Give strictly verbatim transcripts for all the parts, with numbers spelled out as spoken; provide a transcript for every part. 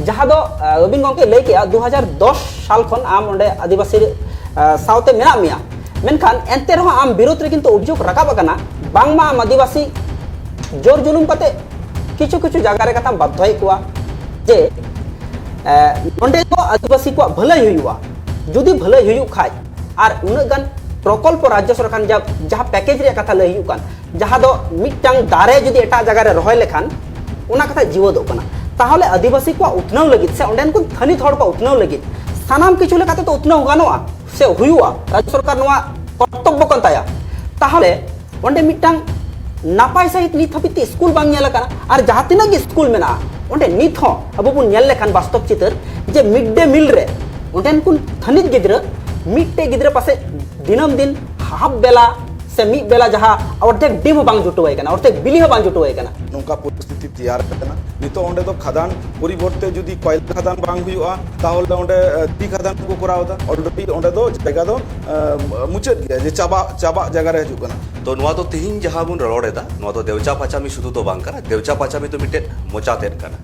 ᱡᱟᱦᱟᱸ ᱫᱚ ᱟᱸ, ᱨᱚᱵᱤᱱ ᱜᱚᱢᱠᱮ ᱞᱟᱹᱭ ᱠᱮᱜᱼᱟ, ᱫᱩ ᱦᱟᱡᱟᱨ ᱫᱚᱥ ᱥᱟᱞ ᱠᱷᱚᱱ ᱟᱢ ᱚᱸᱰᱮ ᱟᱹᱫᱤᱵᱟᱹᱥᱤ ᱟᱸ, ᱥᱟᱶᱛᱮ ᱢᱮᱱᱟᱜ ᱢᱮᱭᱟ, ᱢᱮᱱᱠᱷᱟᱱ ᱮᱱᱛᱮ ᱨᱮᱦᱚᱸ ᱟᱢ ᱵᱤᱨᱩᱫᱷ ᱨᱮ ᱠᱤᱱᱛᱩ ᱚᱵᱷᱤᱡᱳᱜᱽ ᱨᱟᱠᱟᱵ ᱟᱠᱟᱱᱟ, ᱵᱟᱝᱢᱟ ᱟᱢ ᱟᱹᱫᱤᱵᱟᱹᱥᱤ ᱡᱳᱨ ᱡᱩᱞᱩᱢ ᱠᱟᱛᱮ ᱠᱤᱪᱷᱩ ᱠᱤᱪᱷᱩ ᱡᱟᱭᱜᱟ ᱨᱮ ᱠᱟᱛᱷᱟᱢ ᱵᱟᱫᱽᱫᱷᱚᱭᱮᱫ ᱠᱚᱣᱟ ᱡᱮ ᱮ, ᱱᱚᱸᱰᱮ ᱫᱚ ᱟᱹᱫᱤᱵᱟᱹᱥᱤ ᱠᱚᱣᱟᱜ ᱵᱷᱟᱹᱞᱟᱹᱭ ᱦᱩᱭᱩᱜᱼᱟ᱾ ᱡᱩᱫᱤ ᱵᱷᱟᱹᱞᱟᱹᱭ ᱦᱩᱭᱩᱜ ᱠᱷᱟᱡ ᱟᱨ ᱩᱱᱟᱹᱜ ᱜᱟᱱ ᱯᱨᱚᱠᱚᱞᱯᱚ ᱨᱟᱡᱽᱡᱚ ᱥᱚᱨᱠᱟᱨ ᱡᱟ-, ᱡᱟᱦᱟᱸ ᱯᱮᱠᱮᱡᱽ ᱨᱮᱭᱟᱜ ᱠᱟᱛᱷᱟ ᱞᱟᱹᱭ ᱦᱩᱭᱩᱜ ᱠᱟᱱ, ᱡᱟᱦᱟᱸ ᱫᱚ ᱢᱤᱫᱴᱟᱝ ᱫᱟᱨᱮ ᱡᱩᱫᱤ ᱮᱴᱟᱜ ᱡᱟᱭᱜᱟ ᱨᱮ ᱨᱚᱦᱚᱭ ᱞᱮᱠᱷᱟᱱ ᱚᱱᱟ ᱠᱟᱛᱷᱟ ᱡᱤᱣᱟᱹᱫᱚᱜ ᱠᱟᱱᱟ, ᱛᱟᱦᱚᱞᱮ ᱟᱹᱫᱤᱵᱟᱹᱥᱤ ᱠᱚᱣᱟᱜ ᱩᱛᱱᱟᱹᱣ ᱞᱟᱹᱜᱤᱫ ᱥᱮ ᱚᱸᱰᱮᱱ ᱠᱚ ᱛᱷᱟᱹᱱᱤᱛ ᱦᱚᱲ ᱠᱚᱣᱟᱜ ᱩᱛᱱᱟᱹᱣ ᱞᱟᱹᱜᱤᱫ ᱥᱟᱱᱟᱢ ᱠᱤᱪᱷᱩ ᱞᱮᱠᱟᱛᱮ ᱛᱚ ᱩᱛᱱᱟᱹᱣ ᱜᱟᱱᱚᱜᱼᱟ ᱥᱮ ᱦᱩᱭᱩᱜᱼᱟ, ᱨᱟᱡᱽᱡᱚ ᱥᱚᱨᱠᱟᱨ ᱱᱚᱣᱟ ᱠᱚᱨᱛᱚᱵᱵᱚ ᱠᱟᱱ ᱛᱟᱭᱟ᱾ ᱛᱟᱦᱚᱞᱮ ᱚᱸᱰᱮ ᱢᱤᱫᱴᱟᱝ ᱱᱟᱯᱟᱭ ᱥᱟᱺᱦᱤᱡ ᱱᱤᱛ ᱦᱟᱹᱵᱤᱡ ᱛᱮ ᱥᱠᱩᱞ ᱵᱟᱝ ᱧᱮᱞ ᱟᱠᱟᱱᱟ᱾ ᱟᱨ ᱡᱟᱦᱟᱸ ᱛᱤᱱᱟᱹᱜ ᱜᱮ ᱥᱠᱩᱞ ᱢᱮᱱᱟᱜᱼᱟ, ᱚᱸᱰᱮ ᱱᱤᱛ ᱦᱚᱸ ᱟᱵᱚ ᱵᱚᱱ ᱧᱮᱞ ᱞᱮᱠᱷᱟᱱ ᱵᱟᱥᱛᱚᱵ ᱪᱤᱛᱟᱹᱨ ᱡᱮ ᱢᱤᱰ ᱰᱮ ᱢᱤᱞ ᱨᱮ ᱚᱸᱰᱮᱱ ᱠᱚ ᱛᱷᱟᱹᱱᱤᱛ ᱜᱤᱫᱽᱨᱟᱹ ᱢᱤᱫᱴᱮᱡ ᱜᱤᱫᱽᱨᱟᱹ ᱯᱟᱥᱮᱡ ᱫᱤᱱᱟᱹᱢ ᱫᱤᱱ ᱦᱟᱯ ᱵᱮᱞᱟ ᱥᱮ ᱢᱤᱫ ᱵᱮᱞᱟ ᱡᱟᱦᱟᱸ ᱚᱨᱫᱷᱮᱠ ᱰᱤᱢ ᱦᱚᱸ ᱵᱟᱝ ᱡᱩᱴᱟᱹᱣᱟᱭ ᱠᱟᱱᱟ, ᱚᱨᱫᱷᱮᱠ ᱵᱤᱞᱤ ᱦᱚᱸ ᱵᱟᱝ ᱡᱩᱴᱟᱹᱣᱟᱭ ᱠᱟᱱᱟ᱾ ᱱᱚᱝᱠᱟ ᱯᱚᱨᱤᱥᱛᱷᱤᱛᱤ ᱛᱮᱭᱟᱨ ᱟᱠᱟᱱᱟ᱾ ᱱᱤᱛᱚᱜ ᱚᱸᱰᱮ ᱫᱚ ᱠᱷᱟᱫᱟᱱ ᱯᱚᱨᱤᱵᱚᱨᱛᱮ ᱡᱩᱫᱤ ᱠᱚᱭᱞᱟ ᱠᱷᱟᱫᱟᱱ ᱵᱟᱝ ᱦᱩᱭᱩᱜᱼᱟ, ᱛᱟᱦᱚᱞᱮ ᱚᱸᱰᱮ ᱟᱸ, ᱫᱷᱤᱨᱤ ᱠᱷᱟᱫᱟᱱ ᱠᱚ ᱠᱚᱨᱟᱣ ᱮᱫᱟ᱾ ᱚᱞᱨᱮᱰᱤ ᱚᱸᱰᱮ ᱫᱚ ᱡᱟᱭᱜᱟ ᱫᱚ ᱟᱸ, ᱢᱩᱪᱟᱹᱫ ᱜᱮᱭᱟ, ᱡᱮ ᱪᱟᱵᱟᱜ ᱪᱟᱵᱟᱜ ᱡᱟᱭᱜᱟ ᱨᱮ ᱦᱤᱡᱩᱜ ᱠᱟᱱᱟ᱾ ᱛᱚ ᱱᱚᱣᱟ ᱫᱚ ᱛᱤᱦᱤᱧ ᱡᱟᱦᱟᱸ ᱵᱚᱱ ᱨᱚᱲ ᱮᱫᱟ, ᱱᱚᱣᱟ ᱫᱚ ᱫᱮᱣᱪᱟ ᱯᱟᱪᱟᱢᱤ ᱥᱩᱫᱷᱩ ᱫᱚ ᱵᱟᱝ ᱠᱟᱱᱟ᱾ ᱫᱮᱣᱪᱟ ᱯᱟᱪᱟᱢᱤ ᱫᱚ ᱢᱤᱫᱴᱮᱱ ᱢᱚᱪᱟ ᱛᱮᱫ ᱠᱟᱱᱟ᱾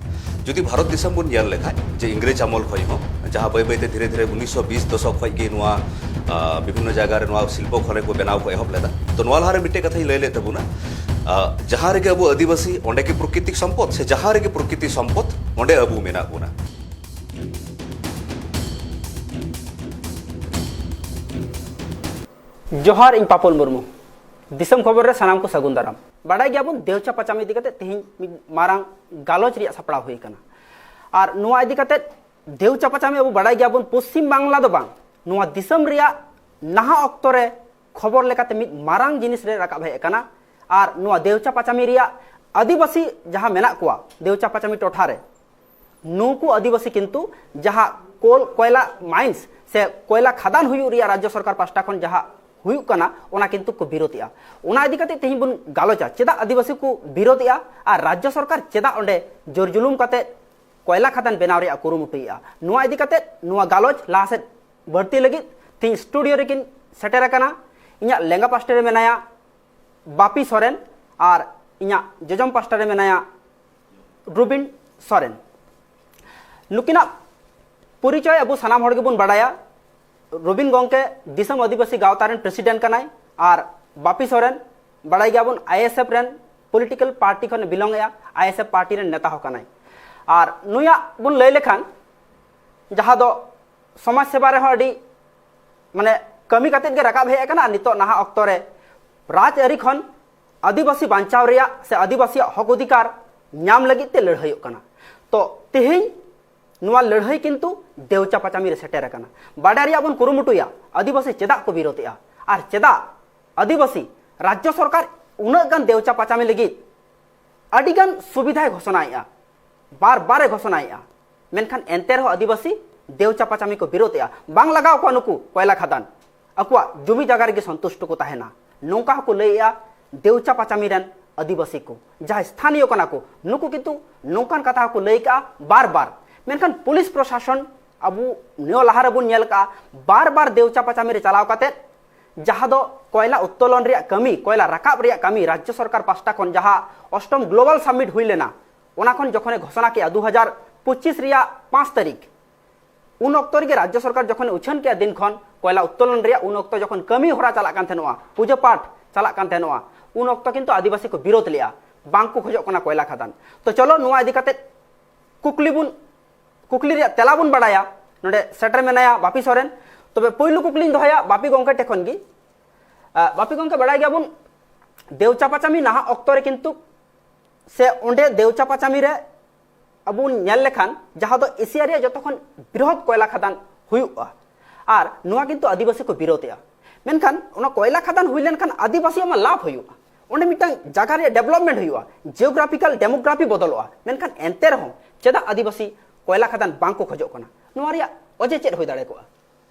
ᱡᱩᱫᱤ ᱵᱷᱟᱨᱚᱛ ᱫᱤᱥᱚᱢ ᱵᱚᱱ ᱧᱮᱞ ᱞᱮᱠᱷᱟᱱ, ᱡᱮ ᱤᱝᱨᱮᱡᱽ ᱟᱢᱚᱞ ᱠᱷᱚᱱ ᱦᱚᱸ, ᱡᱟᱦᱟᱸ ᱵᱟᱹᱭ ᱵᱟᱹᱭᱛᱮ ᱫᱷᱤᱨᱮ ᱫᱷᱤᱨᱮ ᱩᱱᱤᱥᱥᱚ ᱵᱤᱥ ᱫᱚᱥᱚᱠ ᱠᱷᱚᱱ ᱜᱮ ᱱᱚᱣᱟ ᱟᱸ, ᱵᱤᱵᱷᱤᱱᱱᱚ ᱡᱟᱭᱜᱟ ᱨᱮ ᱱᱚᱣᱟ ᱥᱤᱞᱯᱚ ᱠᱷᱚᱱᱮ ᱠᱚ ᱵᱮᱱᱟᱣ ᱠᱚ ᱮᱦᱚᱵ ᱞᱮᱫᱟ᱾ ᱛᱚ ᱱᱚᱣᱟ ᱞᱟᱦᱟᱨᱮ ᱢᱤᱫᱴᱮᱡ ᱠᱟᱛᱷᱟᱧ ᱞᱟᱹᱭ ᱞᱮᱫ ᱛᱟᱵᱚᱱᱟ, ᱟᱸ, ᱡᱟᱦᱟᱸ ᱨᱮᱜᱮ ᱟᱵᱚ ᱟᱹᱫᱤᱵᱟᱹᱥᱤ, ᱚᱸᱰᱮ ᱜᱮ ᱯᱨᱚᱠᱨᱤᱛᱤᱠ ᱥᱚᱢᱯᱚᱫ, ᱥᱮ ᱡᱟᱦᱟᱸ ᱨᱮᱜᱮ ᱯᱨᱚᱠᱨᱤᱛᱤ ᱥᱚᱢᱯᱚᱫ, ᱚᱸᱰᱮ ᱟᱵᱚ ᱢᱮᱱᱟᱜ ᱵᱚᱱᱟ᱾ ᱡᱚᱦᱟᱨ, ᱤᱧ ᱯᱟᱯᱚᱞ ᱢᱩᱨᱢᱩ᱾ ᱫᱤᱥᱚᱢ ᱠᱷᱚᱵᱚᱨ ᱨᱮ ᱥᱟᱱᱟᱢ ᱠᱚ ᱥᱟᱹᱜᱩᱱ ᱫᱟᱨᱟᱢ᱾ ᱵᱟᱰᱟᱭ ᱜᱮᱭᱟᱵᱚᱱ, ᱫᱮᱣᱪᱟ ᱯᱟᱪᱟᱢ ᱤᱫᱤ ᱠᱟᱛᱮ ᱛᱮᱦᱮᱧ ᱢᱤᱫ ᱢᱟᱨᱟᱝ ᱜᱟᱞᱚᱪ ᱨᱮᱭᱟᱜ ᱥᱟᱯᱲᱟᱣ ᱦᱩᱭ ᱟᱠᱟᱱᱟ᱾ ᱟᱨ ᱱᱚᱣᱟ ᱤᱫᱤ ᱠᱟᱛᱮ ᱫᱮᱣᱪᱟ ᱯᱟᱪᱟᱢᱤ ᱟᱵᱚ ᱵᱟᱰᱟᱭ ᱜᱮᱭᱟᱵᱚᱱ, ᱯᱚᱥᱪᱤᱢ ᱵᱟᱝᱞᱟ ᱫᱚ ᱵᱟᱝ, ᱱᱚᱣᱟ ᱫᱤᱥᱚᱢ ᱨᱮᱭᱟᱜ ᱱᱟᱦᱟᱜ ᱚᱠᱛᱚ ᱨᱮ ᱠᱷᱚᱵᱚᱨ ᱞᱮᱠᱟᱛᱮ ᱢᱤᱫ ᱢᱟᱨᱟᱝ ᱡᱤᱱᱤᱥ ᱨᱮ ᱨᱟᱠᱟᱵ ᱦᱮᱡ ᱟᱠᱟᱱᱟ᱾ ᱟᱨ ᱱᱚᱣᱟ ᱫᱮᱣᱪᱟ ᱯᱟᱪᱟᱢᱤ ᱨᱮᱭᱟᱜ ᱟᱹᱫᱤᱵᱟᱹᱥᱤ ᱡᱟᱦᱟᱸ ᱢᱮᱱᱟᱜ ᱠᱚᱣᱟ ᱫᱮᱣᱪᱟ ᱯᱟᱪᱟᱢᱤ ᱴᱚᱴᱷᱟ ᱨᱮ, ᱱᱩᱠᱩ ᱟᱹᱫᱤᱵᱟᱹᱥᱤ ᱠᱤᱱᱛᱩ ᱡᱟᱦᱟᱸ ᱠᱳᱞ, ᱠᱚᱭᱞᱟ ᱢᱟᱭᱤᱱᱥ ᱥᱮ ᱠᱚᱭᱞᱟ ᱠᱷᱟᱫᱟᱱ ᱦᱩᱭᱩᱜ ᱨᱮᱭᱟᱜ ᱨᱟᱡᱽᱡᱚ ᱥᱚᱨᱠᱟᱨ ᱯᱟᱥᱴᱟ ᱠᱷᱚᱱ ᱡᱟᱦᱟᱸ ᱦᱩᱭᱩᱜ ᱠᱟᱱᱟ, ᱚᱱᱟ ᱠᱤᱱᱛᱩ ᱠᱚ ᱵᱤᱨᱳᱫᱮᱜᱼᱟ᱾ ᱚᱱᱟ ᱤᱫᱤ ᱠᱟᱛᱮ ᱛᱮᱦᱮᱧ ᱵᱚᱱ ᱜᱟᱞᱚᱪᱟ, ᱪᱮᱫᱟᱜ ᱟᱹᱫᱤᱵᱟᱹᱥᱤ ᱠᱚ ᱵᱤᱨᱳᱫᱮᱜᱼᱟ ᱟᱨ ᱨᱟᱡᱽᱡᱚ ᱥᱚᱨᱠᱟᱨ ᱪᱮᱫᱟᱜ ᱚᱸᱰᱮ ᱡᱳᱨ ᱡᱩᱞᱩᱢ ᱠᱟᱛᱮ ᱠᱚᱭᱞᱟ ᱠᱷᱟᱫᱟᱱ ᱵᱮᱱᱟᱣ ᱨᱮᱭᱟᱜ ᱠᱩᱨᱩᱢᱩᱴᱩᱭᱮᱫᱼᱟ᱾ ᱱᱚᱣᱟ ᱤᱫᱤ ᱠᱟᱛᱮ ᱱᱚᱣᱟ ᱜᱟᱞᱚᱪ ᱞᱟᱦᱟ ᱥᱮᱫ ᱵᱟᱹᱲᱛᱤ ᱞᱟᱹᱜᱤᱫ ᱛᱮᱦᱮᱧ ᱥᱴᱩᱰᱤᱭᱳ ᱨᱮᱠᱤᱱ ᱥᱮᱴᱮᱨ ᱟᱠᱟᱱᱟ᱾ ᱤᱧᱟᱹᱜ ᱞᱮᱸᱜᱟ ᱯᱟᱥᱴᱟ ᱨᱮ ᱢᱮᱱᱟᱭᱟ ᱵᱟᱯᱤ ᱥᱚᱨᱮᱱ ᱟᱨ ᱤᱧᱟᱹᱜ ᱡᱚᱡᱚᱢ ᱯᱟᱥᱴᱟ ᱨᱮ ᱢᱮᱱᱟᱭᱟ ᱨᱩᱵᱤᱱ ᱥᱚᱨᱮᱱ᱾ ᱱᱩᱠᱤᱱᱟᱜ ᱯᱚᱨᱤᱪᱚᱭ ᱟᱵᱚ ᱥᱟᱱᱟᱢ ᱦᱚᱲ ᱜᱮᱵᱚᱱ ᱵᱟᱲᱟᱭᱟ᱾ ᱨᱚᱵᱤᱱ ᱜᱚᱢᱠᱮ ᱫᱤᱥᱚᱢ ᱟᱹᱫᱤᱵᱟᱹᱥᱤ ᱜᱟᱶᱛᱟ ᱨᱮᱱ ᱯᱨᱮᱥᱤᱰᱮᱱᱴ ᱠᱟᱱᱟᱭ, ᱟᱨ ᱵᱟᱯᱤ ᱥᱚᱨᱮᱱ, ᱵᱟᱲᱟᱭ ᱜᱮᱭᱟᱵᱚᱱ, ᱟᱭᱮᱥᱮᱯᱷ ᱨᱮᱱ ᱯᱚᱞᱤᱴᱤᱠᱟᱞ ᱯᱟᱨᱴᱤ ᱠᱷᱚᱱᱮ ᱵᱤᱞᱚᱝ ᱮᱜᱼᱟ, ᱟᱭᱮᱥᱮᱯᱷ ᱯᱟᱨᱴᱤ ᱨᱮᱱ ᱱᱮᱛᱟ ᱦᱚᱸ ᱠᱟᱱᱟᱭ᱾ ᱟᱨ ᱱᱩᱭᱟᱜ ᱵᱚᱱ ᱞᱟᱹᱭ ᱞᱮᱠᱷᱟᱱ, ᱡᱟᱦᱟᱸ ᱫᱚ ᱥᱚᱢᱟᱡᱽ ᱥᱮᱵᱟ ᱨᱮᱦᱚᱸ ᱟᱹᱰᱤ, ᱢᱟᱱᱮ, ᱠᱟᱹᱢᱤ ᱠᱟᱛᱮᱫ ᱜᱮ ᱨᱟᱠᱟᱵ ᱦᱮᱡ ᱟᱠᱟᱱᱟ᱾ ᱟᱨ ᱱᱤᱛᱚᱜ ᱱᱟᱦᱟᱜ ᱚᱠᱛᱚ ᱨᱮ ᱨᱟᱡᱽ ᱟᱹᱨᱤ ᱠᱷᱚᱱ ᱟᱹᱫᱤᱵᱟᱹᱥᱤ ᱵᱟᱧᱪᱟᱣ ᱨᱮᱭᱟᱜ ᱥᱮ ᱟᱹᱫᱤᱵᱟᱹᱥᱤᱭᱟᱜ ᱦᱚᱠ ᱚᱫᱷᱤᱠᱟᱨ ᱧᱟᱢ ᱞᱟᱹᱜᱤᱫ ᱛᱮ ᱞᱟᱹᱲᱦᱟᱹᱭᱚᱜ ᱠᱟᱱᱟ᱾ ᱛᱚ ᱛᱮᱦᱮᱧ ᱱᱚᱣᱟ ᱞᱟᱹᱲᱦᱟᱹᱭ ᱠᱤᱱᱛᱩ ᱫᱮᱣᱪᱟ ᱯᱟᱪᱟᱢᱤ ᱨᱮ ᱥᱮᱴᱮᱨ ᱟᱠᱟᱱᱟ᱾ ᱵᱟᱰᱟᱭ ᱨᱮᱭᱟᱜ ᱵᱚᱱ ᱠᱩᱨᱩᱢᱩᱴᱩᱭᱟ, ᱟᱹᱫᱤᱵᱟᱹᱥᱤ ᱪᱮᱫᱟᱜ ᱠᱚ ᱵᱤᱨᱳᱫᱷᱮᱜᱼᱟ ᱟᱨ ᱪᱮᱫᱟᱜ ᱟᱹᱫᱤᱵᱟᱹᱥᱤ ᱨᱟᱡᱽᱡᱚ ᱥᱚᱨᱠᱟᱨ ᱩᱱᱟᱹᱜ ᱜᱟᱱ ᱫᱮᱣᱪᱟ ᱯᱟᱪᱟᱢᱤ ᱞᱟᱹᱜᱤᱫ ᱟᱹᱰᱤ ᱜᱟᱱ ᱥᱩᱵᱤᱫᱷᱟᱭ ᱜᱷᱳᱥᱚᱱᱟᱭᱮᱜᱼᱟ, ᱵᱟᱨ ᱵᱟᱨᱮ ᱜᱷᱳᱥᱚᱱᱟᱭᱮᱜᱼᱟ, ᱢᱮᱱᱠᱷᱟᱱ ᱮᱱᱛᱮ ᱨᱮᱦᱚᱸ ᱟᱹᱫᱤᱵᱟᱹᱥᱤ ᱫᱮᱣᱪᱟ ᱯᱟᱪᱟᱢᱤ ᱠᱚ ᱵᱤᱨᱳᱫᱷᱮᱜᱼᱟ᱾ ᱵᱟᱝ ᱞᱟᱜᱟᱣ ᱠᱚᱣᱟ ᱱᱩᱠᱩ ᱠᱚᱭᱞᱟ ᱠᱷᱟᱫᱟᱱ, ᱟᱠᱚᱣᱟᱜ ᱡᱩᱢᱤ ᱡᱟᱭᱜᱟ ᱨᱮᱜᱮ ᱥᱚᱱᱛᱩᱥᱴᱚ ᱠᱚ ᱛᱟᱦᱮᱱᱟ, ᱱᱚᱝᱠᱟ ᱦᱚᱸᱠᱚ ᱞᱟᱹᱭᱮᱜᱼᱟ ᱫᱮᱣᱪᱟ ᱯᱟᱪᱟᱢᱤ ᱨᱮᱱ ᱟᱹᱫᱤᱵᱟᱹᱥᱤ ᱠᱚ, ᱡᱟᱦᱟᱸᱭ ᱥᱛᱷᱟᱱᱤᱭᱚ ᱠᱟᱱᱟ ᱠᱚ, ᱱᱩᱠᱩ ᱠᱤᱱᱛᱩ ᱱᱚᱝᱠᱟᱱ ᱠᱟᱛᱷᱟ ᱦᱚᱸᱠᱚ ᱞᱟᱹᱭ ᱠᱟᱜᱼᱟ ᱵᱟᱨ ᱵᱟᱨ᱾ ᱢᱮᱱᱠᱷᱟᱱ ᱯᱩᱞᱤᱥ ᱯᱨᱚᱥᱟᱥᱚᱱ, ᱟᱵᱚ ᱱᱤᱭᱟᱹ ᱞᱟᱦᱟ ᱨᱮᱵᱚᱱ ᱧᱮᱞ ᱠᱟᱜᱼᱟ, ᱵᱟᱨ ᱵᱟᱨ ᱫᱮᱣᱪᱟ ᱯᱟᱪᱟᱢᱤ ᱨᱮ ᱪᱟᱞᱟᱣ ᱠᱟᱛᱮᱫ ᱡᱟᱦᱟᱸ ᱫᱚ ᱠᱚᱭᱞᱟ ᱩᱛᱛᱳᱞᱚᱱ ᱨᱮᱭᱟᱜ ᱠᱟᱹᱢᱤ, ᱠᱚᱭᱞᱟ ᱨᱟᱠᱟᱵ ᱨᱮᱭᱟᱜ ᱠᱟᱹᱢᱤ ᱨᱟᱡᱽᱡᱚ ᱥᱚᱨᱠᱟᱨ ᱯᱟᱥᱴᱟ ᱠᱷᱚᱱ ᱡᱟᱦᱟᱸ ᱚᱥᱴᱚᱢ ᱜᱞᱳᱵᱟᱞ ᱥᱟᱢᱢᱤᱴ ᱦᱩᱭ ᱞᱮᱱᱟ, ᱚᱱᱟ ᱠᱷᱚᱱ ᱡᱚᱠᱷᱚᱱᱮ ᱜᱷᱳᱥᱚᱱᱟ ᱠᱮᱜᱼᱟ ᱫᱩ ᱦᱟᱡᱟᱨ ᱯᱚᱸᱪᱤᱥ ᱨᱮᱭᱟᱜ ᱯᱟᱸᱪ ᱛᱟᱹᱨᱤᱠᱷ, ᱩᱱ ᱚᱠᱛᱚ ᱨᱮᱜᱮ ᱨᱟᱡᱽᱡᱚ ᱥᱚᱨᱠᱟᱨ ᱡᱚᱠᱷᱚᱱᱮ ᱩᱪᱷᱟᱹᱱ ᱠᱮᱜᱼᱟ ᱫᱤᱱ ᱠᱷᱚᱱ ᱠᱚᱭᱞᱟ ᱩᱛᱛᱳᱞᱚᱱ ᱨᱮᱭᱟᱜ, ᱩᱱ ᱚᱠᱛᱚ ᱡᱚᱠᱷᱚᱱ ᱠᱟᱹᱢᱤ ᱦᱚᱨᱟ ᱪᱟᱞᱟᱜ ᱠᱟᱱ ᱛᱟᱦᱮᱱᱚᱜᱼᱟ, ᱯᱩᱡᱟᱹ ᱯᱟᱴ ᱪᱟᱞᱟᱜ ᱠᱟᱱ ᱛᱟᱦᱮᱱᱚᱜᱼᱟ, ᱩᱱ ᱚᱠᱛᱚ ᱠᱤᱱᱛᱩ ᱟᱹᱫᱤᱵᱟᱹᱥᱤ ᱠᱚ ᱵᱤᱨᱳᱫᱷ ᱞᱮᱜᱼᱟ, ᱵᱟᱝ ᱠᱚ ᱠᱷᱚᱡᱚᱜ ᱠᱟᱱᱟ ᱠᱚᱭᱞᱟ ᱠᱷᱟᱫᱟᱱ᱾ ᱛᱚ ᱪᱚᱞᱚ ᱱᱚᱣᱟ ᱤᱫᱤ ᱠᱟᱛᱮ ᱠᱩᱠᱞᱤ ᱵᱚᱱ, ᱠᱩᱠᱞᱤ ᱨᱮᱭᱟᱜ ᱛᱮᱞᱟ ᱵᱚᱱ ᱵᱟᱲᱟᱭᱟ᱾ ᱱᱚᱰᱮ ᱥᱮᱴᱮᱨ ᱢᱮᱱᱟᱭᱟ ᱵᱟᱯᱤ ᱥᱚᱨᱮᱱ᱾ ᱛᱚᱵᱮ ᱯᱳᱭᱞᱳ ᱠᱩᱠᱞᱤᱧ ᱫᱚᱦᱚᱭᱟ ᱵᱟᱯᱤ ᱜᱚᱢᱠᱮ ᱴᱷᱮᱱ ᱠᱷᱚᱱ ᱜᱮ᱾ ᱟᱸ, ᱵᱟᱯᱤ ᱜᱚᱢᱠᱮ, ᱵᱟᱲᱟᱭ ᱜᱮᱭᱟᱵᱚᱱ ᱫᱮᱣᱪᱟ ᱯᱟᱪᱟᱢᱤ ᱱᱟᱦᱟᱜ ᱚᱠᱛᱚ ᱨᱮ ᱠᱤᱱᱛᱩ, ᱥᱮ ᱚᱸᱰᱮ ᱫᱮᱣᱪᱟ ᱯᱟᱪᱟᱢᱤ ᱨᱮ ᱟᱵᱚ ᱵᱚᱱ ᱧᱮᱞ ᱞᱮᱠᱷᱟᱱ ᱡᱟᱦᱟᱸ ᱫᱚ ᱮᱥᱤᱭᱟ ᱨᱮᱭᱟᱜ ᱡᱚᱛᱚ ᱠᱷᱚᱱ ᱵᱨᱤᱦᱚᱛ ᱠᱚᱭᱞᱟ ᱠᱷᱟᱫᱟᱱ ᱦᱩᱭᱩᱜᱼᱟ, ᱟᱨ ᱱᱚᱣᱟ ᱠᱤᱱᱛᱩ ᱟᱹᱫᱤᱵᱟᱹᱥᱤ ᱠᱚ ᱵᱤᱨᱳᱫᱷᱮᱜᱼᱟ᱾ ᱢᱮᱱᱠᱷᱟᱱ ᱚᱱᱟ ᱠᱚᱭᱞᱟ ᱠᱷᱟᱫᱟᱱ ᱦᱩᱭ ᱞᱮᱱᱠᱷᱟᱱ ᱟᱹᱫᱤᱵᱟᱹᱥᱤᱭᱟᱜ ᱢᱟ ᱞᱟᱵᱷ ᱦᱩᱭᱩᱜᱼᱟ, ᱚᱸᱰᱮ ᱢᱤᱫᱴᱟᱝ ᱡᱟᱭᱜᱟ ᱨᱮᱭᱟᱜ ᱰᱮᱵᱷᱞᱚᱯᱢᱮᱱᱴ ᱦᱩᱭᱩᱜᱼᱟ, ᱡᱤᱭᱳᱜᱨᱟᱯᱷᱤᱠᱟᱞ ᱰᱮᱢᱳᱜᱨᱟᱯᱷᱤ ᱵᱚᱫᱚᱞᱚᱜᱼᱟ, ᱢᱮᱱᱠᱷᱟᱱ ᱮᱱᱛᱮ ᱨᱮᱦᱚᱸ ᱪᱮᱫᱟᱜ ᱟᱹᱫᱤᱵᱟᱹᱥᱤ ᱠᱚᱭᱞᱟ ᱠᱷᱟᱫᱟᱱ ᱵᱟᱝ ᱠᱚ ᱠᱷᱚᱡᱚᱜ ᱠᱟᱱᱟ? ᱱᱚᱣᱟ ᱨᱮᱭᱟᱜ ᱚᱡᱮ ᱪᱮᱫ ᱦᱩᱭ ᱫᱟᱲᱮ ᱠᱚᱜᱼᱟ?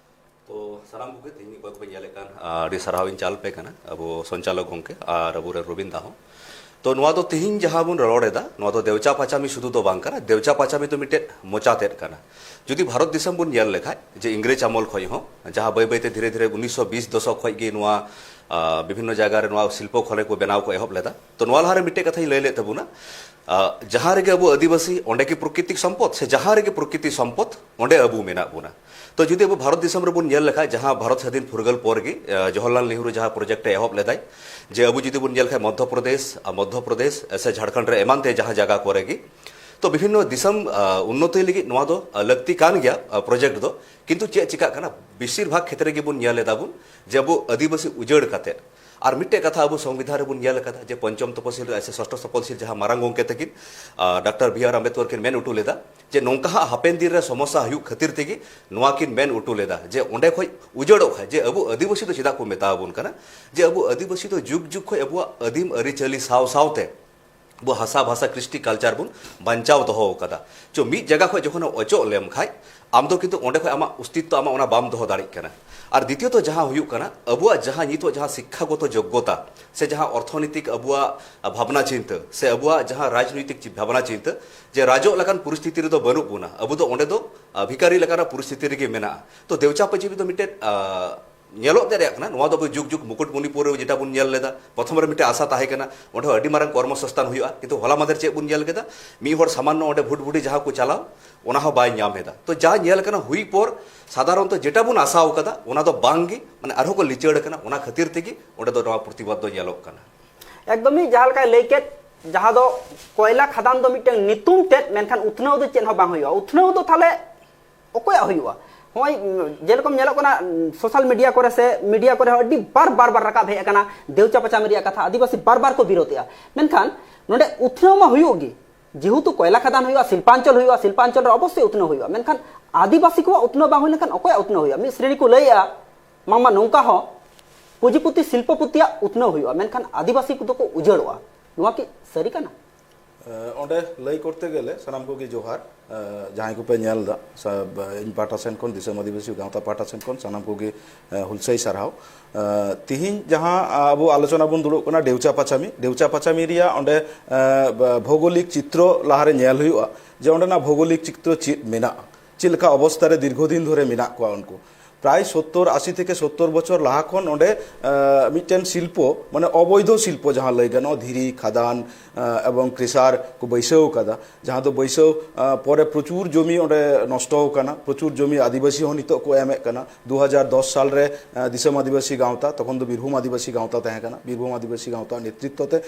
ᱛᱚ ᱥᱟᱱᱟᱢ ᱠᱚᱜᱮ ᱛᱮᱦᱮᱧ ᱚᱠᱚᱭ ᱠᱚᱯᱮ ᱧᱮᱞᱮᱫ ᱠᱟᱱ, ᱟᱹᱰᱤ ᱥᱟᱨᱦᱟᱣ ᱤᱧ ᱪᱟᱞ ᱯᱮ ᱠᱟᱱᱟ, ᱟᱵᱚ ᱥᱚᱧᱪᱟᱞᱚᱠ ᱜᱚᱢᱠᱮ ᱟᱨ ᱟᱵᱚᱨᱮᱱ ᱨᱚᱵᱤᱱ ᱫᱟ ᱦᱚᱸ᱾ ᱛᱚ ᱱᱚᱣᱟ ᱫᱚ ᱛᱮᱦᱮᱧ ᱡᱟᱦᱟᱸ ᱵᱚᱱ ᱨᱚᱲ ᱮᱫᱟ, ᱱᱚᱣᱟ ᱫᱚ ᱫᱮᱣᱪᱟ ᱯᱟᱪᱟᱢᱤ ᱥᱩᱫᱷᱩ ᱫᱚ ᱵᱟᱝ ᱠᱟᱱᱟ᱾ ᱫᱮᱣᱪᱟ ᱯᱟᱪᱟᱢᱤ ᱫᱚ ᱢᱤᱫᱴᱮᱡ ᱢᱚᱪᱟ ᱛᱮᱫ ᱠᱟᱱᱟ᱾ ᱡᱩᱫᱤ ᱵᱷᱟᱨᱚᱛ ᱫᱤᱥᱚᱢ ᱵᱚᱱ ᱧᱮᱞ ᱞᱮᱠᱷᱟᱡ, ᱡᱮ ᱤᱝᱨᱮᱡᱽ ᱟᱢᱚᱞ ᱠᱷᱚᱱ ᱦᱚᱸ, ᱡᱟᱦᱟᱸ ᱵᱟᱹᱭ ᱵᱟᱹᱭᱛᱮ ᱫᱷᱤᱨᱮ ᱫᱷᱤᱨᱮ ᱩᱱᱤᱥᱥᱚ ᱵᱤᱥ ᱫᱚᱥᱚᱠ ᱠᱷᱚᱱ ᱜᱮ ᱱᱚᱣᱟ, ᱟ, ᱵᱤᱵᱷᱤᱱᱱᱚ ᱡᱟᱭᱜᱟ ᱨᱮ ᱱᱚᱣᱟ ᱥᱤᱞᱯᱚ ᱠᱷᱚᱱᱮ ᱠᱚ ᱵᱮᱱᱟᱣ ᱠᱚ ᱮᱦᱚᱵ ᱞᱮᱫᱟ᱾ ᱛᱚ ᱱᱚᱣᱟ ᱞᱟᱦᱟᱨᱮ ᱢᱤᱫᱴᱮᱡ ᱠᱟᱛᱷᱟᱧ ᱞᱟᱹᱭ ᱞᱮᱫ ᱛᱟᱵᱚᱱᱟ, ᱡᱟᱦᱟᱸ ᱨᱮᱜᱮ ᱟᱵᱚ ᱟᱹᱫᱤᱵᱟᱹᱥᱤ, ᱚᱸᱰᱮ ᱜᱮ ᱯᱨᱚᱠᱨᱤᱛᱤᱠ ᱥᱚᱢᱯᱚᱫ, ᱥᱮ ᱡᱟᱦᱟᱸ ᱨᱮᱜᱮ ᱯᱨᱚᱠᱨᱤᱛᱤ ᱥᱚᱢᱯᱚᱫ, ᱚᱸᱰᱮ ᱟᱵᱚ ᱢᱮᱱᱟᱜ ᱵᱚᱱᱟ᱾ ᱛᱚ ᱡᱩᱫᱤ ᱟᱵᱚ ᱵᱷᱟᱨᱚᱛ ᱫᱤᱥᱚᱢ ᱨᱮᱵᱚᱱ ᱧᱮᱞ ᱞᱮᱠᱷᱟᱡ, ᱡᱟᱦᱟᱸ ᱵᱷᱟᱨᱚᱛ ᱥᱟᱹᱫᱷᱤᱱ ᱯᱷᱩᱨᱜᱟᱹᱞ ᱯᱚᱨ ᱜᱮ ᱡᱚᱣᱟᱦᱚᱨᱞᱟᱞ ᱱᱮᱦᱨᱩ ᱡᱟᱦᱟᱸ ᱯᱨᱚᱡᱮᱠᱴ ᱮ ᱮᱦᱚᱵ ᱞᱮᱫᱟᱭ, ᱡᱮ ᱟᱵᱚ ᱡᱩᱫᱤ ᱵᱚᱱ ᱧᱮᱞ ᱠᱷᱟᱡ ᱢᱚᱫᱽᱫᱷᱚ ᱯᱨᱚᱫᱮᱥ, ᱢᱚᱫᱽᱫᱷᱚ ᱯᱨᱚᱫᱮᱥ ᱥᱮ ᱡᱷᱟᱲᱠᱷᱚᱸᱰ ᱨᱮ ᱮᱢᱟᱱ ᱛᱮ ᱡᱟᱦᱟᱸ ᱡᱟᱭᱜᱟ ᱠᱚᱨᱮ ᱜᱮ, ᱛᱚ ᱵᱤᱵᱷᱤᱱᱱᱚ ᱫᱤᱥᱚᱢ ᱩᱱᱱᱚᱛᱤ ᱞᱟᱹᱜᱤᱫ ᱱᱚᱣᱟ ᱫᱚ ᱞᱟᱹᱠᱛᱤ ᱠᱟᱱ ᱜᱮᱭᱟ ᱯᱨᱚᱡᱮᱠᱴ ᱫᱚ᱾ ᱠᱤᱱᱛᱩ ᱪᱮᱫ ᱪᱤᱠᱟᱹᱜ ᱠᱟᱱᱟ, ᱵᱮᱥᱤᱨ ᱵᱷᱟᱜᱽ ᱠᱷᱮᱛᱨᱮ ᱜᱮᱵᱚᱱ ᱧᱮᱞ ᱮᱫᱟ ᱵᱚᱱ ᱡᱮ ᱟᱵᱚ ᱟᱹᱫᱤᱵᱟᱹᱥᱤ ᱩᱡᱟᱹᱲ ᱠᱟᱛᱮ᱾ ᱟᱨ ᱢᱤᱫᱴᱮᱡ ᱠᱟᱛᱷᱟ ᱟᱵᱚ ᱥᱚᱝᱵᱤᱫᱷᱟᱱ ᱨᱮᱵᱚᱱ ᱧᱮᱞ ᱟᱠᱟᱫᱟ ᱡᱮ ᱯᱚᱧᱪᱚᱢ ᱛᱚᱯᱚᱥᱤᱞ ᱥᱮ ᱥᱚᱥᱴᱚ ᱛᱚᱯᱚᱥᱤᱞ ᱡᱟᱦᱟᱸ ᱢᱟᱨᱟᱝ ᱜᱚᱢᱠᱮ ᱛᱟᱹᱠᱤᱱ ᱰᱟᱠᱛᱟᱨ ᱵᱤ ᱟᱨ ᱟᱢᱵᱮᱫᱠᱚᱨ ᱠᱤᱱ ᱢᱮᱱ ᱦᱚᱴᱚ ᱞᱮᱫᱟ, ᱡᱮ ᱱᱚᱝᱠᱟ ᱦᱟᱸᱜ ᱦᱟᱯᱮᱱ ᱫᱤᱱ ᱨᱮ ᱥᱚᱢᱚᱥᱥᱟ ᱦᱩᱭᱩᱜ ᱠᱷᱟᱹᱛᱤᱨ ᱛᱮᱜᱮ ᱱᱚᱣᱟ ᱠᱤᱱ ᱢᱮᱱ ᱦᱚᱴᱚ ᱞᱮᱫᱟ ᱡᱮ ᱚᱸᱰᱮ ᱠᱷᱚᱡ ᱩᱡᱟᱹᱲᱚᱜ ᱠᱷᱟᱡ, ᱡᱮ ᱟᱵᱚ ᱟᱹᱫᱤᱵᱟᱹᱥᱤ ᱫᱚ ᱪᱮᱫᱟᱜ ᱠᱚ ᱢᱮᱛᱟ ᱵᱚᱱ ᱠᱟᱱᱟ, ᱡᱮ ᱟᱵᱚ ᱟᱹᱫᱤᱵᱟᱹᱥᱤ ᱫᱚ ᱡᱩᱜᱽ ᱡᱩᱜᱽ ᱠᱷᱚᱡ ᱟᱵᱚᱣᱟᱜ ᱟᱹᱫᱤᱢ ᱟᱹᱨᱤᱪᱟᱹᱞᱤ ᱥᱟᱶ ᱥᱟᱶᱛᱮ ᱟᱵᱚ ᱦᱟᱥᱟ ᱵᱷᱟᱥᱟ ᱠᱨᱤᱥᱴᱤ ᱠᱟᱞᱪᱟᱨ ᱵᱚᱱ ᱵᱟᱧᱪᱟᱣ ᱫᱚᱦᱚ ᱟᱠᱟᱫᱟ᱾ ᱪᱚ ᱢᱤᱫ ᱡᱟᱭᱜᱟ ᱠᱷᱚᱡ ᱡᱚᱠᱷᱚᱱ ᱚᱪᱚᱜ ᱞᱮᱢ ᱠᱷᱟᱡ, ᱟᱢ ᱫᱚ ᱠᱤᱱᱛᱩ ᱚᱸᱰᱮ ᱠᱷᱚᱡ ᱟᱢᱟᱜ ᱚᱥᱛᱤᱛᱛᱚ ᱟᱢᱟᱜ ᱚᱱᱟ ᱵᱟᱢ ᱫᱚᱦᱚ ᱫᱟᱲᱮᱭᱟᱜ ᱠᱟᱱᱟ᱾ ᱟᱨ ᱫᱤᱛᱤᱭᱚᱛᱚ ᱡᱟᱦᱟᱸ ᱦᱩᱭᱩᱜ ᱠᱟᱱᱟ, ᱟᱵᱚᱣᱟᱜ ᱡᱟᱦᱟᱸ ᱱᱤᱛᱚᱜ ᱡᱟᱦᱟᱸ ᱥᱤᱠᱠᱷᱟᱜᱚᱛᱚ ᱡᱳᱜᱽᱜᱚᱛᱟ ᱥᱮ ᱡᱟᱦᱟᱸ ᱚᱨᱛᱷᱚᱱᱤᱛᱤᱠ ᱟᱵᱚᱣᱟᱜ ᱵᱷᱟᱵᱽᱱᱟ ᱪᱤᱱᱛᱟᱹ ᱥᱮ ᱟᱵᱚᱣᱟᱜ ᱡᱟᱦᱟᱸ ᱨᱟᱡᱽᱱᱳᱭᱛᱤᱠ ᱪᱤ-, ᱵᱷᱟᱵᱽᱱᱟ ᱪᱤᱱᱛᱟᱹ, ᱡᱮ ᱨᱟᱡᱚᱜ ᱞᱮᱠᱟᱱ ᱯᱚᱨᱤᱥᱛᱷᱤᱛᱤ ᱨᱮᱫᱚ ᱵᱟᱹᱱᱩᱜ ᱵᱚᱱᱟ, ᱟᱵᱚ ᱫᱚ ᱚᱸᱰᱮ ᱫᱚ ᱟᱸ, ᱵᱷᱤᱠᱟᱨᱤ ᱞᱮᱠᱟᱱᱟᱜ ᱯᱚᱨᱤᱥᱛᱷᱤᱛᱤ ᱨᱮᱜᱮ ᱢᱮᱱᱟᱜᱼᱟ᱾ ᱛᱚ ᱫᱮᱣᱪᱟ ᱯᱟᱪᱟᱢᱤ ᱫᱚ ᱢᱤᱫᱴᱮᱡ ᱟᱸ, ᱧᱮᱞᱚᱜ ᱫᱟᱲᱮᱭᱟᱜ ᱠᱟᱱᱟ, ᱱᱚᱣᱟ ᱫᱚ ᱟᱵᱚ ᱡᱩᱜᱽ ᱡᱩᱜᱽ ᱢᱩᱠᱩᱴᱢᱩᱱᱤᱯᱩᱨ ᱨᱮ ᱡᱮᱴᱟ ᱵᱚᱱ ᱧᱮᱞ ᱞᱮᱫᱟ, ᱯᱨᱚᱛᱷᱚᱢ ᱨᱮ ᱢᱤᱫᱴᱮᱡ ᱟᱥᱟ ᱛᱟᱦᱮᱸ ᱠᱟᱱᱟ, ᱚᱸᱰᱮ ᱦᱚᱸ ᱟᱹᱰᱤ ᱢᱟᱨᱟᱝ ᱠᱚᱨᱢᱚ ᱥᱚᱝᱥᱛᱷᱟᱱ ᱦᱩᱭᱩᱜᱼᱟ, ᱠᱤᱱᱛᱩ ᱦᱚᱞᱟ ᱢᱟᱫᱷᱮᱨ ᱪᱮᱫ ᱵᱚᱱ ᱧᱮᱞ ᱠᱮᱫᱟ? ᱢᱤᱫ ᱦᱚᱲ ᱥᱟᱢᱟᱱᱱᱚ ᱚᱸᱰᱮ ᱵᱷᱩᱴᱵᱷᱩᱴᱤ ᱡᱟᱦᱟᱸ ᱠᱚ ᱪᱟᱞᱟᱣ, ᱚᱱᱟ ᱦᱚᱸ ᱵᱟᱭ ᱧᱟᱢ ᱮᱫᱟ᱾ ᱛᱚ ᱡᱟ ᱧᱮᱞ ᱠᱟᱱᱟ ᱦᱩᱭ ᱯᱚᱨ ᱥᱟᱫᱷᱟᱨᱚᱱᱛᱚ ᱡᱮᱴᱟ ᱵᱚᱱ ᱟᱥᱟᱣ ᱠᱟᱫᱟ, ᱚᱱᱟ ᱫᱚ ᱵᱟᱝ ᱜᱮ, ᱢᱟᱱᱮ ᱟᱨᱦᱚᱸ ᱠᱚ ᱞᱤᱪᱟᱹᱲ ᱠᱟᱱᱟ, ᱚᱱᱟ ᱠᱷᱟᱹᱛᱤᱨ ᱛᱮᱜᱮ ᱚᱸᱰᱮ ᱫᱚ ᱱᱚᱣᱟ ᱯᱨᱚᱛᱤᱵᱟᱫ ᱫᱚ ᱧᱮᱞᱚᱜ ᱠᱟᱱᱟ᱾ ᱮᱠᱫᱚᱢ ᱡᱟᱦᱟᱸ ᱞᱮᱠᱟᱭ ᱞᱟᱹᱭ ᱠᱮᱫ, ᱡᱟᱦᱟᱸ ᱫᱚ ᱠᱚᱭᱞᱟ ᱠᱷᱟᱫᱟᱱ ᱫᱚ ᱢᱤᱫᱴᱟᱝ ᱧᱩᱛᱩᱢ ᱛᱮᱫ, ᱢᱮᱱᱠᱷᱟᱱ ᱩᱛᱱᱟᱹᱣ ᱫᱚ ᱪᱮᱫ ᱦᱚᱸ ᱵᱟᱝ ᱦᱩᱭᱩᱜᱼᱟ᱾ ᱩᱛᱱᱟᱹᱣ ᱫᱚ ᱛᱟᱦᱞᱮ ᱚᱠᱚᱭᱟᱜ ᱦᱩᱭᱩᱜᱼᱟ? ᱱᱚᱜᱼᱚᱭ ᱡᱮᱨᱚᱠᱚᱢ ᱧᱮᱞᱚᱜ ᱠᱟᱱᱟ, ᱥᱳᱥᱟᱞ ᱢᱤᱰᱤᱭᱟ ᱠᱚᱨᱮ ᱥᱮ ᱢᱤᱰᱤᱭᱟ ᱠᱚᱨᱮ ᱦᱚᱸ ᱟᱹᱰᱤ ᱵᱟᱨ ᱵᱟᱨ ᱵᱟᱨ ᱨᱟᱠᱟᱵ ᱦᱮᱡ ᱟᱠᱟᱱᱟ ᱫᱮᱣᱪᱟ ᱯᱟᱪᱟᱢᱤ ᱨᱮᱭᱟᱜ ᱠᱟᱛᱷᱟ, ᱟᱹᱫᱤᱵᱟᱹᱥᱤ ᱵᱟᱨ ᱵᱟᱨ ᱠᱚ ᱵᱤᱨᱳᱫᱮᱜᱼᱟ᱾ ᱢᱮᱱᱠᱷᱟᱱ ᱱᱚᱰᱮ ᱩᱛᱱᱟᱹᱣ ᱢᱟ ᱦᱩᱭᱩᱜ ᱜᱮ, ᱡᱮᱦᱮᱛᱩ ᱠᱚᱭᱞᱟ ᱠᱷᱟᱫᱟᱱ ᱦᱩᱭᱩᱜᱼᱟ, ᱥᱤᱞᱯᱟᱧᱪᱚᱞ ᱦᱩᱭᱩᱜᱼᱟ, ᱥᱤᱞᱯᱟᱧᱪᱚᱞ ᱨᱮ ᱚᱵᱚᱥᱥᱳᱭ ᱩᱛᱱᱟᱹᱣ ᱦᱩᱭᱩᱜᱼᱟ, ᱢᱮᱱᱠᱷᱟᱱ ᱟᱹᱫᱤᱵᱟᱹᱥᱤ ᱠᱚᱣᱟᱜ ᱩᱛᱱᱟᱹᱣ ᱵᱟᱝ ᱦᱩᱭ ᱞᱮᱱᱠᱷᱟᱱ ᱚᱠᱚᱭᱟᱜ ᱩᱛᱱᱟᱹᱣ ᱦᱩᱭᱩᱜᱼᱟ? ᱢᱤᱫ ᱥᱨᱮᱱᱤ ᱠᱚ ᱞᱟᱹᱭᱮᱜᱼᱟ, ᱵᱟᱝᱢᱟ ᱱᱚᱝᱠᱟ ᱦᱚᱸ ᱯᱩᱸᱡᱤᱯᱩᱛᱤ ᱥᱤᱞᱯᱚᱯᱚᱛᱤᱭᱟᱜ ᱩᱛᱱᱟᱹᱣ ᱦᱩᱭᱩᱜᱼᱟ, ᱢᱮᱱᱠᱷᱟᱱ ᱟᱹᱫᱤᱵᱟᱹᱥᱤ ᱠᱚᱫᱚ ᱠᱚ ᱩᱡᱟᱹᱲᱚᱜᱼᱟ᱾ ᱱᱚᱣᱟ ᱠᱤ ᱥᱟᱹᱨᱤ ᱠᱟᱱᱟ? ᱮ, ᱚᱸᱰᱮ ᱞᱟᱹᱭ ᱠᱚᱨᱛᱮ ᱜᱮᱞᱮ ᱥᱟᱱᱟᱢ ᱠᱚᱜᱮ ᱡᱚᱦᱟᱨ᱾ ᱮ, ᱡᱟᱦᱟᱸᱭ ᱠᱚᱯᱮ ᱧᱮᱞ ᱮᱫᱟ, ᱥᱟ-, ᱵ-, ᱤᱧ ᱯᱟᱦᱴᱟ ᱥᱮᱱ ᱠᱷᱚᱱ, ᱫᱤᱥᱚᱢ ᱟᱹᱫᱤᱵᱟᱹᱥᱤ ᱜᱟᱶᱛᱟ ᱯᱟᱦᱴᱟ ᱥᱮᱱ ᱠᱷᱚᱱ ᱥᱟᱱᱟᱢ ᱠᱚᱜᱮ, ᱮ, ᱦᱩᱞᱥᱟᱹᱭ ᱥᱟᱨᱦᱟᱣ᱾ ᱮ, ᱛᱤᱦᱤᱧ ᱡᱟᱦᱟᱸ ᱟᱵᱚ ᱟᱞᱳᱪᱚᱱᱟ ᱵᱚᱱ ᱫᱩᱲᱩᱵ ᱠᱟᱱᱟ ᱰᱮᱣᱪᱟ ᱯᱟᱪᱟᱢᱤ, ᱰᱮᱣᱪᱟ ᱯᱟᱪᱟᱢᱤ ᱨᱮᱭᱟᱜ ᱚᱸᱰᱮ, ᱮ, ᱵ-, ᱵᱷᱳᱜᱳᱞᱤᱠ ᱪᱤᱛᱨᱚ ᱞᱟᱦᱟᱨᱮ ᱧᱮᱞ ᱦᱩᱭᱩᱜᱼᱟ ᱡᱮ ᱚᱸᱰᱮᱱᱟᱜ ᱵᱷᱳᱜᱳᱞᱤᱠ ᱪᱤᱛᱨᱚ ᱪᱮᱫ ᱢᱮᱱᱟᱜᱼᱟ, ᱪᱮᱫ ᱞᱮᱠᱟ ᱚᱵᱚᱥᱛᱟ ᱨᱮ ᱫᱤᱨᱜᱷᱚ ᱫᱤᱱ ᱫᱷᱚᱨᱮ ᱢᱮᱱᱟᱜ ᱠᱚᱣᱟ ᱩᱱᱠᱩ᱾ ᱯᱨᱟᱭ ᱥᱚᱛᱛᱚᱨ, ᱟᱥᱤ ᱛᱷᱮᱠᱮ ᱥᱚᱛᱛᱚᱨ ᱵᱚᱪᱷᱚᱨ ᱞᱟᱦᱟ ᱠᱷᱚᱱ ᱚᱸᱰᱮ ᱟᱸ, ᱢᱤᱫᱴᱮᱱ ᱥᱤᱞᱯᱚ, ᱢᱟᱱᱮ ᱚᱵᱚᱭᱫᱷᱚ ᱥᱤᱞᱯᱚ ᱡᱟᱦᱟᱸ ᱞᱟᱹᱭ ᱜᱟᱱᱚᱜᱼᱟ, ᱫᱷᱤᱨᱤ ᱠᱷᱟᱫᱟᱱ ᱟᱸ, ᱮᱵᱚᱝ ᱠᱨᱮᱥᱟᱨ ᱠᱚ ᱵᱟᱹᱭᱥᱟᱹᱣ ᱟᱠᱟᱫᱟ, ᱡᱟᱦᱟᱸ ᱫᱚ ᱵᱟᱹᱭᱥᱟᱹᱣ ᱟᱸ, ᱯᱚᱨᱮ ᱯᱨᱚᱪᱩᱨ ᱡᱚᱢᱤ ᱚᱸᱰᱮ ᱱᱚᱥᱴᱚ ᱟᱠᱟᱱᱟ, ᱯᱨᱚᱪᱩᱨ ᱡᱚᱢᱤ ᱟᱹᱫᱤᱵᱟᱹᱥᱤ ᱦᱚᱸ ᱱᱤᱛᱚᱜ ᱠᱚ ᱮᱢᱮᱫ ᱠᱟᱱᱟ᱾ ᱫᱩ ᱦᱟᱡᱟᱨ ᱫᱚᱥ ᱥᱟᱞ ᱨᱮ ᱟᱸ, ᱫᱤᱥᱚᱢ ᱟᱹᱫᱤᱵᱟᱹᱥᱤ ᱜᱟᱶᱛᱟ, ᱛᱚᱠᱷᱚᱱ ᱫᱚ ᱵᱤᱨᱵᱷᱩᱢ ᱟᱹᱫᱤᱵᱟᱹᱥᱤ ᱜᱟᱶᱛᱟ ᱛᱟᱦᱮᱸ ᱠᱟᱱᱟ, ᱵᱤᱨᱵᱷᱩᱢ ᱟᱹᱫᱤᱵᱟᱹᱥᱤ ᱜᱟᱶᱛᱟ ᱱᱮᱛᱨᱤᱛᱛᱚ ᱛᱮ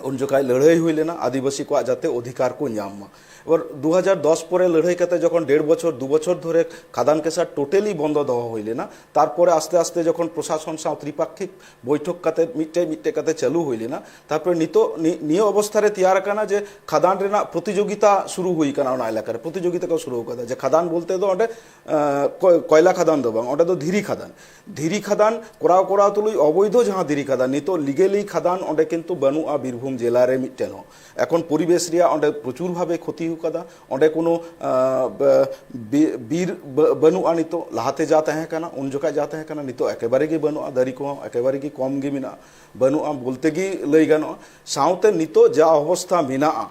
ᱩᱱ ᱡᱚᱠᱷᱟᱡ ᱞᱟᱹᱲᱦᱟᱹᱭ ᱦᱩᱭ ᱞᱮᱱᱟ ᱟᱹᱫᱤᱵᱟᱹᱥᱤ ᱠᱚᱣᱟᱜ ᱡᱟᱛᱮ ᱚᱫᱷᱤᱠᱟᱨ ᱠᱚ ᱧᱟᱢ ᱢᱟ᱾ ᱮᱵᱟᱨ ᱫᱩ ᱦᱟᱡᱟᱨ ᱫᱚᱥ ᱯᱚᱨᱮ ᱞᱟᱹᱲᱦᱟᱹᱭ ᱠᱟᱛᱮ ᱡᱚᱠᱷᱚᱱ ᱰᱮᱲ ᱵᱚᱪᱷᱚᱨ, ᱫᱩ ᱵᱚᱪᱷᱚᱨ ᱫᱷᱚᱨᱮ ᱠᱷᱟᱫᱟᱱ ᱠᱮᱥᱟ ᱴᱳᱴᱟᱞᱤ ᱵᱚᱱᱫᱚ ᱫᱚᱦᱚ ᱦᱩᱭ ᱞᱮᱱᱟ, ᱛᱟᱨᱯᱚᱨᱮ ᱟᱥᱛᱮ ᱟᱥᱛᱮ ᱡᱚᱠᱷᱚᱱ ᱯᱨᱚᱥᱟᱥᱚᱱ ᱥᱟᱶ ᱛᱨᱤᱯᱟᱠᱠᱷᱤᱠ ᱵᱳᱭᱴᱷᱚᱠ ᱠᱟᱛᱮ ᱢᱤᱫᱴᱮᱡ ᱢᱤᱫᱴᱮᱡ ᱠᱟᱛᱮ ᱪᱟᱹᱞᱩ ᱦᱩᱭ ᱞᱮᱱᱟ, ᱛᱟᱨᱯᱚᱨᱮ ᱱᱤᱛᱚᱜ ᱱᱤ- ᱱᱤᱭᱟᱹ ᱚᱵᱚᱥᱛᱷᱟ ᱨᱮ ᱛᱮᱭᱟᱨ ᱟᱠᱟᱱᱟ ᱡᱮ ᱠᱷᱟᱫᱟᱱ ᱨᱮᱱᱟᱜ ᱯᱨᱚᱛᱤᱡᱳᱜᱤᱛᱟ ᱥᱩᱨᱩ ᱦᱩᱭ ᱟᱠᱟᱱᱟ, ᱚᱱᱟ ᱮᱞᱟᱠᱟ ᱨᱮ ᱯᱨᱚᱛᱤᱡᱳᱜᱤᱛᱟ ᱠᱚ ᱥᱩᱨᱩ ᱟᱠᱟᱫᱟ᱾ ᱡᱮ ᱠᱷᱟᱫᱟᱱ ᱵᱚᱞᱛᱮ ᱫᱚ ᱚᱸᱰᱮ ᱟᱸ, ᱠᱚ- ᱠᱚᱭᱞᱟ ᱠᱷᱟᱫᱟᱱ ᱫᱚ ᱵᱟᱝ, ᱚᱸᱰᱮ ᱫᱚ ᱫᱷᱤᱨᱤ ᱠᱷᱟᱫᱟᱱ᱾ ᱫᱷᱤᱨᱤ ᱠᱷᱟᱫᱟᱱ ᱠᱚᱨᱟᱣ ᱠᱚᱨᱟᱣ ᱛᱩᱞᱩᱡ ᱚᱵᱚᱭᱫᱷᱚ ᱡᱟᱦᱟᱸ ᱫᱷᱤᱨᱤ ᱠᱷᱟᱫᱟᱱ, ᱱᱤᱛᱚᱜ ᱞᱤᱜᱮᱞᱤ ᱠᱷᱟᱫᱟᱱ ᱚᱸᱰᱮ ᱠᱤᱱᱛᱩ ᱵᱟᱹᱱᱩᱜᱼᱟ ᱵᱤᱨᱵᱷᱩᱢ ᱡᱮᱞᱟ ᱨᱮ ᱢᱤᱫᱴᱮᱱ ᱦᱚᱸ᱾ ᱮᱠᱷᱚᱱ ᱯᱚᱨᱤᱵᱮᱥ ᱨᱮᱭᱟᱜ ᱚᱸᱰᱮ ᱯᱨᱚᱪᱩᱨ ᱵᱷᱟᱵᱮ ᱠᱷᱚᱛᱤ ᱟᱠᱟᱫᱟ᱾ ᱚᱸᱰᱮ ᱠᱳᱱᱳ, ᱟᱸ, ᱵ- ᱵᱤ- ᱵᱤᱨ ᱵ- ᱵᱟᱹᱱᱩᱜᱼᱟ ᱱᱤᱛᱚᱜ, ᱞᱟᱦᱟᱛᱮ ᱡᱟ ᱛᱟᱦᱮᱸ ᱠᱟᱱᱟ, ᱩᱱ ᱡᱚᱠᱷᱟᱡ ᱡᱟ ᱛᱟᱦᱮᱸ ᱠᱟᱱᱟ, ᱱᱤᱛᱚᱜ ᱮᱠᱮᱵᱟᱨᱮ ᱜᱮ ᱵᱟᱹᱱᱩᱜᱼᱟ, ᱫᱟᱨᱮ ᱠᱚᱦᱚᱸ ᱮᱠᱮᱵᱟᱨᱮ ᱜᱮ ᱠᱚᱢ ᱜᱮ ᱢᱮᱱᱟᱜᱼᱟ, ᱵᱟᱹᱱᱩᱜᱼᱟ ᱵᱚᱞᱛᱮ ᱜᱮ ᱞᱟᱹᱭ ᱜᱟᱱᱚᱜᱼᱟ᱾ ᱥᱟᱶᱛᱮ ᱱᱤᱛᱚᱜ ᱡᱟ ᱚᱵᱚᱥᱛᱷᱟ ᱢᱮᱱᱟᱜᱼᱟ,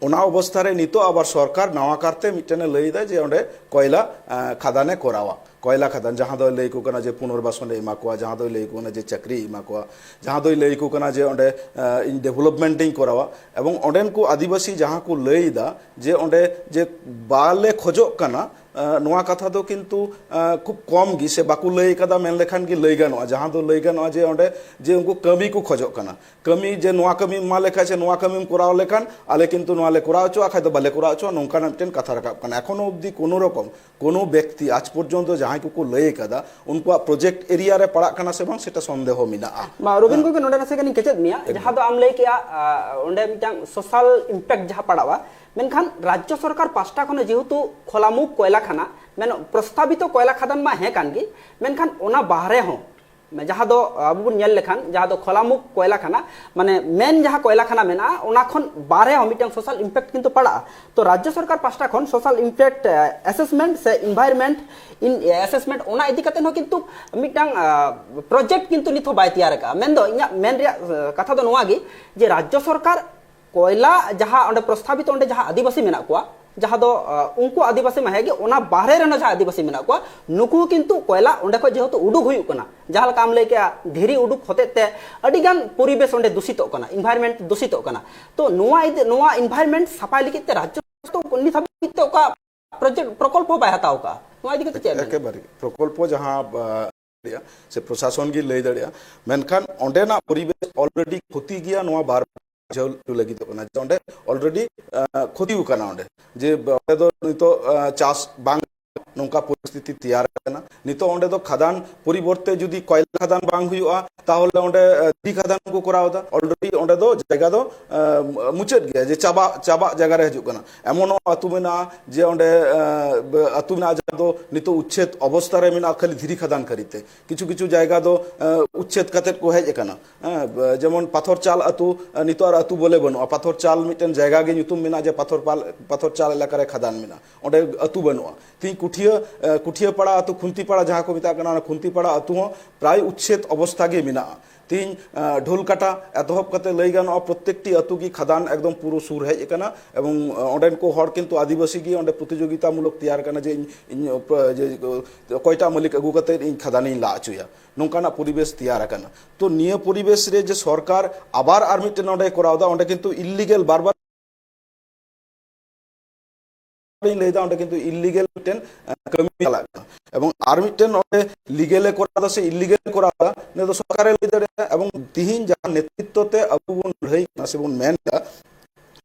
ᱚᱱᱟ ᱚᱵᱚᱥᱛᱷᱟ ᱨᱮ ᱱᱤᱛᱚᱜ ᱟᱵᱟᱨ ᱥᱚᱨᱠᱟᱨ ᱱᱟᱣᱟ ᱠᱟᱨᱛᱮ ᱢᱤᱫᱴᱮᱱ ᱮ ᱞᱟᱹᱭ ᱮᱫᱟ ᱡᱮ ᱚᱸᱰᱮ ᱠᱚᱭᱞᱟ, ᱟᱸ, ᱠᱷᱟᱫᱟᱱ ᱮ ᱠᱚᱨᱟᱣᱟ, ᱠᱚᱭᱞᱟ ᱠᱷᱟᱫᱟᱱ, ᱡᱟᱦᱟᱸ ᱫᱚᱭ ᱞᱟᱹᱭ ᱟᱠᱚ ᱠᱟᱱᱟ ᱡᱮ ᱯᱩᱱᱚᱨᱵᱟᱥᱚᱱ ᱮ ᱮᱢᱟ ᱠᱚᱣᱟ, ᱡᱟᱦᱟᱸ ᱫᱚᱭ ᱞᱟᱹᱭ ᱟᱠᱚ ᱠᱟᱱᱟ ᱡᱮ ᱪᱟᱹᱠᱨᱤ ᱮ ᱮᱢᱟ ᱠᱚᱣᱟ, ᱡᱟᱦᱟᱸ ᱫᱚᱭ ᱞᱟᱹᱭ ᱟᱠᱚ ᱠᱟᱱᱟ ᱡᱮ ᱚᱸᱰᱮ, ᱟᱸ, ᱤᱧ ᱰᱮᱵᱷᱞᱚᱯᱢᱮᱱᱴ ᱤᱧ ᱠᱚᱨᱟᱣᱟ᱾ ᱮᱵᱚᱝ ᱚᱸᱰᱮᱱ ᱠᱚ ᱟᱹᱫᱤᱵᱟᱹᱥᱤ ᱡᱟᱦᱟᱸ ᱠᱚ ᱞᱟᱹᱭ ᱮᱫᱟ ᱡᱮ ᱚᱸᱰᱮ ᱡᱮ ᱵᱟᱞᱮ ᱠᱷᱚᱡᱚᱜ ᱠᱟᱱᱟ, ᱟᱸ, ᱱᱚᱣᱟ ᱠᱟᱛᱷᱟ ᱫᱚ ᱠᱤᱱᱛᱩ, ᱟᱸ, ᱠᱷᱩᱵ ᱠᱚᱢ ᱜᱮ ᱥᱮ ᱵᱟᱠᱚ ᱞᱟᱹᱭ ᱟᱠᱟᱫᱟ ᱢᱮᱱ ᱞᱮᱠᱷᱟᱱ ᱜᱮ ᱞᱟᱹᱭ ᱜᱟᱱᱚᱜᱼᱟ᱾ ᱡᱟᱦᱟᱸ ᱫᱚ ᱞᱟᱹᱭ ᱜᱟᱱᱚᱜᱼᱟ ᱡᱮ ᱚᱸᱰᱮ ᱡᱮ ᱩᱱᱠᱩ ᱠᱟᱹᱢᱤ ᱠᱚ ᱠᱷᱚᱡᱚᱜ ᱠᱟᱱᱟ, ᱠᱟᱹᱢᱤ ᱡᱮ ᱱᱚᱣᱟ ᱠᱟᱹᱢᱤᱢ ᱮᱢᱟ ᱞᱮᱠᱷᱟᱱ ᱥᱮ ᱱᱚᱣᱟ ᱠᱟᱹᱢᱤᱢ ᱠᱚᱨᱟᱣ ᱞᱮᱠᱷᱟᱱ ᱟᱞᱮ ᱠᱤᱱᱛᱩ ᱱᱚᱣᱟ ᱞᱮ ᱠᱚᱨᱟᱣ ᱦᱚᱪᱚᱣᱟᱜᱼᱟ, ᱠᱷᱟᱡ ᱫᱚ ᱵᱟᱞᱮ ᱠᱚᱨᱟᱣ ᱦᱚᱪᱚᱣᱟᱜᱼᱟ, ᱱᱚᱝᱠᱟᱱᱟᱜ ᱢᱤᱫᱴᱮᱱ ᱠᱟᱛᱷᱟ ᱨᱟᱠᱟᱵ ᱠᱟᱱᱟ᱾ ᱮᱠᱷᱚᱱᱳ ᱚᱵᱫᱤ ᱠᱳᱱᱳ ᱨᱚᱠᱚᱢ ᱠᱳᱱᱳ ᱵᱮᱠᱛᱤ ᱟᱡ ᱯᱚᱨᱡᱚᱱᱛᱚ ᱡᱟᱦᱟᱸᱭ ᱠᱚᱠᱚ ᱞᱟᱹᱭ ᱟᱠᱟᱫᱟ ᱩᱱᱠᱩᱣᱟᱜ ᱯᱨᱚᱡᱮᱠᱴ ᱮᱨᱤᱭᱟ ᱨᱮ ᱯᱟᱲᱟᱜ ᱠᱟᱱᱟ ᱥᱮ ᱵᱟᱝ, ᱥᱮᱴᱟ ᱥᱚᱱᱫᱮᱦᱚ ᱢᱮᱱᱟᱜᱼᱟ᱾ ᱢᱟ ᱨᱚᱵᱤᱱ ᱜᱚᱢᱠᱮ, ᱱᱚᱰᱮ ᱱᱟᱥᱮ ᱜᱟᱱᱤᱧ ᱠᱮᱪᱮᱫ ᱢᱮᱭᱟ, ᱮᱠᱫᱚᱢ᱾ ᱡᱟᱦᱟᱸ ᱫᱚ ᱟᱢ ᱞᱟᱹᱭ ᱠᱮᱜᱼᱟ, ᱟᱸ, ᱚᱸᱰᱮ ᱢᱤᱫᱴᱟᱝ ᱥᱳᱥᱟᱞ ᱤᱢᱯᱮᱠᱴ ᱡᱟᱦᱟᱸ ᱯᱟᱲᱟᱜᱼᱟ, ᱢᱮᱱᱠᱷᱟᱱ ᱨᱟᱡᱽᱡᱚ ᱥᱚᱨᱠᱟᱨ ᱯᱟᱥᱴᱟ ᱠᱷᱚᱱ ᱡᱮᱦᱮᱛᱩ ᱠᱷᱚᱞᱟᱢᱩᱠᱷ ᱠᱚᱭᱞᱟ ᱠᱷᱟᱱᱟ, ᱢᱮᱱ ᱯᱨᱚᱥᱛᱟᱵᱤᱛᱚ ᱠᱚᱭᱞᱟ ᱠᱷᱟᱫᱟᱱ ᱢᱟ ᱦᱮᱸ ᱠᱟᱱ ᱜᱮ, ᱢᱮᱱᱠᱷᱟᱱ ᱚᱱᱟ ᱵᱟᱦᱨᱮ ᱦᱚᱸ ᱡᱟᱦᱟᱸ ᱫᱚ ᱟᱵᱚ ᱵᱚᱱ ᱧᱮᱞ ᱞᱮᱠᱷᱟᱱ, ᱡᱟᱦᱟᱸ ᱫᱚ ᱠᱷᱚᱞᱟᱢᱩᱠᱷ ᱠᱚᱭᱞᱟ ᱠᱷᱟᱱᱟ, ᱢᱟᱱᱮ ᱢᱮᱱ ᱡᱟᱦᱟᱸ ᱠᱚᱭᱞᱟ ᱠᱷᱟᱱᱟ ᱢᱮᱱᱟᱜᱼᱟ, ᱚᱱᱟ ᱠᱷᱚᱱ ᱵᱟᱦᱨᱮ ᱦᱚᱸ ᱢᱤᱫᱴᱟᱝ ᱥᱳᱥᱟᱞ ᱤᱢᱯᱮᱠᱴ ᱠᱤᱱᱛᱩ ᱯᱟᱲᱟᱜᱼᱟ᱾ ᱛᱚ ᱨᱟᱡᱽᱡᱚ ᱥᱚᱨᱠᱟᱨ ᱯᱟᱥᱴᱟ ᱠᱷᱚᱱ ᱥᱳᱥᱟᱞ ᱤᱢᱯᱮᱠᱴ ᱮᱥᱮᱥᱢᱮᱱᱴ ᱥᱮ ᱤᱱᱵᱷᱟᱭᱨᱢᱮᱱᱴ ᱤᱱ ᱮᱥᱮᱥᱢᱮᱱᱴ, ᱚᱱᱟ ᱤᱫᱤ ᱠᱟᱛᱮ ᱦᱚᱸ ᱠᱤᱱᱛᱩ ᱢᱤᱫᱴᱟᱝ ᱯᱨᱚᱡᱮᱠᱴ ᱠᱤᱱᱛᱩ ᱱᱤᱛ ᱦᱚᱸ ᱵᱟᱭ ᱛᱮᱭᱟᱨ ᱟᱠᱟᱫᱼᱟ᱾ ᱢᱮᱱᱫᱚ ᱤᱧᱟᱹᱜ ᱢᱮᱱ ᱨᱮᱭᱟᱜ ᱟᱸ, ᱠᱟᱛᱷᱟ ᱫᱚ ᱱᱚᱣᱟ ᱜᱮ, ᱡᱮ ᱨᱟᱡᱽᱡᱚ ᱥᱚᱨᱠᱟᱨ ᱠᱚᱭᱞᱟ ᱡᱟᱦᱟᱸ ᱚᱸᱰᱮ ᱯᱨᱚᱥᱛᱟᱵᱤᱛ, ᱚᱸᱰᱮ ᱡᱟᱦᱟᱸ ᱟᱹᱫᱤᱵᱟᱹᱥᱤ ᱢᱮᱱᱟᱜ ᱠᱚᱣᱟ, ᱡᱟᱦᱟᱸ ᱫᱚ ᱟᱸ, ᱩᱱᱠᱩ ᱟᱹᱫᱤᱵᱟᱹᱥᱤ ᱢᱟ ᱦᱮᱸ ᱜᱮ, ᱚᱱᱟ ᱵᱟᱦᱨᱮ ᱨᱮᱱ ᱡᱟᱦᱟᱸ ᱟᱹᱫᱤᱵᱟᱹᱥᱤ ᱢᱮᱱᱟᱜ ᱠᱚᱣᱟ, ᱱᱩᱠᱩ ᱠᱤᱱᱛᱩ ᱠᱚᱭᱞᱟ ᱚᱸᱰᱮ ᱠᱷᱚᱱ ᱡᱮᱦᱮᱛᱩ ᱩᱰᱩᱠ ᱦᱩᱭᱩᱜ ᱠᱟᱱᱟ, ᱡᱟᱦᱟᱸ ᱞᱮᱠᱟ ᱟᱢ ᱞᱟᱹᱭ ᱠᱮᱜᱼᱟ, ᱫᱷᱤᱨᱤ ᱩᱰᱩᱠ ᱦᱚᱛᱮᱡ ᱛᱮ ᱟᱹᱰᱤ ᱜᱟᱱ ᱯᱚᱨᱤᱵᱮᱥ ᱚᱸᱰᱮ ᱫᱩᱥᱤᱛᱚᱜ ᱠᱟᱱᱟ, ᱤᱱᱵᱷᱟᱭᱨᱱᱢᱮᱱᱴ ᱫᱩᱥᱤᱛᱚᱜ ᱠᱟᱱᱟ᱾ ᱛᱚ ᱱᱚᱣᱟ ᱤᱫᱤ, ᱱᱚᱣᱟ ᱤᱱᱵᱷᱟᱭᱨᱱᱢᱮᱱᱴ ᱥᱟᱯᱷᱟᱭ ᱞᱟᱹᱜᱤᱫ ᱛᱮ ᱨᱟᱡᱽᱡᱚ ᱥᱚᱨᱠᱟᱨ ᱱᱤᱛ ᱦᱟᱹᱵᱤᱡ ᱛᱮ ᱚᱠᱟ ᱯᱨᱚᱡᱮᱠᱴ, ᱯᱨᱚᱠᱚᱞᱯᱚ ᱵᱟᱭ ᱦᱟᱛᱟᱣ ᱠᱟᱜᱼᱟ, ᱱᱚᱣᱟ ᱤᱫᱤ ᱠᱟᱛᱮ ᱪᱮᱫ ᱮᱢ ᱢᱮᱱᱟ? ᱮᱠᱮᱵᱟᱨᱮ ᱯᱨᱚᱠᱚᱞᱯᱚ ᱡᱟᱦᱟᱸ, ᱟᱸ, ᱫᱟᱲᱮᱭᱟᱜᱼᱟ, ᱥᱮ ᱯᱨᱚᱥᱟᱥᱚᱱ ᱜᱮ ᱞᱟᱹᱭ ᱫᱟᱲᱮᱭᱟᱜᱼᱟ, ᱢᱮᱱᱠᱷᱟᱱ ᱚᱸᱰᱮᱱᱟᱜ ᱯᱚᱨᱤᱵᱮᱥ already ᱠᱷᱚᱛᱤ ᱜᱮᱭᱟ᱾ ᱱᱚᱣᱟ ᱵᱟᱨ ᱵᱩᱡᱷᱟᱹᱣ ᱦᱚᱪᱚ ᱞᱟᱹᱜᱤᱫᱚᱜ ᱠᱟᱱᱟ ᱡᱮ ᱚᱸᱰᱮ already, ᱟᱸ, ᱠᱷᱚᱛᱤ ᱟᱠᱟᱱᱟ᱾ ᱚᱸᱰᱮ ᱡᱮ ᱚᱸᱰᱮ ᱫᱚ ᱱᱤᱛᱚᱜ, ᱟᱸ, ᱪᱟᱥ ᱵᱟᱝ, ᱱᱚᱝᱠᱟ ᱯᱚᱨᱤᱥᱛᱷᱤᱛᱤ ᱛᱮᱭᱟᱨ ᱟᱠᱟᱱᱟ᱾ ᱱᱤᱛᱚᱜ ᱚᱸᱰᱮ ᱫᱚ ᱠᱷᱟᱫᱟᱱ ᱯᱚᱨᱤᱵᱚᱨᱛᱮ ᱡᱩᱫᱤ ᱠᱚᱭᱞᱟ ᱠᱷᱟᱫᱟᱱ ᱵᱟᱝ ᱦᱩᱭᱩᱜᱼᱟ, ᱛᱟᱦᱚᱞᱮ ᱚᱸᱰᱮ, ᱟᱸ, ᱫᱷᱤᱨᱤ ᱠᱷᱟᱫᱟᱱ ᱠᱚ ᱠᱚᱨᱟᱣ ᱮᱫᱟ᱾ Already ᱚᱸᱰᱮ ᱫᱚ ᱡᱟᱭᱜᱟ ᱫᱚ, ᱟᱸ, ᱢᱩᱪᱟᱹᱫ ᱜᱮᱭᱟ, ᱡᱮ ᱪᱟᱵᱟ, ᱪᱟᱵᱟᱜ ᱡᱟᱭᱜᱟ ᱨᱮ ᱦᱤᱡᱩᱜ ᱠᱟᱱᱟ᱾ ᱮᱢᱚᱱ ᱟᱹᱛᱩ ᱢᱮᱱᱟᱜᱼᱟ ᱡᱮ ᱚᱸᱰᱮ, ᱟᱸ, ᱟᱹᱛᱩ ᱢᱮᱱᱟᱜᱼᱟ ᱡᱟᱦᱟᱸ ᱫᱚ ᱱᱤᱛᱚᱜ ᱩᱪᱪᱷᱮᱫ ᱚᱵᱚᱥᱛᱟ ᱨᱮ ᱢᱮᱱᱟᱜᱼᱟ, ᱠᱷᱟᱹᱞᱤ ᱫᱷᱤᱨᱤ ᱠᱷᱟᱫᱟᱱ ᱠᱷᱟᱹᱛᱤᱨ ᱛᱮ᱾ ᱠᱤᱪᱷᱩ ᱠᱤᱪᱷᱩ ᱡᱟᱭᱜᱟ ᱫᱚ, ᱟᱸ, ᱩᱪᱪᱷᱮᱫ ᱠᱟᱛᱮᱫ ᱠᱚ ᱦᱮᱡ ᱟᱠᱟᱱᱟ᱾ ᱦᱮᱸ, ᱡᱮᱢᱚᱱ ᱯᱟᱛᱷᱚᱨ ᱪᱟᱞ ᱟᱹᱛᱩ, ᱟᱸ, ᱱᱤᱛᱚᱜ ᱟᱨ ᱟᱹᱛᱩ ᱵᱚᱞᱮ ᱵᱟᱹᱱᱩᱜᱼᱟ᱾ ᱯᱟᱛᱷᱚᱨ ᱪᱟᱞ ᱢᱤᱫᱴᱮᱱ ᱡᱟᱭᱜᱟ ᱜᱮ ᱧᱩᱛᱩᱢ ᱢᱮᱱᱟᱜᱼᱟ ᱡᱮ ᱯᱟᱛᱷᱚᱨ ᱯᱟᱞ-, ᱯᱟᱛᱷᱚᱨ ᱪᱟᱞ ᱮᱞᱟᱠᱟ ᱨᱮ ᱠᱷᱟᱫᱟᱱ ᱢᱮᱱᱟᱜᱼᱟ, ᱚᱸᱰᱮ ᱟᱹᱛᱩ ᱵᱟᱹᱱᱩᱜᱼᱟ᱾ ᱛᱤᱦᱤᱧ ᱠᱩᱴᱷᱤᱭᱟᱹ, ᱟᱸ, ᱠᱩᱴᱷᱤᱭᱟᱹ ᱯᱟᱲᱟ ᱟᱹᱛᱩ, ᱠᱷᱩᱱᱛᱤ ᱯᱟᱲᱟ ᱡᱟᱦᱟᱸ ᱠᱚ ᱢᱮᱛᱟᱜ ᱠᱟᱱᱟ, ᱚᱱᱟ ᱠᱷᱩᱱᱛᱤ ᱯᱟᱲᱟ ᱟᱹᱛᱩ ᱦᱚᱸ ᱯᱨᱟᱭ ᱩᱪᱪᱷᱮᱫ ᱚᱵᱚᱥᱛᱟ ᱜᱮ ᱢᱮᱱᱟᱜᱼᱟ᱾ ᱛᱤᱦᱤᱧ, ᱟᱸ, ᱰᱷᱳᱞᱠᱟᱴᱟ ᱮᱛᱚᱦᱚᱵ ᱠᱟᱛᱮ ᱞᱟᱹᱭ ᱜᱟᱱᱚᱜᱼᱟ, ᱯᱨᱚᱛᱮᱠᱴᱤ ᱟᱹᱛᱩ ᱜᱮ ᱠᱷᱟᱫᱟᱱ ᱮᱠᱫᱚᱢ ᱯᱩᱨᱟᱹ ᱥᱩᱨ ᱦᱮᱡ ᱟᱠᱟᱱᱟ᱾ ᱮᱵᱚᱝ, ᱟᱸ, ᱚᱸᱰᱮᱱ ᱠᱚ ᱦᱚᱲ ᱠᱤᱱᱛᱩ ᱟᱹᱫᱤᱵᱟᱹᱥᱤ ᱜᱮ ᱚᱸᱰᱮ ᱯᱨᱚᱛᱤᱡᱳᱜᱤᱛᱟᱢᱩᱞᱚᱠ ᱛᱮᱭᱟᱨ ᱟᱠᱟᱱᱟ ᱡᱮ ᱤᱧ, ᱤᱧ, ᱚᱠ-, ᱡᱮ, ᱚᱠᱚᱭᱴᱟᱜ ᱢᱟᱹᱞᱤᱠ ᱟᱹᱜᱩ ᱠᱟᱛᱮ ᱤᱧ ᱠᱷᱟᱫᱟᱱᱤᱧ ᱞᱟ ᱦᱚᱪᱚᱭᱟ, ᱱᱚᱝᱠᱟᱱᱟᱜ ᱯᱚᱨᱤᱵᱮᱥ ᱛᱮᱭᱟᱨ ᱟᱠᱟᱱᱟ᱾ ᱛᱚ ᱱᱤᱭᱟᱹ ᱯᱚᱨᱤᱵᱮᱥ ᱨᱮ ᱡᱮ ᱥᱚᱨᱠᱟᱨ ᱟᱵᱟᱨ ᱟᱨ ᱢᱤᱫᱴᱮᱱ ᱱᱚᱰᱮ ᱠᱚᱨᱟᱣ ᱮᱫᱟ, ᱚᱸᱰᱮ ᱠᱤᱱᱛᱩ ᱤᱞᱤᱜᱮᱞ, ᱵᱟᱨ ᱵᱟᱨ ᱤᱧ ᱞᱟᱹᱭᱫᱟ, ᱚᱸᱰᱮ ᱠᱤᱱᱛᱩ ᱤᱞᱤᱜᱮᱞ ᱢᱤᱫᱴᱮᱱ, ᱟᱸ, ᱠᱟᱹᱢᱤ ᱪᱟᱞᱟᱜ ᱠᱟᱱᱟ᱾ ᱮᱵᱚᱝ ᱟᱨ ᱢᱤᱫᱴᱮᱱ ᱚᱸᱰᱮ ᱞᱤᱜᱮᱞᱮ ᱠᱚᱨᱟᱣ ᱮᱫᱟ ᱥᱮ ᱤᱞᱤᱜᱮᱞ ᱠᱚᱨᱟᱣ ᱮᱫᱟ, ᱱᱤᱭᱟᱹ ᱫᱚ ᱥᱚᱨᱠᱟᱨᱮ ᱞᱟᱹᱭ ᱫᱟᱲᱮᱭᱟᱜᱼᱟ᱾ ᱮᱵᱚᱝ ᱛᱤᱦᱤᱧ ᱡᱟᱦᱟᱸ ᱱᱮᱛᱨᱤᱛᱛᱚ ᱛᱮ ᱟᱵᱚ ᱵᱚᱱ ᱞᱟᱹᱲᱦᱟᱹᱭ ᱠᱟᱱᱟ ᱥᱮᱵᱚᱱ ᱢᱮᱱ ᱮᱫᱟ,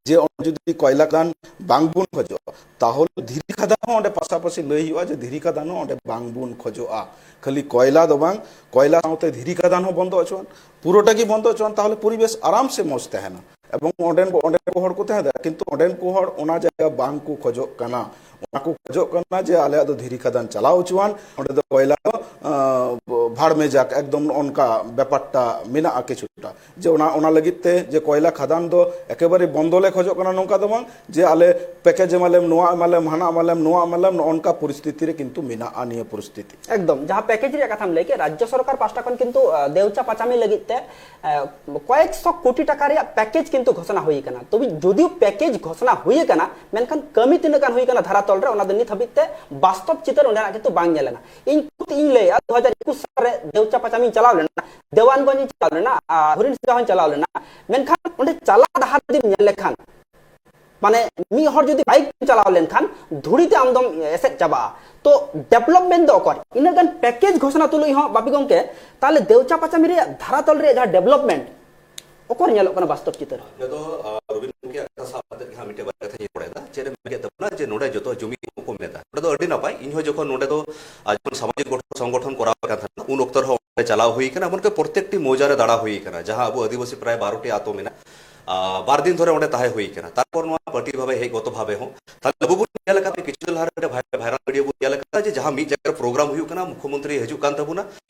ᱡᱮ ᱚᱸᱰᱮ ᱡᱩᱫᱤ ᱠᱚᱭᱞᱟ ᱠᱷᱟᱫᱟᱱ ᱵᱟᱝᱵᱚᱱ ᱠᱷᱚᱡᱚᱜᱼᱟ, ᱛᱟᱦᱚᱞᱮ ᱫᱷᱤᱨᱤ ᱠᱷᱟᱫᱟᱱ ᱦᱚᱸ ᱚᱸᱰᱮ ᱯᱟᱥᱟᱯᱟᱥᱤ ᱞᱟᱹᱭ ᱦᱩᱭᱩᱜᱼᱟ ᱡᱮ ᱫᱷᱤᱨᱤ ᱠᱷᱟᱫᱟᱱ ᱦᱚᱸ ᱚᱸᱰᱮ ᱵᱟᱝᱵᱚᱱ ᱠᱷᱚᱡᱚᱜᱼᱟ᱾ ᱠᱷᱟᱹᱞᱤ ᱠᱚᱭᱞᱟ ᱫᱚ ᱵᱟᱝ, ᱠᱚᱭᱞᱟ ᱥᱟᱶᱛᱮ ᱫᱷᱤᱨᱤ ᱠᱷᱟᱫᱟᱱ ᱦᱚᱸ ᱵᱚᱱᱫᱚ ᱦᱚᱪᱚᱣᱟᱱ, ᱯᱩᱨᱟᱹᱴᱟ ᱜᱮ ᱵᱚᱱᱫᱚ ᱦᱚᱪᱚᱣᱟᱱ, ᱛᱟᱦᱚᱞᱮ ᱯᱚᱨᱤᱵᱮᱥ ᱟᱨᱟᱢ ᱥᱮ ᱢᱚᱡᱽ ᱛᱟᱦᱮᱱᱟ᱾ ᱮᱵᱚᱝ ᱚᱸᱰᱮᱱ ᱠᱚ, ᱚᱸᱰᱮᱱ ᱠᱚ ᱦᱚᱲ ᱠᱚ ᱛᱟᱦᱮᱸ ᱫᱟᱲᱮᱭᱟᱜᱼᱟ, ᱠᱤᱱᱛᱩ ᱚᱸᱰᱮᱱ ᱠᱚ ᱦᱚᱲ ᱚᱱᱟ ᱡᱟᱭᱜᱟ ᱵᱟᱝ ᱠᱚ ᱠᱷᱚᱡᱚᱜ ᱠᱟᱱᱟ᱾ ᱚᱱᱟ ᱠᱚ ᱠᱷᱚᱡᱚᱜ ᱠᱟᱱᱟ ᱡᱮ ᱟᱞᱮᱭᱟᱜ ᱫᱚ ᱫᱷᱤᱨᱤ ᱠᱷᱟᱫᱟᱱ ᱪᱟᱞᱟᱣ ᱦᱚᱪᱚᱣᱟᱱ, ᱚᱸᱰᱮ ᱫᱚ ᱠᱚᱭᱞᱟ ᱫᱚ, ᱟᱸ, ᱵᱷᱟᱲᱢᱮ ᱡᱟᱠ, ᱮᱠᱫᱚᱢ ᱱᱚᱜᱼᱚ ᱱᱚᱝᱠᱟ ᱵᱮᱯᱟᱨᱴᱟ ᱢᱮᱱᱟᱜᱼᱟ ᱠᱤᱪᱷᱩᱴᱟ᱾ ᱡᱮ ᱚᱱᱟ, ᱚᱱᱟ ᱞᱟᱹᱜᱤᱫ ᱛᱮ ᱡᱮ ᱠᱚᱭᱞᱟ ᱠᱷᱟᱫᱟᱱ ᱫᱚ ᱮᱠᱮᱵᱟᱨᱮ ᱵᱚᱱᱫᱚ ᱞᱮ ᱠᱷᱚᱡᱚᱜ ᱠᱟᱱᱟ, ᱱᱚᱝᱠᱟ ᱫᱚ ᱵᱟᱝ ᱡᱮ ᱟᱞᱮ ᱯᱮᱠᱮᱡᱽ ᱮᱢᱟᱞᱮᱢ, ᱱᱚᱣᱟ ᱮᱢᱟᱞᱮᱢ, ᱦᱟᱱᱟ ᱮᱢᱟᱞᱮᱢ, ᱱᱚᱣᱟ ᱮᱢᱟᱞᱮᱢ, ᱱᱚᱜᱼᱚ ᱱᱚᱝᱠᱟ ᱯᱚᱨᱤᱥᱛᱷᱤᱛᱤ ᱨᱮ ᱠᱤᱱᱛᱩ ᱢᱮᱱᱟᱜᱼᱟ ᱱᱤᱭᱟᱹ ᱯᱚᱨᱤᱥᱛᱷᱤᱛᱤ᱾ ᱮᱠᱫᱚᱢ, ᱡᱟᱦᱟᱸ ᱯᱮᱠᱮᱡᱽ ᱨᱮᱭᱟᱜ ᱠᱟᱛᱷᱟᱢ ᱞᱟᱹᱭ ᱠᱮᱫ, ᱨᱟᱡᱽᱡᱚ ᱥᱚᱨᱠᱟᱨ ᱯᱟᱦᱴᱟ ᱠᱷᱚᱱ ᱠᱤᱱᱛᱩ, ᱟᱸ, ᱫᱮᱣᱪᱟ ᱯᱟᱪᱟᱢᱤ ᱞᱟᱹᱜᱤᱫ ᱛᱮ, ᱟᱸ, ᱠᱚᱭᱮᱠ ᱥᱚ ᱠᱳᱴᱤ ᱴᱟᱠᱟ ᱨᱮᱭᱟᱜ ᱯᱮᱠᱮᱡᱽ ᱠᱤᱱᱛᱩ ᱜᱷᱳᱥᱚᱱᱟ ᱦᱩᱭ ᱟᱠᱟᱱᱟ᱾ ᱛᱚᱵᱮ ᱡᱩᱫᱤᱭᱳ ᱯᱮᱠᱮᱡᱽ ᱜᱷᱳᱥᱚᱱᱟ ᱦᱩᱭ ᱟᱠᱟᱱᱟ, ᱢᱮᱱᱠᱷᱟᱱ ᱠᱟᱹᱢᱤ ᱛᱤᱱᱟᱹᱜ ᱜᱟᱱ ᱦᱩᱭ ᱟᱠᱟᱱᱟ ᱫᱷᱟᱨᱟ ᱛᱚᱞ ᱨᱮ, ᱚᱱᱟ ᱫᱚ ᱱᱤᱛ ᱦᱟᱹᱵᱤᱡ ᱛᱮ ᱵᱟᱥᱛᱚᱵ ᱪᱤᱛᱟᱹᱨ ᱚᱸᱰᱮᱱᱟᱜ ᱠᱤᱱᱛᱩ ᱵᱟᱝ ᱧᱮᱞ ᱮᱱᱟ᱾ ᱤᱧ ᱠᱷᱩᱫ ᱤᱧ ᱞᱟᱹᱭᱟ, ᱫᱩ ᱦᱟᱡᱟᱨ ᱮᱠᱩᱥ ᱥᱟᱞ ᱨᱮ ᱫᱮᱣᱪᱟ ᱯᱟᱪᱟᱢᱤᱧ ᱪᱟᱞᱟᱣ ᱞᱮᱱᱟ, ᱫᱮᱣᱟᱱᱜᱚᱸᱡᱽ ᱤᱧ ᱪᱟᱞᱟᱣ ᱞᱮᱱᱟ, ᱟᱨ ᱦᱚᱨᱤᱱ ᱥᱤᱝᱜᱟ ᱦᱚᱸᱧ ᱪᱟᱞᱟᱣ ᱞᱮᱱᱟ᱾ ᱢᱮᱱᱠᱷᱟᱱ ᱚᱸᱰᱮ ᱪᱟᱞᱟᱜ ᱰᱟᱦᱟᱨ ᱡᱩᱫᱤᱢ ᱧᱮᱞ ᱞᱮᱠᱷᱟᱱ, ᱢᱟᱱᱮ, ᱢᱤᱫ ᱦᱚᱲ ᱡᱩᱫᱤ ᱵᱟᱭᱤᱠ ᱛᱮᱢ ᱪᱟᱞᱟᱣ ᱞᱮᱱᱠᱷᱟᱱ ᱫᱷᱩᱲᱤ ᱛᱮ ᱟᱢ ᱫᱚᱢ ᱮᱥᱮᱫ ᱪᱟᱵᱟᱜᱼᱟ᱾ ᱛᱚ, ᱰᱮᱵᱷᱞᱚᱯᱢᱮᱱᱴ ᱫᱚ ᱚᱠᱚᱨ? ᱤᱱᱟᱹᱜ ᱜᱟᱱ ᱯᱮᱠᱮᱡᱽ ᱜᱷᱳᱥᱚᱱᱟ ᱛᱩᱞᱩᱡ ᱦᱚᱸ, ᱵᱟᱯᱤ ᱜᱚᱢᱠᱮ, ᱛᱟᱦᱚᱞᱮ ᱫᱮᱣᱪᱟ ᱯᱟᱪᱟᱢᱤ ᱨᱮᱭᱟᱜ ᱫᱷᱟᱨᱟ ᱛᱚᱞ ᱨᱮᱭᱟᱜ ᱡᱟᱦᱟᱸ ᱰᱮᱵᱷᱞᱚᱯᱢᱮᱱᱴ, ᱚᱠᱚᱨ ᱧᱮᱞᱚᱜ ᱠᱟᱱᱟ ᱵᱟᱥᱛᱚᱵ ᱪᱤᱛᱟᱹᱨ? ᱱᱚᱰᱮ ᱫᱚ, ᱟᱸ, ᱨᱚᱵᱤᱱ ᱜᱚᱢᱠᱮᱭᱟᱜ ᱠᱟᱛᱷᱟ ᱥᱟᱵ ᱠᱟᱛᱮ ᱜᱮ ᱦᱟᱸᱜ ᱢᱤᱫᱴᱮᱱ ᱵᱟᱨᱭᱟ ᱠᱟᱛᱷᱟᱧ ᱨᱚᱲ ᱮᱫᱟ᱾ ᱪᱮᱫ ᱮᱢ ᱢᱮᱱ ᱠᱮᱫ ᱛᱟᱵᱚᱱᱟ ᱡᱮ ᱱᱚᱰᱮ ᱡᱚᱛᱚ ᱡᱩᱢᱤ ᱠᱚ ᱢᱮᱱ ᱮᱫᱟ, ᱱᱚᱰᱮ ᱫᱚ ᱟᱹᱰᱤ ᱱᱟᱯᱟᱭ᱾ ᱤᱧ ᱦᱚᱸ ᱡᱚᱠᱷᱚᱱ ᱱᱚᱰᱮ ᱫᱚ, ᱟᱸ, ᱡᱚᱠᱷᱚᱱ ᱥᱟᱢᱟᱡᱤᱠ ᱜᱚᱴᱷᱚᱱ ᱥᱚᱝᱜᱚᱴᱷᱚᱱ ᱠᱚᱨᱟᱣ ᱠᱟᱱ ᱛᱟᱦᱮᱱᱟ, ᱩᱱ ᱚᱠᱛᱚ ᱨᱮᱦᱚᱸ ᱚᱸᱰᱮ ᱪᱟᱞᱟᱣ ᱦᱩᱭ ᱠᱟᱱᱟ, ᱮᱢᱚᱱᱠᱤ ᱯᱨᱚᱛᱮᱠᱴᱤ ᱢᱚᱣᱡᱟ ᱨᱮ ᱫᱟᱬᱟ ᱦᱩᱭ ᱠᱟᱱᱟ, ᱡᱟᱦᱟᱸ ᱟᱵᱚ ᱟᱹᱫᱤᱵᱟᱹᱥᱤ ᱯᱨᱟᱭ ᱵᱟᱨᱚ ᱴᱤ ᱟᱛᱳ ᱢᱮᱱᱟᱜᱼᱟ᱾ ᱟᱸ, ᱵᱟᱨ ᱫᱤᱱ ᱫᱷᱚᱨᱮ ᱚᱸᱰᱮ ᱛᱟᱦᱮᱸ ᱦᱩᱭ ᱠᱟᱱᱟ᱾ ᱛᱟᱨᱯᱚᱨ ᱱᱚᱣᱟ ᱯᱟᱨᱴᱤ ᱵᱷᱟᱵᱮ ᱦᱮᱡ ᱜᱚᱛᱚ ᱵᱷᱟᱵᱮ ᱦᱚᱸ, ᱛᱟᱦᱞᱮ ᱟᱵᱚ ᱵᱚᱱ ᱧᱮᱞ ᱟᱠᱟᱫ ᱜᱮ, ᱠᱤᱪᱷᱩ ᱫᱤᱱ ᱞᱟᱦᱟ ᱨᱮ ᱢᱤᱫᱴᱮᱱ ᱵᱷᱟᱭ-, ᱵᱷᱟᱭᱨᱟᱞ ᱵᱷᱤᱰᱤᱭᱳ ᱵᱚᱱ ᱧᱮᱞ ᱟᱠᱟᱫᱟ ᱡᱮ ᱡᱟᱦᱟᱸ ᱢᱤᱫ ᱡᱟᱭᱜᱟ ᱨᱮ ᱯᱨᱳᱜᱨᱟᱢ ᱦᱩᱭᱩᱜ ᱠᱟᱱᱟ, ᱢᱩᱠᱷᱭᱚᱢᱚᱱᱛᱨᱤ ᱦᱤᱡᱩᱜ ᱠᱟᱱ ᱛᱟᱵᱚᱱᱟ,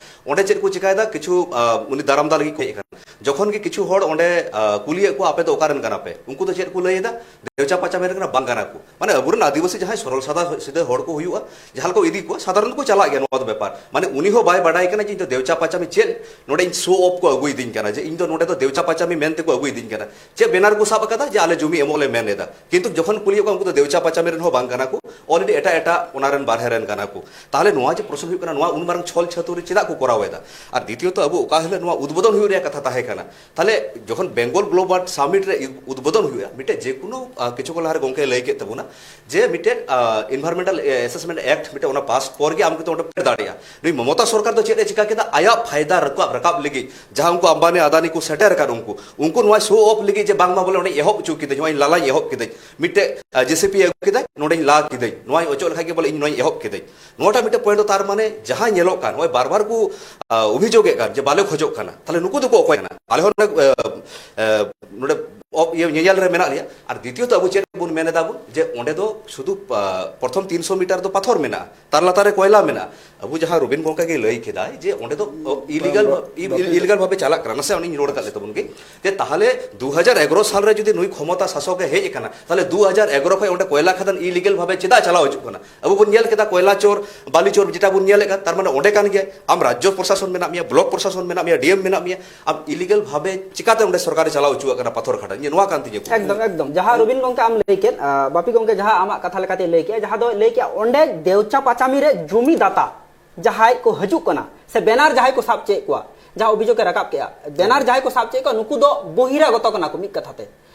ᱚᱸᱰᱮ ᱪᱮᱫ ᱠᱚ ᱪᱤᱠᱟᱭᱮᱫᱟ, ᱠᱤᱪᱷᱩ, ᱟᱸ, ᱩᱱᱤ ᱫᱟᱨᱟᱢ ᱫᱟ ᱞᱟᱹᱜᱤᱫ ᱠᱚ ᱦᱮᱡ ᱟᱠᱟᱱᱟ᱾ ᱡᱚᱠᱷᱚᱱ ᱜᱮ ᱠᱤᱪᱷᱩ ᱦᱚᱲ ᱚᱸᱰᱮ, ᱟᱸ, ᱠᱩᱞᱤᱭᱮᱫ ᱠᱚᱣᱟ, "ᱟᱯᱮ ᱫᱚ ᱚᱠᱟ ᱨᱮᱱ ᱠᱟᱱᱟ ᱯᱮ?" ᱩᱱᱠᱩ ᱫᱚ ᱪᱮᱫ ᱠᱚ ᱞᱟᱹᱭ ᱮᱫᱟ? "ᱫᱮᱣᱪᱟ ᱯᱟᱪᱟᱢᱤ ᱨᱮᱱ ᱠᱟᱱᱟ, ᱵᱟᱝ ᱠᱟᱱᱟ ᱠᱚ᱾" ᱢᱟᱱᱮ, ᱟᱵᱚᱨᱮᱱ ᱟᱹᱫᱤᱵᱟᱹᱥᱤ ᱡᱟᱦᱟᱸᱭ ᱥᱚᱨᱚᱞ ᱥᱟᱫᱟ ᱥᱤᱫᱷᱟᱹ ᱦᱚᱲ ᱠᱚ ᱦᱩᱭᱩᱜᱼᱟ, ᱡᱟᱦᱟᱸ ᱞᱮᱠᱟ ᱠᱚ ᱤᱫᱤ ᱠᱚᱣᱟ, ᱥᱟᱫᱷᱟᱨᱚᱱ ᱠᱚ ᱪᱟᱞᱟᱜ ᱜᱮᱭᱟ᱾ ᱱᱚᱣᱟ ᱫᱚ ᱵᱮᱯᱟᱨ, ᱢᱟᱱᱮ, ᱩᱱᱤ ᱦᱚᱸ ᱵᱟᱭ ᱵᱟᱰᱟᱭ ᱠᱟᱱᱟ ᱡᱮ ᱤᱧ ᱫᱚ ᱫᱮᱣᱪᱟ ᱯᱟᱪᱟᱢᱤ ᱪᱮᱫ, ᱱᱚᱰᱮ ᱤᱧ ᱥᱳ ᱚᱯᱷ ᱠᱚ ᱟᱹᱜᱩᱭᱤᱫᱤᱧ ᱠᱟᱱᱟ, ᱡᱮ ᱤᱧ ᱫᱚ ᱱᱚᱰᱮ ᱫᱚ ᱫᱮᱣᱪᱟ ᱯᱟᱪᱟᱢᱤ ᱢᱮᱱ ᱛᱮᱠᱚ ᱟᱹᱜᱩᱭᱤᱫᱤᱧ ᱠᱟᱱᱟ᱾ ᱪᱮᱫ ᱵᱮᱱᱟᱨ ᱠᱚ ᱥᱟᱵ ᱟᱠᱟᱫᱟ ᱡᱮ ᱟᱞᱮ ᱡᱩᱢᱤ ᱮᱢᱚᱜ ᱞᱮ ᱢᱮᱱ ᱮᱫᱟ, ᱠᱤᱱᱛᱩ ᱡᱚᱠᱷᱚᱱ ᱠᱩᱞᱤᱭᱮᱫ ᱠᱚᱣᱟ, ᱩᱱᱠᱩ ᱫᱚ ᱫᱮᱣᱪᱟ ᱯᱟᱪᱟᱢᱤ ᱨᱮᱱ ᱦᱚᱸ ᱵᱟᱝ ᱠᱟᱱᱟ ᱠᱚ, ᱚᱞᱨᱮᱰᱤ ᱮᱴᱟᱜ ᱮᱴᱟᱜ ᱚᱱᱟ ᱨᱮᱱ ᱵᱟᱨᱦᱮ ᱨᱮᱱ ᱠᱟᱱᱟ ᱠᱚ᱾ ᱛᱟᱦᱚᱞᱮ ᱱᱚᱣᱟ ᱡᱮ ᱯᱨᱚᱥᱱᱚ ᱦᱩᱭᱩᱜ ᱠᱟᱱᱟ, ᱱᱚᱣᱟ ᱩᱱ ᱢᱟᱨᱟᱝ ᱪᱷᱚᱞ ᱪᱷᱟᱹᱛᱩᱨᱤ ᱪᱮᱫᱟᱜ ᱠᱚ ᱠᱚᱨᱟᱣ ᱮᱫᱟ? ᱟᱨ ᱫᱤᱛᱤᱭᱚᱛᱚ, ᱟᱵᱚ ᱚᱠᱟ ᱦᱤᱞᱳᱜ ᱱᱚᱣᱟ ᱩᱫᱵᱳᱫᱚᱱ ᱦᱩᱭᱩᱜ ᱨᱮᱭᱟᱜ ᱠᱟᱛᱷᱟ ᱛᱟᱦᱮᱸ ᱠᱟᱱᱟ, ᱛᱟᱦᱚᱞᱮ ᱡᱚᱠᱷᱚᱱ ᱵᱮᱝᱜᱚᱞ ᱜᱞᱳᱵᱟᱞ ᱥᱟᱢᱤᱴ ᱨᱮ ᱩᱫᱵᱳᱫᱚᱱ ᱦᱩᱭᱩᱜᱼᱟ, ᱢᱤᱫᱴᱮᱡ ᱡᱮ ᱠᱳᱱᱳ, ᱟᱸ, ᱠᱤᱪᱷᱩ ᱠᱷᱚᱱ ᱞᱟᱦᱟ ᱨᱮ ᱜᱚᱝᱠᱮ ᱞᱟᱹᱭ ᱠᱮᱫ ᱛᱟᱵᱚᱱᱟ ᱡᱮ ᱢᱤᱫᱴᱮᱡ, ᱟᱸ, ᱤᱱᱵᱷᱟᱨᱢᱮᱱᱴᱟᱞ ᱮᱥᱮᱥᱢᱮᱱᱴ ᱮᱠᱴ ᱢᱤᱫᱴᱮᱡ ᱚᱱᱟ ᱯᱟᱥ ᱯᱚᱨ ᱜᱮ ᱟᱢ ᱠᱤᱱᱛᱩ ᱚᱸᱰᱮ ᱯᱷᱮᱰ ᱫᱟᱲᱮᱭᱟᱜᱼᱟ᱾ ᱱᱩᱭ ᱢᱚᱢᱚᱛᱟ ᱥᱚᱨᱠᱟᱨ ᱫᱚ ᱪᱮᱫ ᱮ ᱪᱤᱠᱟ ᱠᱮᱫᱟ? ᱟᱭᱟᱜ ᱯᱷᱟᱭᱫᱟ ᱨᱟᱠᱟᱵ, ᱨᱟᱠᱟᱵ ᱞᱟᱹᱜᱤᱫ ᱡᱟᱦᱟᱸ ᱩᱱᱠᱩ ᱟᱢᱵᱟᱱᱤ ᱟᱫᱟᱱᱤ ᱠᱚ ᱥᱮᱴᱮᱨ ᱟᱠᱟᱱ, ᱩᱱᱠᱩ, ᱩᱱᱠᱩ ᱱᱚᱣᱟ ᱥᱳ ᱚᱯᱷ ᱞᱟᱹᱜᱤᱫ ᱡᱮ ᱵᱟᱝᱢᱟ ᱵᱚᱞᱮ ᱚᱸᱰᱮ ᱮᱦᱚᱵ ᱦᱚᱪᱚ ᱠᱤᱫᱟᱹᱧ, ᱱᱚᱜᱼᱚᱭ ᱞᱟᱞᱟᱧ ᱮᱦᱚᱵ ᱠᱤᱫᱟᱹᱧ, ᱢᱤᱫᱴᱮᱡ, ᱟᱸ, ᱡᱮ ᱥᱤ ᱯᱤ ᱟᱹᱜᱩ ᱠᱮᱫᱟᱭ, ᱱᱚᱸᱰᱮᱧ ᱞᱟ ᱠᱤᱫᱟᱹᱧ, ᱱᱚᱣᱟᱧ ᱚᱪᱚᱜ ᱞᱮᱠᱷᱟᱡ ᱜᱮ ᱵᱚᱞᱮ ᱤᱧ ᱱᱚᱣᱟᱧ ᱮᱦᱚᱵ ᱠᱤᱫᱟᱹᱧ᱾ ᱱᱚᱣᱟᱴᱟᱜ ᱢᱤᱫᱴᱮᱡ ᱯᱚᱭᱮᱱᱴ ᱫᱚ ᱛᱟᱨ ᱢᱟᱱᱮ ᱡᱟᱦᱟᱸ ᱧᱮᱞᱚᱜ ᱠᱟᱱ, ᱱᱚᱜᱼᱚᱭ ᱵᱟᱨ ᱵᱟᱨ ᱠᱚ, ᱟᱸ, ᱚᱵᱷᱤᱡᱳᱜᱮᱫ ᱠᱟᱱ ᱡᱮ ᱵᱟᱞᱮ ᱠᱷᱚᱡᱚᱜ ᱠᱟᱱᱟ, ᱛᱟᱦᱞᱮ ᱱᱩᱠᱩ ᱫᱚᱠᱚ ᱚᱠᱚᱭ ᱠᱟᱱᱟ? ᱟᱞᱮ ᱦᱚᱸ ᱱᱚᱰᱮ, ᱟᱸ, ᱟᱸ, ᱱᱚᱰᱮ ᱚ-, ᱤᱭᱟᱹ ᱧᱮᱧᱮᱞ ᱨᱮ ᱢᱮᱱᱟᱜ ᱞᱮᱭᱟ᱾ ᱟᱨ ᱫᱤᱛᱤᱭᱚᱛᱚ ᱟᱵᱚ ᱪᱮᱫ ᱵᱚᱱ ᱢᱮᱱ ᱮᱫᱟ ᱵᱚᱱ, ᱡᱮ ᱚᱸᱰᱮ ᱫᱚ ᱥᱩᱫᱷᱩ, ᱟ, ᱯᱨᱚᱛᱷᱚᱢ ᱛᱤᱱᱥᱚ ᱢᱤᱴᱟᱨ ᱫᱚ ᱯᱟᱛᱷᱚᱨ ᱢᱮᱱᱟᱜᱼᱟ, ᱛᱟᱨ ᱞᱟᱛᱟᱨ ᱨᱮ ᱠᱚᱭᱞᱟ ᱢᱮᱱᱟᱜᱼᱟ᱾ ᱟᱵᱚ ᱡᱟᱦᱟᱸ ᱨᱚᱵᱤᱱ ᱜᱚᱝᱠᱮ ᱜᱮ ᱞᱟᱹᱭ ᱠᱮᱫᱟᱭ ᱡᱮ ᱚᱸᱰᱮ ᱫᱚ, ᱚ, ᱤᱞᱤᱜᱟᱞ ᱵᱟ-, ᱵᱷᱟ-, ᱤ-, ᱵᱟᱯᱮ ᱤᱞᱤᱜᱟᱞ ᱵᱷᱟᱵᱮ ᱪᱟᱞᱟᱜ ᱠᱟᱱᱟ, ᱱᱟᱥᱮ ᱩᱱᱤᱧ ᱨᱚᱲ ᱠᱟᱜ ᱞᱮ ᱛᱟᱵᱚᱱ ᱜᱮ, ᱡᱮ ᱛᱟᱦᱚᱞᱮ ᱫᱩ ᱦᱟᱡᱟᱨ ᱮᱜᱟᱨᱚ ᱥᱟᱞ ᱨᱮ ᱡᱩᱫᱤ ᱱᱩᱭ ᱠᱷᱚᱢᱚᱛᱟ ᱥᱟᱥᱚᱠ ᱮ ᱦᱮᱡ ᱟᱠᱟᱱᱟ, ᱛᱟᱦᱚᱞᱮ ᱫᱩ ᱦᱟᱡᱟᱨ ᱮᱜᱟᱨᱚ ᱠᱷᱚᱱ ᱚᱸᱰᱮ ᱠᱚᱭᱞᱟ ᱠᱷᱟᱫᱟᱱ ᱤᱞᱤᱜᱟᱞ ᱵᱷᱟᱵᱮ ᱪᱮᱫᱟᱜ ᱪᱟᱞᱟᱣ ᱦᱤᱡᱩᱜ ᱠᱟᱱᱟ? ᱟᱵᱚ ᱵᱚᱱ ᱧᱮᱞ ᱠᱮᱫᱟ ᱠᱚᱭᱞᱟ ᱪᱳᱨ, ᱵᱟᱞᱤ ᱪᱳᱨ ᱡᱮᱴᱟ ᱵᱚᱱ ᱧᱮᱞᱮᱫ ᱠᱟᱱ, ᱛᱟᱨ ᱢᱟᱱᱮ ᱚᱸᱰᱮ ᱠᱟᱱ ᱜᱮᱭᱟ᱾ ᱟᱢ ᱨᱟᱡᱽᱡᱚ ᱯᱨᱚᱥᱟᱥᱚᱱ ᱢᱮᱱᱟᱜ ᱢᱮᱭᱟ, ᱵᱞᱚᱠ ᱯᱨᱚᱥᱟᱥᱚᱱ ᱢᱮᱱᱟᱜ ᱢᱮᱭᱟ, ᱰᱤ ᱮᱢ ᱢᱮᱱᱟᱜ ᱢᱮᱭᱟ, ᱟᱢ ᱤᱞᱤᱜᱟᱞ ᱵᱷᱟᱵᱮ ᱪᱤᱠᱟᱛᱮ ᱚᱸᱰᱮ ᱥᱚᱨᱠᱟᱨᱮ ᱪᱟᱞᱟᱣ ᱦᱚᱪᱚᱣᱟᱜ ᱠᱟᱱᱟ ᱯᱟᱛᱷᱚᱨ ᱠᱷᱟᱫᱟᱱ? ᱤᱧᱟᱹᱜ ᱱᱚᱣᱟ ᱠᱟᱱ ᱛᱤᱧᱟᱹ ᱠᱩᱠᱞᱤ᱾ ᱮᱠᱫᱚᱢ, ᱮᱠᱫᱚᱢ᱾ ᱡᱟᱦᱟᱸ ᱨᱚᱵᱤᱱ ᱜᱚᱝᱠᱮ ᱟᱢ ᱞᱟᱹᱭ ᱠᱮᱫ, ᱟ, ᱵᱟᱯᱤ ᱜᱚᱝᱠᱮ ᱡᱟᱦᱟᱸ ᱟᱢᱟᱜ ᱠᱟᱛᱷᱟ ᱞᱮᱠᱟᱛᱮ ᱞᱟᱹᱭ ᱠᱮᱫᱼᱟ, ᱡᱟᱦᱟᱸ ᱫᱚ ᱞᱟᱹᱭ ᱠᱮᱫᱼᱟ ᱚᱸᱰᱮ ᱫᱮᱣᱪᱟ ᱯᱟᱪᱟᱢᱤ ᱨᱮ ᱡᱩᱢᱤ ᱫᱟᱛᱟ ᱡᱟᱦᱟᱸᱭ ᱠᱚ ᱦᱤᱡᱩᱜ ᱠᱟᱱᱟ ᱥᱮ ᱵᱮᱱᱟᱨ ᱡᱟᱦᱟᱸᱭ ᱠᱚ ᱥᱟᱵ ᱪᱮᱫ ᱠᱚᱣᱟ, ᱡᱟᱦᱟᱸ ᱚᱵᱷᱤᱡᱳᱜᱽ ᱮ ᱨᱟᱠᱟᱵ ᱠᱮᱫᱼᱟ, ᱵᱮᱱᱟᱨ ᱡᱟᱦᱟᱸᱭ ᱠᱚ ᱥᱟᱵ ᱪᱮᱫ ᱠᱚᱣᱟ, ᱱᱩᱠᱩ ᱫᱚ ᱵᱚᱦᱤᱨᱟᱜᱚᱛᱚ ᱠᱟᱱᱟ ᱠᱚ ᱢᱤᱫ ᱠᱟᱛᱷᱟ ᱛᱮ᱾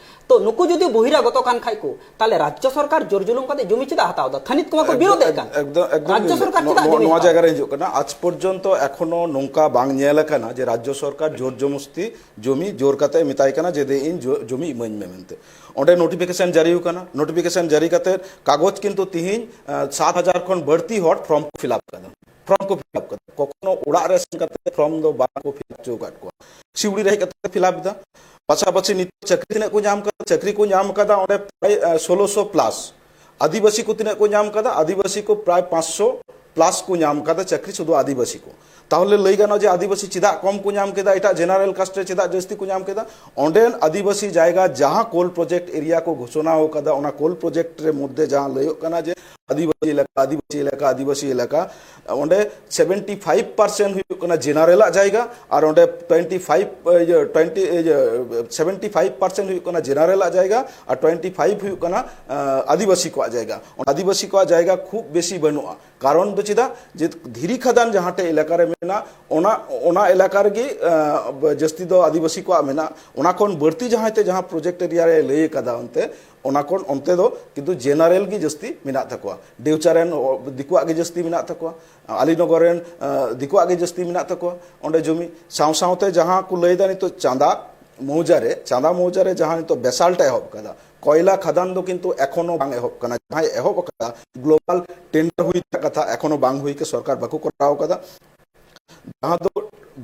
ᱛᱚ ᱱᱩᱠᱩ ᱡᱩᱫᱤ ᱵᱚᱦᱤᱨᱟᱜᱚᱛᱚ ᱠᱟᱱ ᱠᱷᱟᱡ ᱠᱚ, ᱛᱟᱦᱞᱮ ᱨᱟᱡᱽᱡᱚ ᱥᱚᱨᱠᱟᱨ ᱡᱳᱨ ᱡᱩᱞᱩᱢ ᱠᱟᱛᱮ ᱡᱩᱢᱤ ᱪᱮᱫᱟᱜ ᱦᱟᱛᱟᱣ ᱮᱫᱟ? ᱛᱷᱟᱹᱱᱤᱛ ᱠᱚᱢᱟ ᱠᱚ ᱵᱤᱨᱳᱫ ᱮᱫ ᱠᱟᱱ᱾ ᱮᱠᱫᱚᱢ, ᱮᱠᱫᱚᱢ ᱨᱟᱡᱽᱡᱚ ᱥᱚᱨᱠᱟᱨ ᱱᱚ-, ᱪᱮᱫᱟᱜ ᱱᱚ-, ᱡᱩᱢᱤ ᱱᱚᱣᱟ ᱦᱟᱛᱟᱣ? ᱡᱟᱭᱜᱟ ᱨᱮ ᱦᱤᱡᱩᱜ ᱠᱟᱱᱟ᱾ ᱟᱡ ᱯᱚᱨᱡᱚᱱᱛᱚ ᱮᱠᱷᱚᱱᱳ ᱱᱚᱝᱠᱟ ᱵᱟᱝ ᱧᱮᱞ ᱟᱠᱟᱱᱟ ᱡᱮ ᱨᱟᱡᱽᱡᱚ ᱥᱚᱨᱠᱟᱨ ᱡᱳᱨ ᱡᱚᱵᱚᱥᱛᱤ ᱡᱩᱢᱤ ᱡᱳᱨ ᱠᱟᱛᱮ ᱢᱮᱛᱟᱭ ᱠᱟᱱᱟ ᱡᱮ, "ᱫᱮ, ᱤᱧ ᱡᱚ-, ᱡᱩᱢᱤ ᱤᱢᱟᱹᱧ ᱢᱮ" ᱢᱮᱱᱛᱮ᱾ ᱚᱸᱰᱮ ᱱᱳᱴᱤᱯᱷᱤᱠᱮᱥᱚᱱ ᱡᱟᱹᱨᱤ ᱟᱠᱟᱱᱟ᱾ ᱱᱳᱴᱤᱯᱷᱤᱠᱮᱥᱚᱱ ᱡᱟᱹᱨᱤ ᱠᱟᱛᱮ ᱠᱟᱜᱚᱡᱽ ᱠᱤᱱᱛᱩ ᱛᱤᱦᱤᱧ, ᱟᱸ, ᱥᱟᱛ ᱦᱟᱡᱟᱨ ᱠᱷᱚᱱ ᱵᱟᱹᱲᱛᱤ ᱦᱚᱲ ᱯᱷᱨᱚᱢ ᱠᱚ ᱯᱷᱤᱞᱟᱯ ᱠᱟᱫᱟ᱾ ᱯᱷᱨᱚᱢ ᱠᱚ ᱯᱷᱤᱞᱟᱯ ᱠᱟᱫᱟ᱾ ᱠᱚᱠᱷᱚᱱᱳ ᱚᱲᱟᱜ ᱨᱮ ᱥᱮᱱ ᱠᱟᱛᱮ ᱯᱷᱨᱚᱢ ᱫᱚ ᱵᱟᱝ ᱠᱚ ᱯᱷᱤᱞᱟᱯ ᱦᱚᱪᱚ ᱟᱠᱟᱫ ᱠᱚᱣᱟ᱾ ᱥᱤᱣᱲᱤ ᱨᱮ ᱦᱮᱡ ᱠᱟᱛᱮ ᱯᱷᱤᱞᱟᱯ ᱮᱫᱟ᱾ ᱯᱟᱥᱟᱯᱟᱥᱤ ᱱᱤᱛᱚᱜ ᱪᱟᱹᱠᱨᱤ ᱛᱤᱱᱟᱹᱜ ᱠᱚ ᱧᱟᱢ ᱠᱟᱫᱟ? ᱪᱟᱹᱠᱨᱤ ᱠᱚ ᱧᱟᱢ ᱠᱟᱫᱟ ᱚᱸᱰᱮ ᱯᱨᱟᱭ, ᱟᱸ, ᱥᱳᱞᱳᱥᱚ ᱯᱞᱟᱥ᱾ ᱟᱹᱫᱤᱵᱟᱹᱥᱤ ᱠᱚ ᱛᱤᱱᱟᱹᱜ ᱠᱚ ᱧᱟᱢ ᱠᱟᱫᱟ? ᱟᱹᱫᱤᱵᱟᱹᱥᱤ ᱠᱚ ᱯᱨᱟᱭ ᱯᱟᱸᱪᱥᱚ ᱯᱞᱟᱥ ᱠᱚ ᱧᱟᱢ ᱠᱟᱫᱟ ᱪᱟᱹᱠᱨᱤ, ᱥᱩᱫᱷᱩ ᱟᱹᱫᱤᱵᱟᱹᱥᱤ ᱠᱚ᱾ ᱛᱟᱦᱚᱞᱮ ᱞᱟᱹᱭ ᱜᱟᱱᱚᱜᱼᱟ ᱡᱮ ᱟᱹᱫᱤᱵᱟᱹᱥᱤ ᱪᱮᱫᱟᱜ ᱠᱚᱢ ᱠᱚ ᱧᱟᱢ ᱠᱮᱫᱟ, ᱮᱴᱟᱜ ᱡᱮᱱᱟᱨᱮᱞ ᱠᱟᱥᱴ ᱨᱮ ᱪᱮᱫᱟᱜ ᱡᱟᱹᱥᱛᱤ ᱠᱚ ᱧᱟᱢ ᱠᱮᱫᱟ? ᱚᱸᱰᱮᱱ ᱟᱹᱫᱤᱵᱟᱹᱥᱤ ᱡᱟᱭᱜᱟ ᱡᱟᱦᱟᱸ ᱠᱳᱞ ᱯᱨᱚᱡᱮᱠᱴ ᱮᱨᱤᱭᱟ ᱠᱚ ᱜᱷᱳᱥᱚᱱᱟ ᱟᱠᱟᱫᱟ, ᱚᱱᱟ ᱠᱳᱞ ᱯᱨᱚᱡᱮᱠᱴ ᱨᱮ ᱢᱚᱫᱽᱫᱷᱮ ᱡᱟᱦᱟᱸ ᱞᱟᱹᱭᱚᱜ ᱠᱟᱱᱟ ᱡᱮ ᱟᱹᱫᱤᱵᱟᱹᱥᱤ ᱮᱞᱟᱠᱟ, ᱟᱹᱫᱤᱵᱟᱹᱥᱤ ᱮᱞᱟᱠᱟ, ᱟᱹᱫᱤᱵᱟᱹᱥᱤ ᱮᱞᱟᱠᱟ, ᱚᱸᱰᱮ ᱥᱮᱵᱷᱮᱱᱴᱤ ᱯᱷᱟᱭᱤᱵᱷ ᱯᱟᱨᱥᱮᱱᱴ ᱦᱩᱭᱩᱜ ᱠᱟᱱᱟ ᱡᱮᱱᱟᱨᱮᱞᱟᱜ ᱡᱟᱭᱜᱟ, ᱟᱨ ᱚᱸᱰᱮ ᱴᱩᱭᱮᱱᱴᱤ ᱯᱷᱟᱭᱤᱵᱷ, ᱤᱭᱟᱹ, ᱴᱩᱭᱮᱱᱴᱤ, ᱤᱭᱟᱹ, ᱥᱮᱵᱷᱮᱱᱴᱤ ᱯᱷᱟᱭᱤᱵᱷ ᱯᱟᱨᱥᱮᱱᱴ ᱦᱩᱭᱩᱜ ᱠᱟᱱᱟ ᱡᱮᱱᱟᱨᱮᱞᱟᱜ ᱡᱟᱭᱜᱟ, ᱟᱨ ᱴᱩᱭᱮᱱᱴᱤ ᱯᱷᱟᱭᱤᱵᱷ ᱦᱩᱭᱩᱜ ᱠᱟᱱᱟ, ᱟᱸ, ᱟᱹᱫᱤᱵᱟᱹᱥᱤ ᱠᱚᱣᱟᱜ ᱡᱟᱭᱜᱟ᱾ ᱟᱹᱫᱤᱵᱟᱹᱥᱤ ᱠᱚᱣᱟᱜ ᱡᱟᱭᱜᱟ ᱠᱷᱩᱵ ᱵᱮᱥᱤ ᱵᱟᱹᱱᱩᱜᱼᱟ᱾ ᱠᱟᱨᱚᱱ ᱫᱚ ᱪᱮᱫᱟᱜ? ᱡᱮ ᱫᱷᱤᱨᱤ ᱠᱷᱟᱫᱟᱱ ᱡᱟᱦᱟᱸ ᱴᱷᱮᱡ ᱮᱞᱟᱠᱟ ᱨᱮ ᱢᱮᱱᱟᱜᱼᱟ, ᱚᱱᱟ, ᱚᱱᱟ ᱮᱞᱟᱠᱟ ᱨᱮᱜᱮ, ᱟᱸ, ᱡᱟᱹᱥᱛᱤ ᱫᱚ ᱟᱹᱫᱤᱵᱟᱹᱥᱤ ᱠᱚᱣᱟᱜ ᱢᱮᱱᱟᱜᱼᱟ᱾ ᱚᱱᱟ ᱠᱷᱚᱱ ᱵᱟᱹᱲᱛᱤ ᱡᱟᱦᱟᱸᱭ ᱛᱮ ᱡᱟᱦᱟᱸ ᱯᱨᱚᱡᱮᱠᱴ ᱮᱨᱤᱭᱟ ᱨᱮ ᱞᱟᱹᱭ ᱟᱠᱟᱫᱟ ᱚᱱᱛᱮ, ᱚᱱᱟ ᱠᱷᱚᱱ ᱚᱱᱛᱮ ᱫᱚ ᱠᱤᱱᱛᱩ ᱡᱮᱱᱟᱨᱮᱞ ᱜᱮ ᱡᱟᱹᱥᱛᱤ ᱢᱮᱱᱟᱜ ᱛᱟᱠᱚᱣᱟ᱾ ᱰᱮᱣᱪᱟ ᱨᱮᱱ, ᱚ, ᱫᱤᱠᱩᱣᱟᱜ ᱜᱮ ᱡᱟᱹᱥᱛᱤ ᱢᱮᱱᱟᱜ ᱛᱟᱠᱚᱣᱟ᱾ ᱟᱞᱤᱱᱚᱜᱚᱨ ᱨᱮᱱ, ᱟᱸ, ᱫᱤᱠᱩᱣᱟᱜ ᱜᱮ ᱡᱟᱹᱥᱛᱤ ᱢᱮᱱᱟᱜ ᱛᱟᱠᱚᱣᱟ ᱚᱸᱰᱮ ᱡᱚᱢᱤ᱾ ᱥᱟᱶ ᱥᱟᱶᱛᱮ ᱡᱟᱦᱟᱸ ᱠᱚ ᱞᱟᱹᱭᱫᱟ ᱱᱤᱛᱚᱜ ᱪᱟᱸᱫᱟ ᱢᱚᱣᱡᱟ ᱨᱮ, ᱪᱟᱸᱫᱟ ᱢᱚᱣᱡᱟ ᱨᱮ ᱡᱟᱦᱟᱸ ᱱᱤᱛᱚᱜ ᱵᱮᱥᱟᱞᱴ ᱮ ᱮᱦᱚᱵ ᱠᱟᱫᱟ, ᱠᱚᱭᱞᱟ ᱠᱷᱟᱫᱟᱱ ᱫᱚ ᱠᱤᱱᱛᱩ ᱮᱠᱷᱚᱱᱳ ᱵᱟᱝ ᱮᱦᱚᱵ ᱠᱟᱱᱟ᱾ ᱡᱟᱦᱟᱸᱭ ᱮᱦᱚᱵ ᱠᱟᱫᱟ, ᱜᱞᱳᱵᱟᱞ ᱴᱮᱱᱰᱟᱨ ᱦᱩᱭ ᱨᱮᱱᱟᱜ ᱠᱟᱛᱷᱟ, ᱮᱠᱷᱚᱱᱳ ᱵᱟᱝ ᱦᱩᱭ ᱠᱟᱱᱟ, ᱥᱚᱨᱠᱟᱨ ᱵᱟᱠᱚ ᱠᱚᱨᱟᱣ ᱠᱟᱫᱟ᱾ ᱡᱟᱦᱟᱸ ᱫᱚ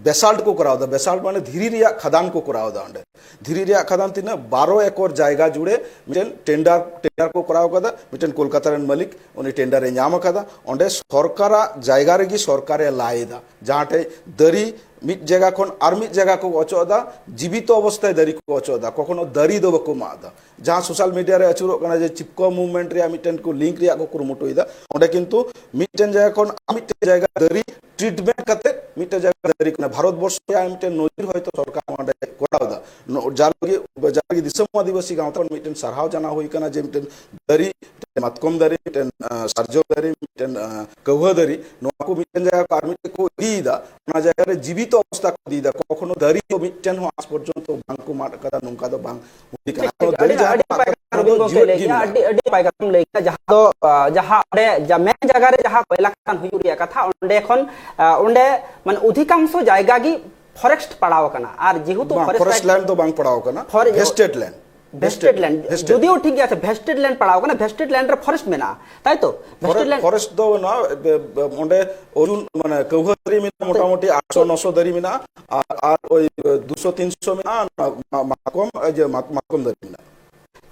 ᱵᱮᱥᱟᱞᱴ ᱠᱚ ᱠᱚᱨᱟᱣ ᱮᱫᱟ᱾ ᱵᱮᱥᱟᱞᱴ ᱢᱟᱱᱮ ᱫᱷᱤᱨᱤ ᱨᱮᱭᱟᱜ ᱠᱷᱟᱫᱟᱱ ᱠᱚ ᱠᱚᱨᱟᱣ ᱮᱫᱟ᱾ ᱚᱸᱰᱮ ᱫᱷᱤᱨᱤ ᱨᱮᱭᱟᱜ ᱠᱷᱟᱫᱟᱱ ᱛᱤᱱᱟᱹᱜ, ᱵᱟᱨᱚ ᱮᱠᱚᱨ ᱡᱟᱭᱜᱟ ᱡᱩᱲᱮ ᱢᱤᱫᱴᱮᱱ ᱴᱮᱱᱰᱟᱨ ᱴᱮᱱᱰᱟᱨ ᱠᱚ ᱠᱚᱨᱟᱣ ᱠᱟᱫᱟ᱾ ᱢᱤᱫᱴᱮᱱ ᱠᱳᱞᱠᱟᱛᱟ ᱨᱮᱱ ᱢᱟᱹᱞᱤᱠ, ᱩᱱᱤ ᱴᱮᱱᱰᱟᱨ ᱮ ᱧᱟᱢ ᱟᱠᱟᱫᱟ᱾ ᱚᱸᱰᱮ ᱥᱚᱨᱠᱟᱨᱟᱜ ᱡᱟᱭᱜᱟ ᱨᱮᱜᱮ ᱥᱚᱨᱠᱟᱨᱮ ᱞᱟᱭ ᱮᱫᱟ, ᱡᱟᱦᱟᱸ ᱴᱷᱮᱡ ᱫᱟᱨᱮ ᱢᱤᱫ ᱡᱟᱭᱜᱟ ᱠᱷᱚᱱ ᱟᱨ ᱢᱤᱫ ᱡᱟᱭᱜᱟ ᱠᱚ ᱚᱪᱚᱜ ᱮᱫᱟ, ᱡᱤᱵᱤᱛᱚ ᱚᱵᱚᱥᱛᱷᱟᱭ ᱫᱟᱨᱮ ᱠᱚ ᱚᱪᱚᱜ ᱮᱫᱟ, ᱠᱚᱠᱷᱚᱱᱳ ᱫᱟᱨᱮ ᱫᱚ ᱵᱟᱠᱚ ᱢᱟᱜ ᱮᱫᱟ᱾ ᱡᱟᱦᱟᱸ ᱥᱳᱥᱟᱞ ᱢᱤᱰᱤᱭᱟ ᱨᱮ ᱟᱹᱪᱩᱨᱚᱜ ᱠᱟᱱᱟ ᱡᱮ ᱪᱤᱯᱠᱳ ᱢᱩᱵᱷᱢᱮᱱᱴ ᱨᱮᱭᱟᱜ ᱢᱤᱫᱴᱮᱱ ᱠᱚ ᱞᱤᱝᱠ ᱨᱮᱭᱟᱜ ᱠᱚ ᱠᱩᱨᱩᱢᱩᱴᱩᱭᱮᱫᱟ, ᱚᱸᱰᱮ ᱠᱤᱱᱛᱩ ᱢᱤᱫᱴᱮᱱ ᱡᱟᱭᱜᱟ ᱠᱷᱚᱱ ᱟᱨ ᱢᱤᱫᱴᱮᱱ ᱡᱟᱭᱜᱟ ᱫᱟᱨᱮ ᱴᱨᱤᱴᱢᱮᱱᱴ ᱠᱟᱛᱮ ᱢᱤᱫᱴᱮᱱ ᱡᱟᱭᱜᱟ ᱫᱟᱨᱮ ᱠᱟᱱᱟ᱾ ᱵᱷᱟᱨᱚᱛ ᱵᱚᱨᱥᱚ ᱨᱮᱭᱟᱜ ᱢᱤᱫᱴᱮᱱ ᱱᱚᱡᱤᱨ ᱦᱚᱭᱛᱳ ᱥᱚᱨᱠᱟᱨ ᱚᱸᱰᱮ ᱠᱚᱨᱟᱣ ᱮᱫᱟ᱾ ᱱᱚ-, ᱡᱟ ᱞᱟᱹᱜᱤᱫ ᱡᱟ ᱞᱟᱹᱜᱤᱫ ᱫᱤᱥᱚᱢ ᱟᱹᱫᱤᱵᱟᱹᱥᱤ ᱜᱟᱶᱛᱟ ᱠᱷᱚᱱ ᱢᱤᱫᱴᱮᱱ ᱥᱟᱨᱦᱟᱣ ᱡᱟᱱᱟᱣ ᱦᱩᱭ ᱠᱟᱱᱟ ᱡᱮ ᱢᱤᱫᱴᱮᱱ ᱫᱟᱨᱮ, ᱢᱤᱫᱴᱮᱱ ᱢᱟᱛᱠᱚᱢ ᱫᱟᱨᱮ, ᱢᱤᱫᱴᱮᱱ, ᱟᱸ, ᱥᱟᱨᱡᱚᱢ ᱫᱟᱨᱮ, ᱢᱤᱫᱴᱮᱱ, ᱟᱸ, ᱠᱟᱹᱣᱦᱟᱹ ᱫᱟᱨᱮ, ᱱᱚᱣᱟ ᱠᱚ ᱢᱤᱫᱴᱮᱱ ᱡᱟᱭᱜᱟ ᱠᱚ ᱟᱨ ᱢᱤᱫᱴᱮᱱ ᱠᱚ ᱤᱫᱤᱭᱮᱫᱟ, ᱚᱱᱟ ᱡᱟᱭᱜᱟ ᱨᱮ ᱡᱤᱵᱤᱛᱚ ᱚᱵᱚᱥᱛᱷᱟ ᱠᱚ ᱤᱫᱤᱭᱮᱫᱟ᱾ ᱠᱚᱠᱷᱚᱱᱳ ᱫᱟᱨᱮ ᱫᱚ ᱢᱤᱫᱴᱮᱱ ᱦᱚᱸ ᱟᱡ ᱯᱚᱨᱡᱚᱱᱛᱚ ᱵᱟᱝ ᱠᱚ ᱢᱟᱜ ᱠᱟᱫᱟ, ᱱᱚᱝᱠᱟ ᱫᱚ ᱵᱟᱝ ᱦᱩᱭ ᱠᱟᱱᱟ᱾ ᱴᱷᱤᱠ, ᱠᱚᱠᱷᱚᱱᱳ ᱴᱷᱤᱠ, ᱫᱟᱨᱮ ᱟᱹᱰᱤ, ᱡᱟᱦᱟᱸ ᱟᱹᱰᱤ ᱠᱚ ᱢᱟᱜ ᱱᱟᱯᱟᱭ ᱠᱟᱫᱟ, ᱠᱟᱛᱷᱟ ᱚᱱᱟ ᱨᱚᱵᱤᱱ ᱫᱚ ᱜᱚᱢᱠᱮ ᱡᱤᱣᱮᱫ ᱞᱟᱹᱭ ᱜᱮ ᱠᱮᱜᱼᱟ, ᱢᱮᱱᱟᱜᱼᱟ᱾ ᱟᱹᱰᱤ, ᱟᱹᱰᱤ ᱱᱟᱯᱟᱭ ᱠᱟᱛᱷᱟᱢ ᱞᱟᱹᱭ ᱠᱮᱜᱼᱟ᱾ ᱡᱟᱦᱟᱸ ᱫᱚ, ᱟᱸ, ᱡᱟᱦᱟᱸ ᱚᱸᱰᱮ, ᱡᱟ ᱢᱮᱱ ᱡᱟᱭᱜᱟ ᱨᱮ ᱡᱟᱦᱟᱸ ᱠᱚᱭᱞᱟ ᱠᱷᱟᱫᱟᱱ ᱦᱩᱭᱩᱜ ᱨᱮᱭᱟᱜ ᱠᱟᱛᱷᱟ, ᱚᱸᱰᱮ ᱠᱷᱚᱱ, ᱟᱸ, ᱚᱸᱰᱮ, ᱢᱟᱱᱮ, ᱚᱫᱷᱤᱠᱟᱝᱥᱚ ᱡᱟᱭᱜᱟ ᱜᱮ ᱯᱷᱚᱨᱮᱥᱴ ᱯᱟᱲᱟᱣ ᱟᱠᱟᱱᱟ᱾ ᱟᱨ ᱡᱮᱦᱮᱛᱩ ᱵᱟᱝ, ᱯᱷᱚᱨᱮᱥᱴ ᱯᱷᱚᱨᱮᱥᱴ ᱞᱮᱱᱰ ᱫᱚ ᱵᱟᱝ ᱯᱟᱲᱟᱣ ᱟᱠᱟᱱᱟ, ᱯᱷᱚᱨᱮ-, ᱵᱷᱮᱥᱴᱮᱰ ᱞᱮᱱᱰ᱾ ᱵᱷᱮᱥᱴᱮᱰ ᱞᱮᱱᱰ, ᱵᱷᱮᱥᱴᱮᱰ᱾ ᱡᱩᱫᱤᱭᱳ ᱴᱷᱤᱠ ᱜᱮᱭᱟ, ᱟᱪᱪᱷᱟ, ᱵᱷᱮᱥᱴᱮᱰ ᱞᱮᱱᱰ ᱯᱟᱲᱟᱣ ᱟᱠᱟᱱᱟ, ᱵᱷᱮᱥᱴᱮᱰ ᱞᱮᱱᱰ ᱨᱮ ᱯᱷᱚᱨᱮᱥᱴ ᱢᱮᱱᱟᱜᱼᱟ, ᱛᱟᱭ ᱛᱚ? ᱵᱷᱮᱥᱴᱮᱰ ᱯᱷᱚᱨᱮ-, ᱞᱮᱱᱰ ᱯᱷᱚᱨᱮᱥᱴ ᱫᱚ ᱱᱚᱣᱟ, ᱮ, ᱮ, ᱚᱸᱰᱮ ᱚᱨᱡᱩᱱ, ᱢᱟᱱᱮ, ᱠᱟᱹᱣᱦᱟᱹ ᱫᱟᱨᱮ ᱢᱮᱱᱟᱜᱼᱟ, ᱛᱚ, ᱢᱚᱴᱟᱢᱩᱴᱤ ᱟᱴᱥᱚ ᱱᱚᱥᱚ ᱫᱟᱨᱮ ᱢᱮᱱᱟᱜᱼᱟ, ᱟᱨ, ᱟᱨ ᱳᱭ, ᱮ, ᱫᱩᱥᱚ ᱛᱤᱱᱥᱚ ᱢᱮᱱᱟᱜᱼᱟ, ᱢᱟ-, ᱢᱟᱛᱠᱚᱢ, ᱮ, ᱡᱮ, ᱢᱟᱛ-, ᱢᱟᱛᱠᱚᱢ ᱫᱟᱨᱮ ᱢᱮᱱᱟᱜᱼᱟ᱾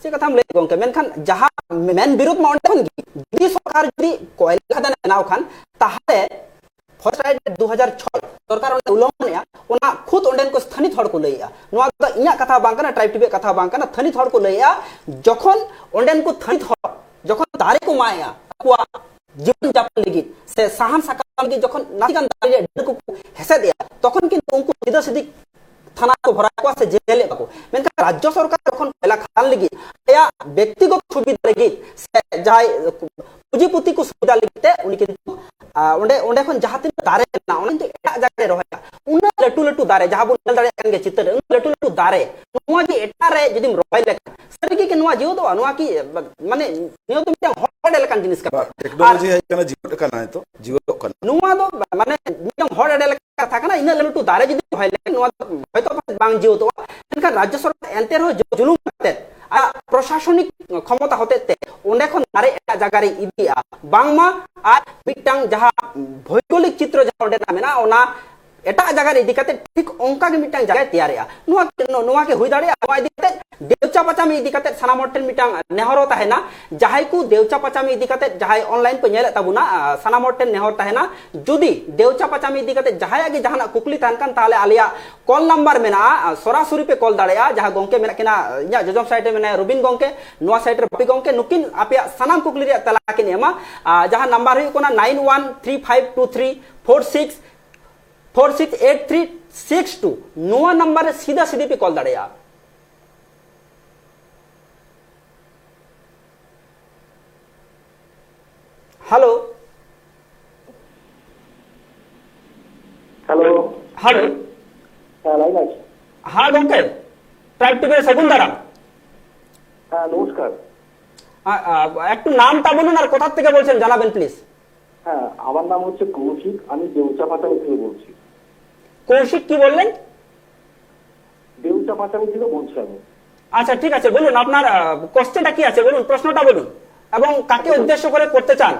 ᱪᱮᱫ ᱠᱟᱛᱷᱟᱢ ᱞᱟᱹᱭ ᱜᱚᱝᱠᱮ, ᱢᱮᱱᱠᱷᱟᱱ ᱡᱟᱦᱟᱸ ᱢᱮᱱ ᱵᱤᱨᱳᱫᱷ ᱢᱟ ᱚᱸᱰᱮ ᱠᱷᱚᱱ ᱜᱮ, ᱡᱩᱫᱤ ᱥᱚᱨᱠᱟᱨ ᱡᱩᱫᱤ ᱠᱚᱭᱞᱟ ᱠᱷᱟᱫᱟᱱ ᱮ ᱵᱮᱱᱟᱣ ᱠᱷᱟᱱ, ᱛᱟᱦᱚᱞᱮ ᱯᱷᱚᱨᱮᱥᱴ ᱨᱟᱭᱤᱴ ᱮᱠᱴ ᱫᱩ ᱦᱟᱡᱟᱨ ᱪᱷᱚᱭ ᱥᱚᱨᱠᱟᱨ ᱚᱸᱰᱮ ᱩᱞᱞᱚᱝᱜᱷᱚᱱᱮᱜᱼᱟ, ᱚᱱᱟ ᱠᱷᱩᱫ ᱚᱸᱰᱮᱱ ᱠᱚ ᱛᱷᱟᱹᱱᱤᱛ ᱦᱚᱲ ᱠᱚ ᱞᱟᱹᱭᱮᱜᱼᱟ᱾ ᱱᱚᱣᱟ ᱫᱚ ᱤᱧᱟᱹᱜ ᱠᱟᱛᱷᱟ ᱵᱟᱝ ᱠᱟᱱᱟ, ᱴᱨᱟᱭᱤᱵᱽ ᱴᱤᱵᱷᱤ ᱭᱟᱜ ᱠᱟᱛᱷᱟ ᱵᱟᱝ ᱠᱟᱱᱟ, ᱛᱷᱟᱹᱱᱤᱛ ᱦᱚᱲ ᱠᱚ ᱞᱟᱹᱭᱮᱜᱼᱟ᱾ ᱡᱚᱠᱷᱚᱱ ᱚᱸᱰᱮᱱ ᱠᱚ ᱛᱷᱟᱹᱱᱤᱛ ᱦᱚᱲ ᱡᱚᱠᱷᱚᱱ ᱫᱟᱨᱮ ᱠᱚ ᱢᱟᱜ ᱮᱜᱼᱟ, ᱟᱠᱚᱣᱟᱜ ᱡᱤᱵᱚᱱ ᱡᱟᱯᱚᱱ ᱞᱟᱹᱜᱤᱫ ᱥᱮ ᱥᱟᱦᱟᱱ ᱥᱟᱠᱟᱢ ᱞᱟᱹᱜᱤᱫ ᱡᱚᱠᱷᱚᱱ ᱱᱟᱥᱮᱜᱟᱱ ᱫᱟᱨᱮ ᱨᱮᱭᱟᱜ ᱰᱟᱹᱨ ᱠᱚᱠᱚ ᱦᱮᱥᱮᱫ ᱮᱜᱼᱟ, ᱛᱚᱠᱷᱚᱱ ᱠᱤᱱᱛᱩ ᱩᱱᱠᱩ ᱥᱤᱫᱷᱟᱹ ᱥᱤᱫᱷᱤ ᱛᱷᱟᱱᱟ ᱠᱚ ᱵᱷᱚᱨᱟᱣ ᱠᱚᱣᱟ ᱥᱮ ᱡᱮᱞᱮᱫ ᱠᱚᱣᱟ ᱠᱚ᱾ ᱢᱮᱱᱠᱷᱟᱱ ᱨᱟᱡᱽᱡᱚ ᱥᱚᱨᱠᱟᱨ ᱡᱚᱠᱷᱚᱱ ᱠᱚᱭᱞᱟ ᱠᱷᱟᱫᱟᱱ ᱞᱟᱹᱜᱤᱫ ᱟᱭᱟᱜ ᱵᱮᱠᱛᱤᱜᱚᱛ ᱥᱩᱵᱤᱫᱷᱟ ᱞᱟᱹᱜᱤᱫ ᱥᱮ ᱡᱟᱦᱟᱸᱭ ᱯᱩᱸᱡᱤᱯᱩᱛᱤ ᱠᱚ ᱥᱩᱵᱤᱫᱷᱟ ᱞᱟᱹᱜᱤᱫ ᱛᱮ ᱩᱱᱤ ᱠᱤᱱᱛᱩ, ᱟᱨ ᱚᱸᱰᱮ, ᱚᱸᱰᱮ ᱠᱷᱚᱱ ᱡᱟᱦᱟᱸ ᱛᱤᱱᱟᱹᱜ ᱫᱟᱨᱮ ᱢᱮᱱᱟᱜᱼᱟ, ᱚᱱᱟ ᱠᱤᱱᱛᱩ ᱮᱴᱟᱜ ᱡᱟᱭᱜᱟ ᱨᱮ ᱨᱚᱦᱚᱭᱟ᱾ ᱩᱱᱟᱹᱜ ᱞᱟᱹᱴᱩ ᱞᱟᱹᱴᱩ ᱫᱟᱨᱮ, ᱡᱟᱦᱟᱸ ᱵᱚᱱ ᱧᱮᱞ ᱫᱟᱲᱮᱭᱟᱜ ᱠᱟᱱ ᱜᱮᱭᱟ ᱪᱤᱛᱟᱹᱨ ᱨᱮ, ᱩᱱᱟᱹᱜ ᱞᱟᱹᱴᱩ ᱞᱟᱹᱴᱩ ᱫᱟᱨᱮ, ᱱᱚᱣᱟ ᱡᱮ ᱮᱴᱟᱜ ᱨᱮ ᱡᱩᱫᱤᱢ ᱨᱚᱦᱚᱭ ᱞᱮᱠᱷᱟᱱ, ᱥᱟᱹᱨᱤᱜᱮ ᱠᱤ ᱱᱚᱣᱟ ᱡᱤᱣᱮᱫᱚᱜᱼᱟ? ᱱᱚᱣᱟ ᱠᱤ, ᱢᱟᱱᱮ, ᱱᱤᱭᱟᱹ ᱫᱚ ᱢᱤᱫᱴᱟᱝ ᱦᱚᱲ ᱮᱲᱮ ᱞᱮᱠᱟᱱ ᱡᱤᱱᱤᱥ ᱠᱟᱱᱟ᱾ ᱵᱟ, ᱴᱮᱠᱱᱳᱞᱚᱡᱤ ᱟᱨ ᱦᱮᱡ ᱠᱟᱱᱟ, ᱡᱤᱣᱮᱫ ᱠᱟᱱᱟ, ᱱᱤᱛᱚᱜ ᱡᱤᱣᱮᱫᱚᱜ ᱠᱟᱱᱟ᱾ ᱱᱚᱣᱟ ᱫᱚ, ᱢᱟᱱᱮ, ᱢᱤᱫᱴᱟᱝ ᱦᱚᱲ ᱮᱲᱮ ᱞᱮᱠᱟᱱ ᱠᱟᱛᱷᱟ ᱠᱟᱱᱟ᱾ ᱤᱱᱟᱹᱜ ᱞᱟᱹᱴᱩ ᱫᱟᱨᱮ ᱡᱩᱫᱤ ᱨᱚᱦᱚᱭ ᱞᱮᱠᱷᱟᱱ, ᱱᱚᱣᱟ ᱫᱚ ᱦᱚᱭᱛᱳ ᱵᱟᱝ ᱡᱤᱣᱮᱫᱚᱜᱼᱟ, ᱢᱮᱱᱠᱷᱟᱱ ᱨᱟᱡᱽᱡᱚ ᱥᱚᱨᱠᱟᱨ ᱮᱱᱛᱮ ᱨᱮᱦᱚᱸ ᱡᱩ-, ᱡᱩᱞᱩᱢ ᱠᱟᱛᱮ ᱟᱭᱟᱜ ᱯᱨᱚᱥᱟᱥᱚᱱᱤᱠ ᱠᱷᱚᱢᱚᱛᱟ ᱦᱚᱛᱮᱡ ᱛᱮ ᱚᱸᱰᱮ ᱠᱷᱚᱱ ᱫᱟᱨᱮ ᱮᱴᱟᱜ ᱡᱟᱭᱜᱟ ᱨᱮ ᱤᱫᱤᱭᱮᱜᱼᱟ᱾ ᱵᱟᱝᱢᱟ ᱟᱡ ᱢᱤᱫᱴᱟᱝ ᱡᱟᱦᱟᱸ ᱵᱷᱳᱭᱜᱳᱞᱤᱠ ᱪᱤᱛᱨᱚ ᱡᱟᱦᱟᱸ ᱚᱸᱰᱮᱱᱟᱜ ᱢᱮᱱᱟᱜᱼᱟ, ᱚᱱᱟ ᱮᱴᱟᱜ ᱡᱟᱭᱜᱟ ᱨᱮ ᱤᱫᱤ ᱠᱟᱛᱮ ᱴᱷᱤᱠ ᱚᱱᱠᱟ ᱜᱮ ᱢᱤᱫᱴᱟᱝ ᱡᱟᱭᱜᱟᱭ ᱛᱮᱭᱟᱨᱮᱜᱼᱟ᱾ ᱱᱚᱣᱟ ᱱᱚᱣᱟ ᱜᱮ ᱦᱩᱭ ᱫᱟᱲᱮᱭᱟᱜᱼᱟ᱾ ᱱᱚᱣᱟ ᱤᱫᱤ ᱠᱟᱛᱮ ᱫᱮᱣᱪᱟ ᱯᱟᱪᱟᱢᱤ ᱤᱫᱤ ᱠᱟᱛᱮ ᱥᱟᱱᱟᱢ ᱦᱚᱲ ᱴᱷᱮᱱ ᱢᱤᱫᱴᱟᱝ ᱱᱮᱦᱚᱨ ᱦᱚᱸ ᱛᱟᱦᱮᱱᱟ, ᱡᱟᱦᱟᱸᱭ ᱠᱚ ᱫᱮᱣᱪᱟ ᱯᱟᱪᱟᱢᱤ ᱤᱫᱤ ᱠᱟᱛᱮ ᱡᱟᱦᱟᱸᱭ online ᱯᱮ ᱧᱮᱞᱮᱫ ᱛᱟᱵᱚᱱᱟ, ᱟᱸ, ᱥᱟᱱᱟᱢ ᱦᱚᱲ ᱴᱷᱮᱱ ᱱᱮᱦᱚᱨ ᱛᱟᱦᱮᱱᱟ, ᱡᱩᱫᱤ ᱫᱮᱣᱪᱟ ᱯᱟᱪᱟᱢᱤ ᱤᱫᱤ ᱠᱟᱛᱮ ᱡᱟᱦᱟᱸᱭᱟᱜ ᱜᱮ ᱡᱟᱦᱟᱱᱟᱜ ᱠᱩᱠᱞᱤ ᱛᱟᱦᱮᱱ ᱠᱷᱟᱱ, ᱛᱟᱦᱚᱞᱮ ᱟᱞᱮᱭᱟᱜ call number ᱢᱮᱱᱟᱜᱼᱟ, ᱟᱸ, ᱥᱚᱨᱟᱥᱚᱨᱤ ᱯᱮ call ᱫᱟᱲᱮᱭᱟᱜᱼᱟ᱾ ᱡᱟᱦᱟᱸ ᱜᱚᱝᱠᱮ ᱢᱮᱱᱟᱜ ᱠᱤᱱᱟ, ᱤᱧᱟᱹᱜ ᱡᱚᱡᱚᱢ side ᱨᱮ ᱢᱮᱱᱟᱭᱟ ᱨᱚᱵᱤᱱ ᱜᱚᱝᱠᱮ, ᱱᱚᱣᱟ side ᱨᱮ ᱵᱟᱯᱤ ᱜᱚᱝᱠᱮ, ᱱᱩᱠᱤᱱ ᱟᱯᱮᱭᱟᱜ ᱥᱟᱱᱟᱢ ᱠᱩᱠᱞᱤ ᱨᱮᱭᱟᱜ ᱛᱮᱞᱟ ᱠᱤᱱ ᱮᱢᱟ᱾ ᱟᱸ, ᱡᱟᱦᱟᱸ number ᱦᱩᱭᱩᱜ ᱠᱟᱱᱟ nine one three five two three four six four six eight three six two, ᱱᱚᱣᱟ number ᱨᱮ ᱥᱤᱫᱷᱟ ᱥᱤᱫᱷᱤ ᱯᱮ call ᱫᱟᱲᱮᱭᱟᱜᱼᱟ᱾ Hello᱾ Hello᱾ Hello᱾ ᱦᱮᱸ, line ᱟᱪᱪᱷᱟ᱾ ᱦᱮᱸ ᱜᱚᱝᱠᱮ, Tribe TV ᱨᱮ ᱥᱟᱹᱜᱩᱱ ᱫᱟᱨᱟᱢ। হ্যাঁ, নমস্কার। আ, আ, একটু নামটা বলুন আর কোথা থেকে বলছেন জানাবেন, please। হ্যাঁ, আমার নাম হচ্ছে কৌশিক, আমি দেউচা পাচামি থেকে বলছি। কৌশিক কি বললেন? দেউচা পাচামি থেকে বলছি আমি। আচ্ছা, ঠিক আছে, বলুন আপনার, আ, কোশ্চেনটা কি আছে বলুন, প্রশ্নটা বলুন, এবং কাকে উদ্দেশ্য করে করতে চান।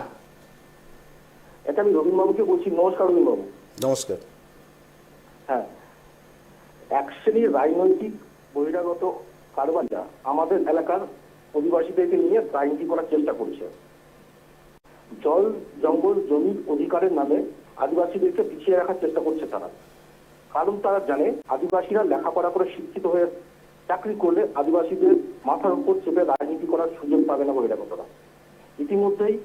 এটা আমি রবীন বাবুকে বলছি। নমস্কার রবীন বাবু। নমস্কার। হ্যাঁ, এক শ্রেণীর রাজনৈতিক বহিরাগত কারবারিরা আমাদের এলাকার অধিবাসীদেরকে নিয়ে রাজনীতি করার চেষ্টা করছে। জল, জঙ্গল, জমির অধিকারের নামে আদিবাসীদেরকে পিছিয়ে রাখার চেষ্টা করছে তারা। কারণ তারা জানে আদিবাসীরা লেখাপড়া করে শিক্ষিত হয়ে চাকরি করলে আদিবাসীদের মাথার উপর চেপে রাজনীতি করার সুযোগ পাবে না বহিরাগতরা। ইতিমধ্যেই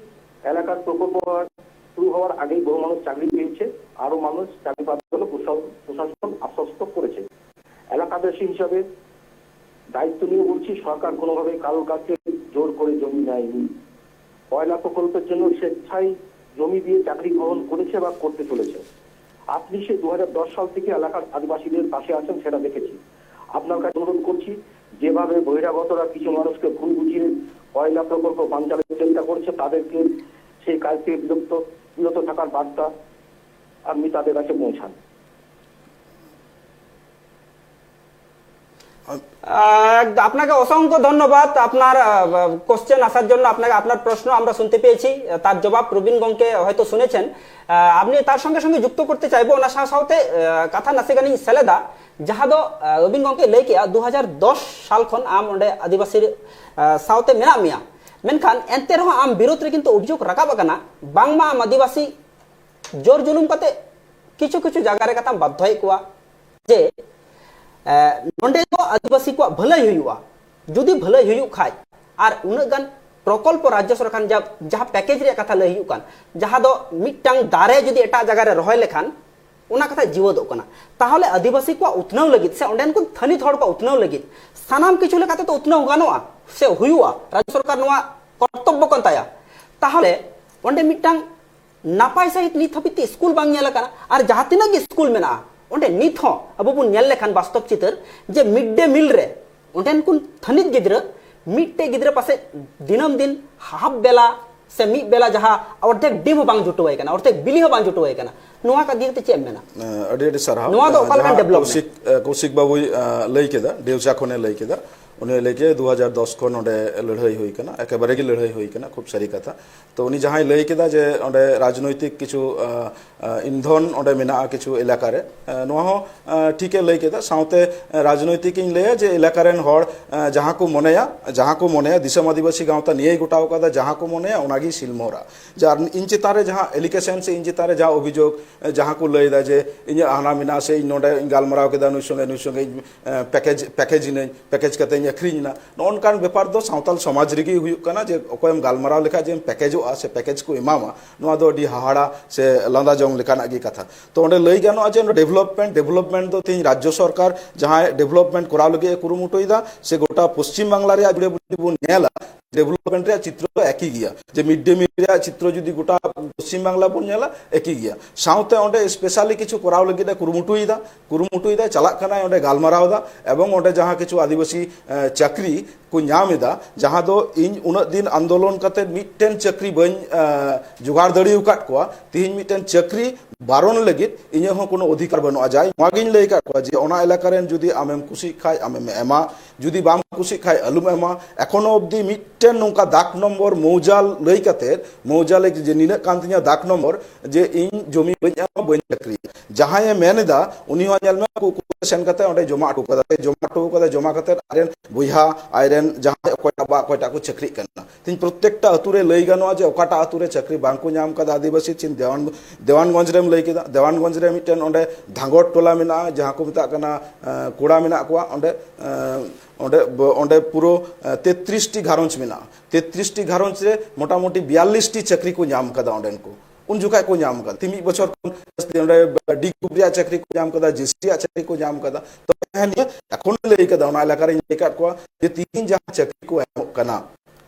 এলাকার প্রকল্প হওয়ার, শুরু হওয়ার আগেই বহু মানুষ চাকরি পেয়েছে, আরও মানুষ চাকরি পাবে বলে প্রশাসন, প্রশাসন আশ্বস্ত করেছে। এলাকাবাসী হিসাবে দায়িত্ব নিয়ে বলছি, সরকার কোনোভাবেই কারোর কাছে জোর করে জমি নেয়নি। কয়লা প্রকল্পের জন্য স্বেচ্ছায় জমি দিয়ে চাকরি গ্রহণ করেছে বা করতে চলেছে। আপনি সেই দু হাজার দশ সাল থেকে এলাকার আদিবাসীদের পাশে আছেন, সেটা দেখেছি। আপনার কাছে অনুরোধ করছি, যেভাবে বহিরাগতরা কিছু মানুষকে ভুল বুঝিয়ে কয়লা প্রকল্প বানচালের চেষ্টা করছে, তাদেরকে সেই কাজ থেকে বিরত, বিরত থাকার বার্তা আপনি তাদের কাছে পৌঁছান। আ, আহ, আপনাকে অসংখ্য ধন্যবাদ আপনার কোশ্চেন আসার জন্য। আপনাকে, আপনার প্রশ্ন আমরা শুনতে পেয়েছি, তার জবাব প্রবীণ গঙ্কে হয়তো শুনেছেন। আহ, আপনি তার সঙ্গে সঙ্গে যুক্ত করতে চাইবো, ᱚᱱᱟ ᱥᱟᱶ ᱥᱟᱶᱛᱮ ᱠᱟᱛᱷᱟ ᱱᱟᱥᱮ ᱜᱟᱱᱤᱧ ᱥᱮᱞᱮᱫᱟ, ᱡᱟᱦᱟᱸ ᱫᱚ ᱨᱚᱵᱤᱱ ᱜᱚᱝᱠᱮ ᱞᱟᱹᱭ ᱠᱮᱜᱼᱟ, ᱫᱩ ᱦᱟᱡᱟᱨ ᱫᱚᱥ ᱥᱟᱞ ᱠᱷᱚᱱ ᱟᱢ ᱚᱸᱰᱮ ᱟᱹᱫᱤᱵᱟᱹᱥᱤ ᱥᱟᱶᱛᱮ ᱢᱮᱱᱟᱜ ᱢᱮᱭᱟ, ᱢᱮᱱᱠᱷᱟᱱ ᱮᱱᱛᱮ ᱨᱮᱦᱚᱸ ᱟᱢ ᱵᱤᱨᱩᱫᱷ ᱨᱮ ᱠᱤᱱᱛᱩ ᱚᱵᱷᱤᱡᱳᱜᱽ ᱨᱟᱠᱟᱵ ᱟᱠᱟᱱᱟ, ᱵᱟᱝᱢᱟ ᱟᱢ ᱟᱹᱫᱤᱵᱟᱹᱥᱤ ᱡᱳᱨ ᱡᱩᱞᱩᱢ ᱠᱟᱛᱮ ᱠᱤᱪᱷᱩ ᱠᱤᱪᱷᱩ ᱡᱟᱭᱜᱟ ᱨᱮ ᱠᱟᱛᱷᱟᱢ ᱵᱟᱫᱽᱫᱷᱚᱭᱮᱫ ᱠᱚᱣᱟ ᱡᱮ ᱱᱚᱰᱮ ᱫᱚ ᱟᱹᱫᱤᱵᱟᱹᱥᱤ ᱠᱚᱣᱟᱜ ᱵᱷᱟᱹᱞᱟᱹᱭ ᱦᱩᱭᱩᱜᱼᱟ᱾ ᱡᱩᱫᱤ ᱵᱷᱟᱹᱞᱟᱹᱭ ᱦᱩᱭᱩᱜ ᱠᱷᱟᱡ, ᱟᱨ ᱩᱱᱟᱹᱜ ᱜᱟᱱ ᱯᱨᱚᱠᱚᱞᱯᱚ ᱨᱟᱡᱽᱭᱚ ᱥᱚᱨᱠᱟᱨ ᱡᱟᱦᱟᱸ ᱯᱮᱠᱮᱡᱽ ᱨᱮᱭᱟᱜ ᱠᱟᱛᱷᱟ ᱞᱟᱹᱭ ᱦᱩᱭᱩᱜ ᱠᱟᱱ, ᱡᱟᱦᱟᱸ ᱫᱚ ᱢᱤᱫᱴᱟᱝ ᱫᱟᱨᱮ ᱡᱩᱫᱤ ᱮᱴᱟᱜ ᱡᱟᱭᱜᱟ ᱨᱮ ᱨᱚᱦᱚᱭ ᱞᱮᱠᱷᱟᱱ ᱚᱱᱟ ᱠᱟᱛᱷᱟ ᱡᱤᱣᱟᱹᱫᱚᱜ ᱠᱟᱱᱟ, ᱛᱟᱦᱚᱞᱮ ᱟᱹᱫᱤᱵᱟᱹᱥᱤ ᱠᱚᱣᱟᱜ ᱩᱛᱱᱟᱹᱣ ᱞᱟᱹᱜᱤᱫ ᱥᱮ ᱚᱸᱰᱮᱱ ᱠᱚ ᱛᱷᱟᱹᱱᱤᱛ ᱦᱚᱲ ᱠᱚᱣᱟᱜ ᱩᱛᱱᱟᱹᱣ ᱞᱟᱹᱜᱤᱫ ᱥᱟᱱᱟᱢ ᱠᱤᱪᱷᱩ ᱞᱮᱠᱟᱛᱮ ᱛᱚ ᱩᱛᱱᱟᱹᱣ ᱜᱟᱱᱚᱜᱼᱟ ᱥᱮ ᱦᱩᱭᱩᱜᱼᱟ᱾ ᱨᱟᱡᱽᱭᱚ ᱥᱚᱨᱠᱟᱨ ᱱᱚᱣᱟ ᱠᱚᱨᱛᱚᱵᱵᱚ ᱠᱟᱱ ᱛᱟᱭᱟ᱾ ᱛᱟᱦᱚᱞᱮ ᱚᱸᱰᱮ ᱢᱤᱫᱴᱟᱝ ᱱᱟᱯᱟᱭ ᱥᱟᱺᱦᱤᱡ ᱱᱤᱛ ᱦᱟᱹᱵᱤᱡ ᱛᱮ ᱥᱠᱩᱞ ᱵᱟᱝ ᱧᱮᱞ ᱟᱠᱟᱱᱟ᱾ ᱟᱨ ᱡᱟᱦᱟᱸ ᱛᱤᱱᱟᱹᱜ ᱜᱮ ᱥᱠᱩᱞ ᱢᱮᱱᱟᱜᱼᱟ, ᱚᱸᱰᱮ ᱱᱤᱛ ᱦᱚᱸ ᱟᱵᱚ ᱵᱚᱱ ᱧᱮᱞ ᱞᱮᱠᱷᱟᱱ ᱵᱟᱥᱛᱚᱵ ᱪᱤᱛᱟᱹᱨ ᱡᱮ ᱢᱤᱰ ᱰᱮ ᱢᱤᱞ ᱨᱮ ᱚᱸᱰᱮᱱ ᱠᱚ ᱛᱷᱟᱹᱱᱤᱛ ᱜᱤᱫᱽᱨᱟᱹ, ᱢᱤᱫᱴᱮᱡ ᱜᱤᱫᱽᱨᱟᱹ ᱯᱟᱥᱮᱡ ᱫᱤᱱᱟᱹᱢ ᱫᱤᱱ ᱦᱟᱯ ᱵᱮᱞᱟ ᱥᱮ ᱢᱤᱫ ᱵᱮᱞᱟ ᱡᱟᱦᱟᱸ ᱚᱨᱫᱷᱮᱠ ᱰᱤᱢ ᱦᱚᱸ ᱵᱟᱝ ᱡᱩᱴᱟᱹᱣᱟᱭ ᱠᱟᱱᱟ, ᱚᱨᱫᱷᱮᱠ ᱵᱤᱞᱤ ᱦᱚᱸ ᱵᱟᱝ ᱡᱩᱴᱟᱹᱣᱟᱭ ᱠᱟᱱᱟ, ᱱᱚᱣᱟ ᱠᱟᱛᱷᱟ ᱤᱫᱤ ᱠᱟᱛᱮ ᱪᱮᱫ ᱮᱢ ᱢᱮᱱᱟ? ᱟᱹᱰᱤ ᱟᱹᱰᱤ ᱥᱟᱨᱦᱟᱣ᱾ ᱱᱚᱣᱟ ᱫᱚ ᱚᱠᱟ ᱞᱮᱠᱟᱱ ᱡᱟᱦᱟᱸ ᱰᱮᱵᱷᱞᱚᱯᱢᱮᱱᱴ? ᱠᱚᱣᱥᱤᱠ, ᱠᱚᱣᱥᱤᱠ ᱵᱟᱹᱵᱩᱭ ᱞᱟᱹᱭ ᱠᱮᱫᱟ, ᱰᱮᱣᱪᱟ ᱠᱷᱚᱱᱮ ᱞᱟᱹᱭ ᱠᱮᱫᱟ, ᱩᱱᱤ ᱞᱟᱹᱭ ᱠᱮᱫᱟ ᱫᱩ ᱦᱟᱡᱟᱨ ᱫᱚᱥ ᱠᱷᱚᱱ ᱱᱚᱰᱮ ᱞᱟᱹᱲᱦᱟᱹᱭ ᱦᱩᱭ ᱠᱟᱱᱟ, ᱮᱠᱮᱵᱟᱨᱮ ᱜᱮ ᱞᱟᱹᱲᱦᱟᱹᱭ ᱦᱩᱭ ᱠᱟᱱᱟ, ᱠᱷᱩᱵ ᱥᱟᱹᱨᱤ ᱠᱟᱛᱷᱟ᱾ ᱛᱚ ᱩᱱᱤ ᱡᱟᱦᱟᱸᱭ ᱞᱟᱹᱭ ᱠᱮᱫᱟ ᱡᱮ ᱚᱸᱰᱮ ᱨᱟᱡᱽᱱᱳᱭᱛᱤᱠ ᱠᱤᱪᱷᱩ ᱤᱱᱫᱷᱚᱱ ᱚᱸᱰᱮ ᱢᱮᱱᱟᱜᱼᱟ ᱠᱤᱪᱷᱩ ᱮᱞᱟᱠᱟ ᱨᱮ, ᱱᱚᱣᱟ ᱦᱚᱸ ᱴᱷᱤᱠᱮ ᱞᱟᱹᱭ ᱠᱮᱫᱟ᱾ ᱥᱟᱶᱛᱮ ᱨᱟᱡᱽᱱᱳᱭᱛᱤᱠ ᱤᱧ ᱞᱟᱹᱭᱟ ᱡᱮ ᱮᱞᱟᱠᱟ ᱨᱮᱱ ᱦᱚᱲ ᱡᱟᱦᱟᱸ ᱠᱚ ᱢᱚᱱᱮᱭᱟ, ᱡᱟᱦᱟᱸ ᱠᱚ ᱢᱚᱱᱮᱭᱟ, ᱫᱤᱥᱚᱢ ᱟᱹᱫᱤᱵᱟᱹᱥᱤ ᱜᱟᱶᱛᱟ ᱱᱤᱭᱟᱹᱭ ᱜᱚᱴᱟᱣ ᱠᱟᱫᱟ, ᱡᱟᱦᱟᱸ ᱠᱚ ᱢᱚᱱᱮᱭᱟ ᱚᱱᱟᱜᱮ ᱥᱤᱞᱢᱳᱨᱟ᱾ ᱡᱮ ᱟᱨ ᱤᱧ ᱪᱮᱛᱟᱱ ᱨᱮ ᱡᱟᱦᱟᱸ ᱮᱞᱤᱜᱮᱥᱚᱱ ᱥᱮ ᱤᱧ ᱪᱮᱛᱟᱱ ᱨᱮ ᱡᱟᱦᱟᱸ ᱚᱵᱷᱤᱡᱳᱜᱽ, ᱡᱟᱦᱟᱸ ᱠᱚ ᱞᱟᱹᱭᱫᱟ ᱡᱮ ᱤᱧᱟᱹᱜ ᱦᱟᱱᱟ ᱢᱮᱱᱟᱜᱼᱟ ᱥᱮ ᱤᱧ ᱱᱚᱰᱮ ᱤᱧ ᱜᱟᱞᱢᱟᱨᱟᱣ ᱠᱮᱫᱟ ᱱᱩᱭ ᱥᱚᱸᱜᱮ, ᱱᱩᱭ ᱥᱚᱸᱜᱮ ᱤᱧ ᱯᱮᱠᱮᱡᱽ, ᱯᱮᱠᱮᱡᱽ ᱤᱱᱟᱹᱧ, ᱯᱮᱠᱮᱡᱽ ᱠᱟᱛᱮ ᱤᱧ ᱟᱹᱠᱷᱨᱤᱧ ᱮᱱᱟ, ᱱᱚᱜᱼᱚ ᱱᱚᱝᱠᱟᱱ ᱵᱮᱯᱟᱨ ᱫᱚ ᱥᱟᱶᱛᱟᱞ ᱥᱚᱢᱟᱡᱽ ᱨᱮᱜᱮ ᱦᱩᱭᱩᱜ ᱠᱟᱱᱟ᱾ ᱡᱮ ᱚᱠᱚᱭᱮᱢ ᱜᱟᱞᱢᱟᱨᱟᱣ ᱞᱮᱠᱷᱟᱡ ᱡᱮᱢ ᱯᱮᱠᱮᱡᱚᱜᱼᱟ ᱥᱮ ᱯᱮᱠᱮᱡᱽ ᱠᱚ ᱮᱢᱟᱢᱟ, ᱱᱚᱣᱟ ᱫᱚ ᱟᱹᱰᱤ ᱦᱟᱦᱟᱲᱟ ᱥᱮ ᱞᱟᱸᱫᱟ ᱡᱚᱝ ᱞᱮᱠᱟᱱᱟᱜ ᱜᱮ ᱠᱟᱛᱷᱟ᱾ ᱛᱚ ᱚᱸᱰᱮ ᱞᱟᱹᱭ ᱜᱟᱱᱚᱜᱼᱟ ᱡᱮ ᱰᱮᱵᱷᱞᱚᱯᱢᱮᱱᱴ, ᱰᱮᱵᱷᱞᱚᱯᱢᱮᱱᱴ ᱫᱚ ᱛᱮᱦᱮᱧ ᱨᱟᱡᱽᱡᱚ ᱥᱚᱨᱠᱟᱨ ᱡᱟᱦᱟᱸᱭ ᱰᱮᱵᱷᱞᱚᱯᱢᱮᱱᱴ ᱠᱚᱨᱟᱣ ᱞᱟᱹᱜᱤᱫ ᱮ ᱠᱩᱨᱩᱢᱩᱴᱩᱭᱮᱫᱟ ᱥᱮ ᱜᱚᱴᱟ ᱯᱚᱥᱪᱤᱢ ᱵᱟᱝᱞᱟ ᱨᱮᱭᱟᱜ ᱡᱩᱲᱮ ᱵᱩᱴᱤ ᱵᱚᱱ ᱧᱮᱞᱟ, ᱰᱮᱵᱷᱞᱚᱯᱢᱮᱱᱴ ᱨᱮᱭᱟᱜ ᱪᱤᱛᱨᱚ ᱫᱚ ᱮᱠᱤ ᱜᱮᱭᱟ᱾ ᱡᱮ ᱢᱤᱰ ᱰᱮ ᱢᱤᱞ ᱨᱮᱭᱟᱜ ᱪᱤᱛᱨᱚ ᱡᱩᱫᱤ ᱜᱚᱴᱟ ᱯᱚᱥᱪᱤᱢ ᱵᱟᱝᱞᱟ ᱵᱚᱱ ᱧᱮᱞᱟ, ᱮᱠᱤ ᱜᱮᱭᱟ᱾ ᱥᱟᱶᱛᱮ ᱚᱸᱰᱮ ᱥᱯᱮᱥᱟᱞᱤ ᱠᱤᱪᱷᱩ ᱠᱚᱨᱟᱣ ᱞᱟᱹᱜᱤᱫ ᱮ ᱠᱩᱨᱩᱢᱩᱴᱩᱭᱮᱫᱟ, ᱠᱩᱨᱩᱢᱩᱴᱩᱭᱮᱫᱟ, ᱪᱟᱞᱟᱜ ᱠᱟᱱᱟᱭ, ᱚᱸᱰᱮ ᱜᱟᱞᱢᱟᱨᱟᱣ ᱮᱫᱟ, ᱮᱵᱚᱝ ᱚᱸᱰᱮ ᱡᱟᱦᱟᱸ ᱠᱤᱪᱷᱩ ᱟᱹᱫᱤᱵᱟᱹᱥᱤ, ᱮ, ᱪᱟᱹᱠᱨᱤ ᱠᱚ ᱧᱟᱢ ᱮᱫᱟ, ᱡᱟᱦᱟᱸ ᱫᱚ ᱤᱧ ᱩᱱᱟᱹᱜ ᱫᱤᱱ ᱟᱱᱫᱳᱞᱚᱱ ᱠᱟᱛᱮ ᱢᱤᱫᱴᱮᱱ ᱪᱟᱹᱠᱨᱤ ᱵᱟᱹᱧ, ᱮ, ᱡᱚᱜᱟᱲ ᱫᱟᱲᱮ ᱟᱠᱟᱫ ᱠᱚᱣᱟ, ᱛᱤᱦᱤᱧ ᱢᱤᱫᱴᱮᱱ ᱪᱟᱹᱠᱨᱤ ᱵᱟᱨᱚᱱ ᱞᱟᱹᱜᱤᱫ ᱤᱧᱟᱹᱜ ᱦᱚᱸ ᱠᱳᱱᱳ ᱚᱫᱷᱤᱠᱟᱨ ᱵᱟᱹᱱᱩᱜᱼᱟ᱾ ᱡᱟᱭ ᱱᱚᱣᱟ ᱜᱤᱧ ᱞᱟᱹᱭ ᱟᱠᱟᱫ ᱠᱚᱣᱟ ᱡᱮ ᱚᱱᱟ ᱮᱞᱟᱠᱟ ᱨᱮᱱ ᱡᱩᱫᱤ ᱟᱢᱮᱢ ᱠᱩᱥᱤᱜ ᱠᱷᱟᱡ ᱟᱢᱮᱢ ᱮᱢᱟ, ᱡᱩᱫᱤ ᱵᱟᱢ ᱠᱩᱥᱤᱜ ᱠᱷᱟᱡ ᱟᱞᱚᱢ ᱮᱢᱟ᱾ ᱮᱠᱷᱚᱱᱳ ᱚᱵᱫᱤ ᱢᱤᱫᱴᱮᱱ ᱱᱚᱝᱠᱟ ᱫᱟᱜᱽ ᱱᱚᱢᱵᱚᱨ ᱢᱚᱣᱡᱟ ᱞᱟᱹᱭ ᱠᱟᱛᱮ, ᱢᱚᱣᱡᱟ ᱞᱟᱹᱭ ᱡᱮ ᱱᱤᱱᱟᱹᱜ ᱠᱟᱱ ᱛᱤᱧᱟ ᱫᱟᱜᱽ ᱱᱚᱢᱵᱚᱨ, ᱡᱮ ᱤᱧ ᱡᱚᱢᱤ ᱵᱟᱹᱧ ᱮᱢᱟ, ᱵᱟᱹᱧ ᱪᱟᱹᱠᱨᱤᱭᱟ᱾ ᱡᱟᱦᱟᱸᱭᱮ ᱢᱮᱱ ᱮᱫᱟ, ᱩᱱᱤ ᱦᱚᱸ ᱧᱮᱞ ᱢᱮ, ᱠᱩ-, ᱠᱩ-, ᱥᱮᱱ ᱠᱟᱛᱮ ᱚᱸᱰᱮ ᱡᱚᱢᱟ ᱦᱚᱴᱚ ᱠᱟᱫᱟ, ᱡᱚᱢᱟ ᱦᱚᱴᱚ ᱠᱟᱫᱟ, ᱡᱚᱢᱟ ᱠᱟᱛᱮ ᱟᱡᱨᱮᱱ ᱵᱚᱭᱦᱟ, ᱟᱡᱨᱮᱱ ᱡᱟᱦᱟᱸᱭ ᱚᱠᱚᱭᱴᱟᱜ ᱵᱟ ᱚᱠᱚᱭᱴᱟᱜ ᱠᱚ ᱪᱟᱹᱠᱨᱤᱜ ᱠᱟᱱᱟ᱾ ᱛᱮᱦᱮᱧ ᱯᱨᱚᱛᱛᱮᱠᱴᱟ ᱟᱹᱛᱩ ᱨᱮ ᱞᱟᱹᱭ ᱜᱟᱱᱚᱜᱼᱟ ᱡᱮ ᱚᱠᱟᱴᱟᱜ ᱟᱹᱛᱩ ᱨᱮ ᱪᱟᱹᱠᱨᱤ ᱵᱟᱝ ᱠᱚ ᱧᱟᱢ ᱠᱟᱫᱟ ᱟᱹᱫᱤᱵᱟᱹᱥᱤ, ᱛᱮᱦᱮᱧ ᱫᱮᱣᱟᱱ-, ᱫᱮᱣᱟᱱᱜᱚᱸᱡᱽ ᱨᱮᱢ ᱞᱟᱹᱭ ᱠᱮᱫᱟ, ᱫᱮᱣᱟᱱᱜᱚᱸᱡᱽ ᱨᱮ ᱢᱤᱫᱴᱮᱱ ᱚᱸᱰᱮ ᱫᱷᱟᱸᱜᱚᱲ ᱴᱚᱞᱟ ᱢᱮᱱᱟᱜᱼᱟ, ᱡᱟᱦᱟᱸ ᱠᱚ ᱢᱮᱛᱟᱜ ᱠᱟᱱᱟ, ᱮᱸ, ᱠᱚᱲᱟ ᱢᱮᱱᱟᱜ ᱠᱚᱣᱟ ᱚᱸᱰᱮ, ᱮᱸ, ᱚᱸᱰᱮ ᱵ-, ᱚᱸᱰᱮ ᱯᱩᱨᱟᱹ, ᱮᱸ, ᱛᱮᱛᱨᱤᱥ ᱴᱤ ᱜᱷᱟᱨᱚᱸᱡᱽ ᱢᱮᱱᱟᱜᱼᱟ᱾ ᱛᱮᱛᱨᱤᱥ ᱴᱤ ᱜᱷᱟᱨᱚᱸᱡᱽ ᱨᱮ ᱢᱚᱴᱟᱢᱩᱴᱤ ᱵᱤᱭᱟᱞᱞᱤᱥ ᱴᱤ ᱪᱟᱹᱠᱨᱤ ᱠᱚ ᱧᱟᱢ ᱠᱟᱫᱟ ᱚᱸᱰᱮᱱ ᱠᱚ᱾ ᱩᱱ ᱡᱚᱠᱷᱟᱡ ᱠᱚ ᱧᱟᱢ ᱠᱟᱫᱟ᱾ ᱛᱤ ᱢᱤᱫ ᱵᱚᱪᱷᱚᱨ ᱠᱷᱚᱱ ᱡᱟᱹᱥᱛᱤ ᱚᱸᱰᱮ ᱰᱤ ᱜᱨᱩᱯ ᱨᱮᱭᱟᱜ ᱪᱟᱹᱠᱨᱤ ᱠᱚ ᱧᱟᱢ ᱠᱟᱫᱟ, ᱡᱮ ᱥᱤ ᱨᱮᱭᱟᱜ ᱪᱟᱹᱠᱨᱤ ᱠᱚ ᱧᱟᱢ ᱠᱟᱫᱟ᱾ ᱛᱚᱵᱮ ᱦᱮᱸ, ᱱᱤᱭᱟᱹ ᱮᱠᱷᱚᱱ ᱞᱟᱹᱭ ᱠᱟᱫᱟ, ᱚᱱᱟ ᱮᱞᱟᱠᱟ ᱨᱤᱧ ᱞᱟᱹᱭ ᱠᱟᱫ ᱠᱚᱣᱟ ᱡᱮ ᱛᱤᱦᱤᱧ ᱡᱟᱦᱟᱸ ᱪᱟᱹᱠᱨᱤ ᱠᱚ ᱮᱢᱚᱜ ᱠᱟᱱᱟ,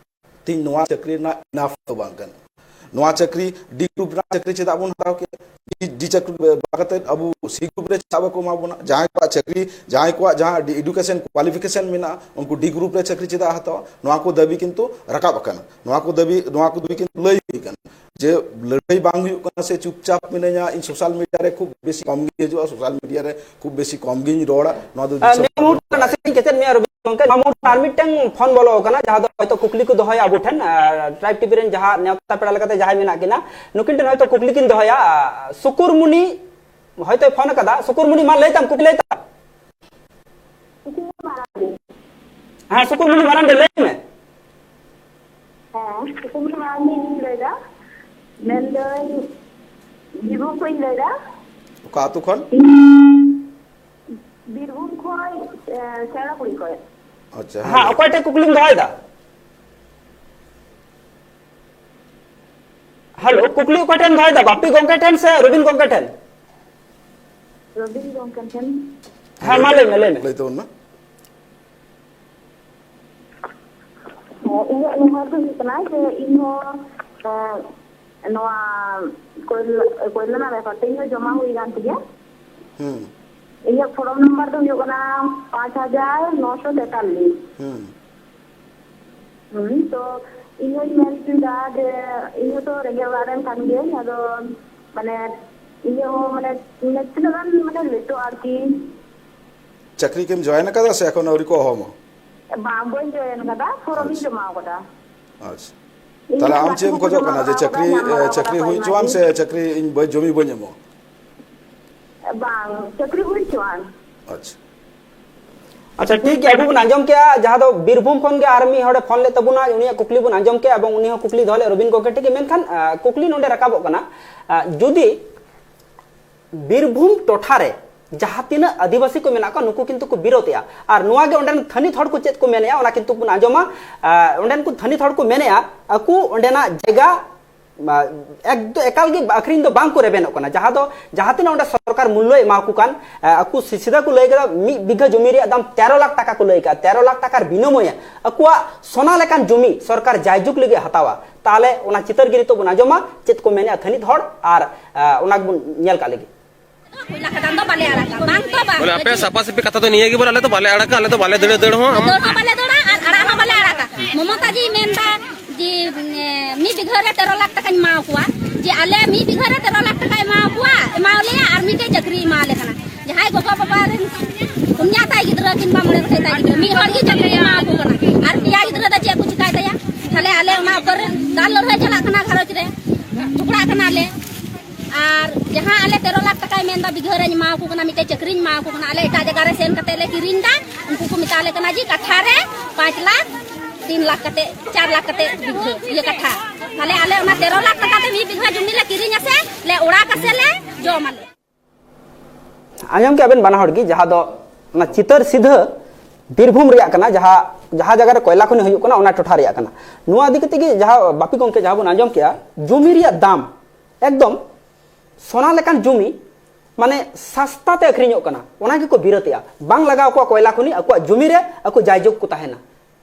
ᱛᱤᱦᱤᱧ ᱱᱚᱣᱟ ᱪᱟᱹᱠᱨᱤ ᱨᱮᱱᱟᱜ ᱤᱱᱟᱯ ᱫᱚ ᱵᱟᱝ ᱠᱟᱱᱟ᱾ ᱱᱚᱣᱟ ᱪᱟᱹᱠᱨᱤ, ᱰᱤ ᱜᱨᱩᱯ ᱨᱮᱱᱟᱜ ᱪᱟᱹᱠᱨᱤ ᱪᱮᱫᱟᱜ ᱵᱚᱱ ᱦᱟᱛᱟᱣ ᱠᱮᱫᱟ? ᱰᱤ, ᱰᱤ ᱪᱟᱹᱠᱨᱤ ᱵᱟᱝ ᱠᱟᱛᱮ ᱟᱵᱚ ᱥᱤ ᱜᱨᱩᱯ ᱨᱮ ᱪᱮᱫᱟᱜ ᱵᱟᱠᱚ ᱮᱢᱟ ᱵᱚᱱᱟ? ᱡᱟᱦᱟᱸᱭ ᱠᱚᱣᱟᱜ ᱪᱟᱹᱠᱨᱤ, ᱡᱟᱦᱟᱸᱭ ᱠᱚᱣᱟᱜ ᱡᱟᱦᱟᱸ ᱰᱤ, ᱮᱰᱩᱠᱮᱥᱚᱱ ᱠᱣᱟᱞᱤᱯᱷᱤᱠᱮᱥᱚᱱ ᱢᱮᱱᱟᱜᱼᱟ, ᱩᱱᱠᱩ ᱰᱤ ᱜᱨᱩᱯ ᱨᱮ ᱪᱟᱹᱠᱨᱤ ᱪᱮᱫᱟᱜ ᱦᱟᱛᱟᱣᱟ? ᱱᱚᱣᱟ ᱠᱚ ᱫᱟᱹᱵᱤ ᱠᱤᱱᱛᱩ ᱨᱟᱠᱟᱵ ᱟᱠᱟᱱᱟ᱾ ᱱᱚᱣᱟ ᱠᱚ ᱫᱟᱹᱵᱤ, ᱱᱚᱣᱟ ᱠᱚ ᱫᱟᱹᱵᱤ ᱠᱤᱱᱛᱩ ᱞᱟᱹᱭ ᱦᱩᱭ ᱟᱠᱟᱱᱟ᱾ ᱡᱮ ᱞᱟᱹᱲᱦᱟᱹᱭ ᱵᱟᱝ ᱦᱩᱭᱩᱜ ᱠᱟᱱᱟ ᱥᱮ ᱪᱩᱯᱪᱟᱯ ᱢᱤᱱᱟᱹᱧᱟ, ᱤᱧ ᱥᱳᱥᱟᱞ ᱢᱤᱰᱤᱭᱟ ᱨᱮ ᱠᱷᱩᱵ ᱵᱮᱥᱤ ᱠᱚᱢ ᱜᱤᱧ ᱦᱤᱡᱩᱜᱼᱟ, ᱥᱳᱥᱟᱞ ᱢᱤᱰᱤᱭᱟ ᱨᱮ ᱠᱷᱩᱵ ᱵᱮᱥᱤ ᱠᱚᱢ ᱜᱤᱧ ᱨᱚᱲᱟ, ᱱᱚᱣᱟ ᱫᱚ ᱟᱨ ᱫᱤᱥᱚᱢ ᱱᱤᱭᱟᱹ ᱢᱩᱦᱩᱨ ᱱᱟᱥᱮ ᱤᱧ ᱠᱮᱪᱮᱫ ᱢᱮᱭᱟ ᱨᱚᱵᱤ ᱜᱚᱢᱠᱮ, ᱱᱚᱣᱟ ᱢᱩᱦᱩᱨ ᱟᱨ ᱢᱤᱫᱴᱟᱝ ᱯᱷᱳᱱ ᱵᱚᱞᱚ ᱟᱠᱟᱱᱟ, ᱡᱟᱦᱟᱸ ᱫᱚ ᱦᱚᱭᱛᱳ ᱠᱩᱠᱞᱤ ᱠᱚ ᱫᱚᱦᱚᱭᱟ ᱟᱵᱚ ᱴᱷᱮᱱ, ᱟᱨ ᱴᱨᱟᱭᱤᱵᱽ ᱴᱤᱵᱷᱤ ᱨᱮᱱ ᱡᱟᱦᱟᱸ ᱱᱮᱣᱛᱟ ᱯᱮᱲᱟ ᱞᱮᱠᱟᱛᱮ ᱡᱟᱦᱟᱸᱭ ᱢᱮᱱᱟᱜ ᱠᱤᱱᱟ, ᱱᱩᱠᱤᱱ ᱴᱷᱮᱱ ᱦᱚᱭᱛᱳ ᱠᱩᱠᱞᱤ ᱠᱤᱱ ᱫᱚᱦᱚᱭᱟ᱾ ᱥᱩᱠᱩᱨᱢᱩᱱᱤ ᱦᱚᱭᱛᱳᱭ ᱯᱷᱳᱱ ᱟᱠᱟᱫᱟ᱾ ᱥᱩᱠᱩᱨᱢᱩᱱᱤ, ᱢᱟ ᱞᱟᱹᱭ ᱛᱟᱢ, ᱠᱩᱠᱞᱤ ᱞᱟᱹᱭ ᱛᱟᱢ᱾ ᱦᱮᱸ, ᱥᱩᱠᱩᱨᱢᱩᱱᱤ ᱢᱟᱨᱟᱱᱰᱤ, ᱞᱟᱹᱭ ᱢᱮ᱾ ᱦᱮᱸ, ᱥᱩᱠᱩᱢ ᱢᱟᱨᱟᱱᱰᱤᱧ ᱞᱟᱹᱭᱫᱟ᱾ ᱢᱮᱱᱫᱟᱹᱧ, ᱵᱤᱨᱵᱷᱩᱢ ᱠᱷᱚᱱᱤᱧ ᱞᱟᱹᱭᱫᱟ᱾ ᱚᱠᱟ ᱟᱹᱛᱩ ᱠᱷᱚᱱ? ᱤᱧ ᱵᱤᱨᱵᱷᱩᱢ ᱠᱷᱚᱱ, ᱮ, ᱥᱮᱣᱲᱟᱠᱩᱲᱤ ᱠᱷᱚᱱ᱾ ᱟᱪᱪᱷᱟ, ᱦᱮᱸ, ᱦᱮᱸ᱾ ᱚᱠᱚᱭ ᱴᱷᱮᱱ ᱠᱩᱠᱞᱤᱢ ᱫᱚᱦᱚᱭᱮᱫᱟ? ᱦᱮᱞᱳ, ᱠᱩᱠᱞᱤ ᱚᱠᱚᱭ ᱴᱷᱮᱱ ᱫᱚᱦᱚᱭᱮᱫᱟ? ᱵᱟᱯᱤ ᱜᱚᱢᱠᱮ ᱴᱷᱮᱱ ᱥᱮ ᱨᱚᱵᱤᱱ ᱜᱚᱢᱠᱮ ᱴᱷᱮᱱ? ᱨᱚᱵᱤᱱ ᱜᱚᱢᱠᱮ ᱴᱷᱮᱱ᱾ ᱦᱮᱸ, ᱢᱟ ᱞᱟᱹᱭ ᱢᱮ, ᱞᱟᱹᱭ ᱢᱮ᱾ ᱞᱟᱹᱭ ᱛᱟᱵᱚᱱ ᱢᱮ᱾ ᱦᱮᱸ, ᱤᱧᱟᱹᱜ ᱱᱚᱣᱟ ᱫᱚ ᱦᱩᱭᱩᱜ ᱠᱟᱱᱟ ᱡᱮ ᱤᱧ ᱦᱚᱸ, ᱮ, ᱱᱚᱣᱟ ᱠᱚᱭᱞᱟ, ᱠᱚᱭᱞᱟ ᱨᱮᱱᱟᱜ ᱵᱮᱯᱟᱨ ᱛᱮ ᱤᱧ ᱦᱚᱸ ᱡᱚᱢᱟ ᱦᱩᱭ ᱟᱠᱟᱱ ᱛᱤᱧᱟᱹ᱾ ᱦᱩᱸ᱾ ᱤᱧᱟᱹᱜ ᱯᱷᱚᱨᱚᱢ ᱱᱟᱢᱵᱟᱨ ᱫᱚ ᱦᱩᱭᱩᱜ ᱠᱟᱱᱟ ᱯᱟᱸᱪ ᱦᱟᱡᱟᱨ ᱱᱚᱥᱚ ᱛᱮᱛᱟᱞᱤᱥ᱾ ᱦᱩᱸ᱾ ᱦᱩᱸ, ᱛᱚ ᱤᱧ ᱦᱚᱸᱧ ᱢᱮᱱ ᱦᱚᱪᱚᱭᱮᱫᱟ ᱡᱮ ᱤᱧ ᱦᱚᱸᱛᱚ ᱨᱮᱸᱜᱮᱡ ᱚᱲᱟᱜ ᱨᱮᱱ ᱠᱟᱱ ᱜᱤᱭᱟᱹᱧ, ᱟᱫᱚ ᱢᱟᱱᱮ ᱤᱧᱟᱹᱜ ᱦᱚᱸ ᱢᱟᱱᱮ, ᱢᱟᱱᱮ ᱛᱤᱱᱟᱹᱜ ᱜᱟᱱ ᱢᱟᱱᱮ ᱞᱮᱴᱚᱜᱼᱟ ᱟᱨᱠᱤ᱾ ᱪᱟᱹᱠᱨᱤ ᱠᱤᱢ ᱡᱚᱭᱮᱱ ᱟᱠᱟᱫᱟ ᱥᱮ ᱮᱠᱷᱚᱱ ᱟᱹᱣᱨᱤ ᱠᱚ ᱦᱚᱦᱚ ᱟᱢᱟ? ᱵᱟᱝ, ᱵᱟᱹᱧ ᱡᱚᱭᱮᱱ ᱟᱠᱟᱫᱟ, ᱯᱷᱚᱨᱚᱢ ᱤᱧ ᱟᱪᱪᱷᱟ᱾ ᱡᱚᱢᱟ ᱟᱠᱟᱫᱟ᱾ ᱟᱪᱪᱷᱟ᱾ ᱤᱧ ᱛᱟᱦᱞᱮ ᱦᱚᱸ ᱟᱢ ᱜᱟᱛᱮ ᱪᱮᱫ ᱮᱢ ᱠᱚᱠᱚ ᱠᱷᱚᱡᱚᱜ ᱡᱚᱢᱟ ᱠᱟᱱᱟ ᱡᱮ ᱟᱠᱟᱫᱟ, ᱪᱟᱹᱠᱨᱤ, ᱧᱟᱢ ᱮ, ᱵᱟᱲᱟ ᱪᱟᱹᱠᱨᱤ ᱟᱠᱟᱫᱟ ᱠᱚ, ᱦᱩᱭ ᱦᱚᱪᱚᱣᱟᱱ ᱮᱢᱟᱫᱤᱧ᱾ ᱥᱮ ᱪᱟᱹᱠᱨᱤ ᱤᱧ ᱵᱟᱹ-, ᱡᱚᱢᱤ ᱵᱟᱹᱧ ᱮᱢᱚᱜ? ᱵᱟᱝ, ᱪᱟᱹᱠᱨᱤ ᱦᱩᱭ ᱦᱚᱪᱚᱣᱟᱱ᱾ ᱟᱪᱪᱷᱟ᱾ ᱟᱪᱪᱷᱟ, ᱴᱷᱤᱠ ᱜᱮᱭᱟ, ᱟᱵᱚ ᱵᱚᱱ ᱟᱸᱡᱚᱢ ᱠᱮᱜᱼᱟ, ᱡᱟᱦᱟᱸ ᱫᱚ ᱵᱤᱨᱵᱷᱩᱢ ᱠᱷᱚᱱ ᱜᱮ ᱟᱨ ᱢᱤᱫ ᱦᱚᱲᱮ ᱯᱷᱳᱱ ᱞᱮᱫ ᱛᱟᱵᱚᱱᱟ, ᱩᱱᱤᱭᱟᱜ ᱠᱩᱠᱞᱤ ᱵᱚᱱ ᱟᱸᱡᱚᱢ ᱠᱮᱜᱼᱟ ᱮᱵᱚᱝ ᱩᱱᱤ ᱦᱚᱸ ᱠᱩᱠᱞᱤ ᱫᱚᱦᱚ ᱞᱮᱫ ᱨᱚᱵᱤᱱ ᱜᱚᱢᱠᱮ ᱴᱷᱮᱱ ᱜᱮ᱾ ᱢᱮᱱᱠᱷᱟᱱ, ᱟ, ᱠᱩᱠᱞᱤ ᱱᱚᱰᱮ ᱨᱟᱠᱟᱵᱚᱜ ᱠᱟᱱᱟ, ᱟ, ᱡᱩᱫᱤ ᱵᱤᱨᱵᱷᱩᱢ ᱴᱚᱴᱷᱟ ᱨᱮ ᱡᱟᱦᱟᱸ ᱛᱤᱱᱟᱹᱜ ᱟᱹᱫᱤᱵᱟᱹᱥᱤ ᱠᱚ ᱢᱮᱱᱟᱜ ᱠᱚᱣᱟ, ᱱᱩᱠᱩ ᱠᱤᱱᱛᱩ ᱠᱚ ᱵᱤᱨᱳᱫᱷᱮᱜᱼᱟ᱾ ᱟᱨ ᱱᱚᱣᱟ ᱜᱮ ᱚᱸᱰᱮᱱ ᱛᱷᱟᱹᱱᱤᱛ ᱦᱚᱲ ᱠᱚ ᱪᱮᱫ ᱠᱚ ᱢᱮᱱᱮᱜᱼᱟ, ᱚᱱᱟ ᱠᱤᱱᱛᱩ ᱵᱚᱱ ᱟᱸᱡᱚᱢᱟ᱾ ᱟ, ᱚᱸᱰᱮᱱ ᱠᱚ ᱛᱷᱟᱹᱱᱤᱛ ᱦᱚᱲ ᱠᱚ ᱢᱮᱱᱮᱜᱼᱟ, ᱟᱠᱚ ᱚᱸᱰᱮᱱᱟᱜ ᱡᱟᱭᱜᱟ ᱢᱟ, ᱮᱠᱫᱚ ᱮᱠᱟᱞ ᱜᱮ ᱟᱹᱠᱷᱨᱤᱧ ᱫᱚ ᱵᱟᱝ ᱠᱚ ᱨᱮᱵᱮᱱᱚᱜ ᱠᱟᱱᱟ᱾ ᱡᱟᱦᱟᱸ ᱫᱚ ᱡᱟᱦᱟᱸ ᱛᱤᱱᱟᱹᱜ ᱚᱸᱰᱮ ᱥᱚᱨᱠᱟᱨ ᱢᱩᱞᱞᱚᱭ ᱮᱢᱟ ᱠᱚ ᱠᱟᱱ, ᱮ, ᱟᱠᱚ ᱥᱤ-, ᱥᱤᱫᱷᱟᱹ ᱠᱚ ᱞᱟᱹᱭ ᱠᱮᱫᱟ, ᱢᱤᱫ ᱵᱤᱜᱷᱟᱹ ᱡᱚᱢᱤ ᱨᱮᱭᱟᱜ ᱫᱟᱢ ᱛᱮᱨᱚ ᱞᱟᱠᱷ ᱴᱟᱠᱟ ᱠᱚ ᱞᱟᱹᱭ ᱠᱟᱜᱼᱟ᱾ ᱛᱮᱨᱚ ᱞᱟᱠᱷ ᱴᱟᱠᱟᱨ ᱵᱤᱱᱤᱢᱚᱭᱮ ᱟᱠᱚᱣᱟᱜ ᱥᱚᱱᱟ ᱞᱮᱠᱟᱱ ᱡᱚᱢᱤ ᱥᱚᱨᱠᱟᱨ ᱡᱟᱭᱡᱩᱜᱽ ᱞᱟᱹᱜᱤᱫ ᱦᱟᱛᱟᱣᱟ᱾ ᱛᱟᱦᱚᱞᱮ ᱚᱱᱟ ᱪᱤᱛᱟᱹᱨ ᱜᱮ ᱱᱤᱛᱚᱜ ᱵᱚᱱ ᱟᱸᱡᱚᱢᱟ, ᱪᱮᱫ ᱠᱚ ᱢᱮᱱᱮᱜᱼᱟ ᱛᱷᱟᱹᱱᱤᱛ ᱦᱚᱲ ᱟᱨ, ᱮ, ᱚᱱᱟ ᱜᱮᱵᱚᱱ ᱧᱮᱞ ᱠᱟᱜ ᱞᱮᱜᱮ᱾ ᱠᱚᱭᱞᱟ ᱠᱷᱟᱫᱟᱱ ᱫᱚ ᱵᱟᱞᱮ ᱟᱲᱟᱜᱟ, ᱵᱟᱝ ᱛᱚ ᱵᱟᱝ᱾ ᱵᱚᱞᱮ, ᱟᱯᱮ ᱥᱟᱯᱷᱟ ᱥᱟᱹᱯᱷᱤ ᱠᱟᱛᱷᱟ ᱫᱚ ᱱᱤᱭᱟᱹ ᱜᱮ, ᱵᱚᱞᱮ, ᱟᱞᱮ ᱫᱚ ᱵᱟᱞᱮ ᱟᱲᱟᱜᱟ, ᱟᱞᱮ ᱫᱚ ᱵᱟᱞᱮ ᱫᱟᱹᱲᱟ, ᱫᱟᱹᱲ ᱦᱚᱸ, ᱟᱢ ᱫᱟᱹᱲ ᱦᱚᱸ ᱵᱟᱞᱮ ᱫᱟᱹᱲᱟ ᱟᱨ ᱟᱲᱟᱜ ᱦᱚᱸ ᱵᱟᱞᱮ ᱟᱲᱟᱜᱟ᱾ ᱢᱚᱢᱚᱛᱟ ᱡᱤ ᱢᱮᱱᱫᱟ ᱡᱮ, ᱮ, ᱢᱤᱫ ᱵᱤᱜᱷᱟᱹ ᱨᱮ ᱛᱮᱨᱚ ᱞᱟᱠᱷ ᱴᱟᱠᱟᱧ ᱮᱢᱟ ᱠᱚᱣᱟ, ᱡᱮ ᱟᱞᱮ ᱢᱤᱫ ᱵᱤᱜᱷᱟᱹ ᱨᱮ ᱛᱮᱨᱚ ᱞᱟᱠᱷ ᱴᱟᱠᱟᱭ ᱮᱢᱟ ᱠᱚᱣᱟ, ᱮᱢᱟ ᱞᱮᱭᱟ ᱟᱨ ᱢᱤᱫᱴᱮᱡ ᱪᱟᱹᱠᱨᱤ ᱮᱢᱟ ᱞᱮ ᱠᱟᱱᱟ᱾ ᱡᱟᱦᱟᱸᱭ ᱜᱚᱜᱚ ᱵᱟᱵᱟ ᱨᱮᱱ ᱯᱩᱱᱭᱟ ᱛᱟᱭ ᱜᱤᱫᱽᱨᱟᱹ ᱠᱤᱝᱵᱟ ᱢᱚᱬᱮ ᱜᱚᱴᱮᱡ ᱛᱟᱭ ᱜᱤᱫᱽᱨᱟᱹ, ᱢᱤᱫ ᱦᱚᱲ ᱜᱮ ᱪᱟᱹᱠᱨᱤ ᱮᱢᱟ ᱠᱚ ᱠᱟᱱᱟ, ᱟᱨ ᱯᱮᱭᱟ ᱜᱤᱫᱽᱨᱟᱹ ᱫᱚ ᱪᱮᱫ ᱠᱚ ᱪᱤᱠᱟᱭ ᱛᱟᱭᱟ? ᱛᱟᱦᱞᱮ ᱟᱞᱮ ᱚᱱᱟ ᱩᱯᱚᱨ ᱨᱮ ᱫᱟᱞ ᱞᱟᱹᱲᱦᱟᱹᱭ ᱪᱟᱞᱟᱜ ᱠᱟᱱᱟ, ᱜᱷᱟᱨᱚᱸᱡᱽ ᱨᱮ ᱡᱷᱚᱜᱽᱲᱟᱜ ᱠᱟᱱᱟᱞᱮ᱾ ᱟᱨ ᱡᱟᱦᱟᱸ ᱟᱞᱮ ᱛᱮᱨᱚ ᱞᱟᱠᱷ ᱴᱟᱠᱟᱭ ᱢᱮᱱᱫᱟ ᱵᱤᱜᱷᱟᱹ ᱨᱮᱧ ᱮᱢᱟ ᱠᱚ ᱠᱟᱱᱟ, ᱢᱤᱫᱴᱮᱡ ᱪᱟᱹᱠᱨᱤᱧ ᱮᱢᱟ ᱠᱚ ᱠᱟᱱᱟ, ᱟᱞᱮ ᱮᱴᱟᱜ ᱡᱟᱭᱜᱟ ᱨᱮ ᱥᱮᱱ ᱠᱟᱛᱮ ᱞᱮ ᱠᱤᱨᱤᱧ ᱫᱟ᱾ ᱩᱱᱠᱩ ᱠᱚ ᱢᱮᱛᱟ ᱞᱮ ᱠᱟᱱᱟ ᱡᱮ ᱠᱟᱴᱷᱟ ᱨᱮ ᱯᱟᱸᱪ ᱞᱟᱠᱷ, ᱛᱤᱱ ᱞᱟᱠᱷ ᱠᱟᱛᱮ, ᱪᱟᱨ ᱞᱟᱠᱷ ᱠᱟᱛᱮ ᱵᱤᱜᱷᱟᱹ, ᱤᱭᱟᱹ ᱠᱟᱴᱷᱟ᱾ ᱛᱟᱦᱞᱮ ᱟᱞᱮ ᱚᱱᱟ ᱛᱮᱨᱚ ᱞᱟᱠᱷ ᱴᱟᱠᱟ ᱛᱮ ᱢᱤᱫ ᱵᱤᱜᱷᱟᱹ ᱡᱚᱢᱤ ᱞᱮ ᱠᱤᱨᱤᱧᱟ ᱥᱮ ᱞᱮ ᱚᱲᱟᱜᱟ ᱥᱮ ᱞᱮ ᱡᱚᱢᱟᱞᱮ? ᱟᱸᱡᱚᱢ ᱠᱮᱜᱼᱟ ᱵᱮᱱ ᱵᱟᱱᱟ ᱦᱚᱲ ᱜᱮ, ᱡᱟᱦᱟᱸ ᱫᱚ ᱚᱱᱟ ᱪᱤᱛᱟᱹᱨ ᱥᱤᱫᱷᱟᱹ ᱵᱤᱨᱵᱷᱩᱢ ᱨᱮᱭᱟᱜ ᱠᱟᱱᱟ, ᱡᱟᱦᱟᱸ, ᱡᱟᱦᱟᱸ ᱡᱟᱭᱜᱟ ᱨᱮ ᱠᱚᱭᱞᱟ ᱠᱷᱚᱱᱤ ᱦᱩᱭᱩᱜ ᱠᱟᱱᱟ, ᱚᱱᱟ ᱴᱚᱴᱷᱟ ᱨᱮᱭᱟᱜ ᱠᱟᱱᱟ᱾ ᱱᱚᱣᱟ ᱤᱫᱤ ᱠᱟᱛᱮ ᱜᱮ ᱡᱟᱦᱟᱸ ᱵᱟᱯᱤ ᱜᱚᱢᱠᱮ ᱡᱟᱦᱟᱸ ᱵᱚᱱ ᱟᱸᱡᱚᱢ ᱠᱮᱜᱼᱟ, ᱡᱚᱢᱤ ᱨᱮᱭᱟᱜ ᱫᱟᱢ ᱮᱠᱫᱚᱢ ᱥᱚᱱᱟ ᱞᱮᱠᱟᱱ ᱡᱚᱢᱤ, ᱢᱟᱱᱮ ᱥᱟᱥᱛᱟ ᱛᱮ ᱟᱹᱠᱷᱨᱤᱧᱚᱜ ᱠᱟᱱᱟ, ᱚᱱᱟ ᱜᱮᱠᱚ ᱵᱤᱨᱳᱫᱮᱜᱼᱟ᱾ ᱵᱟᱝ ᱞᱟᱜᱟᱣ ᱠᱚᱣᱟ ᱠᱚᱭᱞᱟ ᱠᱷᱚᱱᱤ, ᱟᱠᱚᱣᱟᱜ ᱡᱚᱢᱤ ᱨᱮ ᱟᱠᱚ ᱡᱟᱭᱡᱩᱜᱽ ᱠᱚ ᱛᱟᱦᱮᱱᱟ᱾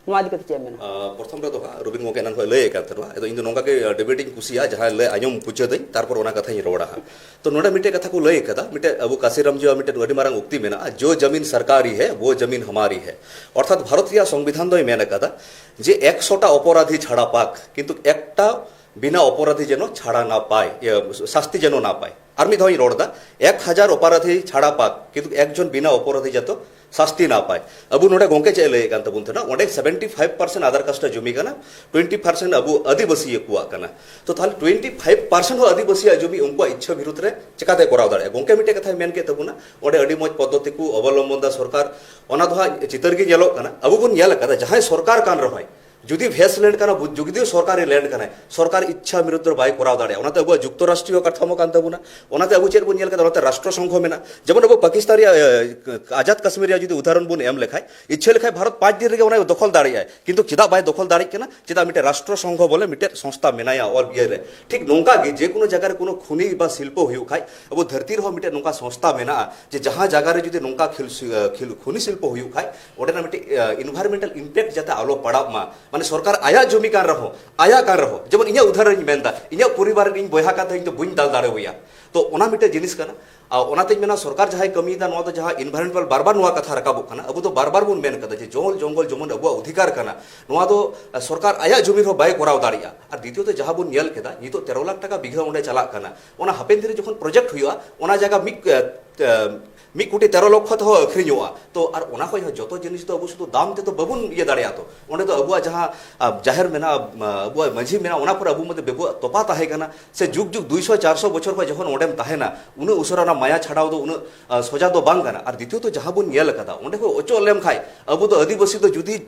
ᱱᱚᱣᱟ ᱤᱫᱤ ᱠᱟᱛᱮ ᱪᱮᱫ ᱮᱢ ᱢᱮᱱᱟ? ᱟᱸ, ᱯᱨᱚᱛᱷᱚᱢ ᱨᱮᱫᱚ ᱦᱟᱸᱜ ᱨᱚᱵᱤᱱ ᱜᱚᱢᱠᱮ ᱮᱱᱟᱱ ᱠᱷᱚᱱ ᱞᱟᱹᱭ ᱟᱠᱟᱫ ᱛᱟᱦᱮᱱᱟ, ᱟᱫᱚ ᱤᱧ ᱫᱚ ᱱᱚᱝᱠᱟ ᱜᱮ, ᱟᱸ, ᱰᱤᱵᱮᱴ ᱤᱧ ᱠᱩᱥᱤᱭᱟᱜᱼᱟ, ᱡᱟᱦᱟᱸ ᱞᱟᱹᱭ ᱟᱸᱡᱚᱢ ᱢᱩᱪᱟᱹᱫᱟᱹᱧ, ᱛᱟᱨᱯᱚᱨ ᱚᱱᱟ ᱠᱟᱛᱷᱟᱧ ᱨᱚᱲᱟ ᱦᱟᱸᱜ᱾ ᱛᱚ ᱱᱚᱰᱮ ᱢᱤᱫᱴᱮᱡ ᱠᱟᱛᱷᱟ ᱠᱚ ᱞᱟᱹᱭ ᱟᱠᱟᱫᱟ, ᱢᱤᱫᱴᱮᱡ ᱟᱵᱚ ᱠᱟᱥᱤ ᱨᱟᱢᱡᱤᱭᱟᱜ ᱢᱤᱫᱴᱮᱡ ᱟᱹᱰᱤ ᱢᱟᱨᱟᱝ ᱩᱠᱛᱤ ᱢᱮᱱᱟᱜᱼᱟ, "ᱡᱳ ᱡᱟᱢᱤᱱ ᱥᱟᱨᱠᱟᱨᱤ ᱦᱮ, ᱣᱳ ᱡᱟᱢᱤᱱ ᱦᱟᱢᱟᱨᱤ ᱦᱮ᱾" ᱚᱨᱛᱷᱟᱛ ᱵᱷᱟᱨᱚᱛ ᱨᱮᱭᱟᱜ ᱥᱚᱝᱵᱤᱫᱷᱟᱱ ᱫᱚᱭ ᱢᱮᱱ ᱟᱠᱟᱫᱟ ᱡᱮ ᱮᱠᱥᱚᱴᱟ ᱚᱯᱚᱨᱟᱫᱷᱤ ᱪᱷᱟᱲᱟ ᱯᱟᱠ, ᱠᱤᱱᱛᱩ ᱮᱠᱴᱟ ᱵᱤᱱᱟ ᱚᱯᱚᱨᱟᱫᱷᱤ ᱡᱮᱱᱚ ᱪᱷᱟᱲᱟ ᱱᱟ ᱯᱟᱭ, ᱤᱭᱟᱹ, ᱥᱟᱥᱛᱤ ᱡᱮᱱᱚ ᱱᱟ ᱯᱟᱭ᱾ ᱟᱨ ᱢᱤᱫ ᱫᱷᱟᱣ ᱤᱧ ᱨᱚᱲ ᱮᱫᱟ, ᱮᱠ ᱦᱟᱡᱟᱨ ᱚᱯᱚᱨᱟᱫᱷᱤ ᱪᱷᱟᱲᱟ ᱯᱟᱠ, ᱠᱤᱱᱛᱩ ᱮᱠᱡᱚᱱ ᱵᱤᱱᱟ ᱚᱯᱚᱨᱟᱫᱷᱤ ᱡᱟᱛᱚ ᱥᱟᱥᱛᱤ ᱱᱟ ᱯᱟᱭ᱾ ᱟᱵᱚ ᱱᱚᱰᱮ ᱜᱚᱝᱠᱮ ᱪᱮᱫ ᱮ ᱞᱟᱹᱭᱮᱫ ᱠᱟᱱ ᱛᱟᱵᱚᱱ ᱛᱟᱦᱮᱱᱟ, ᱚᱸᱰᱮ seventy five percent other caste ᱡᱚᱢᱤ ᱠᱟᱱᱟ, twenty percent ᱟᱵᱚ ᱟᱹᱫᱤᱵᱟᱹᱥᱤ ᱠᱚᱣᱟᱜ ᱠᱟᱱᱟ᱾ ᱛᱚ ᱛᱟᱦᱚᱞᱮ twenty five percent ᱦᱚᱸ ᱟᱹᱫᱤᱵᱟᱹᱥᱤᱭᱟᱜ ᱡᱚᱢᱤ ᱩᱱᱠᱩᱣᱟᱜ ᱤᱪᱪᱷᱟᱹ ᱵᱤᱨᱩᱫᱷ ᱨᱮ ᱪᱮᱠᱟᱛᱮ ᱠᱚᱨᱟᱣ ᱫᱟᱲᱮᱭᱟᱜᱼᱟ? ᱜᱚᱝᱠᱮ ᱢᱤᱫᱴᱮᱡ ᱠᱟᱛᱷᱟᱭ ᱢᱮᱱ ᱠᱮᱫ ᱛᱟᱵᱚᱱᱟ, ᱚᱸᱰᱮ ᱟᱹᱰᱤ ᱢᱚᱡᱽ ᱯᱚᱫᱽᱫᱷᱚᱛᱤ ᱠᱚ ᱚᱵᱚᱞᱚᱢᱵᱚᱱ ᱮᱫᱟ ᱥᱚᱨᱠᱟᱨ, ᱚᱱᱟ ᱫᱚ ᱦᱟᱸᱜ ᱪᱤᱛᱟᱹᱨ ᱜᱮ ᱧᱮᱞᱚᱜ ᱠᱟᱱᱟ᱾ ᱟᱵᱚ ᱵᱚᱱ ᱧᱮᱞ ᱟᱠᱟᱫᱟ, ᱡᱟᱦᱟᱸᱭ ᱥᱚᱨᱠᱟᱨ ᱠᱟᱱ ᱨᱮᱦᱚᱸᱭ, ᱡᱩᱫᱤ ᱵᱷᱮᱥ ᱞᱮᱱᱰ ᱠᱟᱱᱟ, ᱵᱩ-, ᱡᱩᱫᱤ ᱥᱚᱨᱠᱟᱨᱤ ᱞᱮᱱᱰ ᱠᱟᱱᱟᱭ, ᱥᱚᱨᱠᱟᱨ ᱤᱪᱪᱷᱟ ᱵᱤᱨᱩᱫᱷ ᱨᱮ ᱵᱟᱭ ᱠᱚᱨᱟᱣ ᱫᱟᱲᱮᱭᱟᱜᱼᱟ᱾ ᱚᱱᱟᱛᱮ ᱟᱵᱚᱣᱟᱜ ᱡᱩᱠᱛᱚ ᱨᱟᱥᱴᱨᱤᱭᱚ ᱠᱟᱴᱷᱟᱢᱳ ᱠᱟᱱ ᱛᱟᱵᱚᱱᱟ᱾ ᱚᱱᱟᱛᱮ ᱟᱵᱚ ᱪᱮᱫ ᱵᱚᱱ ᱧᱮᱞ ᱠᱮᱫᱟ? ᱚᱱᱟᱛᱮ ᱨᱟᱥᱴᱨᱚ ᱥᱚᱝᱜᱷᱚ ᱢᱮᱱᱟᱜᱼᱟ᱾ ᱡᱮᱢᱚᱱ ᱟᱵᱚ ᱯᱟᱠᱤᱥᱛᱟᱱ ᱨᱮᱭᱟᱜ, ᱮ, ᱟᱡᱟᱫ ᱠᱟᱥᱢᱤᱨ ᱨᱮᱭᱟᱜ ᱡᱩᱫᱤ ᱩᱫᱟᱦᱚᱨᱚᱱ ᱵᱚᱱ ᱮᱢ ᱞᱮᱠᱷᱟᱡ, ᱤᱪᱪᱷᱟᱹ ᱞᱮᱠᱷᱟᱡ ᱵᱷᱟᱨᱚᱛ ᱯᱟᱸᱪ ᱫᱤᱱ ᱨᱮᱜᱮ ᱚᱱᱟᱭ ᱫᱚᱠᱷᱚᱞ ᱫᱟᱲᱮᱭᱟᱜᱼᱟ᱾ ᱠᱤᱱᱛᱩ ᱪᱮᱫᱟᱜ ᱵᱟᱭ ᱫᱚᱠᱷᱚᱞ ᱫᱟᱲᱮᱭᱟᱜ ᱠᱟᱱᱟ? ᱪᱮᱫᱟᱜ? ᱢᱤᱫᱴᱮᱱ ᱨᱟᱥᱴᱨᱚ ᱥᱚᱝᱜᱷᱚ ᱵᱚᱞᱮ ᱢᱤᱫᱴᱮᱱ ᱥᱚᱝᱥᱛᱷᱟ ᱢᱮᱱᱟᱭᱟ ᱚᱞ ᱤᱭᱟᱹ ᱨᱮ᱾ ᱴᱷᱤᱠ ᱱᱚᱝᱠᱟ ᱜᱮ ᱡᱮ ᱠᱳᱱᱳ ᱡᱟᱭᱜᱟ ᱨᱮ ᱠᱳᱱᱳ ᱠᱷᱩᱱᱤ ᱵᱟ ᱥᱤᱞᱯᱚ ᱦᱩᱭᱩᱜ ᱠᱷᱟᱡ, ᱟᱵᱚ ᱫᱷᱟᱹᱨᱛᱤ ᱨᱮᱦᱚᱸ ᱢᱤᱫᱴᱮᱱ ᱱᱚᱝᱠᱟ ᱥᱚᱝᱥᱛᱷᱟ ᱢᱮᱱᱟᱜᱼᱟ ᱡᱮ ᱡᱟᱦᱟᱸ ᱡᱟᱭᱜᱟ ᱨᱮ ᱡᱩᱫᱤ ᱱᱚᱝᱠᱟ ᱠᱷᱤᱞ-, ᱮ, ᱠᱷᱤᱞ-, ᱠᱷᱩᱱᱤ ᱥᱤᱞᱯᱚ ᱦᱩᱭᱩᱜ ᱠᱷᱟᱡ, ᱚᱸᱰᱮᱱᱟᱜ ᱢᱤᱫᱴᱮᱱ, ᱮ, environmental impact ᱡᱟᱛᱮ ᱟᱞᱚ ᱯᱟᱲᱟᱜ ᱢᱟ᱾ ᱢᱟᱱᱮ ᱥᱚᱨᱠᱟᱨ ᱟᱭᱟᱜ ᱡᱚᱢᱤ ᱠᱟᱱ ᱨᱮᱦᱚᱸ, ᱟᱭᱟᱜ ᱠᱟᱱ ᱨᱮᱦᱚᱸ, ᱡᱮᱢᱚᱱ ᱤᱧᱟᱹᱜ ᱩᱫᱟᱦᱚᱨᱚᱱ ᱤᱧ ᱢᱮᱱᱫᱟ, ᱤᱧᱟᱹᱜ ᱯᱚᱨᱤᱵᱟᱨ ᱨᱮᱱ ᱤᱧ ᱵᱚᱭᱦᱟ ᱠᱟᱱ ᱛᱮ ᱤᱧ ᱫᱚ ᱵᱟᱹᱧ ᱫᱟᱞ ᱫᱟᱲᱮᱣᱟᱭᱟ᱾ ᱛᱚ ᱚᱱᱟ ᱢᱤᱫᱴᱮᱱ ᱡᱤᱱᱤᱥ ᱠᱟᱱᱟ᱾ ᱟᱨ ᱚᱱᱟᱛᱮᱧ ᱢᱮᱱᱟ ᱥᱚᱨᱠᱟᱨ ᱡᱟᱦᱟᱸᱭ ᱠᱟᱹᱢᱤᱭᱮᱫᱟ, ᱱᱚᱣᱟ ᱫᱚ ᱡᱟᱦᱟᱸ environmental ᱵᱟᱨ ᱵᱟᱨ ᱱᱚᱣᱟ ᱠᱟᱛᱷᱟ ᱨᱟᱠᱟᱵᱚᱜ ᱠᱟᱱᱟ, ᱟᱵᱚ ᱫᱚ ᱵᱟᱨ ᱵᱟᱨ ᱵᱚᱱ ᱢᱮᱱ ᱠᱟᱫᱟ ᱡᱮ ᱡᱚᱞ ᱡᱚᱝᱜᱚᱞ ᱡᱮᱢᱚᱱ ᱟᱵᱚᱣᱟᱜ ᱚᱫᱷᱤᱠᱟᱨ ᱠᱟᱱᱟ, ᱱᱚᱣᱟ ᱫᱚ, ᱟ, ᱥᱚᱨᱠᱟᱨ ᱟᱭᱟᱜ ᱡᱚᱢᱤ ᱨᱮᱦᱚᱸ ᱵᱟᱭ ᱠᱚᱨᱟᱣ ᱫᱟᱲᱮᱭᱟᱜᱼᱟ᱾ ᱟᱨ ᱫᱤᱛᱤᱭᱚᱛᱚ ᱡᱟᱦᱟᱸ ᱵᱚᱱ ᱧᱮᱞ ᱠᱮᱫᱟ, ᱱᱤᱛᱚᱜ ᱛᱮᱨᱚ ᱞᱟᱠᱷ ᱴᱟᱠᱟ ᱵᱤᱜᱷᱟᱹ ᱚᱸᱰᱮ ᱪᱟᱞᱟᱜ ᱠᱟᱱᱟ, ᱚᱱᱟ ᱦᱟᱯᱮᱱ ᱫᱤᱱ ᱨᱮ ᱡᱚᱠᱷᱚᱱ ᱯᱨᱚᱡᱮᱠᱴ ᱦᱩᱭᱩᱜᱼᱟ, ᱚᱱᱟ ᱡᱟᱭᱜᱟ ᱢᱤᱫ, ᱮ, ᱮ, ᱢᱤᱫ ᱠᱳᱴᱤ ᱛᱮᱨᱚ ᱞᱚᱠᱷᱚ ᱛᱮᱦᱚᱸ ᱟᱹᱠᱷᱨᱤᱧᱚᱜᱼᱟ᱾ ᱛᱚ ᱟᱨ ᱚᱱᱟ ᱠᱷᱚᱱ ᱦᱚᱸ ᱡᱚᱛᱚ ᱡᱤᱱᱤᱥ ᱫᱚ ᱟᱵᱚ ᱥᱩᱫᱷᱩ ᱫᱟᱢ ᱛᱮᱫᱚ ᱵᱟᱵᱚᱱ ᱤᱭᱟᱹ ᱫᱟᱲᱮᱭᱟᱜᱼᱟ᱾ ᱛᱚ ᱚᱸᱰᱮ ᱫᱚ ᱟᱵᱚᱣᱟᱜ ᱡᱟᱦᱟᱸ, ᱟ, ᱡᱟᱦᱮᱨ ᱢᱮᱱᱟᱜᱼᱟ, ᱟ, ᱟᱵᱚᱣᱟᱜ ᱢᱟᱹᱡᱷᱤ ᱢᱮᱱᱟᱜᱼᱟ, ᱚᱱᱟ ᱯᱚᱨᱮ ᱟᱵᱚ ᱢᱚᱫᱽᱫᱷᱮ ᱟᱵᱚᱣᱟᱜ ᱛᱚᱯᱟ ᱛᱟᱦᱮᱸ ᱠᱟᱱᱟ, ᱥᱮ ᱡᱩᱜᱽ ᱡᱩᱜᱽ ᱫᱩᱭᱥᱚ ᱪᱟᱨᱥᱚ ᱵᱚᱪᱷᱚᱨ ᱠᱷᱚᱱ ᱡᱚᱠᱷᱚᱱ ᱚᱸᱰᱮᱢ ᱛᱟᱦᱮᱱᱟ, ᱩᱱᱟᱹᱜ ᱩᱥᱟᱹᱨᱟ ᱚᱱᱟ ᱢᱟᱭᱟ ᱪᱷᱟᱰᱟᱣ ᱫᱚ ᱩᱱᱟᱹᱜ, ᱟ, ᱥᱚᱡᱟ ᱫᱚ ᱵᱟᱝ ᱠᱟᱱᱟ᱾ ᱟᱨ ᱫᱤᱛᱤᱭᱚᱛᱚ ᱡᱟᱦᱟᱸ ᱵᱚᱱ ᱧᱮᱞ ᱟᱠᱟᱫᱟ, ᱚᱸᱰᱮ ᱠᱷᱚᱱ ᱚᱪᱚᱜ ᱞᱮᱢ ᱠᱷᱟᱡ ᱟᱵᱚ ᱫᱚ ᱟᱹᱫᱤᱵᱟᱹᱥᱤ ᱫᱚ ᱡᱩᱫᱤ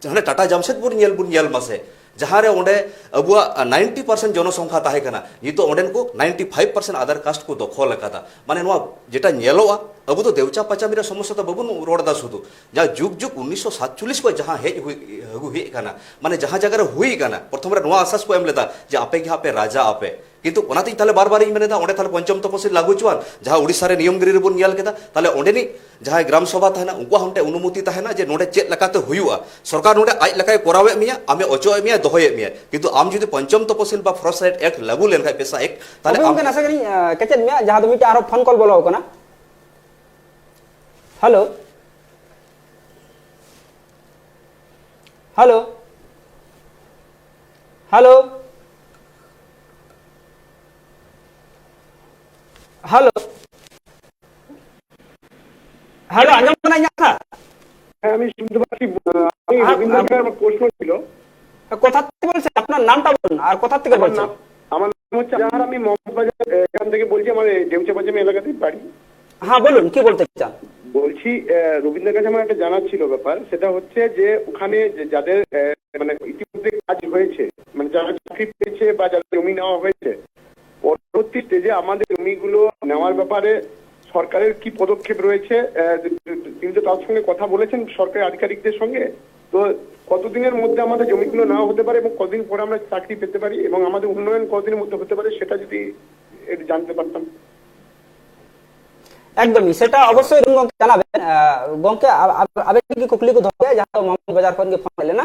ᱦᱟᱱᱮ ᱴᱟᱴᱟ ᱡᱟᱢᱥᱮᱫᱽᱯᱩᱨ ᱧᱮᱞ ᱵᱚᱱ ᱧᱮᱞ ᱢᱟᱥᱮ, ᱡᱟᱦᱟᱸ ᱨᱮ ᱚᱸᱰᱮ ᱟᱵᱚᱣᱟᱜ ninety percent ᱡᱚᱱᱚᱥᱚᱝᱠᱷᱟ ᱛᱟᱦᱮᱸ ᱠᱟᱱᱟ, ᱱᱤᱛᱚᱜ ᱚᱸᱰᱮᱱ ᱠᱚ ninety five percent other caste ᱠᱚ ᱫᱚᱠᱷᱚᱞ ᱟᱠᱟᱫᱟ᱾ ᱢᱟᱱᱮ ᱱᱚᱣᱟ ᱡᱮᱴᱟ ᱧᱮᱞᱚᱜᱼᱟ, ᱟᱵᱚ ᱫᱚ ᱫᱮᱣᱪᱟ ᱯᱟᱪᱟᱢᱤ ᱨᱮ ᱥᱚᱢᱚᱥᱥᱟ ᱫᱚ ᱵᱟᱵᱚᱱ ᱨᱚᱲ ᱮᱫᱟ ᱥᱩᱫᱷᱩ, ᱡᱟᱦᱟᱸ ᱡᱩᱜᱽ ᱡᱩᱜᱽ ᱩᱱᱤᱥᱥᱚ ᱥᱟᱛᱪᱚᱞᱞᱤᱥ ᱠᱷᱚᱱ ᱡᱟᱦᱟᱸ ᱦᱮᱡ ᱦᱩᱭ, ᱟᱹᱜᱩ ᱦᱮᱡ ᱟᱠᱟᱱᱟ, ᱢᱟᱱᱮ ᱡᱟᱦᱟᱸ ᱡᱟᱭᱜᱟ ᱨᱮ ᱦᱩᱭ ᱟᱠᱟᱱᱟ, ᱯᱨᱚᱛᱷᱚᱢ ᱨᱮ ᱱᱚᱣᱟ ᱟᱥᱟᱥ ᱠᱚ ᱮᱢ ᱞᱮᱫᱟ ᱡᱮ ᱟᱯᱮ ᱜᱮ ᱦᱟᱸᱜ ᱯᱮ ᱨᱟᱡᱟ ᱟᱯᱮ᱾ ᱠᱤᱱᱛᱩ ᱚᱱᱟᱛᱮᱧ ᱛᱟᱦᱞᱮ ᱵᱟᱨ ᱵᱟᱨᱤᱧ ᱢᱮᱱ ᱮᱫᱟ, ᱚᱸᱰᱮ ᱛᱟᱦᱞᱮ ᱯᱚᱧᱪᱚᱢ ᱛᱚᱯᱚᱥᱤᱞ ᱞᱟᱹᱜᱩ ᱦᱚᱪᱚᱣᱟᱱ, ᱡᱟᱦᱟᱸ ᱩᱲᱤᱥᱥᱟ ᱨᱮ ᱱᱤᱭᱚᱢ ᱜᱤᱨᱤ ᱨᱮᱵᱚᱱ ᱧᱮᱞ ᱠᱮᱫᱟ, ᱛᱟᱦᱞᱮ ᱚᱸᱰᱮᱱᱤᱡ ᱡᱟᱦᱟᱸᱭ ᱜᱨᱟᱢ ᱥᱚᱵᱷᱟ ᱛᱟᱦᱮᱱᱟ, ᱩᱱᱠᱩᱣᱟᱜ ᱦᱚᱸ ᱢᱤᱫᱴᱮᱱ ᱚᱱᱩᱢᱚᱛᱤ ᱛᱟᱦᱮᱱᱟ ᱡᱮ ᱱᱚᱰᱮ ᱪᱮᱫ ᱞᱮᱠᱟᱛᱮ ᱦᱩᱭᱩᱜᱼᱟ᱾ ᱥᱚᱨᱠᱟᱨ ᱱᱚᱰᱮ ᱟᱡ ᱞᱮᱠᱟᱭ ᱠᱚᱨᱟᱣᱮᱫ ᱢᱮᱭᱟ, ᱟᱢᱮ ᱚᱪᱚᱭᱮᱫ ᱢᱮᱭᱟ, ᱫᱚᱦᱚᱭᱮᱫ ᱢᱮᱭᱟ, ᱠᱤᱱᱛᱩ ᱟᱢ ᱡᱩᱫᱤ ᱯᱚᱧᱪᱚᱢ ᱛᱚᱯᱚᱥᱤᱞ ᱵᱟ ᱯᱷᱚᱨᱮᱥᱴ ᱨᱟᱭᱤᱴ ᱮᱠᱴ ᱞᱟᱹᱜᱩ ᱞᱮᱱᱠᱷᱟᱱ, ᱯᱮᱥᱟ ᱮᱠᱴ, ᱛᱟᱦᱞᱮ ᱟᱢ ᱜᱚᱢᱠᱮ, ᱱᱟᱥᱮ ᱠᱟᱹᱱᱟᱹᱧ, ᱟᱸ, ᱠᱮᱪᱮᱫ ᱢᱮᱭᱟ, ᱡᱟᱦᱟᱸ ᱫᱚ ᱢᱤᱫᱴᱮᱱ ᱟᱨᱦᱚᱸ ᱯᱷᱳᱱ ᱠᱚᱞ ᱵᱚᱞᱚ ᱟᱠᱟᱱᱟ᱾ Hello, hello, hello, hello. Hello, আঞ্জম না ইয়া? হ্যাঁ, আমি শুনতে পাচ্ছি। আহ, আমি আ-, রবীন্দ্র আ-, আমার প্রশ্ন ছিল। কোথা থেকে বলছেন? আপনার নামটা বলুন, আর কোথা থেকে আমার বলছেন? নাম, আমার নাম হচ্ছে আজহার, আমি মোহাম্মদবাজার, আহ, এখান থেকে বলছি, আমার এই ডেমচা পাচামি এলাকাতেই বাড়ি। হ্যাঁ, বলুন, কি বলতে চান? বলছি, আহ, রবীন্দ্রর কাছে আমার একটা জানার ছিল ব্যাপার, সেটা হচ্ছে যে ওখানে যে যাদের, আহ, মানে ইতিমধ্যে কাজ হয়েছে, মানে যারা চাকরি পেয়েছে বা যাদের জমি নেওয়া হয়েছে, পরবর্তী স্টেজে আমাদের জমিগুলো নেওয়ার ব্যাপারে সরকারের কি পদক্ষেপ রয়েছে? আহ, তিনি তো তার সঙ্গে কথা বলেছেন, সরকারি আধিকারিকদের সঙ্গে। তো কতদিনের মধ্যে আমাদের জমিগুলো নেওয়া হতে পারে এবং কতদিন পরে আমরা চাকরি পেতে পারি এবং আমাদের উন্নয়ন কতদিনের মধ্যে হতে পারে, সেটা যদি একটু জানতে পারতাম। একদমই, সেটা অবশ্যই রুম গᱚᱢᱠᱮ ᱡᱟᱱᱟᱣ ᱵᱮᱱ᱾ ᱟᱸ, ᱜᱚᱢᱠᱮ, ᱟ-, ᱟ-, ᱟᱵᱮᱱ ᱜᱮ ᱠᱩᱠᱞᱤ ᱠᱚ ᱫᱚᱦᱚᱭᱟ, ᱡᱟᱦᱟᱸ ᱫᱚ ᱢᱚᱦᱚᱢᱚᱫᱽ ᱵᱟᱡᱟᱨ ᱠᱷᱚᱱ ᱜᱮ ᱯᱷᱳᱱ ᱦᱮᱡ ᱞᱮᱱᱟ᱾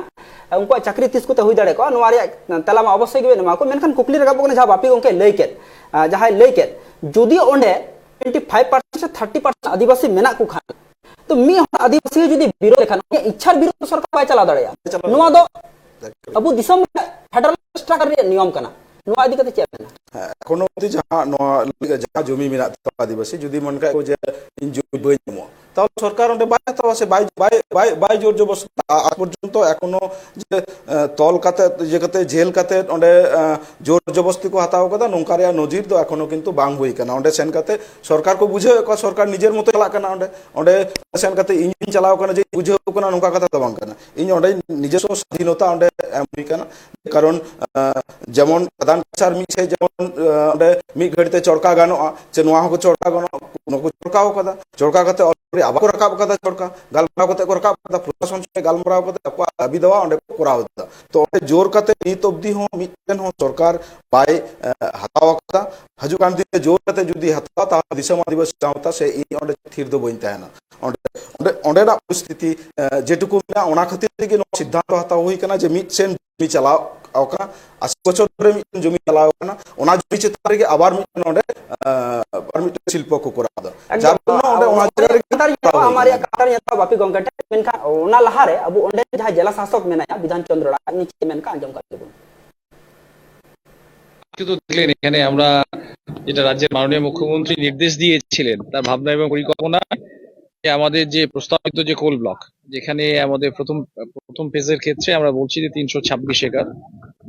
ᱩᱱᱠᱩᱣᱟᱜ ᱪᱟᱹᱠᱨᱤ ᱛᱤᱥ ᱠᱚᱛᱮ ᱦᱩᱭ ᱫᱟᱲᱮ ᱠᱚᱜᱼᱟ, ᱱᱚᱣᱟ ᱨᱮᱭᱟᱜ ᱛᱮᱞᱟ ᱢᱟ ᱚᱵᱚᱥᱥᱳᱭ ᱜᱮᱵᱮᱱ ᱮᱢᱟ ᱠᱚ, ᱢᱮᱱᱠᱷᱟᱱ ᱠᱩᱠᱞᱤ ᱨᱟᱠᱟᱵᱚᱜ ᱠᱟᱱᱟ, ᱡᱟᱦᱟᱸ ᱵᱟᱯᱤ ᱜᱚᱢᱠᱮ ᱞᱟᱹᱭ ᱠᱮᱫ, ᱟᱸ, ᱡᱟᱦᱟᱸᱭ ᱞᱟᱹᱭ ᱠᱮᱫ, ᱡᱩᱫᱤ ᱚᱸᱰᱮ ᱴᱩᱭᱮᱱᱴᱤ ᱯᱷᱟᱭᱤᱵᱷ ᱯᱟᱨᱥᱮᱱᱴ ᱥᱮ ᱛᱷᱟᱨᱴᱤ ᱯᱟᱨᱥᱮᱱᱴ ᱟᱹᱫᱤᱵᱟᱹᱥᱤ ᱢᱮᱱᱟᱜ ᱠᱚ ᱠᱷᱟᱱ, ᱛᱚ ᱢᱤᱫ ᱦᱚᱲ ᱟᱹᱫᱤᱵᱟᱹᱥᱤ ᱡᱩᱫᱤ ᱵᱤᱨᱳᱫᱷ ᱞᱮᱠᱷᱟᱱ, ᱩᱱᱤᱭᱟᱜ ᱤᱪᱪᱷᱟᱨ ᱵᱤᱨᱩᱫᱷ ᱫᱚ ᱥᱚᱨᱠᱟᱨ ᱵᱟᱭ ᱪᱟᱞᱟᱣ ᱫᱟᱲᱮᱭᱟᱜᱼᱟ᱾ ᱵᱟᱭ ᱪᱟᱞᱟᱣ ᱱᱚᱣᱟ ᱫᱚ ᱫᱟᱲᱮᱭᱟᱜᱼᱟ᱾ ᱟᱵᱚ ᱫᱤᱥᱚᱢ ᱨᱮ ᱯᱷᱮᱰᱟᱨᱟᱞ ᱥᱴᱨᱟᱠᱪᱟᱨ ᱨᱮᱭᱟᱜ ᱱᱤᱭᱚᱢ ᱠᱟᱱᱟ᱾ ᱱᱚᱣᱟ ᱤᱫᱤ ᱠᱟᱛᱮ ᱪᱮᱫ ᱢᱮᱱᱟ? ᱦᱮᱸ, ᱮᱠᱷᱚᱱᱳ ᱚᱵᱫᱤ ᱡᱟᱦᱟᱸ ᱱᱚᱣᱟ ᱞᱟᱹᱜᱤᱫ ᱡᱟᱦᱟᱸ ᱡᱚᱢᱤ ᱢᱮᱱᱟᱜ ᱛᱟᱠᱚᱣᱟ ᱟᱹᱫᱤᱵᱟᱹᱥᱤ, ᱡᱩᱫᱤ ᱢᱚᱱᱮ ᱠᱟᱜ ᱠᱚ ᱡᱮ ᱤᱧ ᱡᱚᱢᱤ ᱵᱟᱹᱧ ᱮᱢᱚᱜᱼᱟ, ᱛᱟᱦᱚᱞᱮ ᱥᱚᱨᱠᱟᱨ ᱚᱸᱰᱮ ᱵᱟᱭ ᱦᱟᱛᱟᱣᱟ ᱥᱮ ᱵᱟᱭ ᱵᱟᱭ ᱵᱟᱭ ᱡᱳᱨ ᱡᱚᱵᱚᱥᱛᱤ᱾ ᱟᱡ ᱯᱚᱨᱡᱚᱱᱛᱚ ᱮᱠᱷᱚᱱᱳ ᱡᱮ ᱛᱚᱞ ᱠᱟᱛᱮ, ᱤᱭᱟᱹ ᱠᱟᱛᱮ, ᱡᱮᱞ ᱠᱟᱛᱮ ᱚᱸᱰᱮ ᱡᱳᱨ ᱡᱚᱵᱚᱥᱛᱤ ᱠᱚ ᱦᱟᱛᱟᱣ ᱠᱟᱫᱟ, ᱱᱚᱝᱠᱟ ᱨᱮᱭᱟᱜ ᱱᱚᱡᱤᱨ ᱫᱚ ᱮᱠᱷᱚᱱᱳ ᱠᱤᱱᱛᱩ ᱵᱟᱝ ᱦᱩᱭ ᱠᱟᱱᱟ᱾ ᱚᱸᱰᱮ ᱥᱮᱱ ᱠᱟᱛᱮ ᱥᱚᱨᱠᱟᱨ ᱠᱚ ᱵᱩᱡᱷᱟᱹᱣᱮᱫ ᱠᱚᱣᱟ, ᱥᱚᱨᱠᱟᱨ ᱱᱤᱡᱮᱨ ᱢᱚᱛᱚ ᱪᱟᱞᱟᱜ ᱠᱟᱱᱟ᱾ ᱚᱸᱰᱮ ᱚᱸᱰᱮ ᱥᱮᱱ ᱠᱟᱛᱮ ᱤᱧᱤᱧ ᱪᱟᱞᱟᱣ ᱠᱟᱱᱟ ᱡᱮ ᱵᱩᱡᱷᱟᱹᱣ ᱠᱟᱱᱟ, ᱱᱚᱝᱠᱟ ᱠᱟᱛᱷᱟ ᱫᱚ ᱵᱟᱝ ᱠᱟᱱᱟ᱾ ᱤᱧ ᱚᱸᱰᱮ ᱱᱤᱡᱮᱥᱥᱚ ᱥᱟᱫᱷᱤᱱᱚᱛᱟ ᱚᱸᱰᱮ ᱮᱢ ᱦᱩᱭ ᱠᱟᱱᱟ᱾ ᱠᱟᱨᱚᱱ ᱡᱮᱢᱚᱱ ᱠᱷᱟᱫᱟᱱ ᱠᱟᱪᱷᱟᱨ ᱢᱤᱫ ᱥᱮᱫ ᱡᱮᱢᱚᱱ ᱚᱸᱰᱮ ᱢᱤᱫ ᱜᱷᱟᱹᱲᱤ ᱛᱮ ᱪᱚᱲᱠᱟ ᱜᱟᱱᱚᱜᱼᱟ, ᱥᱮ ᱱᱚᱣᱟ ᱦᱚᱸᱠᱚ ᱪᱚᱲᱠᱟ ᱜᱟᱱᱚᱜᱼᱟ, ᱱᱚᱣᱟ ᱠᱚ ᱪᱚᱲᱠᱟᱣ ᱠᱟᱫᱟ᱾ ᱪᱚᱲᱠᱟ ᱠᱟᱛᱮ already ᱟᱵᱟᱨ ᱠᱚ ᱨᱟᱠᱟᱵ ᱠᱟᱫᱟ ᱪᱚᱲᱠᱟ, ᱜᱟᱞᱢᱟᱨᱟᱣ ᱠᱟᱛᱮ ᱠᱚ ᱨᱟᱠᱟᱵ ᱠᱟᱫᱟ, ᱯᱨᱚᱥᱟᱥᱚᱱ ᱥᱚᱸᱜᱮ ᱜᱟᱞᱢᱟᱨᱟᱣ ᱠᱟᱛᱮ ᱟᱠᱚᱣᱟᱜ ᱫᱟᱹᱵᱤ ᱫᱟᱣᱟ ᱚᱸᱰᱮ ᱠᱚ ᱠᱚᱨᱟᱣ ᱮᱫᱟ᱾ ᱛᱚ ᱚᱸᱰᱮ ᱡᱳᱨ ᱠᱟᱛᱮ ᱱᱤᱛ ᱚᱵᱫᱤ ᱦᱚᱸ ᱢᱤᱫᱴᱮᱱ ᱦᱚᱸ ᱥᱚᱨᱠᱟᱨ ᱵᱟᱭ ᱦᱟᱛᱟᱣ ᱟᱠᱟᱫᱟ᱾ ᱦᱤᱡᱩᱜ ᱠᱟᱱ ᱫᱤᱱ ᱨᱮ ᱡᱳᱨ ᱠᱟᱛᱮ ᱡᱩᱫᱤ ᱦᱟᱛᱟᱣᱟ, ᱛᱟᱦᱚᱞᱮ ᱫᱤᱥᱚᱢ ᱟᱹᱫᱤᱵᱟᱹᱥᱤ ᱜᱟᱶᱛᱟ ᱥᱮ ᱤᱧ ᱚᱸᱰᱮ ᱛᱷᱤᱨ ᱫᱚ ᱵᱟᱹᱧ ᱛᱟᱦᱮᱱᱟ᱾ ᱚᱸᱰᱮ ᱚᱸᱰᱮ ᱚᱸᱰᱮᱱᱟᱜ ᱯᱚᱨᱤᱥᱛᱷᱤᱛᱤ ᱡᱮᱴᱩᱠᱩ ᱢᱮᱱᱟᱜᱼᱟ, ᱚᱱᱟ ᱠᱷᱟᱹᱛᱤᱨ ᱛᱮᱜᱮ ᱱᱚᱣᱟ ᱥᱤᱫᱽᱫᱷᱟᱱᱛᱚ ᱦᱟᱛᱟᱣ ᱦᱩᱭ ᱠᱟᱱᱟ ᱡᱮ ᱢᱤᱫ ᱥᱮᱱ ᱡᱚᱢᱤ ᱪᱟᱞᱟᱣ ᱟᱠᱟᱱᱟ, ᱟᱥᱤ ᱵᱚᱪᱷᱚᱨ ᱫᱷᱚᱨᱮ ᱢᱤᱫᱴᱮᱱ ᱡᱚᱢᱤ ᱪᱟᱞᱟᱣ ᱟᱠᱟᱱᱟ, ᱚᱱᱟ ᱡᱚᱢᱤ ᱪᱮᱛᱟᱱ ᱨᱮᱜᱮ ᱟᱵᱟᱨ ᱢᱤᱫᱴᱮᱱ ᱚᱸᱰᱮ ᱟᱨ ᱢᱤᱫᱴᱮᱱ ᱥᱤᱞᱯᱚ ᱠᱚ ᱠᱚᱨᱟᱣ ᱮᱫᱟ᱾ ᱡᱟᱨ ᱡᱚᱱᱱᱚ ᱚᱸᱰᱮ ᱚᱱᱟ ᱡᱟᱭᱜᱟ ᱨᱮᱜᱮ ᱠᱟᱛᱷᱟ ᱨᱮᱭᱟᱜ ᱠᱚᱨᱟᱣ ᱦᱩᱭ ᱟᱢᱟᱜ ᱠᱟᱱᱟ᱾ ᱨᱮᱭᱟᱜ ᱠᱟᱛᱷᱟ ᱨᱮᱭᱟᱜ ᱵᱟᱯᱤ ᱜᱚᱝᱠᱮ ᱴᱷᱮᱱ, ᱢᱮᱱᱠᱷᱟᱱ ᱚᱱᱟ ᱞᱟᱦᱟᱨᱮ ᱟᱵᱚ ᱚᱸᱰᱮ ᱡᱟᱦᱟᱸᱭ ᱡᱮᱞᱟ ᱥᱟᱥᱚᱠ ᱢᱮᱱᱟᱭᱟ ᱵᱤᱫᱷᱟᱱ ᱪᱚᱸᱫᱽᱨᱚ ᱨᱟᱭ, ᱩᱱᱤ ᱪᱮᱫ ᱢᱮᱱ ᱠᱟᱜ ᱟᱸᱡᱚᱢ ᱠᱟᱜ ᱜᱮᱵᱚᱱ᱾ ᱟᱯᱮ ᱛᱚ ᱫᱮᱠᱷᱞᱮᱱ, ᱮᱠᱷᱟᱱᱮ আমরা যেটা রাজ্যের মাননীয় মুখ্যমন্ত্রী নির্দেশ দিয়েছিলেন, তার ভাবনা এবং পরিকল্পনা, যে আমাদের যে প্রস্তাবিত যে কোল ব্লক, যেখানে আমাদের প্রথম প্রথম ফেজের ক্ষেত্রে আমরা বলছি যে তিনশো ছাব্বিশ একর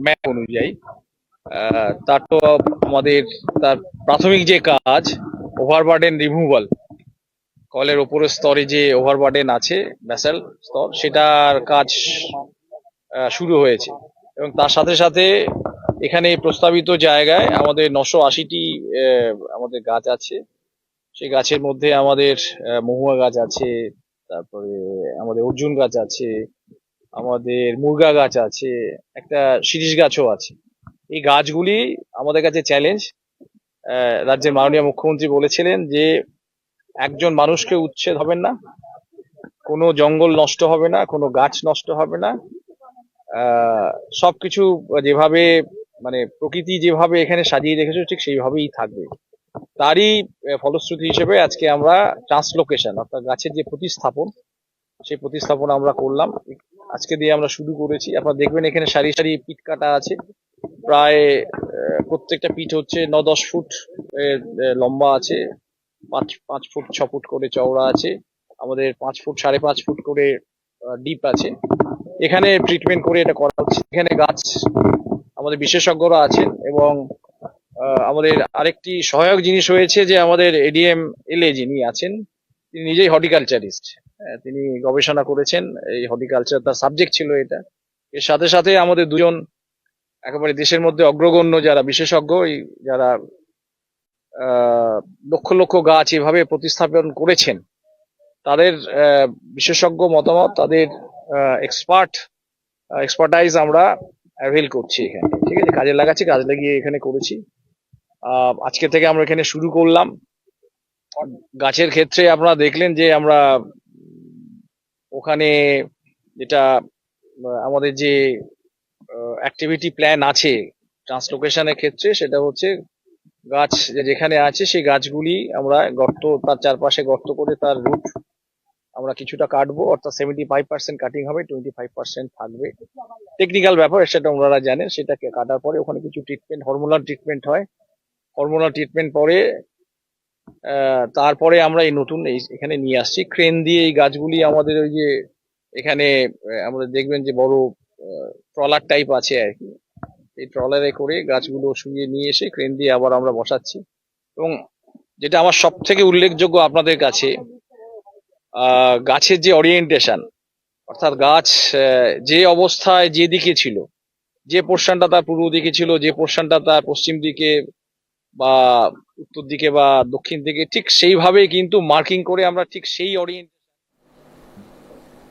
ম্যাপ অনুযায়ী, আহ, তার তো আমাদের তার প্রাথমিক যে কাজ, ওভারবার্ডেন রিমুভাল, কলের ওপরের স্তরে যে ওভারবার্ডেন আছে, ব্যাসাল্ট স্তর, সেটার কাজ আহ, শুরু হয়েছে। এবং তার সাথে সাথে এখানে এই প্রস্তাবিত জায়গায় আমাদের নশো আশিটি আহ, আমাদের গাছ আছে। সেই গাছের মধ্যে আমাদের আহ, মহুয়া গাছ আছে, তারপরে আমাদের অর্জুন গাছ আছে, আমাদের মুরগা গাছ আছে, একটা শিরীষ গাছও আছে। এই গাছগুলি আমাদের কাছে চ্যালেঞ্জ। রাজ্যের মাননীয় মুখ্যমন্ত্রী বলেছিলেন যে একজন মানুষকে উচ্ছেদ হবে না, কোনো জঙ্গল নষ্ট হবে না, কোনো গাছ নষ্ট হবে না। আহ, সবকিছু যেভাবে, মানে, প্রকৃতি যেভাবে এখানে সাজিয়ে রেখেছে, ঠিক সেইভাবেই থাকবে। তারই আহ, ফলশ্রুতি হিসেবে আজকে আমরা ট্রান্সলোকেশন, অর্থাৎ গাছের যে প্রতিস্থাপন, সেই প্রতিস্থাপন আমরা করলাম। আজকে দিয়ে আমরা শুরু করেছি। আপনারা দেখবেন এখানে সারি সারি পিট কাটা আছে, প্রায় আহ, প্রত্যেকটা পিট হচ্ছে ন দশ ফুট আহ, আহ, লম্বা আছে, পাঁচ পাঁচ ফুট ছ ফুট করে চওড়া আছে। আমাদের পাঁচ ফুট, সাড়ে পাঁচ ফুট করে ডিপ আছে। এখানে ট্রিটমেন্ট করে এটা করা হচ্ছে। এখানে গাছ, আমাদের বিশেষজ্ঞরা আছেন এবং আহ, আমাদের আরেকটি সহায়ক জিনিস হয়েছে যে আমাদের এডিএম এলএ যিনি আছেন, তিনি নিজেই হর্টিকালচারিস্ট। তিনি গবেষণা করেছেন, এই হর্টিকালচার তার সাবজেক্ট ছিল এটা। এর সাথে সাথে আমাদের দুজন একেবারে দেশের মধ্যে অগ্রগণ্য যারা বিশেষজ্ঞ, এই যারা আহ, লক্ষ লক্ষ গাছ এভাবে প্রতিস্থাপন করেছেন, তাদের আহ, বিশেষজ্ঞ মতামত, তাদের এক্সপার্ট এক্সপার্টাইজ আমরা অ্যাভেল করছি এখানে, ঠিক আছে? কাজে লাগাচ্ছি, কাজ লাগিয়ে এখানে করেছি। আহ, আজকে থেকে আমরা এখানে শুরু করলাম। গাছের ক্ষেত্রে আপনারা দেখলেন যে আমরা ওখানে যেটা আহ, আমাদের যে অ্যাক্টিভিটি প্ল্যান আছে ট্রান্সলোকেশনের ক্ষেত্রে, সেটা হচ্ছে গাছ যে- যেখানে আছে সেই গাছগুলি আমরা গর্ত, তার চারপাশে গর্ত করে তার রুট আমরা কিছুটা কাটবো, অর্থাৎ সেভেন্টি ফাইভ পার্সেন্ট কাটিং হবে, টোয়েন্টি ফাইভ পার্সেন্ট থাকবে। টেকনিক্যাল ব্যাপার, সেটা ওনারা জানেন। সেটাকে কাটার পরে ওখানে কিছু ট্রিটমেন্ট, হরমোনাল ট্রিটমেন্ট হয়। হরমোনাল ট্রিটমেন্ট পরে আহ, তারপরে আমরা এই নতুন এই এখানে নিয়ে আসছি ক্রেন দিয়ে। এই গাছগুলি আমাদের ওই যে এখানে আহ, আমাদের দেখবেন যে বড় ট্রলার টাইপ আছে আর কি, এই ট্রলারে করে গাছগুলো শুয়ে নিয়ে এসে ক্রেন দিয়ে আবার আমরা বসাচ্ছি। এবং যেটা আমার সব থেকে উল্লেখযোগ্য আপনাদের কাছে, আহ, গাছের যে ওরিয়েন্টেশন, অর্থাৎ গাছ আহ, যে অবস্থায় যেদিকে ছিল, যে পোর্শনটা তার পূর্ব দিকে ছিল, যে পোর্শনটা তার পশ্চিম দিকে বা উত্তর দিকে বা দক্ষিণ দিকে, ঠিক সেইভাবেই কিন্তু মার্কিং করে আমরা ঠিক সেই ওরিয়েন্ট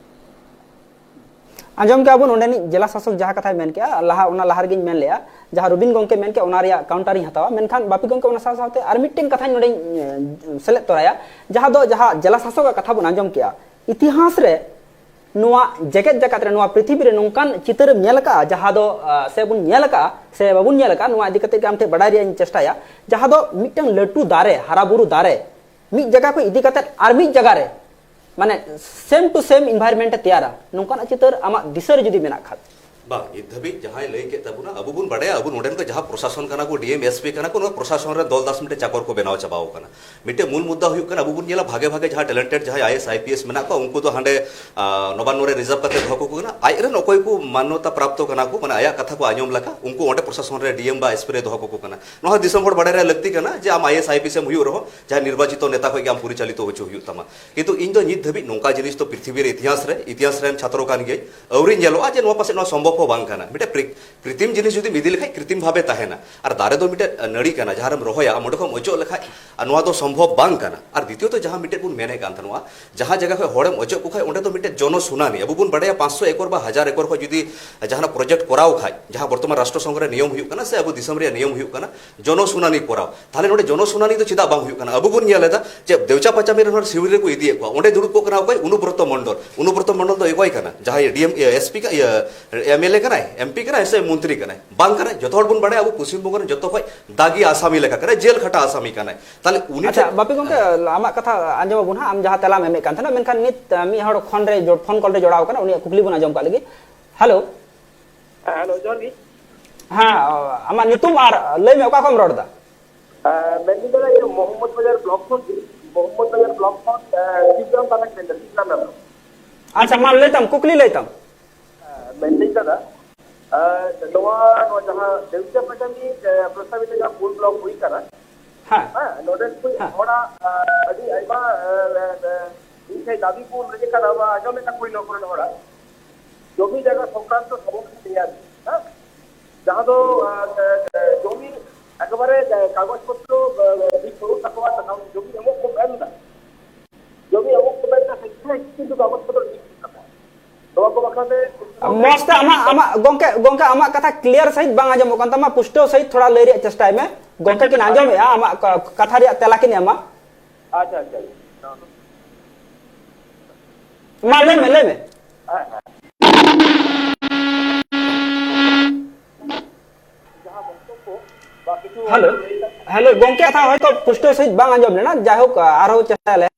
ᱟᱸᱡᱚᱢ ᱠᱮᱜᱼᱟ ᱵᱚᱱ ᱚᱸᱰᱮᱱᱤᱡ ᱡᱮᱞᱟ ᱥᱟᱥᱚᱠ ᱡᱟᱦᱟᱸ ᱠᱟᱛᱷᱟᱭ ᱢᱮᱱ ᱠᱮᱜᱼᱟ, ᱞᱟᱦᱟ ᱚᱱᱟ ᱞᱟᱦᱟ ᱨᱮᱜᱮᱧ ᱢᱮᱱ ᱞᱮᱜᱼᱟ, ᱡᱟᱦᱟᱸ ᱨᱚᱵᱤᱱ ᱜᱚᱢᱠᱮ ᱢᱮᱱ ᱠᱮᱜᱼᱟ, ᱚᱱᱟ ᱨᱮᱭᱟᱜ ᱠᱟᱣᱩᱱᱴᱟᱨᱤᱧ ᱦᱟᱛᱟᱣᱟ᱾ ᱢᱮᱱᱠᱷᱟᱱ ᱵᱟᱯᱤ ᱜᱚᱢᱠᱮ, ᱚᱱᱟ ᱥᱟᱶ ᱥᱟᱶᱛᱮ ᱟᱨ ᱢᱤᱫᱴᱮᱱ ᱠᱟᱛᱷᱟᱧ ᱱᱚᱰᱮᱧ ᱮ, ᱥᱮᱞᱮᱫ ᱛᱚᱨᱟᱭᱟ, ᱡᱟᱦᱟᱸ ᱫᱚ ᱡᱟᱦᱟᱸ ᱡᱮᱞᱟ ᱥᱟᱥᱚᱠᱟᱜ ᱠᱟᱛᱷᱟ ᱵᱚᱱ ᱟᱸᱡᱚᱢ ᱠᱮᱜᱼᱟ, ᱤᱛᱤᱦᱟᱥ ᱨᱮ ᱱᱚᱣᱟ ᱡᱮᱜᱮᱛ ᱡᱟᱠᱟᱛ ᱨᱮ, ᱱᱚᱣᱟ ᱯᱨᱤᱛᱷᱤᱵᱤ ᱨᱮ ᱱᱚᱝᱠᱟᱱ ᱪᱤᱛᱟᱹᱨᱮᱢ ᱧᱮᱞ ᱟᱠᱟᱫᱼᱟ, ᱡᱟᱦᱟᱸ ᱫᱚ ᱟ, ᱥᱮ ᱵᱚᱱ ᱧᱮᱞ ᱟᱠᱟᱫᱼᱟ ᱥᱮ ᱵᱟᱵᱚᱱ ᱧᱮᱞ ᱟᱠᱟᱫᱼᱟ, ᱱᱚᱣᱟ ᱤᱫᱤ ᱠᱟᱛᱮ ᱜᱮ ᱟᱢ ᱴᱷᱮᱱ ᱵᱟᱰᱟᱭ ᱨᱮᱭᱟᱜ ᱤᱧ ᱪᱮᱥᱴᱟᱭᱟ, ᱡᱟᱦᱟᱸ ᱫᱚ ᱢᱤᱫᱴᱟᱝ ᱞᱟᱹᱴᱩ ᱫᱟᱨᱮ, ᱦᱟᱨᱟ ᱵᱩᱨᱩ ᱫᱟᱨᱮ ᱢᱤᱫ ᱡᱟᱭᱜᱟ ᱠᱷᱚᱱ ᱤᱫᱤ ᱠᱟᱛᱮ ᱟᱨ ᱢᱤᱫ ᱡᱟᱭᱜᱟ ᱨᱮ, ᱢᱟᱱᱮ, ᱥᱮᱢ ᱴᱩ ᱥᱮᱢ ᱤᱱᱵᱷᱟᱭᱨᱱᱢᱮᱱᱴ ᱮ ᱛᱮᱭᱟᱨᱟ, ᱱᱚᱝᱠᱟᱱᱟᱜ ᱪᱤᱛᱟᱹᱨ ᱟᱢᱟᱜ ᱫᱤᱥᱟᱹ ᱨᱮ ᱡᱩᱫᱤ ᱢᱮᱱᱟᱜ ᱠᱷᱟᱱ? ᱵᱟᱝ, ᱱᱤᱛ ᱫᱷᱟᱹᱵᱤᱡ ᱡᱟᱦᱟᱸᱭ ᱞᱟᱹᱭ ᱠᱮᱫ ᱛᱟᱵᱚᱱᱟ, ᱟᱵᱚ ᱵᱚᱱ ᱵᱟᱰᱟᱭᱟ, ᱟᱵᱚ ᱱᱚᱰᱮᱱ ᱠᱚ ᱡᱟᱦᱟᱸ ᱯᱨᱚᱥᱟᱥᱚᱱ ᱠᱟᱱᱟ ᱠᱚ, ᱰᱤ ᱮᱢ, ᱮᱥ ᱯᱤ ᱠᱟᱱᱟ ᱠᱚ, ᱱᱚᱣᱟ ᱯᱨᱚᱥᱟᱥᱚᱱ ᱨᱮ ᱫᱚᱞ ᱫᱟᱥ ᱢᱤᱫᱴᱮᱱ ᱪᱟᱠᱚᱨ ᱠᱚ ᱵᱮᱱᱟᱣ ᱪᱟᱵᱟᱣ ᱠᱟᱱᱟ᱾ ᱢᱤᱫᱴᱮᱱ ᱢᱩᱞ ᱢᱩᱫᱽᱫᱟ ᱦᱩᱭᱩᱜ ᱠᱟᱱᱟ, ᱟᱵᱚ ᱵᱚᱱ ᱧᱮᱞᱟ ᱵᱷᱟᱜᱮ ᱵᱷᱟᱜᱮ ᱡᱟᱦᱟᱸ ᱴᱮᱞᱮᱱᱴᱮᱰ ᱡᱟᱦᱟᱸᱭ I A S, I P S ᱢᱮᱱᱟᱜ ᱠᱚᱣᱟ, ᱩᱱᱠᱩ ᱫᱚ ᱦᱟᱸᱰᱮ, ᱟ, ᱱᱚᱵᱟᱱᱱᱚ ᱨᱮ ᱨᱤᱡᱟᱨᱵᱷ ᱠᱟᱛᱮ ᱫᱚᱦᱚ ᱠᱟᱠᱚ ᱠᱟᱱᱟ᱾ ᱟᱡ ᱨᱮᱱ ᱚᱠᱚᱭ ᱠᱚ ᱢᱟᱱᱱᱚᱛᱟ ᱯᱨᱟᱯᱛᱚ ᱠᱟᱱᱟ ᱠᱚ, ᱢᱟᱱᱮ ᱟᱭᱟᱜ ᱠᱟᱛᱷᱟ ᱠᱚ ᱟᱸᱡᱚᱢ ᱞᱮᱠᱟ, ᱩᱱᱠᱩ ᱚᱸᱰᱮ ᱯᱨᱚᱥᱟᱥᱚᱱ ᱨᱮ ᱰᱤ ᱮᱢ ᱵᱟ ᱮᱥ ᱯᱤ ᱨᱮ ᱫᱚᱦᱚ ᱠᱟᱠᱚ ᱠᱟᱱᱟ᱾ ᱱᱚᱣᱟ ᱦᱚᱸ ᱫᱤᱥᱚᱢ ᱦᱚᱲ ᱵᱟᱰᱟᱭ ᱨᱮᱭᱟᱜ ᱞᱟᱹᱠᱛᱤ ᱠᱟᱱᱟ ᱡᱮ ᱟᱢ I A S, I P S ᱮᱢ ᱦᱩᱭᱩᱜ ᱨᱮᱦᱚᱸ, ᱡᱟᱦᱟᱸᱭ ᱱᱤᱨᱵᱟᱪᱤᱛᱚ ᱱᱮᱛᱟ ᱠᱷᱚᱱ ᱜᱮ ᱟᱢ ᱯᱚᱨᱤᱪᱟᱞᱤᱛᱚ ᱦᱚᱪᱚ ᱦᱩᱭᱩᱜ ᱛᱟᱢᱟ᱾ ᱠᱤᱱᱛᱩ ᱤᱧ ᱫᱚ ᱱᱤᱛ ᱫᱷᱟᱹᱵᱤᱡ ᱱᱚᱝᱠᱟ ᱡᱤᱱᱤᱥ ᱫᱚ ᱯᱨᱤᱛᱷᱤᱵᱤ ᱨᱮ ᱤᱛᱤᱦᱟᱥ ᱨᱮ, ᱤᱛᱤᱦᱟᱥ ᱨᱮᱱ ᱪᱷᱟᱛᱨᱚ ᱠᱟᱱ ᱜᱤᱭᱟᱹᱧ, ᱟᱹᱣᱨᱤ ᱧᱮᱞᱚᱜᱼᱟ ᱡᱮ ᱱᱚᱣᱟ ᱯᱟᱥᱮᱡ ᱱᱚᱣᱟ ᱥᱚᱢᱵᱷᱚᱵ ᱦᱚᱸ ᱵᱟᱝ ᱠᱟᱱᱟ᱾ ᱢᱤᱫᱴᱮᱱ ᱯᱨᱤ-, ᱠᱨᱤᱛᱤᱢ ᱡᱤᱱᱤᱥ ᱡᱩᱫᱤᱢ ᱤᱫᱤ ᱞᱮᱠᱷᱟᱡ ᱠᱨᱤᱛᱤᱢ ᱵᱷᱟᱵᱮ ᱛᱟᱦᱮᱱᱟ, ᱟᱨ ᱫᱟᱨᱮ ᱫᱚ ᱢᱤᱫᱴᱮᱱ ᱱᱟᱹᱲᱤ ᱠᱟᱱᱟ, ᱡᱟᱦᱟᱸ ᱨᱮᱢ ᱨᱚᱦᱚᱭᱟ, ᱟᱢ ᱚᱸᱰᱮ ᱠᱷᱚᱱ ᱚᱪᱚᱜ ᱞᱮᱠᱷᱟᱡ, ᱟᱨ ᱱᱚᱣᱟ ᱫᱚ ᱥᱚᱢᱵᱷᱚᱵ ᱵᱟᱝ ᱠᱟᱱᱟ᱾ ᱟᱨ ᱫᱤᱛᱤᱭᱚᱛᱚ ᱡᱟᱦᱟᱸ ᱢᱤᱫᱴᱮᱡ ᱵᱚᱱ ᱢᱮᱱᱮᱫ ᱠᱟᱱ ᱛᱟᱦᱮᱱᱟ, ᱡᱟᱦᱟᱸ ᱡᱟᱭᱜᱟ ᱠᱷᱚᱱ ᱦᱚᱲᱮᱢ ᱚᱪᱚᱜ ᱠᱚ ᱠᱷᱟᱡ, ᱚᱸᱰᱮ ᱫᱚ ᱢᱤᱫᱴᱮᱡ ᱡᱚᱱᱚ ᱥᱩᱱᱟᱱᱤ, ᱟᱵᱚ ᱵᱚᱱ ᱵᱟᱰᱟᱭᱟ ᱯᱟᱸᱪᱥᱚ ᱮᱠᱚᱨ ᱵᱟ ᱦᱟᱡᱟᱨ ᱮᱠᱚᱨ ᱠᱷᱚᱱ ᱡᱩᱫᱤ ᱡᱟᱦᱟᱱᱟᱜ ᱯᱨᱚᱡᱮᱠᱴ ᱠᱚᱨᱟᱣ ᱠᱷᱟᱡ, ᱡᱟᱦᱟᱸ ᱵᱚᱨᱛᱚᱢᱟᱱ ᱨᱟᱥᱴᱨᱚ ᱥᱚᱝᱜᱷ ᱨᱮ ᱱᱤᱭᱚᱢ ᱦᱩᱭᱩᱜ ᱠᱟᱱᱟ ᱥᱮ ᱟᱵᱚ ᱫᱤᱥᱚᱢ ᱨᱮᱭᱟᱜ ᱱᱤᱭᱚᱢ ᱦᱩᱭᱩᱜ ᱠᱟᱱᱟ, ᱡᱚᱱᱚ ᱥᱩᱱᱟᱱᱤ ᱠᱚᱨᱟᱣ᱾ ᱛᱟᱦᱞᱮ ᱱᱚᱰᱮ ᱡᱚᱱᱚ ᱥᱩᱱᱟᱱᱤ ᱫᱚ ᱪᱮᱫᱟᱜ ᱵᱟᱝ ᱦᱩᱭᱩᱜ ᱠᱟᱱᱟ? ᱟᱵᱚ ᱵᱚᱱ ᱧᱮᱞ ᱮᱫᱟ ᱡᱮ ᱫᱮᱣᱪᱟ ᱯᱟᱪᱟᱢᱤ ᱨᱮᱱ ᱦᱚᱲ ᱥᱤᱣᱲᱤ ᱨᱮᱠᱚ ᱤᱫᱤᱭᱮᱫ ᱠᱚᱣᱟ, ᱚᱸᱰᱮ ᱫᱩᱲᱩᱵ ᱠᱚᱜ ᱠᱟᱱᱟ ᱚᱠᱚᱭ? ᱚᱱᱩᱵᱨᱚᱛᱚ ᱢᱚᱱᱰᱚᱞ᱾ ᱚᱱᱩᱵᱨᱚᱛᱚ ᱢᱚᱱᱰᱚᱞ ᱫᱚ ᱚᱠᱚᱭ ᱠᱟᱱᱟ? ᱡᱟᱦᱟᱸᱭ ᱰᱤ ᱮᱢ, ᱤᱭᱟᱹ, ᱮᱥ ᱯᱤ ᱠᱟ-, ᱤᱭᱟᱹ, ᱮᱢ ᱮᱞ ᱮ ᱠᱟᱱᱟᱭ, ᱮᱢ ᱯᱤ ᱠᱟᱱᱟᱭ ᱥᱮ ᱢᱚᱱᱛᱨᱤ ᱠᱟᱱᱟᱭ? ᱵᱟᱝ ᱠᱟᱱᱟᱭ᱾ ᱡᱚᱛᱚ ᱦᱚᱲ ᱵᱚᱱ ᱵᱟᱲᱟᱭᱟ ᱟᱵᱚ ᱯᱚᱥᱪᱤᱢ ᱵᱚᱝᱜᱚ ᱨᱮᱱ ᱡᱚᱛᱚ ᱠᱷᱚᱡ ᱫᱟᱜᱤ ᱟᱥᱟᱢᱤ ᱞᱮᱠᱟ ᱠᱟᱱᱟᱭ, ᱡᱮᱞ ᱠᱷᱟᱴᱟ ᱟᱥᱟᱢᱤ ᱠᱟᱱᱟᱭ᱾ ᱛᱟᱦᱞᱮ ᱩᱱᱤ ᱟᱪᱪᱷᱟ, ᱴᱷᱮᱱ ᱵᱟᱯᱤ ᱜᱚᱝᱠᱮ, ᱟᱢᱟᱜ ᱠᱟᱛᱷᱟ ᱟᱸᱡᱚᱢ ᱟᱵᱚᱱ ᱦᱟᱸᱜ, ᱟᱢ ᱡᱟᱦᱟᱸ ᱛᱮᱞᱟᱢ ᱮᱢᱮᱫ ᱠᱟᱱ ᱛᱟᱦᱮᱱᱟ, ᱢᱮᱱᱠᱷᱟᱱ ᱱᱤᱛ, ᱟᱸ, ᱢᱤᱫ ᱦᱚᱲ ᱯᱷᱳᱱ ᱨᱮ ᱡᱚ-, ᱯᱷᱳᱱ ᱠᱚᱞ ᱨᱮ ᱡᱚᱲᱟᱣ ᱠᱟᱱᱟ, ᱩᱱᱤᱭᱟᱜ ᱠᱩᱠᱞᱤ ᱵᱚᱱ ᱟᱸᱡᱚᱢ ᱠᱟᱜ ᱞᱮᱜᱮ᱾ ᱦᱮᱞᱳ᱾ ᱦᱮᱸ, ᱦᱮᱞᱳ, ᱡᱚᱦᱟᱨ ᱜᱮ᱾ ᱦᱮᱸ, ᱟᱢᱟᱜ ᱧᱩᱛᱩᱢ ᱟᱨ ᱞᱟᱹᱭ ᱢᱮ, ᱚᱠᱟ ᱠᱷᱚᱱᱮᱢ ᱨᱚᱲ ᱮᱫᱟ? ᱮᱸ, ᱢᱮᱱᱫᱟᱹᱧ ᱫᱟᱫᱟ, ᱤᱭᱟᱹ, ᱢᱚᱦᱚᱢᱢᱚᱫᱽ ᱵᱟᱡᱟᱨ ᱵᱞᱚᱠ ᱠᱷᱚᱱ, ᱢᱚᱦᱚᱢᱢᱚᱫᱽ ᱵᱟᱡᱟᱨ ᱵᱞᱚᱠ ᱠᱷᱚᱱ, ᱮᱸ, ᱥᱤᱵᱨᱟᱢ ᱛᱟᱨᱟᱧ ᱢᱮᱱᱫᱟ, ᱥᱤᱵᱨᱟᱢ ᱦᱮᱢᱵᱨᱚᱢ᱾ ᱟᱪᱪᱷᱟ, ᱢᱟ ᱞᱟᱹᱭ ᱛᱟᱢ, ᱠᱩᱠᱞᱤ ᱞᱟᱹᱭ ᱛᱟᱢ᱾ ᱮᱸ, ᱢᱮᱱᱫᱟᱹᱧ ᱫᱟᱫᱟ, ᱮᱸ, ᱱᱚᱣᱟ, ᱱᱚᱣᱟ ᱡᱟᱦᱟᱸ ᱫᱮᱣᱪᱟ ᱯᱟᱴᱟᱱᱤ, ᱮᱸ, ᱯᱨᱚᱥᱛᱟᱵᱤᱛ ᱡᱟᱦᱟᱸ ᱯᱩᱞ ᱵᱞᱚᱠ ᱦᱩᱭ ᱠᱟᱱᱟ, ᱦᱮᱸ᱾ ᱦᱮᱸ, ᱱᱚᱰᱮ ᱠᱷᱚᱱ ᱦᱮᱸ᱾ ᱦᱚᱲᱟᱜ, ᱮᱸ, ᱟᱹᱰᱤ ᱟᱭᱢᱟ, ᱮᱸ, ᱮᱸ, ᱤᱧ ᱴᱷᱮᱱ ᱫᱟᱹᱵᱤ ᱠᱚ ᱞᱟᱹᱭ ᱠᱟᱫᱟ, ᱵᱟ ᱟᱸᱡᱚᱢ ᱞᱮᱠᱟ ᱠᱩᱲᱤ ᱱᱚᱣᱟ ᱠᱚᱨᱮᱱ ᱦᱚᱲᱟᱜ ᱡᱚᱢᱤ ᱡᱟᱭᱜᱟ ᱥᱚᱝᱠᱨᱟᱱᱛᱚ ᱥᱚᱢᱚᱥᱥᱟ ᱛᱮᱭᱟᱨ, ᱦᱮᱸ? ᱡᱟᱦᱟᱸ ᱫᱚ, ᱮᱸ, ᱮᱸ, ᱡᱚᱢᱤ ᱮᱠᱮᱵᱟᱨᱮ, ᱮᱸ, ᱠᱟᱜᱚᱡᱽ ᱯᱚᱛᱨᱚ, ᱮᱸ, ᱴᱷᱤᱠ ᱵᱟᱹᱱᱩᱜ ᱛᱟᱠᱚᱣᱟ, ᱛᱟᱠᱚ ᱡᱚᱢᱤ ᱮᱢᱚᱜ ᱠᱚ ᱢᱮᱱ ᱮᱫᱟ, ᱡᱚᱢᱤ ᱮᱢᱚᱜ ᱠᱚ ᱢᱮᱱ ᱮᱫᱟ, ᱥᱮ ᱴᱷᱤᱠ ᱠᱤᱱᱛᱩ ᱠᱟᱜᱚᱡᱽ ᱯᱚᱛᱨᱚ ᱴᱷᱤᱠ ᱵᱟᱹᱱᱩᱜ ᱛᱟᱠᱚᱣᱟ᱾ ᱱᱚᱣᱟ ᱠᱚ ᱵᱟᱠᱷᱨᱟ ᱛᱮ ᱢᱚᱸᱡᱽ ᱛᱮ ᱟᱢᱟᱜ, ᱟᱢᱟᱜ, ᱜᱚᱝᱠᱮ, ᱜᱚᱝᱠᱮ, ᱟᱢᱟᱜ ᱠᱟᱛᱷᱟ ᱠᱞᱤᱭᱟᱨ ᱥᱟᱺᱦᱤᱡ ᱵᱟᱝ ᱟᱸᱡᱚᱢᱚᱜ ᱠᱟᱱ ᱛᱟᱢᱟ, ᱯᱩᱥᱴᱟᱹᱣ ᱥᱟᱺᱦᱤᱡ ᱛᱷᱚᱲᱟ ᱞᱟᱹᱭ ᱨᱮᱭᱟᱜ ᱪᱮᱥᱴᱟᱭ ᱢᱮ᱾ ᱜᱚᱝᱠᱮ ᱠᱤᱱ ᱟᱸᱡᱚᱢᱮᱜᱼᱟ, ᱟᱢᱟᱜ ᱠᱟ-, ᱠᱟᱛᱷᱟ ᱨᱮᱭᱟᱜ ᱛᱮᱞᱟ ᱠᱤᱱ ᱮᱢᱟ᱾ ᱟᱪᱪᱷᱟ, ᱟᱪᱪᱷᱟ, ᱟᱪᱪᱷᱟ᱾ ᱢᱟ ᱞᱟᱹᱭ ᱢᱮ, ᱞᱟᱹᱭ ᱢᱮ᱾ ᱦᱮᱸ, ᱦᱮᱸ᱾ ᱡᱟᱦᱟᱸ ᱵᱚᱠᱛᱚᱵᱵᱚ ᱵᱟ ᱠᱤᱪᱷᱩ ᱦᱮᱞᱳ, ᱞᱟᱹᱭ ᱠᱟᱛᱮ ᱦᱮᱞᱳ, ᱜᱚᱝᱠᱮ, ᱠᱟᱛᱷᱟ ᱦᱚᱭᱛᱚ ᱯᱩᱥᱴᱟᱹᱣ ᱥᱟᱺᱦᱤᱡ ᱵᱟᱝ ᱟᱸᱡᱚᱢ ᱞᱮᱱᱟ, ᱡᱟᱭᱦᱳᱠ, ᱟᱨᱦᱚᱸ ᱪᱮᱥᱴᱟᱭᱟᱞᱮ᱾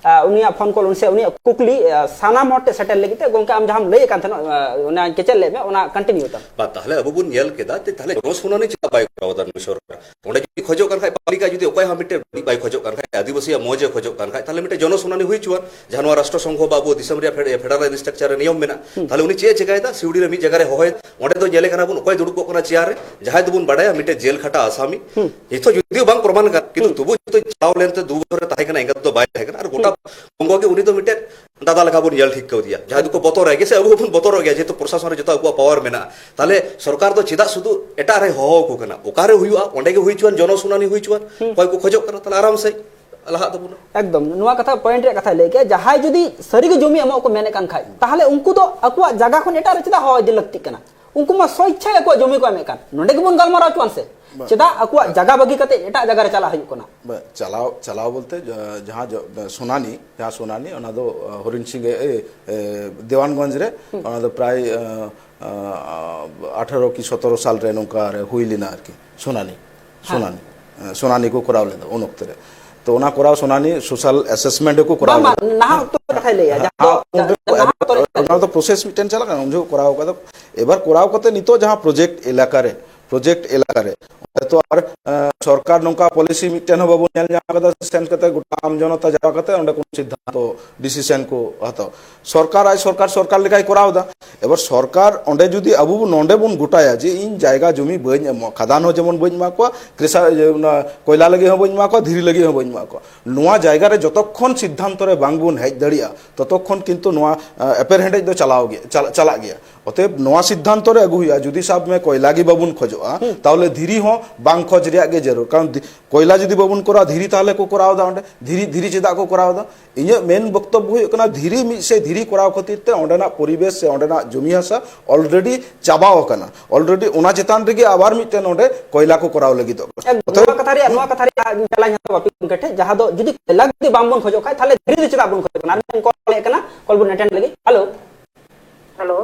ᱟᱸ, ᱩᱱᱤᱭᱟᱜ ᱯᱷᱳᱱ ᱠᱚᱞ ᱥᱮ ᱩᱱᱤᱭᱟᱜ ᱠᱩᱠᱞᱤ, ᱟᱸ, ᱥᱟᱱᱟᱢ ᱦᱚᱲ ᱴᱷᱮᱱ ᱥᱮᱴᱮᱨ ᱞᱟᱹᱜᱤᱫ ᱛᱮ, ᱜᱚᱢᱠᱮ, ᱟᱢ ᱡᱟᱦᱟᱸᱢ ᱞᱟᱹᱭᱮᱫ ᱠᱟᱱ ᱛᱟᱦᱮᱱᱟ, ᱟᱸ, ᱚᱱᱟ ᱠᱮᱪᱮᱫ ᱞᱮᱫ ᱢᱮ, ᱚᱱᱟ ᱠᱚᱱᱴᱤᱱᱤᱭᱩ ᱛᱟᱢ᱾ ᱵᱟᱝ, ᱛᱟᱦᱞᱮ ᱟᱵᱚ ᱵᱚᱱ ᱧᱮᱞ ᱠᱮᱫᱟ ᱡᱮ, ᱛᱟᱦᱞᱮ ᱡᱚᱱᱚᱥᱩᱱᱟᱱᱤ ᱪᱮᱫᱟᱜ ᱵᱟᱭ ᱠᱚᱨᱟᱣ ᱮᱫᱟ ᱱᱩᱭ ᱥᱚᱨᱠᱟᱨ? ᱚᱸᱰᱮ ᱡᱩᱫᱤ ᱠᱷᱚᱡᱚᱜ ᱠᱟᱱ ᱠᱷᱟᱡ, ᱯᱟᱵᱽᱞᱤᱠᱟᱜ ᱡᱩᱫᱤ ᱚᱠᱚᱭ ᱦᱚᱸ ᱢᱤᱫᱴᱮᱱ ᱵᱟᱹᱲᱤᱡ ᱵᱟᱭ ᱠᱷᱚᱡᱚᱜ ᱠᱟᱱ ᱠᱷᱟᱡ, ᱟᱹᱫᱤᱵᱟᱹᱥᱤᱭᱟᱜ ᱢᱚᱡᱽ ᱮ ᱠᱷᱚᱡᱚᱜ ᱠᱟᱱ ᱠᱷᱟᱡ, ᱛᱟᱦᱞᱮ ᱢᱤᱫᱴᱮᱱ ᱡᱚᱱᱚᱥᱩᱱᱟᱱᱤ ᱦᱩᱭ ᱦᱚᱪᱚᱣᱟᱱ, ᱡᱟᱦᱟᱸ ᱱᱚᱣᱟ ᱨᱟᱥᱴᱨᱚ ᱥᱚᱝᱜᱷᱚ ᱵᱟ ᱟᱵᱚ ᱫᱤᱥᱚᱢ ᱨᱮᱭᱟᱜ ᱯᱷᱮ-, ᱯᱷᱮᱰᱟᱨᱟᱞ ᱥᱴᱨᱟᱠᱪᱟᱨ ᱨᱮ ᱱᱤᱭᱚᱢ ᱢᱮᱱᱟᱜ᱾ ᱦᱩᱸ᱾ ᱛᱟᱦᱞᱮ ᱩᱱᱤ ᱪᱮᱫ ᱮ ᱪᱮᱠᱟᱭᱮᱫᱟ? ᱥᱤᱣᱲᱤ ᱨᱮ ᱢᱤᱫ ᱡᱟᱭᱜᱟ ᱨᱮ ᱦᱚᱦᱚᱭ, ᱚᱸᱰᱮ ᱫᱚ ᱧᱮᱞᱮ ᱠᱟᱱᱟ ᱵᱚᱱ, ᱚᱠᱚᱭ ᱫᱩᱲᱩᱵ ᱠᱚᱜ ᱠᱟᱱᱟ ᱪᱮᱭᱟᱨ ᱨᱮ? ᱡᱟᱦᱟᱸᱭ ᱫᱚᱵᱚᱱ ᱵᱟᱰᱟᱭᱟ, ᱢᱤᱫᱴᱮᱱ ᱡᱮᱞ ᱠᱷᱟᱴᱟ ᱟᱥᱟᱢᱤ᱾ ᱦᱩᱸ᱾ ᱱᱤᱛᱚᱜ ᱡᱩᱫᱤ ᱵᱟᱝ ᱯᱨᱚᱢᱟᱱ ᱠᱟᱱᱟ, ᱠᱤᱱᱛᱩ ᱦᱩᱸ᱾ ᱛᱚᱵᱩ ᱡᱚᱛᱚ ᱪᱟᱞᱟᱣ ᱞᱮᱱᱛᱮ ᱫᱩ ᱵᱚᱪᱷᱚᱨ ᱮ ᱛᱟᱦᱮᱸ ᱠᱟᱱᱟ, ᱮᱸᱜᱟᱛ ᱫᱚ ᱵᱟᱭ ᱛᱟᱦᱮᱸ ᱠᱟᱱᱟ᱾ ᱟᱨ ᱜᱚᱴᱟ ᱦᱩᱸ᱾ ᱵᱚᱝᱜᱚ ᱜᱮ ᱩᱱᱤ ᱫᱚ ᱢᱤᱫᱴᱮᱱ ᱫᱟᱫᱟ ᱞᱮᱠᱟ ᱵᱚᱱ ᱧᱮᱞ ᱴᱷᱤᱠ ᱠᱟᱣᱫᱮᱭᱟ, ᱡᱟᱦᱟᱸᱭ ᱫᱚᱠᱚ ᱵᱚᱛᱚᱨᱟᱭ ᱜᱮᱭᱟ, ᱥᱮ ᱟᱵᱚ ᱦᱚᱸᱵᱚᱱ ᱵᱚᱛᱚᱨᱚᱜ ᱜᱮᱭᱟ, ᱡᱮᱦᱮᱛᱩ ᱯᱨᱚᱥᱟᱥᱚᱱ ᱨᱮ ᱡᱚᱛᱚ ᱟᱵᱚᱣᱟᱜ ᱯᱟᱣᱟᱨ ᱢᱮᱱᱟᱜᱼᱟ᱾ ᱛᱟᱦᱞᱮ ᱥᱚᱨᱠᱟᱨ ᱫᱚ ᱪᱮᱫᱟᱜ ᱥᱩᱫᱷᱩ ᱮᱴᱟᱜ ᱨᱮᱭ ᱦᱚᱦᱚ ᱟᱠᱚ ᱠᱟᱱᱟ? ᱚᱠᱟᱨᱮ ᱦᱩᱭᱩᱜᱼᱟ, ᱚᱸᱰᱮ ᱜᱮ ᱦᱩᱭ ᱦᱚᱪᱚᱣᱟᱱ, ᱡᱚᱱᱚ ᱥᱩᱱᱟᱱᱤ ᱦᱩᱭ ᱦᱚᱪᱚᱣᱟᱱ᱾ ᱦᱩᱸ᱾ ᱚᱠᱚᱭ ᱠᱚ ᱠᱷᱚᱡᱚᱜ ᱠᱟᱱᱟ, ᱛᱟᱦᱞᱮ ᱟᱨᱟᱢ ᱥᱮ ᱞᱟᱦᱟᱜ ᱛᱟᱵᱚᱱᱟ᱾ ᱮᱠᱫᱚᱢ, ᱱᱚᱣᱟ ᱠᱟᱛᱷᱟ, ᱯᱚᱭᱮᱱᱴ ᱨᱮᱭᱟᱜ ᱠᱟᱛᱷᱟᱭ ᱞᱟᱹᱭ ᱠᱮᱫᱟ᱾ ᱡᱟᱦᱟᱸᱭ ᱡᱩᱫᱤ ᱥᱟᱹᱨᱤᱜᱮ ᱡᱚᱢᱤ ᱮᱢᱚᱜ ᱠᱚ ᱢᱮᱱᱮᱫ ᱠᱟᱱ ᱠᱷᱟᱡ, ᱛᱟᱦᱞᱮ ᱩᱱᱠᱩ ᱫᱚ ᱟᱠᱚᱣᱟᱜ ᱡᱟᱭᱜᱟ ᱠᱷᱚᱱ ᱮᱴᱟᱜ ᱨᱮ ᱪᱮᱫᱟᱜ ᱦᱚᱦᱚ ᱤᱫᱤ ᱞᱟᱹᱠᱛᱤᱜ ᱠᱟᱱᱟ? ᱩᱱᱠᱩ ᱢᱟ ᱥᱚ ᱤᱪᱪᱷᱟᱭ ᱟᱠᱚᱣᱟᱜ ᱡᱚᱢᱤ ᱠᱚ ᱮᱢᱮᱫ ᱠᱟᱱ᱾ ᱱᱚᱸᱰᱮ ᱜᱮᱵᱚᱱ ᱜᱟᱞᱢᱟᱨᱟᱣ ᱦᱚᱪᱚᱣᱟᱱ ᱥᱮ᱾ ᱵᱟ- ᱪᱮᱫᱟᱜ ᱟᱠᱚᱣᱟᱜ ᱡᱟᱭᱜᱟ ᱵᱟᱹᱜᱤ ᱠᱟᱛᱮ ᱮᱴᱟᱜ ᱡᱟᱭᱜᱟ ᱨᱮ ᱪᱟᱞᱟᱜ ᱦᱩᱭᱩᱜ ᱠᱟᱱᱟ? ᱵᱟ, ᱪᱟᱞᱟᱣ, ᱪᱟᱞᱟᱣ ᱵᱚᱞᱛᱮ, ᱡᱟ-, ᱡᱟᱦᱟᱸ ᱡᱚ-, ᱥᱩᱱᱟᱱᱤ, ᱡᱟᱦᱟᱸ ᱥᱩᱱᱟᱱᱤ, ᱚᱱᱟ ᱫᱚ, ᱟᱸ, ᱦᱚᱨᱤᱱ ᱥᱤᱝ ᱮ, ᱮ, ᱮ, ᱫᱮᱣᱟᱱᱜᱚᱸᱡᱽ ᱨᱮ, ᱦᱩᱸ᱾ ᱚᱱᱟ ᱫᱚ ᱯᱨᱟᱭ, ᱟᱸ, ᱟᱸ, ᱟᱴᱷᱟᱨᱚ ᱠᱤ ᱥᱚᱛᱨᱚ ᱥᱟᱞ ᱨᱮ ᱱᱚᱝᱠᱟ ᱨᱮ ᱦᱩᱭ ᱞᱮᱱᱟ ᱟᱨᱠᱤ, ᱥᱩᱱᱟᱱᱤ, ᱦᱮᱸ᱾ ᱥᱩᱱᱟᱱᱤ, ᱟᱸ, ᱥᱩᱱᱟᱱᱤ ᱠᱚ ᱠᱚᱨᱟᱣ ᱞᱮᱫᱟ ᱩᱱ ᱚᱠᱛᱮ ᱨᱮ᱾ ᱛᱚ, ᱚᱱᱟ ᱠᱚᱨᱟᱣ ᱥᱩᱱᱟᱱᱤ social assessment ᱦᱚᱸᱠᱚ ᱠᱚᱨᱟᱣ ᱵᱟᱝ, ᱵᱟᱝ, ᱞᱮᱫᱟ᱾ ᱱᱟᱦᱟᱜ ᱚᱠᱛᱚ ᱨᱮ ᱠᱟᱛᱷᱟᱭ ᱞᱟᱹᱭᱟ, ᱡᱟᱦᱟᱸ ᱫᱚ, ᱦᱮᱸ, ᱩᱱ ᱨᱮ ᱱᱟᱦᱟᱜ ᱚᱠᱛᱚ ᱨᱮ ᱚᱱᱟ ᱫᱚ process ᱢᱤᱫᱴᱮᱱ ᱪᱟᱞᱟᱜ ᱠᱟᱱᱟ, ᱩᱱ ᱡᱚᱠᱷᱚᱱ ᱠᱚᱨᱟᱣ ᱠᱟᱫᱟ᱾ ᱮᱵᱟᱨ ᱠᱚᱨᱟᱣ ᱠᱟᱛᱮ ᱱᱤᱛᱚᱜ ᱡᱟᱦᱟᱸ project ᱮᱞᱟᱠᱟ ᱨᱮ, project ᱮᱞᱟᱠᱟ ᱨᱮ, ᱚᱸᱰᱮ ᱛᱚ ᱟᱨ, ᱮᱸ, ᱥᱚᱨᱠᱟᱨ ᱱᱚᱝᱠᱟ policy ᱢᱤᱫᱴᱮᱱ ᱦᱚᱸ ᱵᱟᱵᱚᱱ ᱧᱮᱞ ᱧᱟᱢ ᱠᱟᱫᱟ, ᱥᱮᱱ ᱠᱟᱛᱮ ᱜᱚᱴᱟ ᱟᱢ ᱡᱚᱱᱚᱛᱟ ᱡᱟᱣᱨᱟ ᱠᱟᱛᱮ ᱚᱸᱰᱮ ᱠᱳᱱᱳ ᱥᱤᱫᱽᱫᱷᱟᱱᱛᱚ, decision ᱠᱚ ᱦᱟᱛᱟᱣ᱾ ᱥᱚᱨᱠᱟᱨ ᱟᱡ ᱥᱚᱨᱠᱟᱨ, ᱥᱚᱨᱠᱟᱨ ᱞᱮᱠᱟᱭ ᱠᱚᱨᱟᱣ ᱮᱫᱟ᱾ ᱮᱵᱟᱨ ᱥᱚᱨᱠᱟᱨ ᱚᱸᱰᱮ ᱡᱩᱫᱤ ᱟᱵᱚ ᱵᱚ ᱱᱚᱸᱰᱮ ᱵᱚᱱ ᱜᱚᱴᱟᱭᱟ ᱡᱮ ᱤᱧ ᱡᱟᱭᱜᱟ ᱡᱚᱢᱤ ᱵᱟᱹᱧ ᱮᱢᱚᱜᱼᱟ, ᱠᱷᱟᱫᱟᱱ ᱦᱚᱸ ᱡᱮᱢᱚᱱ ᱵᱟᱹᱧ ᱮᱢᱟ ᱠᱚᱣᱟ, ᱠᱨᱮᱥᱟ-, ᱤᱭᱟᱹ, ᱚᱱᱟ ᱠᱚᱭᱞᱟ ᱞᱟᱹᱜᱤᱫ ᱦᱚᱸ ᱵᱟᱹᱧ ᱮᱢᱟ ᱠᱚᱣᱟ, ᱫᱷᱤᱨᱤ ᱞᱟᱹᱜᱤᱫ ᱦᱚᱸ ᱵᱟᱹᱧ ᱮᱢᱟ ᱠᱚᱣᱟ, ᱱᱚᱣᱟ ᱡᱟᱭᱜᱟ ᱨᱮ ᱡᱚᱛᱚᱠᱷᱚᱱ ᱥᱤᱫᱽᱫᱷᱟᱱᱛᱚ ᱨᱮ ᱵᱟᱝ ᱵᱚᱱ ᱦᱮᱡ ᱫᱟᱲᱮᱭᱟᱜᱼᱟ, ᱛᱚᱛᱚᱠᱷᱚᱱ ᱠᱤᱱᱛᱩ ᱱᱚᱣᱟ, ᱟ, ᱮᱯᱮᱨᱦᱮᱸᱰᱮᱡ ᱫᱚ ᱪᱟᱞᱟᱣ ᱜᱮ, ᱪᱟᱞ-, ᱪᱟᱞᱟᱜ ᱜᱮᱭᱟ᱾ ᱚᱛᱮᱵ ᱱᱚᱣᱟ ᱥᱤᱫᱽᱫᱷᱟᱱᱛᱚ ᱨᱮ ᱟᱹᱜᱩ ᱦᱩᱭᱩᱜᱼᱟ, ᱡᱩᱫᱤ ᱥᱟᱵ ᱢᱮ ᱠᱚᱭᱞᱟ ᱜᱮ ᱵᱟᱵᱚᱱ ᱠᱷᱚᱡᱚᱜᱼᱟ, ᱦᱩᱸ᱾ ᱛᱟᱦᱚᱞᱮ ᱫᱷᱤᱨᱤ ᱦᱚᱸ ᱵᱟᱝ ᱠᱷᱚᱡ ᱨᱮᱭᱟᱜ ᱜᱮ ᱡᱟᱹᱨᱩᱲ᱾ ᱠᱟᱨᱚᱱ ᱫᱷᱤ-, ᱠᱚᱭᱞᱟ ᱡᱩᱫᱤ ᱵᱟᱵᱚᱱ ᱠᱚᱨᱟᱣᱟ, ᱫᱷᱤᱨᱤ ᱛᱟᱦᱚᱞᱮ ᱠᱚ ᱠᱚᱨᱟᱣ ᱮᱫᱟ ᱚᱸᱰᱮ? ᱫᱷᱤᱨᱤ, ᱫᱷᱤᱨᱤ ᱪᱮᱫᱟᱜ ᱠᱚ ᱠᱚᱨᱟᱣ ᱮᱫᱟ? ᱤᱧᱟᱹᱜ ᱢᱮᱱ ᱵᱚᱠᱛᱚᱵᱵᱚ ᱦᱩᱭᱩᱜ ᱠᱟᱱᱟ, ᱫᱷᱤᱨᱤ ᱢᱤᱫ ᱥᱮ ᱫᱷᱤᱨᱤ ᱠᱚᱨᱟᱣ ᱠᱷᱟᱹᱛᱤᱨ ᱛᱮ ᱚᱸᱰᱮᱱᱟᱜ ᱯᱚᱨᱤᱵᱮᱥ ᱥᱮ ᱚᱸᱰᱮᱱᱟᱜ ᱡᱚᱢᱤ ᱦᱟᱥᱟ already ᱪᱟᱵᱟᱣ ᱟᱠᱟᱱᱟ᱾ Already ᱚᱱᱟ ᱪᱮᱛᱟᱱ ᱨᱮᱜᱮ ᱟᱵᱟᱨ ᱢᱤᱫᱴᱮᱱ ᱚᱸᱰᱮ ᱠᱚᱭᱞᱟ ᱠᱚ ᱠᱚᱨᱟᱣ ᱞᱟᱹᱜᱤᱫᱚᱜ ᱠᱟᱱᱟ᱾ ᱮᱠᱫᱚᱢ, ᱚᱛᱚᱮᱵ ᱱᱚᱣᱟ ᱠᱟᱛᱷᱟ ᱨᱮᱭᱟᱜ, ᱱᱚᱣᱟ ᱠᱟᱛᱷᱟ ᱨᱮᱭᱟᱜ ᱪᱟᱞᱟᱧ ᱦᱟᱛᱟᱣᱟ ᱵᱟᱯᱤ ᱜᱚᱢᱠᱮ ᱴᱷᱮᱱ, ᱡᱟᱦᱟᱸ ᱫᱚ ᱡᱩᱫᱤ ᱠᱚᱭᱞᱟ ᱡᱩᱫᱤ ᱵᱟᱝ ᱵᱚᱱ ᱠᱷᱚᱡᱚᱜ ᱠᱷᱟᱡ, ᱛᱟᱦᱚᱞᱮ ᱫᱷᱤᱨᱤ ᱫᱚ ᱪᱮᱫᱟᱜ ᱵᱚᱱ ᱠᱷᱚᱡᱚᱜ ᱠᱟᱱᱟ? ᱟᱨ ᱢᱤᱫᱴᱮᱱ ᱠᱚᱞ ᱦᱮᱡ ᱠᱟᱱᱟ, ᱠᱚᱞ ᱵᱚᱱ ᱮᱴᱮᱱᱰ ᱞᱮᱜᱮ᱾ ᱦᱮᱞᱳ᱾ ᱦᱮᱞᱳ᱾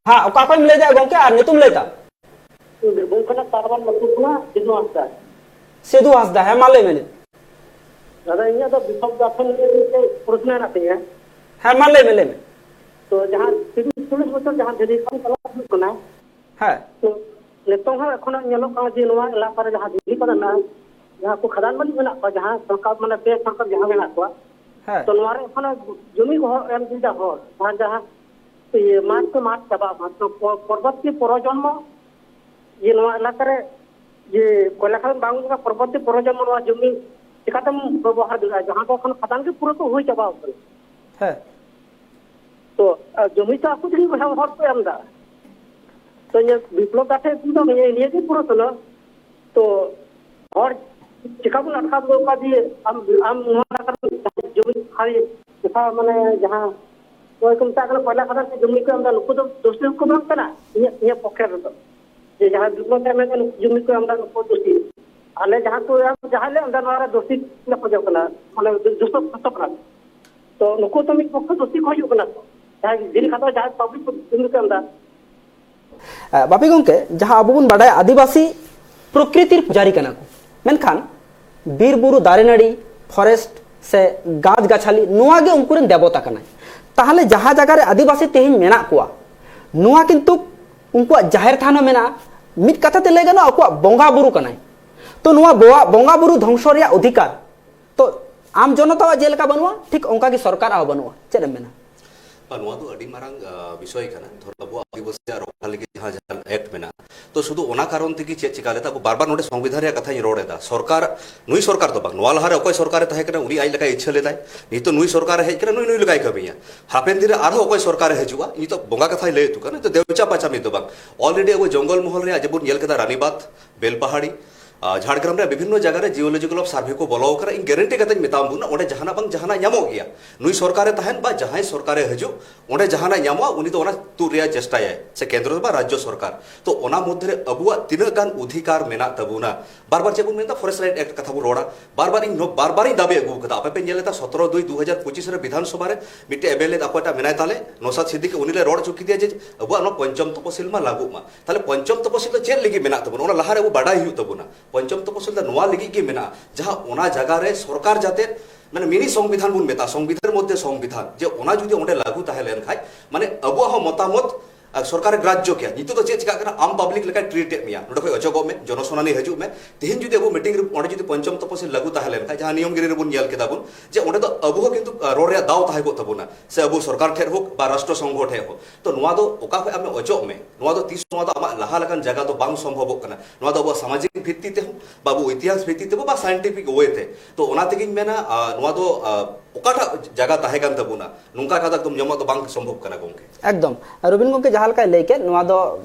ᱦᱮᱸ, ᱚᱠᱟ ᱠᱷᱚᱱ ᱮᱢ ᱞᱟᱹᱭ ᱮᱫᱟ ᱜᱚᱢᱠᱮ, ᱟᱨ ᱧᱩᱛᱩᱢ ᱞᱟᱹᱭ ᱛᱟᱢ? ᱵᱤᱨᱵᱷᱩᱢ ᱠᱷᱚᱱᱟᱜ ᱛᱟᱨᱵᱟᱱ ᱟᱹᱛᱩ ᱠᱷᱚᱱᱟᱜ ᱥᱤᱫᱷᱩ ᱦᱟᱸᱥᱫᱟ᱾ ᱥᱤᱫᱷᱩ ᱦᱟᱸᱥᱫᱟ, ᱦᱮᱸ, ᱢᱟ ᱞᱟᱹᱭ ᱢᱮ ᱱᱤᱛ᱾ ᱫᱟᱫᱟ, ᱤᱧᱟᱹᱜ ᱫᱚ ᱵᱤᱯᱞᱚᱵ ᱫᱟ ᱴᱷᱮᱱ ᱜᱮ ᱢᱤᱫᱴᱮᱡ ᱯᱨᱚᱥᱱᱚ ᱦᱮᱱᱟᱜ ᱛᱤᱧᱟᱹ᱾ ᱦᱮᱸ, ᱢᱟ ᱞᱟᱹᱭ ᱢᱮ, ᱞᱟᱹᱭ ᱢᱮ᱾ ᱛᱚ, ᱡᱟᱦᱟᱸ ᱛᱤᱨᱤᱥ ᱪᱚᱞᱞᱤᱥ ᱵᱚᱪᱷᱚᱨ ᱡᱟᱦᱟᱸ ᱫᱤᱞᱞᱤ ᱠᱷᱚᱱ ᱪᱟᱞᱟᱜ ᱦᱩᱭᱩᱜ ᱠᱟᱱᱟ, ᱦᱮᱸ᱾ ᱛᱚ, ᱱᱤᱛᱚᱝ ᱦᱚᱸ ᱮᱠᱷᱚᱱᱳ ᱧᱮᱞᱚᱜ ᱠᱟᱱᱟ ᱡᱮ ᱱᱚᱣᱟ ᱮᱞᱟᱠᱟ ᱨᱮ ᱡᱟᱦᱟᱸ ᱫᱤᱞᱞᱤ ᱠᱚᱨᱮ ᱢᱮᱱᱟᱜᱼᱟ, ᱡᱟᱦᱟᱸ ᱠᱚ ᱠᱷᱟᱫᱟᱱ ᱢᱟᱹᱞᱤᱠ ᱢᱮᱱᱟᱜ ᱠᱚᱣᱟ, ᱡᱟᱦᱟᱸ ᱥᱚᱨᱠᱟᱨ, ᱢᱟᱱᱮ, ᱵᱮᱥᱚᱨᱠᱟᱨ ᱡᱟᱦᱟᱸ ᱢᱮᱱᱟᱜ ᱠᱚᱣᱟ, ᱦᱮᱸ᱾ ᱛᱚ, ᱱᱚᱣᱟ ᱨᱮ ᱮᱠᱷᱚᱱᱳ ᱡᱚᱢᱤ ᱠᱚ ᱦᱚᱲ ᱮᱢ ᱤᱫᱤᱭᱮᱫᱟ ᱦᱚᱲ, ᱡᱟᱦᱟᱸ, ᱡᱟᱦᱟᱸ ᱤᱭᱟᱹ, ᱢᱟᱴ ᱛᱚ ᱢᱟᱴ ᱪᱟᱵᱟᱜ ᱢᱟ, ᱛᱚ, ᱯᱚ-, ᱯᱚᱨᱚᱵᱚᱨᱛᱤ ᱯᱨᱚᱡᱚᱱᱢᱚ ᱡᱮ ᱱᱚᱣᱟ ᱮᱞᱟᱠᱟ ᱨᱮ ᱡᱮ ᱠᱚᱭᱞᱟ ᱠᱷᱟᱫᱟᱱ ᱵᱟᱝ ᱦᱩᱭᱩᱜᱼᱟ, ᱯᱚᱨᱚᱵᱚᱨᱛᱤ ᱯᱨᱚᱡᱚᱱᱢᱚ ᱱᱚᱣᱟ ᱡᱚᱢᱤ ᱪᱤᱠᱟᱛᱮᱢ ᱵᱮᱵᱚᱦᱟᱨ ᱫᱟᱲᱮᱭᱟᱜᱼᱟ, ᱡᱟᱦᱟᱸ ᱫᱚ ᱮᱠᱷᱚᱱ ᱠᱷᱟᱫᱟᱱ ᱜᱮ ᱯᱩᱨᱟᱹ ᱠᱚ ᱦᱩᱭ ᱪᱟᱵᱟᱣ ᱠᱟᱱᱟ᱾ ᱦᱮᱸ᱾ ᱛᱚ, ᱟᱨ ᱡᱚᱢᱤ ᱛᱚ ᱟᱠᱚ ᱛᱮᱜᱮ ᱦᱚᱲ ᱠᱚ ᱮᱢ ᱮᱫᱟ᱾ ᱛᱚ, ᱤᱧᱟᱹᱜ ᱵᱤᱯᱞᱚᱵ ᱫᱟ ᱴᱷᱮᱱ ᱫᱚ ᱱᱤᱭᱟᱹ, ᱱᱤᱭᱟᱹ ᱜᱮ ᱯᱩᱨᱟᱹ ᱠᱟᱱᱟ᱾ ᱛᱚ, ᱦᱚᱲ ᱪᱮᱠᱟ ᱵᱚᱱ ᱟᱴᱠᱟᱣ ᱫᱚᱦᱚ ᱠᱚᱣᱟ ᱡᱮ ᱟᱢ, ᱟᱢ ᱱᱚᱣᱟ ᱮᱞᱟᱠᱟ ᱨᱮ ᱡᱟᱦᱟᱸᱭ ᱡᱚᱢᱤ ᱦᱟᱹᱭ ᱡᱚᱠᱷᱟ, ᱢᱟᱱᱮ, ᱡᱟᱦᱟᱸ ᱚᱠᱚᱭ ᱠᱚ ᱢᱮᱛᱟᱜ ᱠᱟᱱᱟ ᱠᱚᱭᱞᱟ ᱠᱷᱟᱫᱟᱱ ᱨᱮ ᱡᱚᱢᱤ ᱠᱚ ᱮᱢ ᱮᱫᱟ, ᱱᱩᱠᱩ ᱫᱚ ᱫᱳᱥᱤ ᱠᱚ ᱵᱟᱝ ᱠᱟᱱᱟ ᱤᱧᱟᱹᱜ, ᱤᱧᱟᱹᱜ ᱯᱚᱠᱠᱷᱮ ᱨᱮᱫᱚ᱾ ᱡᱮ ᱡᱟᱦᱟᱸᱭ ᱵᱤᱯᱞᱚᱵ ᱫᱟ ᱢᱮᱱᱫᱟ ᱱᱩᱠᱩ ᱡᱚᱢᱤ ᱠᱚ ᱮᱢ ᱮᱫᱟ, ᱱᱩᱠᱩ ᱫᱳᱥᱤ᱾ ᱟᱞᱮ ᱡᱟᱦᱟᱸ ᱠᱚ ᱮᱢ, ᱡᱟᱦᱟᱸ ᱞᱮ ᱮᱢ ᱮᱫᱟ, ᱱᱚᱣᱟ ᱨᱮ ᱫᱳᱥᱤ ᱞᱮ ᱠᱷᱚᱡᱚᱜ ᱠᱟᱱᱟ, ᱢᱟᱱᱮ ᱫᱳᱥ ᱠᱷᱚᱡᱚᱜ ᱠᱟᱱᱟ᱾ ᱛᱚ, ᱱᱩᱠᱩ ᱛᱚ ᱢᱤᱫ ᱯᱚᱠᱠᱷᱮ ᱫᱳᱥᱤ ᱠᱚ ᱦᱩᱭᱩᱜ ᱠᱟᱱᱟ ᱛᱚ᱾ ᱡᱟᱦᱟᱸᱭ ᱫᱤᱱ ᱠᱷᱟᱛᱟ, ᱡᱟᱦᱟᱸᱭ ᱯᱟᱵᱽᱞᱤᱠ ᱠᱚ ᱡᱚᱢᱤ ᱠᱚ ᱮᱢ ᱮᱫᱟ᱾ ᱮ, ᱵᱟᱯᱤ ᱜᱚᱢᱠᱮ, ᱡᱟᱦᱟᱸ ᱟᱵᱚ ᱵᱚᱱ ᱵᱟᱰᱟᱭᱟ ᱟᱹᱫᱤᱵᱟᱹᱥᱤ ᱯᱨᱚᱠᱨᱤᱛᱤᱨ ᱯᱩᱡᱟᱨᱤ ᱠᱟᱱᱟ ᱠᱚ, ᱢᱮᱱᱠᱷᱟᱱ ᱵᱤᱨ ᱵᱩᱨᱩ ᱫᱟᱨᱮ ᱱᱟᱹᱲᱤ, ᱯᱷᱚᱨᱮᱥᱴ ᱥᱮ ᱜᱟᱪᱷ ᱜᱟᱪᱷᱟᱞᱤ, ᱱᱚᱣᱟ ᱜᱮ ᱩᱱᱠᱩ ᱨᱮᱱ ᱫᱮᱵᱚᱛᱟ ᱠᱟᱱᱟᱭ᱾ ᱛᱟᱦᱚᱞᱮ ᱡᱟᱦᱟᱸ ᱡᱟᱭᱜᱟ ᱨᱮ ᱟᱹᱫᱤᱵᱟᱹᱥᱤ ᱛᱮᱦᱮᱧ ᱢᱮᱱᱟᱜ ᱠᱚᱣᱟ, ᱱᱚᱣᱟ ᱠᱤᱱᱛᱩ ᱩᱱᱠᱩᱣᱟᱜ ᱡᱟᱦᱮᱨ ᱛᱷᱟᱱ ᱦᱚᱸ ᱢᱮᱱᱟᱜᱼᱟ, ᱢᱤᱫ ᱠᱟᱛᱷᱟ ᱛᱮ ᱞᱟᱹᱭ ᱜᱟᱱᱚᱜᱼᱟ ᱟᱠᱚᱣᱟᱜ ᱵᱚᱸᱜᱟ ᱵᱩᱨᱩ ᱠᱟᱱᱟᱭ᱾ ᱛᱚ ᱱᱚᱣᱟ ᱵᱚᱣᱟ-, ᱵᱚᱸᱜᱟ ᱵᱩᱨᱩ ᱫᱷᱚᱝᱥᱚ ᱨᱮᱭᱟᱜ ᱚᱫᱷᱤᱠᱟᱨ ᱛᱚ ᱟᱢ ᱡᱚᱱᱚᱛᱟᱣᱟᱜ ᱡᱮᱞᱮᱠᱟ ᱵᱟᱹᱱᱩᱜᱼᱟ, ᱴᱷᱤᱠ ᱚᱱᱠᱟ ᱜᱮ ᱥᱚᱨᱠᱟᱨᱟᱜ ᱦᱚᱸ ᱵᱟᱹᱱᱩᱜᱼᱟ᱾ ᱪᱮᱫ ᱮᱢ ᱢᱮᱱᱟ? ᱵᱟᱝ, ᱱᱚᱣᱟ ᱫᱚ ᱟᱹᱰᱤ ᱢᱟᱨᱟᱝ, ᱟ, ᱵᱤᱥᱚᱭ ᱠᱟᱱᱟ᱾ ᱫᱷᱚᱨᱚ ᱟᱵᱚᱣᱟᱜ ᱟᱹᱫᱤᱵᱟᱹᱥᱤᱭᱟᱜ ᱨᱚᱠᱷᱟ ᱞᱟᱹᱜᱤᱫ ᱡᱟᱦᱟᱸ, ᱡᱟᱦᱟᱸ ᱮᱠᱴ ᱢᱮᱱᱟᱜᱼᱟ, ᱛᱚ ᱥᱩᱫᱷᱩ ᱚᱱᱟ ᱠᱟᱨᱚᱱ ᱛᱮᱜᱮ ᱪᱮᱫ ᱪᱤᱠᱟ ᱞᱮᱫᱟ? ᱟᱵᱚ ᱵᱟᱨ ᱵᱟᱨ ᱱᱚᱰᱮ ᱥᱚᱝᱵᱤᱫᱷᱟᱱ ᱨᱮᱭᱟᱜ ᱠᱟᱛᱷᱟᱧ ᱨᱚᱲ ᱮᱫᱟ᱾ ᱥᱚᱨᱠᱟᱨ, ᱱᱩᱭ ᱥᱚᱨᱠᱟᱨ ᱫᱚ ᱵᱟᱝ, ᱱᱚᱣᱟ ᱞᱟᱦᱟᱨᱮ ᱚᱠᱚᱭ ᱥᱚᱨᱠᱟᱨᱮ ᱛᱟᱦᱮᱸ ᱠᱟᱱᱟ, ᱩᱱᱤ ᱟᱡ ᱞᱮᱠᱟᱭ ᱤᱪᱪᱷᱟᱹ ᱞᱮᱫᱟᱭ᱾ ᱱᱤᱛᱚᱜ ᱱᱩᱭ ᱥᱚᱨᱠᱟᱨᱮ ᱦᱮᱡ ᱠᱟᱱᱟ, ᱱᱩᱭ, ᱱᱩᱭ ᱞᱮᱠᱟᱭ ᱠᱟᱹᱢᱤᱭᱟ᱾ ᱦᱟᱯᱮᱱ ᱫᱤᱱ ᱨᱮ ᱟᱨᱦᱚᱸ ᱚᱠᱚᱭ ᱥᱚᱨᱠᱟᱨᱮ ᱦᱤᱡᱩᱜᱼᱟ, ᱱᱤᱛᱚᱜ ᱵᱚᱸᱜᱟ ᱠᱟᱛᱷᱟᱭ ᱞᱟᱹᱭ ᱟᱹᱛᱩ ᱠᱟᱱᱟ, ᱱᱤᱛᱚᱜ ᱫᱮᱣᱪᱟ ᱯᱟᱪᱟ ᱢᱤᱫ ᱫᱚ ᱵᱟᱝ᱾ Already ᱟᱵᱚ ᱡᱚᱝᱜᱚᱞ ᱢᱚᱦᱚᱞ ᱨᱮᱭᱟᱜ ᱡᱮᱵᱚᱱ ᱧᱮᱞ ᱠᱮᱫᱟ ᱨᱟᱱᱤᱵᱟᱸᱫᱷ, ᱵᱮᱞᱯᱟᱦᱟᱲᱤ, ᱟᱨ ᱡᱷᱟᱲᱜᱨᱟᱢ ᱨᱮᱭᱟᱜ ᱵᱤᱵᱷᱤᱱᱱᱚ ᱡᱟᱭᱜᱟ ᱨᱮ geological survey ᱠᱚ ᱵᱚᱞᱚ ᱟᱠᱟᱱᱟ᱾ ᱤᱧ guarantee ᱠᱟᱛᱮᱧ ᱢᱮᱛᱟᱢ ᱠᱟᱱᱟ, ᱚᱸᱰᱮ ᱡᱟᱦᱟᱱᱟᱜ ᱵᱟᱝ ᱡᱟᱦᱟᱱᱟᱜ ᱧᱟᱢᱚᱜ ᱜᱮᱭᱟ᱾ ᱱᱩᱭ ᱥᱚᱨᱠᱟᱨᱮ ᱛᱟᱦᱮᱱ ᱵᱟ ᱡᱟᱦᱟᱸᱭ ᱥᱚᱨᱠᱟᱨᱮ ᱦᱤᱡᱩᱜ, ᱚᱸᱰᱮ ᱡᱟᱦᱟᱱᱟᱜ ᱧᱟᱢᱚᱜᱼᱟ, ᱩᱱᱤ ᱫᱚ ᱚᱱᱟ ᱛᱩᱫ ᱨᱮᱭᱟᱜ ᱪᱮᱥᱴᱟᱭᱟᱭ, ᱥᱮ ᱠᱮᱱᱫᱨᱚ ᱵᱟ ᱨᱟᱡᱽᱡᱚ ᱥᱚᱨᱠᱟᱨ᱾ ᱛᱚ ᱚᱱᱟ ᱢᱚᱫᱽᱫᱷᱮ ᱨᱮ ᱟᱵᱚᱣᱟᱜ ᱛᱤᱱᱟᱹᱜ ᱜᱟᱱ ᱚᱫᱷᱤᱠᱟᱨ ᱢᱮᱱᱟᱜ ᱛᱟᱵᱚᱱᱟ? ᱵᱟᱨ ᱵᱟᱨ ᱪᱮᱫ ᱵᱚᱱ ᱢᱮᱱᱫᱟ, Forest Right Act ᱠᱟᱛᱷᱟ ᱵᱚᱱ ᱨᱚᱲᱟ, ᱵᱟᱨ ᱵᱟᱨ ᱤᱧ ᱱᱚ-, ᱵᱟᱨ ᱵᱟᱨ ᱤᱧ ᱫᱟᱵᱤ ᱟᱹᱜᱩ ᱟᱠᱟᱫᱟ᱾ ᱟᱯᱮ ᱯᱮ ᱧᱮᱞ ᱞᱮᱫᱟ, ᱥᱚᱛᱨᱚ ᱫᱩᱭ ᱫᱩ ᱦᱟᱡᱟᱨ ᱯᱚᱸᱪᱤᱥ ᱨᱮ ᱵᱤᱫᱷᱟᱱ ᱥᱚᱵᱷᱟ ᱨᱮ ᱢᱤᱫᱴᱮᱡ MLA ᱚᱠᱚᱭᱴᱟᱜ ᱢᱮᱱᱟᱭ ᱛᱟᱞᱮ, ᱱᱚᱥᱟᱫ ᱥᱤᱫᱫᱤᱠᱤ, ᱩᱱᱤ ᱞᱮ ᱨᱚᱲ ᱦᱚᱪᱚ ᱠᱮᱫᱮᱭᱟ ᱡᱮ ᱟᱵᱚᱣᱟᱜ ᱱᱚᱣᱟ ᱯᱚᱧᱪᱚᱢ ᱛᱚᱯᱚᱥᱤᱞ ᱢᱟ ᱞᱟᱹᱜᱩᱜ ᱢᱟ᱾ ᱛᱟᱦᱞᱮ ᱯᱚᱧᱪᱚᱢ ᱛᱚᱯᱚᱥᱤᱞ ᱫᱚ ᱪᱮᱫ ᱞᱟᱹᱜᱤᱫ ᱢᱮᱱᱟᱜ ᱛᱟᱵᱚᱱᱟ, ᱚᱱᱟ ᱞᱟᱦᱟᱨᱮ ᱟᱵᱚ ᱵᱟᱰᱟᱭ ᱦᱩᱭᱩᱜ ᱛᱟᱵᱚᱱᱟ᱾ ᱯᱚᱧᱪᱚᱢ ᱛᱚᱯᱚᱥᱤᱞ ᱫᱚ ᱱᱚᱣᱟ ᱞᱟᱹᱜᱤᱫ ᱜᱮ ᱢᱮᱱᱟᱜᱼᱟ, ᱡᱟᱦᱟᱸ ᱚᱱᱟ ᱡᱟᱭᱜᱟ ᱨᱮ ᱥᱚᱨᱠᱟᱨ ᱡᱟᱛᱮ, ᱢᱟᱱᱮ, ᱢᱤᱱᱤ ᱥᱚᱝᱵᱤᱫᱷᱟᱱ ᱵᱚᱱ ᱢᱮᱛᱟᱜᱼᱟ, ᱥᱚᱝᱵᱤᱫᱷᱟᱱ ᱢᱚᱫᱽᱫᱷᱮ ᱥᱚᱝᱵᱤᱫᱷᱟᱱ, ᱡᱮ ᱚᱱᱟ ᱡᱩᱫᱤ ᱚᱸᱰᱮ ᱞᱟᱹᱜᱩ ᱛᱟᱦᱮᱸ ᱞᱮᱱ ᱠᱷᱟᱡ, ᱢᱟᱱᱮ, ᱟᱵᱚᱣᱟᱜ ᱦᱚᱸ ᱢᱚᱛᱟᱢᱚᱛ ᱟᱨ ᱥᱚᱨᱠᱟᱨᱮ ᱜᱨᱟᱡᱽᱡᱚ ᱠᱮᱭᱟ᱾ ᱱᱤᱛᱚᱜ ᱫᱚ ᱪᱮᱫ ᱪᱤᱠᱟᱜ ᱠᱟᱱᱟ, ᱟᱢ ᱯᱟᱵᱽᱞᱤᱠ ᱞᱮᱠᱟᱭ ᱴᱨᱤᱴ ᱮᱫ ᱢᱮᱭᱟ, ᱱᱚᱸᱰᱮ ᱠᱷᱚᱱ ᱚᱪᱚᱜᱚᱜ ᱢᱮ, ᱡᱚᱱᱚᱥᱩᱱᱟᱱᱤ ᱦᱤᱡᱩᱜ ᱢᱮ᱾ ᱛᱮᱦᱮᱧ ᱡᱩᱫᱤ ᱟᱵᱚ ᱢᱤᱴᱤᱝ ᱨᱮ ᱚᱸᱰᱮ ᱡᱩᱫᱤ ᱯᱚᱧᱪᱚᱢ ᱛᱚᱯᱚᱥᱤᱞ ᱞᱟᱹᱜᱩ ᱛᱟᱦᱮᱸ ᱞᱮᱱ ᱠᱷᱟᱡ, ᱡᱟᱦᱟᱸ ᱱᱤᱭᱚᱢ ᱜᱤᱨᱤ ᱨᱮᱵᱚᱱ ᱧᱮᱞ ᱠᱮᱫᱟ ᱵᱚᱱ, ᱡᱮ ᱚᱸᱰᱮ ᱫᱚ ᱟᱵᱚ ᱦᱚᱸ ᱠᱤᱱᱛᱩ, ᱟᱸ, ᱨᱚᱲ ᱨᱮᱭᱟᱜ ᱫᱟᱣ ᱛᱟᱦᱮᱸ ᱠᱚᱜ ᱛᱟᱵᱚᱱᱟ, ᱥᱮ ᱟᱵᱚ ᱥᱚᱨᱠᱟᱨ ᱴᱷᱮᱱ ᱦᱳᱠ ᱵᱟ ᱨᱟᱥᱴᱨᱚ ᱥᱚᱝᱜᱷᱚ ᱴᱷᱮᱱ ᱦᱳᱠ᱾ ᱛᱚ ᱱᱚᱣᱟ ᱫᱚ ᱚᱠᱟ ᱠᱷᱚᱱ ᱟᱢᱮ ᱚᱪᱚᱜ ᱢᱮ, ᱱᱚᱣᱟ ᱫᱚ ᱛᱤᱥ, ᱱᱚᱣᱟ ᱫᱚ ᱟᱢᱟᱜ ᱞᱟᱦᱟ ᱞᱮᱠᱟᱱ ᱡᱟᱭᱜᱟ ᱫᱚ ᱵᱟᱝ ᱥᱚᱢᱵᱷᱚᱵᱚᱜ ᱠᱟᱱᱟ᱾ ᱱᱚᱣᱟ ᱫᱚ ᱟᱵᱚᱣᱟᱜ ᱥᱟᱢᱟᱡᱤᱠ ᱵᱷᱤᱛᱛᱤ ᱛᱮᱦᱚᱸ, ᱵᱟ ᱟᱵᱚ ᱤᱛᱤᱦᱟᱥ ᱵᱷᱤᱛᱛᱤ ᱛᱮᱵᱚ, ᱵᱟ scientific way ᱛᱮ᱾ ᱛᱚ ᱚᱱᱟ ᱛᱮᱜᱤᱧ ᱢᱮᱱᱟ, ᱟᱸ, ᱱᱚᱣᱟ ᱫᱚ, ᱟᱸ, ᱚᱠᱟᱴᱟᱜ ᱡᱟᱭᱜᱟ ᱛᱟᱦᱮᱸ ᱠᱟᱱ ᱛᱟᱵᱚᱱᱟ, ᱱᱚᱝᱠᱟ ᱠᱟᱛᱷᱟ ᱮᱠᱫᱚᱢ ᱧᱟᱢᱚᱜ ᱫᱚ ᱵᱟᱝ ᱥᱚᱢᱵᱷᱚᱵ ᱠᱟᱱᱟ, ᱜᱚᱝᱠᱮ᱾ ᱮᱠᱫᱚᱢ᱾ ᱨᱚᱵᱤᱱ ᱜᱚᱝᱠᱮ ᱡᱟᱦᱟᱸ ᱞᱮᱠᱟᱭ ᱞᱟᱹᱭ ᱠᱮᱫ, ᱱᱚᱣᱟ ᱫᱚ,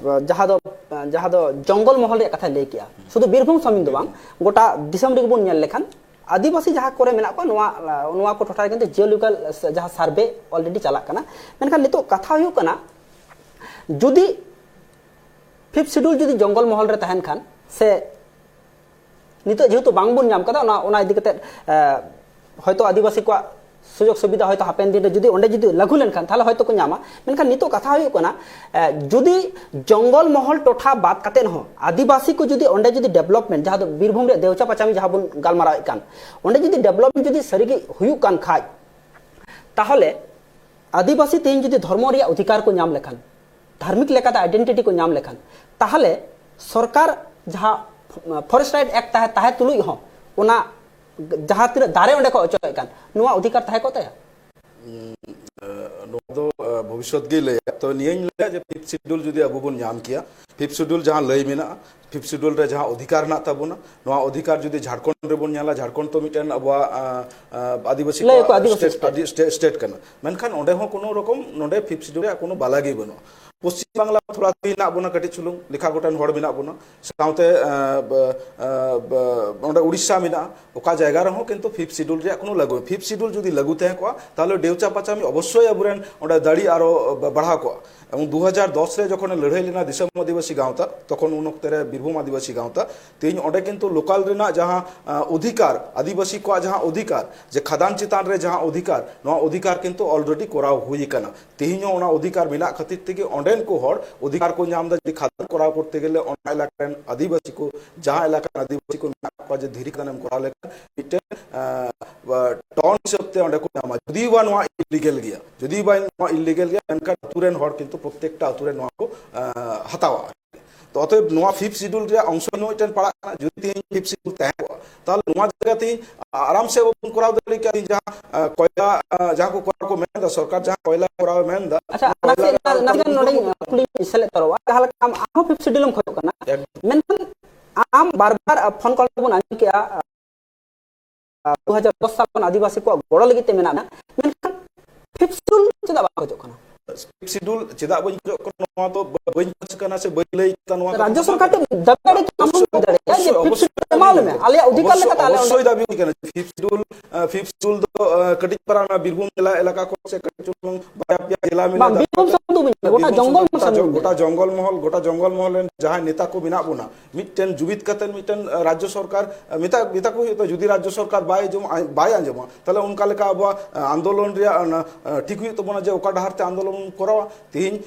ᱡᱟᱦᱟᱸ ᱫᱚ, ᱡᱟᱦᱟᱸ ᱫᱚ ᱡᱚᱝᱜᱚᱞ ᱢᱚᱦᱚᱞ ᱨᱮᱭᱟᱜ ᱠᱟᱛᱷᱟᱭ ᱞᱟᱹᱭ ᱠᱮᱜᱼᱟ᱾ ᱥᱩᱫᱷᱩ ᱵᱤᱨᱵᱷᱩᱢ ᱥᱩᱢᱩᱝ ᱫᱚ ᱵᱟᱝ, ᱜᱚᱴᱟ ᱫᱤᱥᱚᱢ ᱨᱮᱜᱮ ᱵᱚᱱ ᱧᱮᱞ ᱞᱮᱠᱷᱟᱱ, ᱟᱹᱫᱤᱵᱟᱹᱥᱤ ᱡᱟᱦᱟᱸ ᱠᱚᱨᱮ ᱢᱮᱱᱟᱜ ᱠᱚᱣᱟ, ᱱᱚᱣᱟ, ᱱᱚᱣᱟ ᱠᱚ ᱴᱚᱴᱷᱟ ᱨᱮ ᱠᱤᱱᱛᱩ ᱡᱤᱭᱳᱞᱚᱡᱤᱠᱟᱞ ᱡᱟᱦᱟᱸ ᱥᱟᱨᱵᱷᱮ already ᱪᱟᱞᱟᱜ ᱠᱟᱱᱟ᱾ ᱢᱮᱱᱠᱷᱟᱱ ᱱᱤᱛᱚᱜ ᱠᱟᱛᱷᱟ ᱦᱩᱭᱩᱜ ᱠᱟᱱᱟ, ᱡᱩᱫᱤ ᱯᱷᱤᱯᱛᱷ ᱥᱤᱰᱩᱞ ᱡᱩᱫᱤ ᱡᱚᱝᱜᱚᱞ ᱢᱚᱦᱚᱞ ᱨᱮ ᱛᱟᱦᱮᱱ ᱠᱷᱟᱱ, ᱥᱮ ᱱᱤᱛᱚᱜ ᱡᱮᱦᱮᱛᱩ ᱵᱟᱝᱵᱚᱱ ᱧᱟᱢ ᱠᱟᱫᱟ, ᱚᱱᱟ, ᱚᱱᱟ ᱤᱫᱤ ᱠᱟᱛᱮᱫ, ᱮ, ᱦᱚᱭᱛᱳ ᱟᱹᱫᱤᱵᱟᱹᱥᱤ ᱠᱚᱣᱟᱜ ᱥᱩᱡᱳᱜᱽ ᱥᱩᱵᱤᱫᱷᱟ ᱦᱚᱭᱛᱳ ᱦᱟᱯᱮᱱ ᱫᱤᱱ ᱨᱮ ᱡᱩᱫᱤ ᱚᱸᱰᱮ ᱡᱩᱫᱤ ᱞᱟᱹᱜᱩ ᱞᱮᱱᱠᱷᱟᱱ, ᱛᱟᱦᱚᱞᱮ ᱦᱚᱭᱛᱳ ᱠᱚ ᱧᱟᱢᱟ᱾ ᱢᱮᱱᱠᱷᱟᱱ ᱱᱤᱛᱚᱜ ᱠᱟᱛᱷᱟ ᱦᱩᱭᱩᱜ ᱠᱟᱱᱟ, ᱮ, ᱡᱩᱫᱤ ᱡᱚᱝᱜᱚᱞ ᱢᱚᱦᱚᱞ ᱴᱚᱴᱷᱟ ᱵᱟᱫ ᱠᱟᱛᱮᱫ ᱦᱚᱸ ᱟᱹᱫᱤᱵᱟᱹᱥᱤ ᱠᱚ ᱡᱩᱫᱤ ᱚᱸᱰᱮ ᱡᱩᱫᱤ ᱰᱮᱵᱷᱞᱚᱯᱢᱮᱱᱴ, ᱡᱟᱦᱟᱸ ᱫᱚ ᱵᱤᱨᱵᱷᱩᱢ ᱨᱮᱭᱟᱜ ᱫᱮᱣᱪᱟ ᱯᱟᱪᱟᱢᱤ ᱡᱟᱦᱟᱸ ᱵᱚᱱ ᱜᱟᱞᱢᱟᱨᱟᱣᱮᱫ ᱠᱟᱱ, ᱚᱸᱰᱮ ᱡᱩᱫᱤ ᱰᱮᱵᱷᱞᱚᱯᱢᱮᱱᱴ ᱡᱩᱫᱤ ᱥᱟᱹᱨᱤᱜᱮ ᱦᱩᱭᱩᱜ ᱠᱟᱱ ᱠᱷᱟᱡ, ᱛᱟᱦᱚᱞᱮ ᱟᱹᱫᱤᱵᱟᱹᱥᱤ ᱛᱮᱦᱮᱧ ᱡᱩᱫᱤ ᱫᱷᱚᱨᱢᱚ ᱨᱮᱭᱟᱜ ᱚᱫᱷᱤᱠᱟᱨ ᱠᱚ ᱧᱟᱢ ᱞᱮᱠᱷᱟᱱ, ᱫᱷᱟᱨᱢᱤᱠ ᱞᱮᱠᱟᱛᱮ ᱟᱭᱰᱮᱱᱴᱤᱴᱤ ᱠᱚ ᱧᱟᱢ ᱞᱮᱠᱷᱟᱱ, ᱛᱟᱦᱚᱞᱮ ᱥᱚᱨᱠᱟᱨ ᱡᱟᱦᱟᱸ ᱯᱷᱚᱨᱮᱥᱴ ᱨᱟᱭᱤᱴ ᱮᱠᱴ ᱛᱟᱦᱮᱸ, ᱛᱟᱦᱮᱸ ᱛᱩᱞᱩᱡ ᱦᱚᱸ ᱚᱱᱟ ᱡᱟᱦᱟᱸ ᱛᱤᱱᱟᱹᱜ ᱫᱟᱨᱮ ᱚᱸᱰᱮ ᱠᱚ ᱚᱪᱚᱜ ᱮᱫ ᱠᱟᱱ, ᱱᱚᱣᱟ ᱚᱫᱷᱤᱠᱟᱨ ᱛᱟᱦᱮᱸ ᱠᱚᱜ ᱛᱟᱭᱟ? ᱱᱚᱣᱟ ᱫᱚ, ᱟᱸ, ᱵᱷᱚᱵᱤᱥᱥᱚᱛ ᱜᱮᱭ ᱞᱟᱹᱭᱟ᱾ ᱛᱚ, ᱱᱤᱭᱟᱹᱧ ᱞᱟᱹᱭᱟ ᱡᱮ ᱯᱷᱤᱯᱛᱷ ᱥᱤᱰᱩᱞ ᱡᱩᱫᱤ ᱟᱵᱚ ᱵᱚᱱ ᱧᱟᱢ ᱠᱮᱭᱟ, ᱯᱷᱤᱯᱛᱷ ᱥᱤᱰᱩᱞ ᱡᱟᱦᱟᱸ ᱞᱟᱹᱭ ᱢᱮᱱᱟᱜᱼᱟ, ᱯᱷᱤᱯᱛᱷ ᱥᱤᱰᱩᱞ ᱨᱮ ᱡᱟᱦᱟᱸ ᱚᱫᱷᱤᱠᱟᱨ ᱦᱮᱱᱟᱜ ᱛᱟᱵᱚᱱᱟ, ᱱᱚᱣᱟ ᱚᱫᱷᱤᱠᱟᱨ ᱡᱩᱫᱤ ᱡᱷᱟᱲᱠᱷᱚᱸᱰ ᱨᱮᱵᱚᱱ ᱧᱮᱞᱟ, ᱡᱷᱟᱲᱠᱷᱚᱸᱰ ᱛᱚ ᱢᱤᱫᱴᱮᱱ ᱟᱵᱚᱣᱟᱜ, ᱟᱸ, ᱟᱸ, ᱟᱹᱫᱤᱵᱟᱹᱥᱤ ᱞᱟᱹᱭ ᱟᱠᱚ ᱠᱚᱣᱟᱜ ᱟᱹᱫᱤᱵᱟᱹᱥᱤ ᱥᱴᱮᱴ, state᱾ ᱟᱹᱫᱤ-, ᱥᱴᱮ-, ᱥᱴᱮᱴ ᱠᱟᱱᱟ᱾ ᱢᱮᱱᱠᱷᱟᱱ ᱚᱸᱰᱮ ᱦᱚᱸ ᱠᱳᱱᱳ ᱨᱚᱠᱚᱢ ᱱᱚᱰᱮ ᱯᱷᱤᱯᱛᱷ ᱥᱤᱰᱩᱞ ᱨᱮᱭᱟᱜ ᱠᱳᱱᱳ ᱵᱟᱞᱟ ᱜᱮ ᱵᱟᱹᱱᱩᱜᱼᱟ᱾ ᱯᱚᱥᱪᱤᱢ ᱵᱟᱝᱞᱟ ᱛᱷᱚᱲᱟ ᱛᱷᱩᱲᱤ ᱦᱮᱱᱟᱜ ᱵᱚᱱᱟ, ᱠᱟᱹᱴᱤᱡ ᱪᱩᱞᱩᱝ, ᱞᱮᱠᱷᱟ ᱜᱚᱴᱟᱱ ᱦᱚᱲ ᱢᱮᱱᱟᱜ ᱵᱚᱱᱟ, ᱥᱟᱶᱛᱮ, ᱟᱸ, ᱵ-, ᱟᱸ, ᱵ-, ᱚᱸᱰᱮ ᱩᱲᱤᱥᱥᱟ ᱢᱮᱱᱟᱜᱼᱟ, ᱚᱠᱟ ᱡᱟᱭᱜᱟ ᱨᱮᱦᱚᱸ ᱠᱤᱱᱛᱩ ᱯᱷᱤᱯᱛᱷ ᱥᱤᱰᱩᱞ ᱨᱮᱭᱟᱜ ᱠᱳᱱᱳ ᱞᱟᱹᱜᱩ, ᱯᱷᱤᱯᱛᱷ ᱥᱤᱰᱩᱞ ᱡᱩᱫᱤ ᱞᱟᱹᱜᱩ ᱛᱟᱦᱮᱸ ᱠᱚᱜᱼᱟ, ᱛᱟᱦᱚᱞᱮ ᱰᱮᱣᱪᱟ ᱯᱟᱪᱟᱢᱤ ᱚᱵᱚᱥᱥᱳᱭ ᱟᱵᱚᱨᱮᱱ ᱚᱸᱰᱮ ᱫᱟᱲᱮ ᱟᱨᱚ ᱵᱟᱲᱦᱟᱣ ᱠᱚᱜᱼᱟ᱾ ᱮᱵᱚᱝ ᱫᱩ ᱦᱟᱡᱟᱨ ᱫᱚᱥ ᱨᱮ ᱡᱚᱠᱷᱚᱱᱮ ᱞᱟᱹᱲᱦᱟᱹᱭ ᱞᱮᱱᱟ ᱫᱤᱥᱚᱢ ᱟᱹᱫᱤᱵᱟᱹᱥᱤ ᱜᱟᱶᱛᱟ, ᱛᱚᱠᱷᱚᱱ ᱩᱱ ᱚᱠᱛᱮ ᱨᱮ ᱵᱤᱨᱵᱷᱩᱢ ᱟᱹᱫᱤᱵᱟᱹᱥᱤ ᱜᱟᱶᱛᱟ, ᱛᱮᱦᱮᱧ ᱚᱸᱰᱮ ᱠᱤᱱᱛᱩ ᱞᱳᱠᱟᱞ ᱨᱮᱱᱟᱜ ᱡᱟᱦᱟᱸ, ᱟᱸ, ᱚᱫᱷᱤᱠᱟᱨ, ᱟᱹᱫᱤᱵᱟᱹᱥᱤ ᱠᱚᱣᱟᱜ ᱡᱟᱦᱟᱸ ᱚᱫᱷᱤᱠᱟᱨ, ᱡᱮ ᱠᱷᱟᱫᱟᱱ ᱪᱮᱛᱟᱱ ᱨᱮ ᱡᱟᱦᱟᱸ ᱚᱫᱷᱤᱠᱟᱨ, ᱱᱚᱣᱟ ᱚᱫᱷᱤᱠᱟᱨ ᱠᱤᱱᱛᱩ already ᱠᱚᱨᱟᱣ ᱦᱩᱭ ᱟᱠᱟᱱᱟ᱾ ᱛᱮᱦᱮᱧ ᱦᱚᱸ ᱚᱱᱟ ᱚᱫᱷᱤᱠᱟᱨ ᱢᱮᱱᱟᱜ ᱠᱷᱟᱹᱛᱤᱨ ᱛᱮᱜᱮ ᱚᱸᱰᱮ ᱢᱤᱫᱴᱮᱱ ᱠᱚ ᱦᱚᱲ ᱚᱫᱷᱤᱠᱟᱨ ᱠᱚ ᱧᱟᱢ ᱮᱫᱟ, ᱡᱩᱫᱤ ᱠᱷᱟᱫᱟᱱ ᱠᱚᱨᱟᱣ ᱠᱚᱨᱛᱮ ᱜᱮᱞᱮ ᱚᱱᱟ ᱮᱞᱟᱠᱟ ᱨᱮᱱ ᱟᱹᱫᱤᱵᱟᱹᱥᱤ ᱠᱚ, ᱡᱟᱦᱟᱸ ᱮᱞᱟᱠᱟ ᱨᱮᱱ ᱟᱹᱫᱤᱵᱟᱹᱥᱤ ᱠᱚ ᱢᱮᱱᱟᱜ ᱠᱚᱣᱟ, ᱡᱮ ᱫᱷᱤᱨᱤ ᱠᱷᱟᱫᱟᱱᱮᱢ ᱠᱚᱨᱟᱣ ᱞᱮᱠᱷᱟᱱ ᱢᱤᱫᱴᱮᱱ ᱴᱚᱱ ᱦᱤᱥᱟᱹᱵ ᱛᱮ ᱚᱸᱰᱮ ᱠᱚ ᱧᱟᱢᱟ, ᱡᱩᱫᱤ ᱵᱟ ᱱᱚᱣᱟ ᱤᱞᱤᱜᱮᱞ ᱜᱮᱭᱟ, ᱡᱩᱫᱤ ᱵᱟ ᱱᱚᱣᱟ ᱤᱞᱤᱜᱮᱞ ᱜᱮᱭᱟ, ᱢᱮᱱᱠᱷᱟᱱ ᱟᱹᱛᱩ ᱨᱮᱱ ᱦᱚᱲ ᱠᱤᱱᱛᱩ ᱯᱨᱚᱛᱛᱮᱠᱴᱟ ᱟᱹᱛᱩ ᱨᱮ ᱱᱚᱣᱟ ᱠᱚ ᱦᱟᱛᱟᱣᱟ᱾ ᱛᱚ ᱚᱛᱚᱮᱵ ᱱᱚᱣᱟ ᱯᱷᱤᱯᱛᱷ ᱥᱤᱰᱩᱞ ᱨᱮᱭᱟᱜ ᱚᱝᱥᱚ ᱦᱚᱸ ᱢᱤᱫᱴᱮᱱ ᱯᱟᱲᱟᱜ ᱠᱟᱱᱟ᱾ ᱡᱩᱫᱤ ᱛᱮᱦᱮᱧ ᱯᱷᱤᱯᱛᱷ ᱥᱤᱰᱩᱞ ᱛᱟᱦᱮᱸ ᱠᱚᱜᱼᱟ, ᱛᱟᱦᱚᱞᱮ ᱱᱚᱣᱟ ᱡᱟᱭᱜᱟ ᱛᱮ ᱟᱨᱟᱢ ᱥᱮ ᱵᱚᱱ ᱠᱚᱨᱟᱣ ᱫᱟᱲᱮ ᱠᱮᱭᱟ᱾ ᱛᱮᱦᱮᱧ ᱡᱟᱦᱟᱸ ᱠᱚᱭᱞᱟ, ᱡᱟᱦᱟᱸ ᱠᱚ ᱠᱚᱨᱟᱣ ᱠᱚ ᱢᱮᱱᱫᱟ, ᱥᱚᱨᱠᱟᱨ ᱡᱟᱦᱟᱸ ᱠᱚᱭᱞᱟ ᱠᱚᱨᱟᱣ ᱮ ᱢᱮᱱᱫᱟ, ᱟᱪᱪᱷᱟ, ᱚᱱᱟ ᱱᱟᱥᱮ ᱠᱚᱭᱞᱟ ᱱᱟ- ᱨᱮᱱᱟᱜ ᱱᱟᱥᱮᱜᱟᱱ ᱱᱚᱰᱮ ᱠᱩᱠᱞᱤᱧ ᱥᱮᱞᱮᱫ ᱛᱚᱨᱚᱜᱼᱟ, ᱡᱟᱦᱟᱸ ᱞᱮᱠᱟ ᱟᱢ ᱟᱨᱦᱚᱸ ᱯᱷᱤᱯᱛᱷ ᱥᱤᱰᱩᱞ ᱮᱢ ᱠᱷᱚᱡᱚᱜ ᱠᱟᱱᱟ, ᱮᱠᱫᱚᱢ᱾ ᱢᱮᱱᱠᱷᱟᱱ ᱟᱢ ᱵᱟᱨ ᱵᱟᱨ ᱯᱷᱳᱱ ᱠᱚᱞ ᱨᱮᱵᱚᱱ ᱟᱸᱡᱚᱢ ᱠᱮᱜᱼᱟ, ᱫᱩ ᱦᱟᱡᱟᱨ ᱫᱚᱥ ᱥᱟᱞ ᱠᱷᱚᱱ ᱟᱹᱫᱤᱵᱟᱹᱥᱤ ᱠᱚᱣᱟᱜ ᱜᱚᱲᱚ ᱞᱟᱹᱜᱤᱫ ᱛᱮ ᱢᱮᱱᱟᱜ ᱢᱮᱭᱟ, ᱢᱮᱱᱠᱷᱟᱱ ᱯᱷᱤᱯᱛᱷ ᱥᱤᱰᱩᱞ ᱪᱮᱫᱟᱜ ᱵᱟᱝ ᱠᱷᱚᱡᱚᱜ ᱠᱟᱱᱟ? ᱯᱷᱤᱯᱛᱷ ᱥᱤᱰᱩᱞ ᱪᱮᱫᱟᱜ ᱵᱟᱹᱧ ᱠᱷᱚᱡᱚᱜ ᱠᱟᱱᱟ, ᱱᱚᱣᱟ ᱫᱚ ᱵᱟᱹᱧ ᱠᱷᱚᱡ ᱠᱟᱱᱟ ᱥᱮ ᱵᱟᱹᱧ ᱞᱟᱹᱭ ᱠᱟᱫᱟ, ᱱᱚᱣᱟ ᱫᱚ ᱨᱟᱡᱽᱡᱚ ᱥᱚᱨᱠᱟᱨ ᱴᱷᱮᱱ ᱫᱟᱹᱵᱤ ᱫᱟᱲᱮ ᱠᱮᱫᱟ, ᱟᱢ ᱦᱚᱸᱢ ᱞᱟᱹᱭ ᱫᱟᱲᱮᱭᱟᱜᱼᱟ ᱡᱮ ᱯᱷᱤᱯᱛᱷ ᱥᱤᱰᱩᱞ ᱮᱢᱟ ᱞᱮ ᱢᱮ, ᱟᱞᱮᱭᱟᱜ ᱚᱫᱷᱤᱠᱟᱨ ᱞᱮᱠᱟᱛᱮ ᱟᱞᱮ ᱚᱵᱚᱥᱥᱳᱭ ᱚᱸᱰᱮ ᱫᱟᱹᱵᱤ ᱠᱟᱱᱟ᱾ ᱯᱷᱤᱯᱛᱷ ᱥᱤᱰᱩᱞ, ᱯᱷᱤᱯᱛᱷ ᱥᱤᱰᱩᱞ ᱫᱚ ᱠᱟᱹᱴᱤᱡ ᱯᱟᱨᱟ ᱚᱱᱟ ᱵᱤᱨᱵᱷᱩᱢ ᱡᱮᱞᱟ ᱮᱞᱟᱠᱟ ᱠᱚ ᱥᱮ ᱠᱟᱹᱴᱤᱡ ᱪᱩᱞᱩᱝ ᱵᱟᱨᱭᱟ ᱯᱮᱭᱟ ᱡᱮᱞᱟ ᱢᱮᱱᱟᱜᱼᱟ, ᱵᱟᱝ, ᱵᱤᱨᱵᱷᱩᱢ ᱥᱩᱢᱩᱝ ᱫᱚ ᱵᱟᱹᱧ ᱞᱟᱹᱭᱟ, ᱜᱚᱴᱟ ᱡᱚᱝᱜᱚᱞ ᱢᱚᱦᱚᱞ ᱥᱮᱱ ᱜᱚᱴᱟ ᱡᱚᱝᱜᱚᱞ ᱢᱚᱦᱚᱞ, ᱜᱚᱴᱟ ᱡᱚᱝᱜᱚᱞ ᱢᱚᱦᱚᱞ ᱨᱮᱱ ᱡᱟᱦᱟᱸᱭ ᱱᱮᱛᱟ ᱠᱚ ᱢᱮᱱᱟᱜ ᱵᱚᱱᱟ, ᱢᱤᱫᱴᱮᱱ ᱡᱩᱢᱤᱫ ᱠᱟᱛᱮ ᱢᱤᱫᱴᱮᱱ ᱨᱟᱡᱽᱡᱚ ᱥᱚᱨᱠᱟᱨ ᱢᱮᱛᱟ, ᱢᱮᱛᱟ ᱠᱚ ᱦᱩᱭᱩᱜ ᱛᱟᱭᱟ᱾ ᱡᱩᱫᱤ ᱨᱟᱡᱽᱡᱚ ᱥᱚᱨᱠᱟᱨ ᱵᱟᱭ ᱟᱸᱡᱚᱢᱟ, ᱵᱟᱭ ᱟᱸᱡᱚᱢᱟ, ᱛᱟᱦᱚᱞᱮ ᱚᱱᱠᱟ ᱞᱮᱠᱟ ᱟᱵᱚᱣᱟᱜ ᱟᱱᱫᱳᱞᱚᱱ ᱨᱮᱭᱟᱜ ᱚᱱᱟ, ᱴᱷᱤᱠ ᱦᱩᱭᱩᱜ ᱛᱟᱵᱚᱱᱟ ᱡᱮ ᱚᱠᱟ ᱰᱟᱦᱟᱨ ᱛᱮ ᱟᱱᱫᱳᱞᱚᱱ ᱵᱚᱱ ᱠᱚᱨᱟᱣᱟ᱾ ᱛᱮᱦᱮᱧ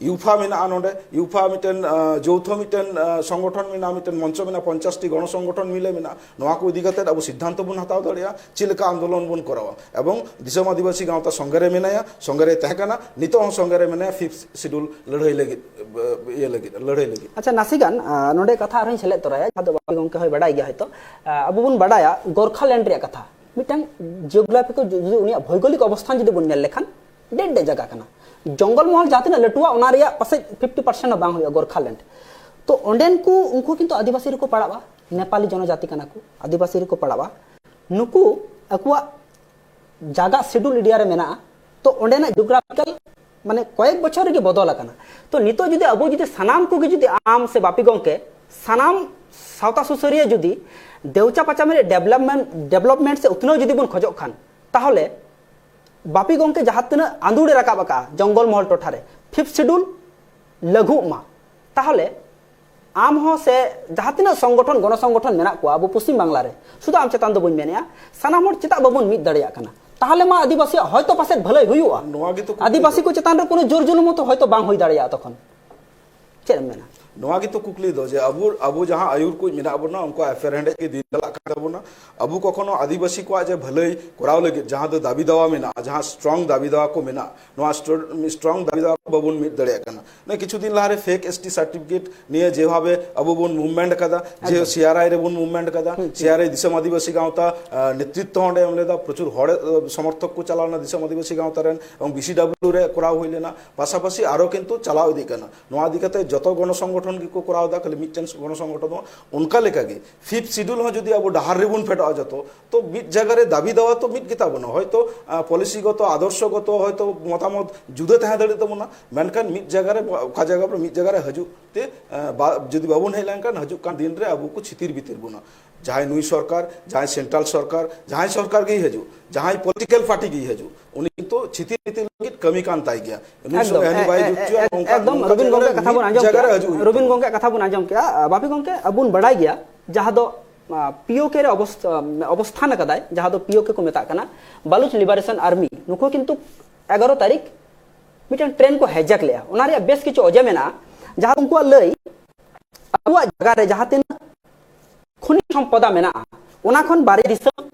ᱭᱩᱯᱷᱟ ᱢᱮᱱᱟᱜᱼᱟ, ᱱᱚᱰᱮ ᱭᱩᱯᱷᱟ ᱢᱤᱫᱴᱮᱱ ᱡᱳᱣᱛᱷᱚ ᱢᱤᱫᱴᱮᱱ ᱥᱚᱝᱜᱚᱴᱷᱚᱱ ᱢᱮᱱᱟᱜᱼᱟ, ᱢᱤᱫᱴᱮᱱ ᱢᱚᱧᱪᱚ ᱢᱮᱱᱟᱜᱼᱟ, ᱯᱚᱧᱪᱟᱥ ᱴᱤ ᱜᱚᱱᱚ ᱥᱚᱝᱜᱚᱴᱷᱚᱱ ᱢᱤᱞᱮ ᱢᱮᱱᱟᱜᱼᱟ᱾ ᱱᱚᱣᱟ ᱠᱚ ᱤᱫᱤ ᱠᱟᱛᱮ ᱟᱵᱚ ᱥᱤᱫᱽᱫᱷᱟᱱᱛᱚ ᱵᱚᱱ ᱦᱟᱛᱟᱣ ᱫᱟᱲᱮᱭᱟᱜᱼᱟ ᱪᱮᱫ ᱞᱮᱠᱟ ᱟᱱᱫᱳᱞᱚᱱ ᱵᱚᱱ ᱠᱚᱨᱟᱣᱟ᱾ ᱮᱵᱚᱝ ᱫᱤᱥᱚᱢ ᱟᱹᱫᱤᱵᱟᱹᱥᱤ ᱜᱟᱶᱛᱟ ᱥᱚᱸᱜᱮ ᱨᱮ ᱢᱮᱱᱟᱭᱟ, ᱥᱚᱸᱜᱮ ᱨᱮ ᱛᱟᱦᱮᱸ ᱠᱟᱱᱟ, ᱱᱤᱛᱚᱜ ᱦᱚᱸ ᱥᱚᱸᱜᱮ ᱨᱮ ᱢᱮᱱᱟᱭᱟ ᱯᱷᱤᱯᱛᱷ ᱥᱤᱰᱩᱞ ᱞᱟᱹᱲᱦᱟᱹᱭ ᱞᱟᱹᱜᱤᱫ, ᱤᱭᱟᱹ ᱞᱟᱹᱜᱤᱫ, ᱞᱟᱹᱲᱦᱟᱹᱭ ᱞᱟᱹᱜᱤᱫ᱾ ᱟᱪᱪᱷᱟ, ᱱᱟᱥᱮᱜᱟᱱ ᱱᱚᱰᱮ ᱠᱟᱛᱷᱟ ᱟᱨᱦᱚᱸᱧ ᱥᱮᱞᱮᱫ ᱛᱚᱨᱟᱭᱟ, ᱡᱟᱦᱟᱸ ᱫᱚ ᱵᱟᱯᱤ ᱜᱚᱢᱠᱮ ᱦᱚᱸᱭ ᱵᱟᱰᱟᱭ ᱜᱮᱭᱟ ᱦᱚᱭᱛᱚ᱾ ᱟᱵᱚ ᱵᱚᱱ ᱵᱟᱰᱟᱭᱟ ᱜᱳᱨᱠᱷᱟᱞᱮᱱᱰ ᱨᱮᱭᱟᱜ ᱠᱟᱛᱷᱟ, ᱢᱤᱫᱴᱟᱝ ᱡᱤᱭᱳᱜᱨᱟᱯᱷᱤᱠᱟᱞ ᱡᱩᱫᱤ ᱩᱱᱤᱭᱟᱜ ᱵᱷᱳᱭᱜᱳᱞᱤᱠ ᱚᱵᱚᱥᱛᱷᱟᱱ ᱡᱩᱫᱤ ᱵᱚᱱ ᱧᱮᱞ ᱞᱮᱠᱷᱟᱱ ᱰᱮᱰ ᱰᱮᱰ ᱡᱟᱭᱜᱟ ᱠᱟᱱᱟ᱾ ᱡᱚᱝᱜᱚᱞ ᱢᱚᱦᱚᱞ ᱡᱟᱦᱟᱸ ᱛᱤᱱᱟᱹᱜ ᱞᱟᱹᱴᱩᱣᱟ, ᱚᱱᱟ ᱨᱮᱭᱟᱜ ᱯᱟᱥᱮᱡ ᱯᱷᱤᱯᱴᱤ ᱯᱟᱨᱥᱮᱱᱴ ᱦᱚᱸ ᱵᱟᱝ ᱦᱩᱭᱩᱜᱼᱟ ᱜᱳᱨᱠᱷᱟᱞᱮᱱᱰ᱾ ᱛᱚ ᱚᱸᱰᱮᱱ ᱠᱚ, ᱩᱱᱠᱩ ᱠᱤᱱᱛᱩ ᱟᱹᱫᱤᱵᱟᱹᱥᱤ ᱨᱮᱠᱚ ᱯᱟᱲᱟᱜᱼᱟ, ᱱᱮᱯᱟᱞᱤ ᱡᱚᱱᱚᱡᱟᱛᱤ ᱠᱟᱱᱟ ᱠᱚ, ᱟᱹᱫᱤᱵᱟᱹᱥᱤ ᱨᱮᱠᱚ ᱯᱟᱲᱟᱜᱼᱟ᱾ ᱱᱩᱠᱩ ᱟᱠᱚᱣᱟᱜ ᱡᱟᱭᱜᱟ ᱥᱤᱰᱩᱞ ᱮᱨᱤᱭᱟ ᱨᱮ ᱢᱮᱱᱟᱜᱼᱟ᱾ ᱛᱚ ᱚᱸᱰᱮᱱᱟᱜ ᱡᱤᱭᱳᱜᱨᱟᱯᱷᱤᱠᱟᱞ ᱢᱟᱱᱮ ᱠᱚᱭᱮᱠ ᱵᱚᱪᱷᱚᱨ ᱨᱮᱜᱮ ᱵᱚᱫᱚᱞ ᱟᱠᱟᱱᱟ᱾ ᱛᱚ ᱱᱤᱛᱚᱜ ᱡᱩᱫᱤ ᱟᱵᱚ ᱡᱩᱫᱤ ᱥᱟᱱᱟᱢ ᱠᱚᱜᱮ ᱡᱩᱫᱤ ᱟᱢ ᱥᱮ ᱵᱟᱯᱤ ᱜᱚᱢᱠᱮ ᱥᱟᱱᱟᱢ ᱥᱟᱶᱛᱟ ᱥᱩᱥᱟᱹᱨᱤᱭᱟᱹ ᱡᱩᱫᱤ ᱫᱮᱣᱪᱟ ᱯᱟᱪᱟᱢᱤ ᱨᱮ ᱰᱮᱵᱷᱞᱚᱯᱢᱮᱱᱴ, ᱰᱮᱵᱷᱞᱚᱯᱢᱮᱱᱴ ᱥᱮ ᱩᱛᱱᱟᱹᱣ ᱡᱩᱫᱤ ᱵᱚᱱ ᱠᱷᱚᱡᱚᱜ ᱠᱷᱟᱱ, ᱛᱟᱦᱚᱞᱮ ᱵᱟᱯᱤ ᱜᱚᱢᱠᱮ ᱡᱟᱦᱟᱸ ᱛᱤᱱᱟᱹᱜ ᱟᱸᱫᱳᱲ ᱮ ᱨᱟᱠᱟᱵ ᱟᱠᱟᱫᱼᱟ ᱡᱚᱝᱜᱚᱞ ᱢᱚᱦᱚᱞ ᱴᱚᱴᱷᱟ ᱨᱮ ᱯᱷᱤᱯᱛᱷ ᱥᱤᱰᱩᱞ ᱞᱟᱹᱜᱩᱜ ᱢᱟ, ᱛᱟᱦᱚᱞᱮ ᱟᱢ ᱦᱚᱸ ᱥᱮ ᱡᱟᱦᱟᱸ ᱛᱤᱱᱟᱹᱜ ᱥᱚᱝᱜᱚᱴᱷᱚᱱ, ᱜᱚᱱᱚ ᱥᱚᱝᱜᱚᱴᱷᱚᱱ ᱢᱮᱱᱟᱜ ᱠᱚᱣᱟ ᱟᱵᱚ ᱯᱚᱥᱪᱤᱢ ᱵᱟᱝᱞᱟ ᱨᱮ, ᱥᱩᱫᱷᱩ ᱟᱢ ᱪᱮᱛᱟᱱ ᱫᱚ ᱵᱟᱹᱧ ᱢᱮᱱᱮᱜᱼᱟ, ᱥᱟᱱᱟᱢ ᱦᱚᱲ ᱪᱮᱫᱟᱜ ᱵᱟᱵᱚᱱ ᱢᱤᱫ ᱫᱟᱲᱮᱭᱟᱜ ᱠᱟᱱᱟ? ᱛᱟᱦᱚᱞᱮ ᱢᱟ ᱟᱹᱫᱤᱵᱟᱹᱥᱤᱭᱟᱜ ᱦᱚᱭᱛᱚ ᱯᱟᱥᱮᱡ ᱵᱷᱟᱹᱞᱟᱹᱭ ᱦᱩᱭᱩᱜᱼᱟ᱾ ᱱᱚᱣᱟ ᱜᱮᱛᱚ ᱠᱩᱠᱞᱤ ᱟᱹᱫᱤᱵᱟᱹᱥᱤ ᱫᱚ᱾ ᱠᱚ ᱪᱮᱛᱟᱱ ᱨᱮ ᱠᱳᱱᱳ ᱡᱳᱨ ᱡᱩᱞᱩᱢ ᱦᱚᱸᱛᱚ ᱦᱚᱭᱛᱚ ᱵᱟᱝ ᱦᱩᱭ ᱫᱟᱲᱮᱭᱟᱜᱼᱟ ᱛᱚᱠᱷᱚᱱ᱾ ᱪᱮᱫ ᱮᱢ ᱢᱮᱱᱟ? ᱱᱚᱣᱟ ᱜᱮᱛᱚ ᱠᱩᱠᱞᱤ ᱫᱚ, ᱡᱮ ᱟᱵᱚ, ᱟᱵᱚ ᱡᱟᱦᱟᱸ ᱟᱹᱭᱩᱨ ᱠᱚ ᱢᱮᱱᱟᱜ ᱵᱚᱱᱟ, ᱩᱱᱠᱩᱣᱟᱜ ᱮᱯᱮᱨᱦᱮᱸᱰᱮᱡ ᱜᱮ ᱫᱤᱱ ᱪᱟᱞᱟᱜ ᱠᱟᱱ ᱛᱟᱵᱚᱱᱟ᱾ ᱟᱵᱚ ᱠᱚᱠᱷᱚᱱᱳ ᱟᱹᱫᱤᱵᱟᱹᱥᱤ ᱠᱚᱣᱟᱜ ᱡᱮ ᱵᱷᱟᱹᱞᱟᱹᱭ ᱠᱚᱨᱟᱣ ᱞᱟᱹᱜᱤᱫ ᱡᱟᱦᱟᱸ ᱫᱚ ᱫᱟᱹᱵᱤ ᱫᱟᱣᱟ ᱢᱮᱱᱟᱜᱼᱟ, ᱡᱟᱦᱟᱸ ᱥᱴᱨᱚᱝ ᱫᱟᱹᱵᱤ ᱫᱟᱣᱟ ᱠᱚ ᱢᱮᱱᱟᱜᱼᱟ, ᱱᱚᱣᱟ ᱥᱴᱨᱚ-, ᱥᱴᱨᱚᱝ ᱫᱟᱹᱵᱤ ᱫᱟᱣᱟ ᱠᱚ ᱵᱟᱵᱚᱱ ᱢᱤᱫ ᱫᱟᱲᱮᱭᱟᱜ ᱠᱟᱱᱟ᱾ ᱱᱚᱜᱼᱚᱭ ᱠᱤᱪᱷᱩ ᱫᱤᱱ ᱞᱟᱦᱟᱨᱮ ᱯᱷᱮᱠ ᱮᱥ ᱴᱤ ᱥᱟᱨᱴᱤᱯᱷᱤᱠᱮᱴ ᱱᱤᱭᱮ ᱡᱮᱵᱷᱟᱵᱮ ᱟᱵᱚ ᱵᱚᱱ ᱢᱩᱵᱷᱢᱮᱱᱴ ᱠᱟᱫᱟ, ᱡᱮ ᱮᱠᱫᱚᱢ᱾ ᱥᱤ ᱟᱨ ᱟᱭ ᱨᱮᱵᱚᱱ ᱢᱩᱵᱷᱢᱮᱱᱴ ᱠᱟᱫᱟ, ᱦᱩᱸ, ᱦᱩᱸ᱾ ᱥᱤ ᱟᱨ ᱟᱭ ᱫᱤᱥᱚᱢ ᱟᱹᱫᱤᱵᱟᱹᱥᱤ ᱜᱟᱶᱛᱟ, ᱟᱸ, ᱱᱮᱛᱨᱤᱛᱛᱚ ᱚᱸᱰᱮ ᱮᱢ ᱞᱮᱫᱟ, ᱯᱨᱚᱪᱩᱨ ᱦᱚᱲ, ᱟᱸ, ᱥᱚᱢᱚᱨᱛᱷᱚᱠ ᱠᱚ ᱪᱟᱞᱟᱣ ᱞᱮᱱᱟ ᱫᱤᱥᱚᱢ ᱟᱹᱫᱤᱵᱟᱹᱥᱤ ᱜᱟᱶᱛᱟ ᱨᱮᱱ, ᱮᱵᱚᱝ ᱵᱤ ᱥᱤ ᱰᱟᱵᱞᱤᱭᱩ ᱨᱮ ᱠᱚᱨᱟᱣ ᱦᱩᱭ ᱞᱮᱱᱟ᱾ ᱯᱟᱥᱟᱯᱟᱥᱤ ᱟᱨᱚ ᱠᱤᱱᱛᱩ ᱪᱟᱞᱟᱣ ᱤᱫᱤᱜ ᱠᱟᱱᱟ᱾ ᱱᱚᱣᱟ ᱤᱫᱤ ᱠᱟᱛᱮ ᱡᱚᱛᱚ ᱜᱚᱱᱚ ᱥᱚᱝᱜᱚᱴᱷᱚᱱ ᱜᱮᱠᱚ ᱠᱚᱨᱟᱣ ᱮᱫᱟ, ᱠᱷᱟᱹᱞᱤ ᱢᱤᱫᱴᱮᱱ ᱜᱚᱱᱚ ᱥᱚᱝᱜᱚᱴᱷᱚᱱ ᱫᱚ ᱵᱟᱝ᱾ ᱚᱱᱠᱟ ᱞᱮᱠᱟᱜᱮ ᱯᱷᱤᱯᱛᱷ ᱥᱤᱰᱩᱞ ᱦᱚᱸ ᱡᱩᱫᱤ ᱟᱵᱚ ᱰᱟᱦᱟᱨ ᱨᱮᱵᱚᱱ ᱯᱷᱮᱰᱚᱜᱼᱟ ᱡᱚᱛᱚ, ᱛᱚ ᱢᱤᱫ ᱡᱟᱭᱜᱟ ᱨᱮ ᱫᱟᱹᱵᱤ ᱫᱟᱣᱟ ᱛᱚ ᱢᱤᱫ ᱜᱮᱛᱟ ᱵᱚᱱᱟ᱾ ᱦᱚᱭᱛᱚ, ᱟᱸ, ᱯᱚᱞᱤᱥᱤ ᱜᱚᱛᱚ, ᱟᱫᱚᱨᱥᱚ ᱜᱚᱛᱚ ᱦᱚᱭᱛᱚ ᱢᱚᱛᱟᱢᱚᱛ ᱡᱩᱫᱟᱹ ᱛᱟᱦᱮᱸ ᱫᱟᱲᱮᱭᱟᱜ ᱛᱟᱵᱚᱱᱟ, ᱢᱮᱱᱠᱷᱟᱱ ᱢᱤᱫ ᱡᱟᱭᱜᱟ ᱨᱮ, ᱚᱠᱟ ᱡᱟᱭᱜᱟ ᱨᱮ ᱢᱤᱫ ᱡᱟᱭᱜᱟ ᱨᱮ ᱦᱤᱡᱩᱜ ᱛᱮ, ᱟᱸ, ᱵᱟ-, ᱡᱩᱫᱤ ᱵᱟᱵᱚᱱ ᱦᱮᱡ ᱞᱮᱱᱠᱷᱟᱱ ᱦᱤᱡᱩᱜ ᱠᱟᱱ ᱫᱤᱱ ᱨᱮ ᱟᱵᱚ ᱠᱚ ᱪᱷᱤᱛᱤᱨ ᱵᱤᱛᱤᱨ ᱵᱚᱱᱟ᱾ ᱡᱟᱦᱟᱸᱭ ᱱᱩᱭ ᱥᱚᱨᱠᱟᱨ, ᱡᱟᱦᱟᱸᱭ ᱥᱮᱱᱴᱨᱟᱞ ᱥᱚᱨᱠᱟᱨ, ᱡᱟᱦᱟᱸᱭ ᱥᱚᱨᱠᱟᱨ ᱜᱮᱭ ᱦᱤᱡᱩᱜ, ᱡᱟᱦᱟᱸᱭ ᱯᱚᱞᱤᱴᱤᱠᱟᱞ ᱯᱟᱨᱴᱤ ᱜᱮᱭ ᱦᱤᱡᱩᱜ, ᱩᱱᱤ ᱠᱤᱱᱛᱩ ᱪᱷᱤᱛᱤᱨ ᱵᱤᱛᱤᱨ ᱞᱟᱹᱜᱤᱫ ᱠᱟᱹᱢᱤ ᱠᱟᱱ ᱛᱟᱭ ᱜᱮᱭᱟ᱾ ᱱᱩᱭ ᱮᱠᱫᱚᱢ, ᱥᱚᱸᱜᱮ ᱦᱟᱹᱱᱤ ᱮ-, ᱵᱟᱭ ᱮ-, ᱦᱤᱡᱩᱜ ᱮ-, ᱦᱚᱪᱚᱭᱟ, ᱮᱠ-, ᱚᱱᱠᱟ ᱮᱠᱫᱚᱢ ᱡᱟᱭᱜᱟ ᱨᱮ ᱨᱚᱵᱤᱱ ᱜᱚᱝᱠᱮ ᱠᱟᱛᱷᱟ ᱵᱚᱱ ᱟᱸᱡᱚᱢ ᱠᱮᱜᱼᱟ, ᱨᱚᱵᱤᱱ ᱜᱚᱝᱠᱮ ᱠᱟᱛᱷᱟ ᱵᱚᱱ ᱟᱸᱡᱚᱢ ᱠᱮᱜᱼᱟ᱾ ᱟᱸ, ᱵᱟᱯᱤ ᱜᱚᱝᱠᱮ, ᱟᱵᱚ ᱵᱚᱱ ᱵᱟᱲᱟᱭ ᱜᱮᱭᱟ ᱡᱟᱦᱟᱸ ᱫᱚ, ᱟᱸ, ᱯᱤ ᱳ ᱠᱮ ᱨᱮ ᱚᱵᱚᱥ-, ᱟᱸ, ᱚᱵᱚᱥᱛᱷᱟᱱ ᱟᱠᱟᱫᱟᱭ, ᱡᱟᱦᱟᱸ ᱫᱚ ᱯᱤ ᱳ ᱠᱮ ᱠᱚ ᱢᱮᱛᱟᱜ ᱠᱟᱱᱟ, ᱵᱟᱞᱩᱪ ᱞᱤᱵᱟᱨᱮᱥᱚᱱ ᱟᱨᱢᱤ, ᱱᱩᱠᱩ ᱠᱤᱱᱛᱩ ᱮᱜᱟᱨᱚ ᱛᱟᱹᱨᱤᱠᱷ ᱢᱤᱫᱴᱮᱱ ᱴᱨᱮᱱ ᱠᱚ ᱦᱟᱭᱡᱟᱠ ᱞᱮᱜᱼᱟ᱾ ᱚᱱᱟ ᱨᱮᱭᱟᱜ ᱵᱮᱥ ᱠᱤᱪᱷᱩ ᱚᱡᱮ ᱢᱮᱱᱟᱜᱼᱟ, ᱡᱟᱦᱟᱸ ᱩᱱᱠᱩᱣᱟᱜ ᱞᱟᱹᱭ, ᱟᱵᱚᱣᱟᱜ ᱡᱟᱭᱜᱟ ᱨᱮ ᱡᱟᱦᱟᱸ ᱛᱤᱱᱟᱹᱜ ᱠᱷᱚᱱᱤᱡᱽ ᱥᱚᱢᱯᱚᱫᱟ ᱢᱮᱱᱟᱜᱼᱟ, ᱚᱱᱟ ᱠᱷᱚᱱ ᱵᱟᱨᱭᱟ ᱫᱤᱥᱚᱢ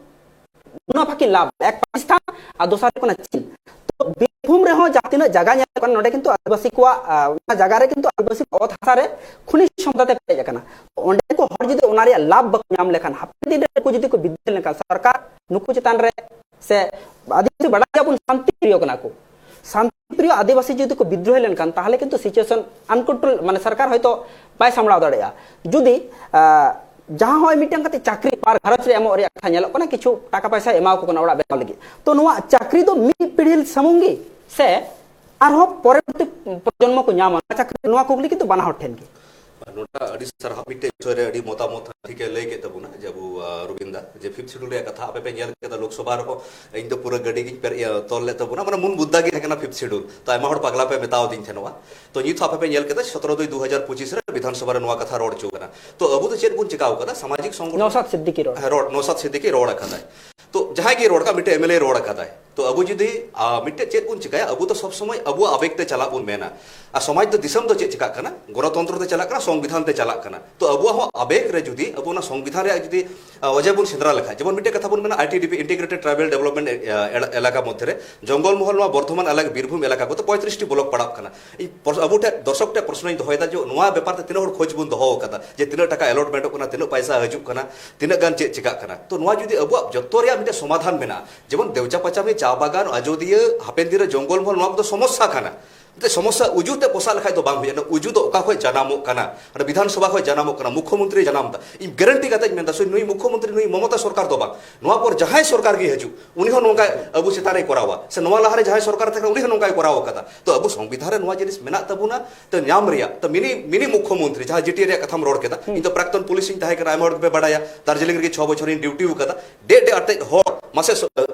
ᱢᱩᱱᱟᱯᱷᱟ ᱠᱤᱱ ᱞᱟᱵᱷ, ᱮᱠ ᱯᱟᱠᱤᱥᱛᱟᱱ ᱟᱨ ᱫᱚᱥᱟᱨ ᱦᱩᱭᱩᱜ ᱠᱟᱱᱟ ᱪᱤᱱ᱾ ᱛᱚ ᱵᱤᱨᱵᱷᱩᱢ ᱨᱮᱦᱚᱸ ᱡᱟᱦᱟᱸ ᱛᱤᱱᱟᱹᱜ ᱡᱟᱭᱜᱟ ᱧᱮᱞᱚᱜ ᱠᱟᱱᱟ, ᱱᱚᱰᱮ ᱠᱤᱱᱛᱩ ᱟᱹᱫᱤᱵᱟᱹᱥᱤ ᱠᱚᱣᱟᱜ, ᱟᱸ, ᱚᱱᱟ ᱡᱟᱭᱜᱟ ᱨᱮ ᱠᱤᱱᱛᱩ ᱟᱹᱫᱤᱵᱟᱹᱥᱤ ᱚᱛ ᱦᱟᱥᱟ ᱨᱮ ᱠᱷᱚᱱᱤᱡᱽ ᱥᱚᱢᱯᱚᱫᱟ ᱛᱮ ᱯᱮᱨᱮᱡ ᱟᱠᱟᱱᱟ᱾ ᱛᱚ ᱚᱸᱰᱮ ᱠᱚ ᱦᱚᱲ ᱡᱩᱫᱤ ᱚᱱᱟ ᱨᱮᱭᱟᱜ ᱞᱟᱵᱷ ᱵᱟᱠᱚ ᱧᱟᱢ ᱞᱮᱠᱷᱟᱱ, ᱦᱟᱯᱮᱱ ᱫᱤᱱ ᱨᱮ ᱱᱩᱠᱩ ᱡᱩᱫᱤ ᱠᱚ ᱵᱤᱫᱽᱫᱨᱳᱦᱤ ᱞᱮᱱᱠᱷᱟᱱ, ᱥᱚᱨᱠᱟᱨ ᱱᱩᱠᱩ ᱪᱮᱛᱟᱱ ᱨᱮ ᱥᱮ ᱟᱹᱫᱤᱵᱟᱹᱥᱤ ᱵᱟᱲᱟᱭ ᱜᱮᱭᱟᱵᱚᱱ ᱥᱟᱱᱛᱤ ᱯᱨᱤᱭᱚ ᱠᱟᱱᱟ ᱠᱚ, ᱥᱟᱱᱛᱤ ᱯᱨᱤᱭᱚ ᱟᱹᱫᱤᱵᱟᱹᱥᱤ ᱡᱩᱫᱤ ᱠᱚ ᱵᱤᱫᱽᱨᱳᱦᱤ ᱞᱮᱱᱠᱷᱟᱱ, ᱛᱟᱦᱚᱞᱮ ᱠᱤᱱᱛᱩ situation uncontrol, ᱢᱟᱱᱮ ᱥᱚᱨᱠᱟᱨ ᱦᱚᱭᱛᱚ ᱵᱟᱭ ᱥᱟᱢᱵᱲᱟᱣ ᱫᱟᱲᱮᱭᱟᱜᱼᱟ᱾ ᱡᱩᱫᱤ, ᱟᱸ, ᱡᱟᱦᱟᱸ ᱦᱚᱸᱜᱼᱚᱭ ᱢᱤᱫᱴᱟᱝ ᱠᱟᱛᱮ ᱪᱟᱹᱠᱨᱤ per ᱜᱷᱟᱨᱚᱸᱡᱽ ᱨᱮ ᱮᱢᱚᱜ ᱨᱮᱭᱟᱜ ᱠᱟᱛᱷᱟ ᱧᱮᱞᱚᱜ ᱠᱟᱱᱟ, ᱠᱤᱪᱷᱩ ᱴᱟᱠᱟ ᱯᱚᱭᱥᱟ ᱮᱢᱟᱣ ᱠᱚ ᱠᱟᱱᱟ ᱚᱲᱟᱜ ᱵᱮᱱᱟᱣ ᱞᱟᱹᱜᱤᱫ, ᱛᱚ ᱱᱚᱣᱟ ᱪᱟᱹᱠᱨᱤ ᱫᱚ ᱢᱤᱫ ᱯᱤᱲᱦᱤ ᱥᱩᱢᱩᱝ ᱜᱮ ᱥᱮ ᱟᱨᱦᱚᱸ ᱯᱚᱨᱚᱵᱚᱨᱛᱤ ᱯᱨᱚᱡᱚᱱᱢᱚ ᱠᱚ ᱧᱟᱢᱟ ᱱᱚᱣᱟ ᱪᱟᱹᱠᱨᱤ? ᱱᱚᱣᱟ ᱠᱩᱠᱞᱤ ᱠᱤᱱᱛᱩ ᱵᱟᱱᱟ ᱦᱚᱲ ᱴᱷᱮᱱ ᱜᱮ᱾ ᱱᱚᱰᱮ ᱟᱹᱰᱤ ᱥᱟᱨᱦᱟᱣ, ᱢᱤᱫᱴᱮᱡ ᱵᱤᱥᱚᱭ ᱨᱮ ᱟᱹᱰᱤ ᱢᱚᱛᱟᱢᱚᱛ ᱴᱷᱤᱠ ᱮ ᱞᱟᱹᱭ ᱠᱮᱫ ᱛᱟᱵᱚᱱᱟ ᱡᱮ ᱟᱵᱚ, ᱟᱸ, ᱨᱚᱵᱤᱱ ᱫᱟ, ᱡᱮ ᱯᱷᱤᱯᱛᱷ ᱥᱤᱰᱩᱞ ᱨᱮᱭᱟᱜ ᱠᱟᱛᱷᱟ ᱟᱯᱮ ᱯᱮ ᱧᱮᱞ ᱠᱮᱫᱟ ᱞᱳᱠᱥᱚᱵᱷᱟ ᱨᱮᱦᱚᱸ, ᱤᱧ ᱫᱚ ᱯᱩᱨᱟᱹ ᱜᱟᱹᱰᱤ ᱜᱤᱧ ᱯᱮᱨᱮᱡ, ᱤᱭᱟᱹ, ᱛᱚᱞ ᱞᱮᱫ ᱛᱟᱵᱚᱱᱟ, ᱢᱟᱱᱮ ᱢᱩᱞ ᱢᱩᱫᱽᱫᱟ ᱜᱮ ᱛᱟᱦᱮᱸ ᱠᱟᱱᱟ ᱯᱷᱤᱯᱛᱷ ᱥᱤᱰᱩᱞ᱾ ᱛᱚ ᱟᱭᱢᱟ ᱦᱚᱲ ᱯᱟᱜᱽᱞᱟ ᱯᱮ ᱢᱮᱛᱟᱣ ᱫᱤᱧ ᱛᱟᱦᱮᱱᱚᱜᱼᱟ᱾ ᱛᱚ ᱱᱤᱛ ᱦᱚᱸ ᱟᱯᱮ ᱯᱮ ᱧᱮᱞ ᱠᱮᱫᱟ ᱥᱚᱛᱨᱚ ᱫᱩᱭ ᱫᱩ ᱦᱟᱡᱟᱨ ᱯᱚᱸᱪᱤᱥ ᱨᱮ ᱵᱤᱫᱷᱟᱱ ᱥᱚᱵᱷᱟ ᱨᱮ ᱱᱚᱣᱟ ᱠᱟᱛᱷᱟ ᱨᱚᱲ ᱦᱚᱪᱚ ᱠᱟᱱᱟ᱾ ᱛᱚ ᱟᱵᱚ ᱫᱚ ᱪᱮᱫ ᱵᱚᱱ ᱪᱤᱠᱟᱣ ᱠᱟᱫᱟ? ᱥᱟᱢᱟᱡᱤᱠ ᱥᱚᱝᱜᱚᱴᱷᱚᱱ ᱱᱚᱣᱥᱟᱫ ᱥᱤᱫᱫᱤᱠᱤ ᱨᱚᱲ᱾ ᱦᱮᱸ, ᱨᱚᱲ, ᱱᱚᱣᱥᱟᱫ ᱥᱤᱫᱫᱤᱠᱤ ᱨᱚᱲ ᱟᱠᱟᱫᱟᱭ᱾ ᱛᱚ ᱛᱚ ᱡᱟᱦᱟᱸᱭ ᱜᱮ ᱨᱚᱲ ᱠᱟᱜ, ᱢᱤᱫᱴᱮᱡ ᱮᱢ ᱮᱞ ᱮ ᱨᱚᱲ ᱟᱠᱟᱫᱟᱭ, ᱛᱚ ᱟᱵᱚ ᱡᱩᱫᱤ ᱟᱨ ᱢᱤᱫᱴᱮᱡ ᱪᱮᱫ ᱵᱚᱱ ᱪᱤᱠᱟᱹᱭᱟ? ᱟᱵᱚ ᱫᱚ ᱥᱚᱵ ᱥᱚᱢᱚᱭ ᱟᱵᱚᱣᱟᱜ ᱟᱵᱮᱜᱽ ᱛᱮ ᱪᱟᱞᱟᱜ ᱵᱚᱱ ᱢᱮᱱᱟ᱾ ᱟᱨ ᱥᱚᱢᱟᱡᱽ ᱫᱚ, ᱫᱤᱥᱚᱢ ᱫᱚ ᱪᱮᱫ ᱪᱤᱠᱟᱹᱜ ᱠᱟᱱᱟ? ᱜᱚᱱᱚᱛᱚᱱᱛᱨᱚ ᱛᱮ ᱪᱟᱞᱟᱜ ᱠᱟᱱᱟ, ᱥᱚᱝᱵᱤᱫᱷᱟᱱ ᱛᱮ ᱪᱟᱞᱟᱜ ᱠᱟᱱᱟ᱾ ᱛᱚ ᱟᱵᱚᱣᱟᱜ ᱦᱚᱸ ᱟᱵᱮᱜᱽ ᱨᱮ ᱡᱩᱫᱤ ᱟᱵᱚ ᱚᱱᱟ ᱥᱚᱝᱵᱤᱫᱷᱟᱱ ᱨᱮᱭᱟᱜ ᱡᱩᱫᱤ ᱟᱨ ᱚᱡᱮ ᱵᱚᱱ ᱥᱮᱸᱫᱽᱨᱟ ᱞᱮᱠᱷᱟᱡ, ᱡᱮᱢᱚᱱ ᱢᱤᱫᱴᱮᱡ ᱠᱟᱛᱷᱟ ᱵᱚᱱ ᱢᱮᱱᱟ, I T D P, integrated tribal development ᱮᱞᱟᱠᱟ ᱢᱚᱫᱽᱫᱷᱮ ᱨᱮ ᱡᱚᱝᱜᱚᱞ ᱢᱚᱦᱚᱞ, ᱱᱚᱣᱟ ᱵᱚᱨᱫᱷᱚᱢᱟᱱ ᱮᱞᱟᱠᱟ, ᱵᱤᱨᱵᱷᱩᱢ ᱮᱞᱟᱠᱟ ᱠᱚᱫᱚ ᱯᱚᱸᱭᱛᱨᱤᱥ ᱴᱤ ᱵᱞᱚᱠ ᱯᱟᱲᱟᱜ ᱠᱟᱱᱟ᱾ ᱤᱧ ᱯᱚᱨ-, ᱟᱵᱚ ᱴᱷᱮᱱ ᱫᱚᱨᱥᱚᱠ ᱴᱷᱮᱱ ᱯᱨᱚᱥᱱᱚᱧ ᱫᱚᱦᱚᱭᱮᱫᱟ ᱡᱮ ᱱᱚᱣᱟ ᱵᱮᱯᱟᱨ ᱛᱮ ᱛᱤᱱᱟᱹᱜ ᱦᱚᱲ ᱠᱷᱚᱡᱽ ᱵᱚᱱ ᱫᱚᱦᱚ ᱟᱠᱟᱫᱟ ᱡᱮ ᱛᱤᱱᱟᱹᱜ ᱴᱟᱠᱟ ᱮᱞᱚᱴᱢᱮᱱᱴᱚᱜ ᱠᱟᱱᱟ, ᱛᱤᱱᱟᱹᱜ ᱯᱟᱭᱥᱟ ᱦᱤᱡᱩᱜ ᱠᱟᱱᱟ, ᱛᱤᱱᱟᱹᱜ ᱜᱟᱱ ᱪᱮᱫ ᱪᱤᱠᱟᱹᱜ ᱠᱟᱱᱟ? ᱛᱚ ᱱᱚᱣᱟ ᱡᱩᱫᱤ ᱟᱵᱚᱣᱟᱜ ᱡᱚᱛᱚ ᱨᱮᱭᱟᱜ ᱢᱤᱫᱴᱮᱡ ᱥᱚᱢᱟᱫᱷᱟᱱ ᱢᱮᱱᱟᱜᱼᱟ, ᱡᱮᱢᱚᱱ ᱫᱮᱣᱪᱟ ᱯᱟᱪᱟᱢᱤ, ᱪᱟ ᱵᱟᱜᱟᱱ, ᱟᱡᱚᱫᱤᱭᱟᱹ, ᱦᱟᱯᱮᱱ ᱫᱤᱱ ᱨᱮ ᱡᱚᱝᱜᱚᱞ ᱢᱚᱦᱚᱞ, ᱱᱚᱣᱟ ᱠᱚᱫᱚ ᱥᱚᱢᱚᱥᱥᱟ ᱠᱟᱱᱟ᱾ ᱢᱤᱫᱴᱮᱡ ᱥᱚᱢᱚᱥᱥᱟ ᱩᱡᱩ ᱛᱮ ᱯᱚᱥᱟᱜ ᱞᱮᱠᱷᱟᱡ ᱫᱚ ᱵᱟᱝ ᱦᱩᱭᱩᱜᱼᱟ᱾ ᱚᱱᱟ ᱩᱡᱩ ᱫᱚ ᱚᱠᱟ ᱠᱷᱚᱡ ᱡᱟᱱᱟᱢᱚᱜ ᱠᱟᱱᱟ? ᱚᱱᱟ ᱵᱤᱫᱷᱟᱱ ᱥᱚᱵᱷᱟ ᱠᱷᱚᱡ ᱡᱟᱱᱟᱢᱚᱜ ᱠᱟᱱᱟ, ᱢᱩᱠᱷᱭᱚᱢᱚᱱᱛᱨᱤ ᱡᱟᱱᱟᱢ ᱫᱟ᱾ ᱤᱧ ᱜᱟᱨᱮᱱᱴᱤ ᱠᱟᱛᱮᱧ ᱢᱮᱱᱫᱟ, ᱥᱩ-, ᱱᱩᱭ ᱢᱩᱠᱷᱭᱚᱢᱚᱱᱛᱨᱤ, ᱱᱩᱭ ᱢᱚᱢᱚᱛᱟ ᱥᱚᱨᱠᱟᱨ ᱫᱚ ᱵᱟᱝ, ᱱᱚᱣᱟ ᱯᱚᱨ ᱡᱟᱦᱟᱸᱭ ᱥᱚᱨᱠᱟᱨ ᱜᱮ ᱦᱤᱡᱩᱜ, ᱩᱱᱤ ᱦᱚᱸ ᱱᱚᱝᱠᱟᱭ ᱟᱵᱚ ᱪᱮᱛᱟᱱ ᱨᱮᱭ ᱠᱚᱨᱟᱣᱟ, ᱥᱮ ᱱᱚᱣᱟ ᱞᱟᱦᱟᱨᱮ ᱡᱟᱦᱟᱸᱭ ᱥᱚᱨᱠᱟᱨ ᱛᱟᱦᱮᱸ ᱠᱟᱱᱟ, ᱩᱱᱤ ᱦᱚᱸ ᱱᱚᱝᱠᱟᱭ ᱠᱚᱨᱟᱣ ᱟᱠᱟᱫᱟ᱾ ᱛᱚ ᱟᱵᱚ ᱥᱚᱝᱵᱤᱫᱷᱟᱱ ᱨᱮ ᱱᱚᱣᱟ ᱡᱤᱱᱤᱥ ᱢᱮᱱᱟᱜ ᱛᱟᱵᱚᱱᱟ, ᱛᱚ ᱧᱟᱢ ᱨᱮᱭᱟᱜ, ᱛᱚ ᱢᱤᱱᱤ, ᱢᱤᱱᱤ ᱢᱩᱠᱷᱭᱚᱢᱚᱱᱛᱨᱤ, ᱡᱟᱦᱟᱸ ᱡᱤ ᱴᱤ ᱮ ᱨᱮᱭᱟᱜ ᱠᱟᱛᱷᱟᱢ ᱨᱚᱲ ᱠᱮᱫᱟ, ᱤᱧ ᱫᱚ ᱯᱨᱟᱠᱛᱚᱱ ᱯᱩᱞᱤᱥ ᱤᱧ ᱛᱟᱦᱮᱸ ᱠᱟᱱᱟ, ᱟᱭᱢᱟ ᱦᱚᱲ ᱜᱮᱯᱮ ᱵᱟᱰᱟᱭᱟ, ᱫᱟᱨᱡᱤᱞᱤᱝ ᱨᱮᱜᱮ ᱪᱷᱚ ᱵᱚᱪᱷᱚᱨᱤᱧ ᱰᱤᱭᱩᱴᱤ ᱟᱠᱟᱫᱟ᱾ ᱰᱮ ᱰᱮ ᱟᱨ ᱛᱮᱡ ᱦᱚᱲ, ᱢᱟᱥᱮ ᱥᱚ-,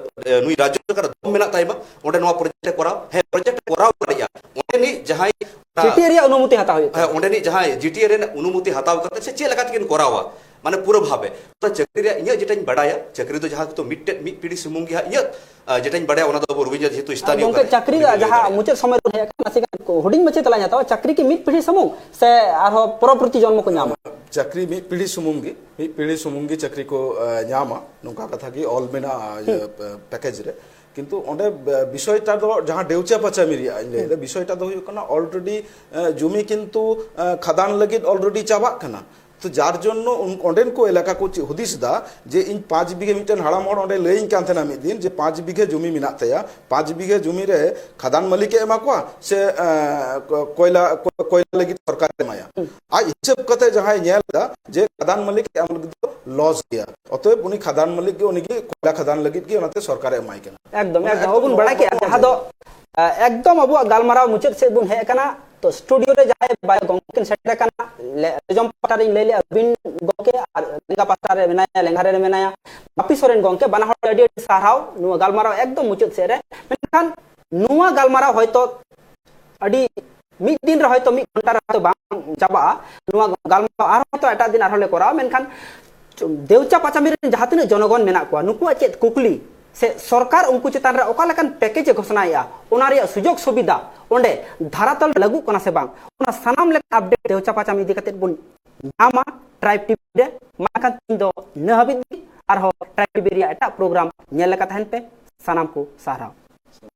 ᱮ, ᱱᱩᱭ ᱨᱟᱡᱽᱡᱚ ᱥᱚᱨᱠᱟᱨ ᱫᱚᱢ ᱢᱮᱱᱟᱜ ᱛᱟᱭ ᱢᱟ, ᱚᱸᱰᱮ ᱱᱚᱣᱟ ᱯᱨᱚᱡᱮᱠᱴ ᱮ ᱠᱚᱨᱟᱣ, ᱦᱮᱸ, ᱯᱨᱚᱡᱮᱠᱴ ᱮ ᱠᱚᱨᱟᱣ ᱫᱟᱲᱮᱭᱟᱜᱼᱟ᱾ ᱚᱸᱰᱮᱱᱤᱡ ᱡᱟᱦᱟᱸᱭ ᱚᱱᱟ ᱡᱤ ᱴᱤ ᱮ ᱨᱮᱭᱟᱜ ᱚᱱᱩᱢᱚᱛᱤ ᱦᱟᱛᱟᱣ ᱦᱩᱭᱩᱜ ᱦᱮᱸ, ᱛᱟᱭᱟ᱾ ᱚᱸᱰᱮᱱᱤᱡ ᱡᱟᱦᱟᱸᱭ ᱡᱤ ᱴᱤ ᱮ ᱨᱮᱱ ᱚᱱᱩᱢᱚᱛᱤ ᱦᱟᱛᱟᱣ ᱠᱟᱛᱮ ᱥᱮ ᱪᱮᱫ ᱞᱮᱠᱟ ᱛᱮᱠᱤᱱ ᱠᱚᱨᱟᱣᱟ, ᱢᱟᱱᱮ ᱯᱩᱨᱟᱹ ᱵᱷᱟᱵᱮ᱾ ᱚᱱᱟ ᱪᱟᱹᱠᱨᱤ ᱨᱮᱭᱟᱜ ᱤᱧᱟᱹᱜ ᱡᱮᱴᱟᱧ ᱵᱟᱰᱟᱭᱟ, ᱪᱟᱹᱠᱨᱤ ᱫᱚ ᱡᱟᱦᱟᱸ ᱠᱚᱫᱚ ᱢᱤᱫᱴᱮᱡ, ᱢᱤᱫ ᱯᱤᱲᱦᱤ ᱥᱩᱢᱩᱝ ᱜᱮ ᱦᱟᱸᱜ, ᱤᱧᱟᱹᱜ, ᱟ, ᱡᱮᱴᱟᱧ ᱵᱟᱰᱟᱭᱟ, ᱚᱱᱟ ᱫᱚ ᱟᱵᱚ ᱨᱚᱵᱤᱱᱫᱨᱚ ᱡᱮᱦᱮᱛᱩ ᱟᱨ ᱥᱛᱷᱟᱱᱤᱭᱚ ᱜᱚᱝᱠᱮ, ᱠᱟᱱᱟᱭ, ᱪᱟᱹᱠᱨᱤ ᱩᱱᱤ ᱫᱚ ᱨᱮᱭᱟᱜ ᱞᱟᱹᱭ ᱡᱟᱦᱟᱸ ᱫᱟᱲᱮᱭᱟᱜᱼᱟ᱾ ᱢᱩᱪᱟᱹᱫ ᱥᱚᱢᱚᱭ ᱵᱚᱱ ᱦᱮᱡ ᱟᱠᱟᱱᱟ, ᱱᱟᱥᱮ ᱜᱟᱱ ᱦᱩᱰᱤᱧ ᱢᱟᱪᱷᱟ ᱛᱮᱞᱟᱧ ᱦᱟᱛᱟᱣᱟ, ᱪᱟᱹᱠᱨᱤ ᱠᱤ ᱢᱤᱫ ᱯᱤᱲᱦᱤ ᱥᱩᱢᱩᱝ ᱥᱮ ᱟᱨᱦᱚᱸ ᱯᱚᱨᱚᱵᱚᱨᱛᱤ ᱡᱚᱱᱢᱚ ᱠᱚ ᱧᱟᱢᱟ? ᱪᱟᱹᱠᱨᱤ ᱢᱤᱫ ᱯᱤᱲᱦᱤ ᱥᱩᱢᱩᱝ ᱜᱮ, ᱢᱤᱫ ᱯᱤᱲᱦᱤ ᱥᱩᱢᱩᱝ ᱜᱮ ᱪᱟᱹᱠᱨᱤ ᱠᱚ, ᱟ, ᱧᱟᱢᱟ, ᱱᱚᱝᱠᱟ ᱠᱟᱛᱷᱟ ᱜᱮ ᱚᱞ ᱢᱮᱱᱟᱜᱼᱟ, ᱤᱭᱟᱹ, ᱯᱮ-, ᱯᱮᱠᱮᱡᱽ ᱨᱮ᱾ ᱠᱤᱱᱛᱩ ᱚᱸᱰᱮ ᱵᱮ-, ᱵᱤᱥᱚᱭᱴᱟ ᱫᱚ ᱡᱟᱦᱟᱸ ᱰᱮᱣᱪᱟ ᱯᱟᱪᱟᱢᱤ ᱨᱮᱭᱟᱜ ᱤᱧ ᱞᱟᱹᱭ ᱮᱫᱟ, ᱵᱤᱥᱚᱭᱴᱟ ᱫᱚ ᱦᱩᱭᱩᱜ ᱠᱟᱱᱟ, ᱚᱞᱨᱮᱰᱤ, ᱮ, ᱡᱩᱢᱤ ᱠᱤᱱᱛᱩ, ᱮ, ᱠᱷᱟᱫᱟᱱ ᱞᱟᱹᱜᱤᱫ ᱚᱞᱨᱮᱰᱤ ᱪᱟᱵᱟᱜ ᱠᱟᱱᱟ᱾ ᱛᱚ ᱡᱟᱨ ᱡᱚᱱᱱᱚ ᱩᱱ-, ᱚᱸᱰᱮᱱ ᱠᱚ ᱮᱞᱟᱠᱟ ᱠᱚ ᱪᱮᱫ ᱦᱩᱫᱤᱥ ᱮᱫᱟ ᱡᱮ ᱤᱧ ᱯᱟᱸᱪ ᱵᱤᱜᱷᱟᱹ, ᱢᱤᱫᱴᱮᱱ ᱦᱟᱲᱟᱢ ᱦᱚᱲ ᱚᱸᱰᱮ ᱞᱟᱹᱭᱟᱹᱧ ᱠᱟᱱ ᱛᱟᱦᱮᱱᱟ ᱢᱤᱫ ᱫᱤᱱ ᱡᱮ ᱯᱟᱸᱪ ᱵᱤᱜᱷᱟᱹ ᱡᱩᱢᱤ ᱢᱮᱱᱟᱜ ᱛᱟᱭᱟ, ᱯᱟᱸᱪ ᱵᱤᱜᱷᱟᱹ ᱡᱩᱢᱤ ᱨᱮ ᱠᱷᱟᱫᱟᱱ ᱢᱟᱹᱞᱤᱠ ᱮ ᱮᱢᱟ ᱠᱚᱣᱟ ᱥᱮ, ᱮ, ᱠᱚ-, ᱠᱚᱭᱞᱟ, ᱠᱚ-, ᱠᱚᱭᱞᱟ ᱞᱟᱹᱜᱤᱫ ᱥᱚᱨᱠᱟᱨ ᱮ ᱮᱢᱟᱭᱟ? ᱟᱡ ᱦᱤᱥᱟᱹᱵ ᱠᱟᱛᱮ ᱡᱟᱦᱟᱸᱭ ᱧᱮᱞ ᱮᱫᱟ ᱡᱮ ᱠᱷᱟᱫᱟᱱ ᱢᱟᱹᱞᱤᱠ ᱮ ᱮᱢ ᱞᱟᱹᱜᱤᱫ ᱫᱚ ᱞᱚᱥ ᱜᱮᱭᱟ, ᱚᱛᱚᱮᱵ ᱩᱱᱤ ᱠᱷᱟᱫᱟᱱ ᱢᱟᱹᱞᱤᱠ ᱜᱮ ᱩᱱᱤ ᱜᱮ ᱠᱚᱭᱞᱟ ᱠᱷᱟᱫᱟᱱ ᱞᱟᱹᱜᱤᱫ ᱜᱮ ᱚᱱᱟᱛᱮ ᱥᱚᱨᱠᱟᱨ ᱮ ᱮᱢᱟᱭ ᱠᱟᱱᱟ᱾ ᱮᱠᱫᱚᱢ, ᱚᱱᱟ ᱮᱠᱫᱚᱢ᱾ ᱮᱠᱫᱚᱢ ᱟᱵᱚ ᱵᱚᱱ ᱵᱟᱲᱟᱭ ᱠᱮᱫᱟ, ᱡᱟᱦᱟᱸ ᱫᱚ, ᱟ, ᱮᱠᱫᱚᱢ ᱟᱵᱚᱣᱟᱜ ᱜᱟᱞᱢᱟᱨᱟᱣ ᱢᱩᱪᱟᱹᱫ ᱥᱮᱫ ᱵᱚᱱ ᱦᱮᱡ ᱟᱠᱟᱱᱟ᱾ ᱛᱚ, ᱥᱴᱩᱰᱤᱭᱳ ᱨᱮ ᱡᱟᱦᱟᱸᱭ ᱵᱟᱭ ᱜᱚᱝᱠᱤᱱ ᱥᱮᱴᱮᱨ ᱟᱠᱟᱱᱟ, ᱞᱮ-, ᱡᱚᱢ ᱯᱟᱦᱴᱟ ᱨᱤᱧ ᱞᱟᱹᱭ ᱞᱮᱜᱼᱟ, ᱟᱹᱵᱤᱱ ᱜᱚᱝᱠᱮ, ᱟᱨ ᱞᱮᱸᱜᱟ ᱯᱟᱦᱴᱟ ᱨᱮ ᱢᱮᱱᱟᱭᱟ, ᱞᱮᱸᱜᱟ ᱨᱮ ᱢᱮᱱᱟᱭᱟ, ᱵᱟᱯᱤ ᱥᱚᱨᱮᱱ ᱜᱚᱝᱠᱮ, ᱵᱟᱱᱟ ᱦᱚᱲ ᱟᱹᱰᱤ ᱟᱹᱰᱤ ᱥᱟᱨᱦᱟᱣ ᱱᱚᱣᱟ ᱜᱟᱞᱢᱟᱨᱟᱣ ᱮᱠᱫᱚᱢ ᱢᱩᱪᱟᱹᱫ ᱥᱮᱫ ᱨᱮ᱾ ᱢᱮᱱᱠᱷᱟᱱ ᱱᱚᱣᱟ ᱜᱟᱞᱢᱟᱨᱟᱣ ᱦᱚᱭᱛᱳ ᱟᱹᱰᱤ ᱢᱤᱫ ᱫᱤᱱ ᱨᱮ ᱦᱚᱭᱛᱳ ᱢᱤᱫ ᱜᱷᱚᱱᱴᱟ ᱨᱮ ᱦᱚᱭᱛᱳ ᱵᱟᱝ ᱪᱟᱵᱟᱜᱼᱟ, ᱱᱚᱣᱟ ᱜᱟᱞᱢᱟᱨᱟᱣ ᱟᱨᱦᱚᱸ ᱦᱚᱭᱛᱳ ᱮᱴᱟᱜ ᱫᱤᱱ ᱟᱨᱦᱚᱸ ᱞᱮ ᱠᱚᱨᱟᱣᱟ, ᱢᱮᱱᱠᱷᱟᱱ ᱫᱮᱣᱪᱟ ᱯᱟᱪᱟᱢᱤ ᱨᱮᱱ ᱡᱟᱦᱟᱸ ᱛᱤᱱᱟᱹᱜ ᱡᱚᱱᱚᱜᱚᱱ ᱢᱮᱱᱟᱜ ᱠᱚᱣᱟ, ᱱᱩᱠᱩᱣᱟᱜ ᱪᱮᱫ ᱠᱩᱠᱞᱤ ᱥᱮ ᱥᱚᱨᱠᱟᱨ ᱩᱱᱠᱩ ᱪᱮᱛᱟᱱ ᱨᱮ ᱚᱠᱟ ᱞᱮᱠᱟᱱ ᱯᱮᱠᱮᱡᱽ ᱮ ᱜᱷᱳᱥᱚᱱᱟᱭᱮᱫᱼᱟ, ᱚᱱᱟ ᱨᱮᱭᱟᱜ ᱥᱩᱡᱳᱜᱽ ᱥᱩᱵᱤᱫᱷᱟ ᱚᱸᱰᱮ ᱫᱷᱟᱨᱟᱛᱚᱞ ᱞᱟᱹᱜᱩᱜ ᱠᱟᱱᱟ ᱥᱮ ᱵᱟᱝ, ᱚᱱᱟ ᱥᱟᱱᱟᱢ ᱞᱮᱠᱟᱱ ᱟᱯᱰᱮᱴ ᱫᱮᱣᱪᱟ ᱯᱟᱪᱟᱢᱤ ᱤᱫᱤ ᱠᱟᱛᱮ ᱵᱚᱱ ᱧᱟᱢᱟ ᱴᱨᱟᱭᱤᱵᱽ ᱴᱤᱵᱷᱤ ᱨᱮ᱾ ᱢᱟ ᱮᱱᱠᱷᱟᱱ ᱛᱮᱦᱮᱧ ᱫᱚ ᱤᱱᱟᱹ ᱦᱟᱹᱵᱤᱡ ᱜᱮ, ᱟᱨᱦᱚᱸ ᱴᱨᱟᱭᱤᱵᱽ ᱴᱤᱵᱷᱤ ᱨᱮᱭᱟᱜ ᱮᱴᱟᱜ ᱯᱨᱳᱜᱨᱟᱢ ᱧᱮᱞ ᱞᱮᱠᱟ ᱛᱟᱦᱮᱱ ᱯᱮ᱾ ᱥᱟᱱᱟᱢ ᱠᱚ ᱥᱟᱨᱦᱟᱣ᱾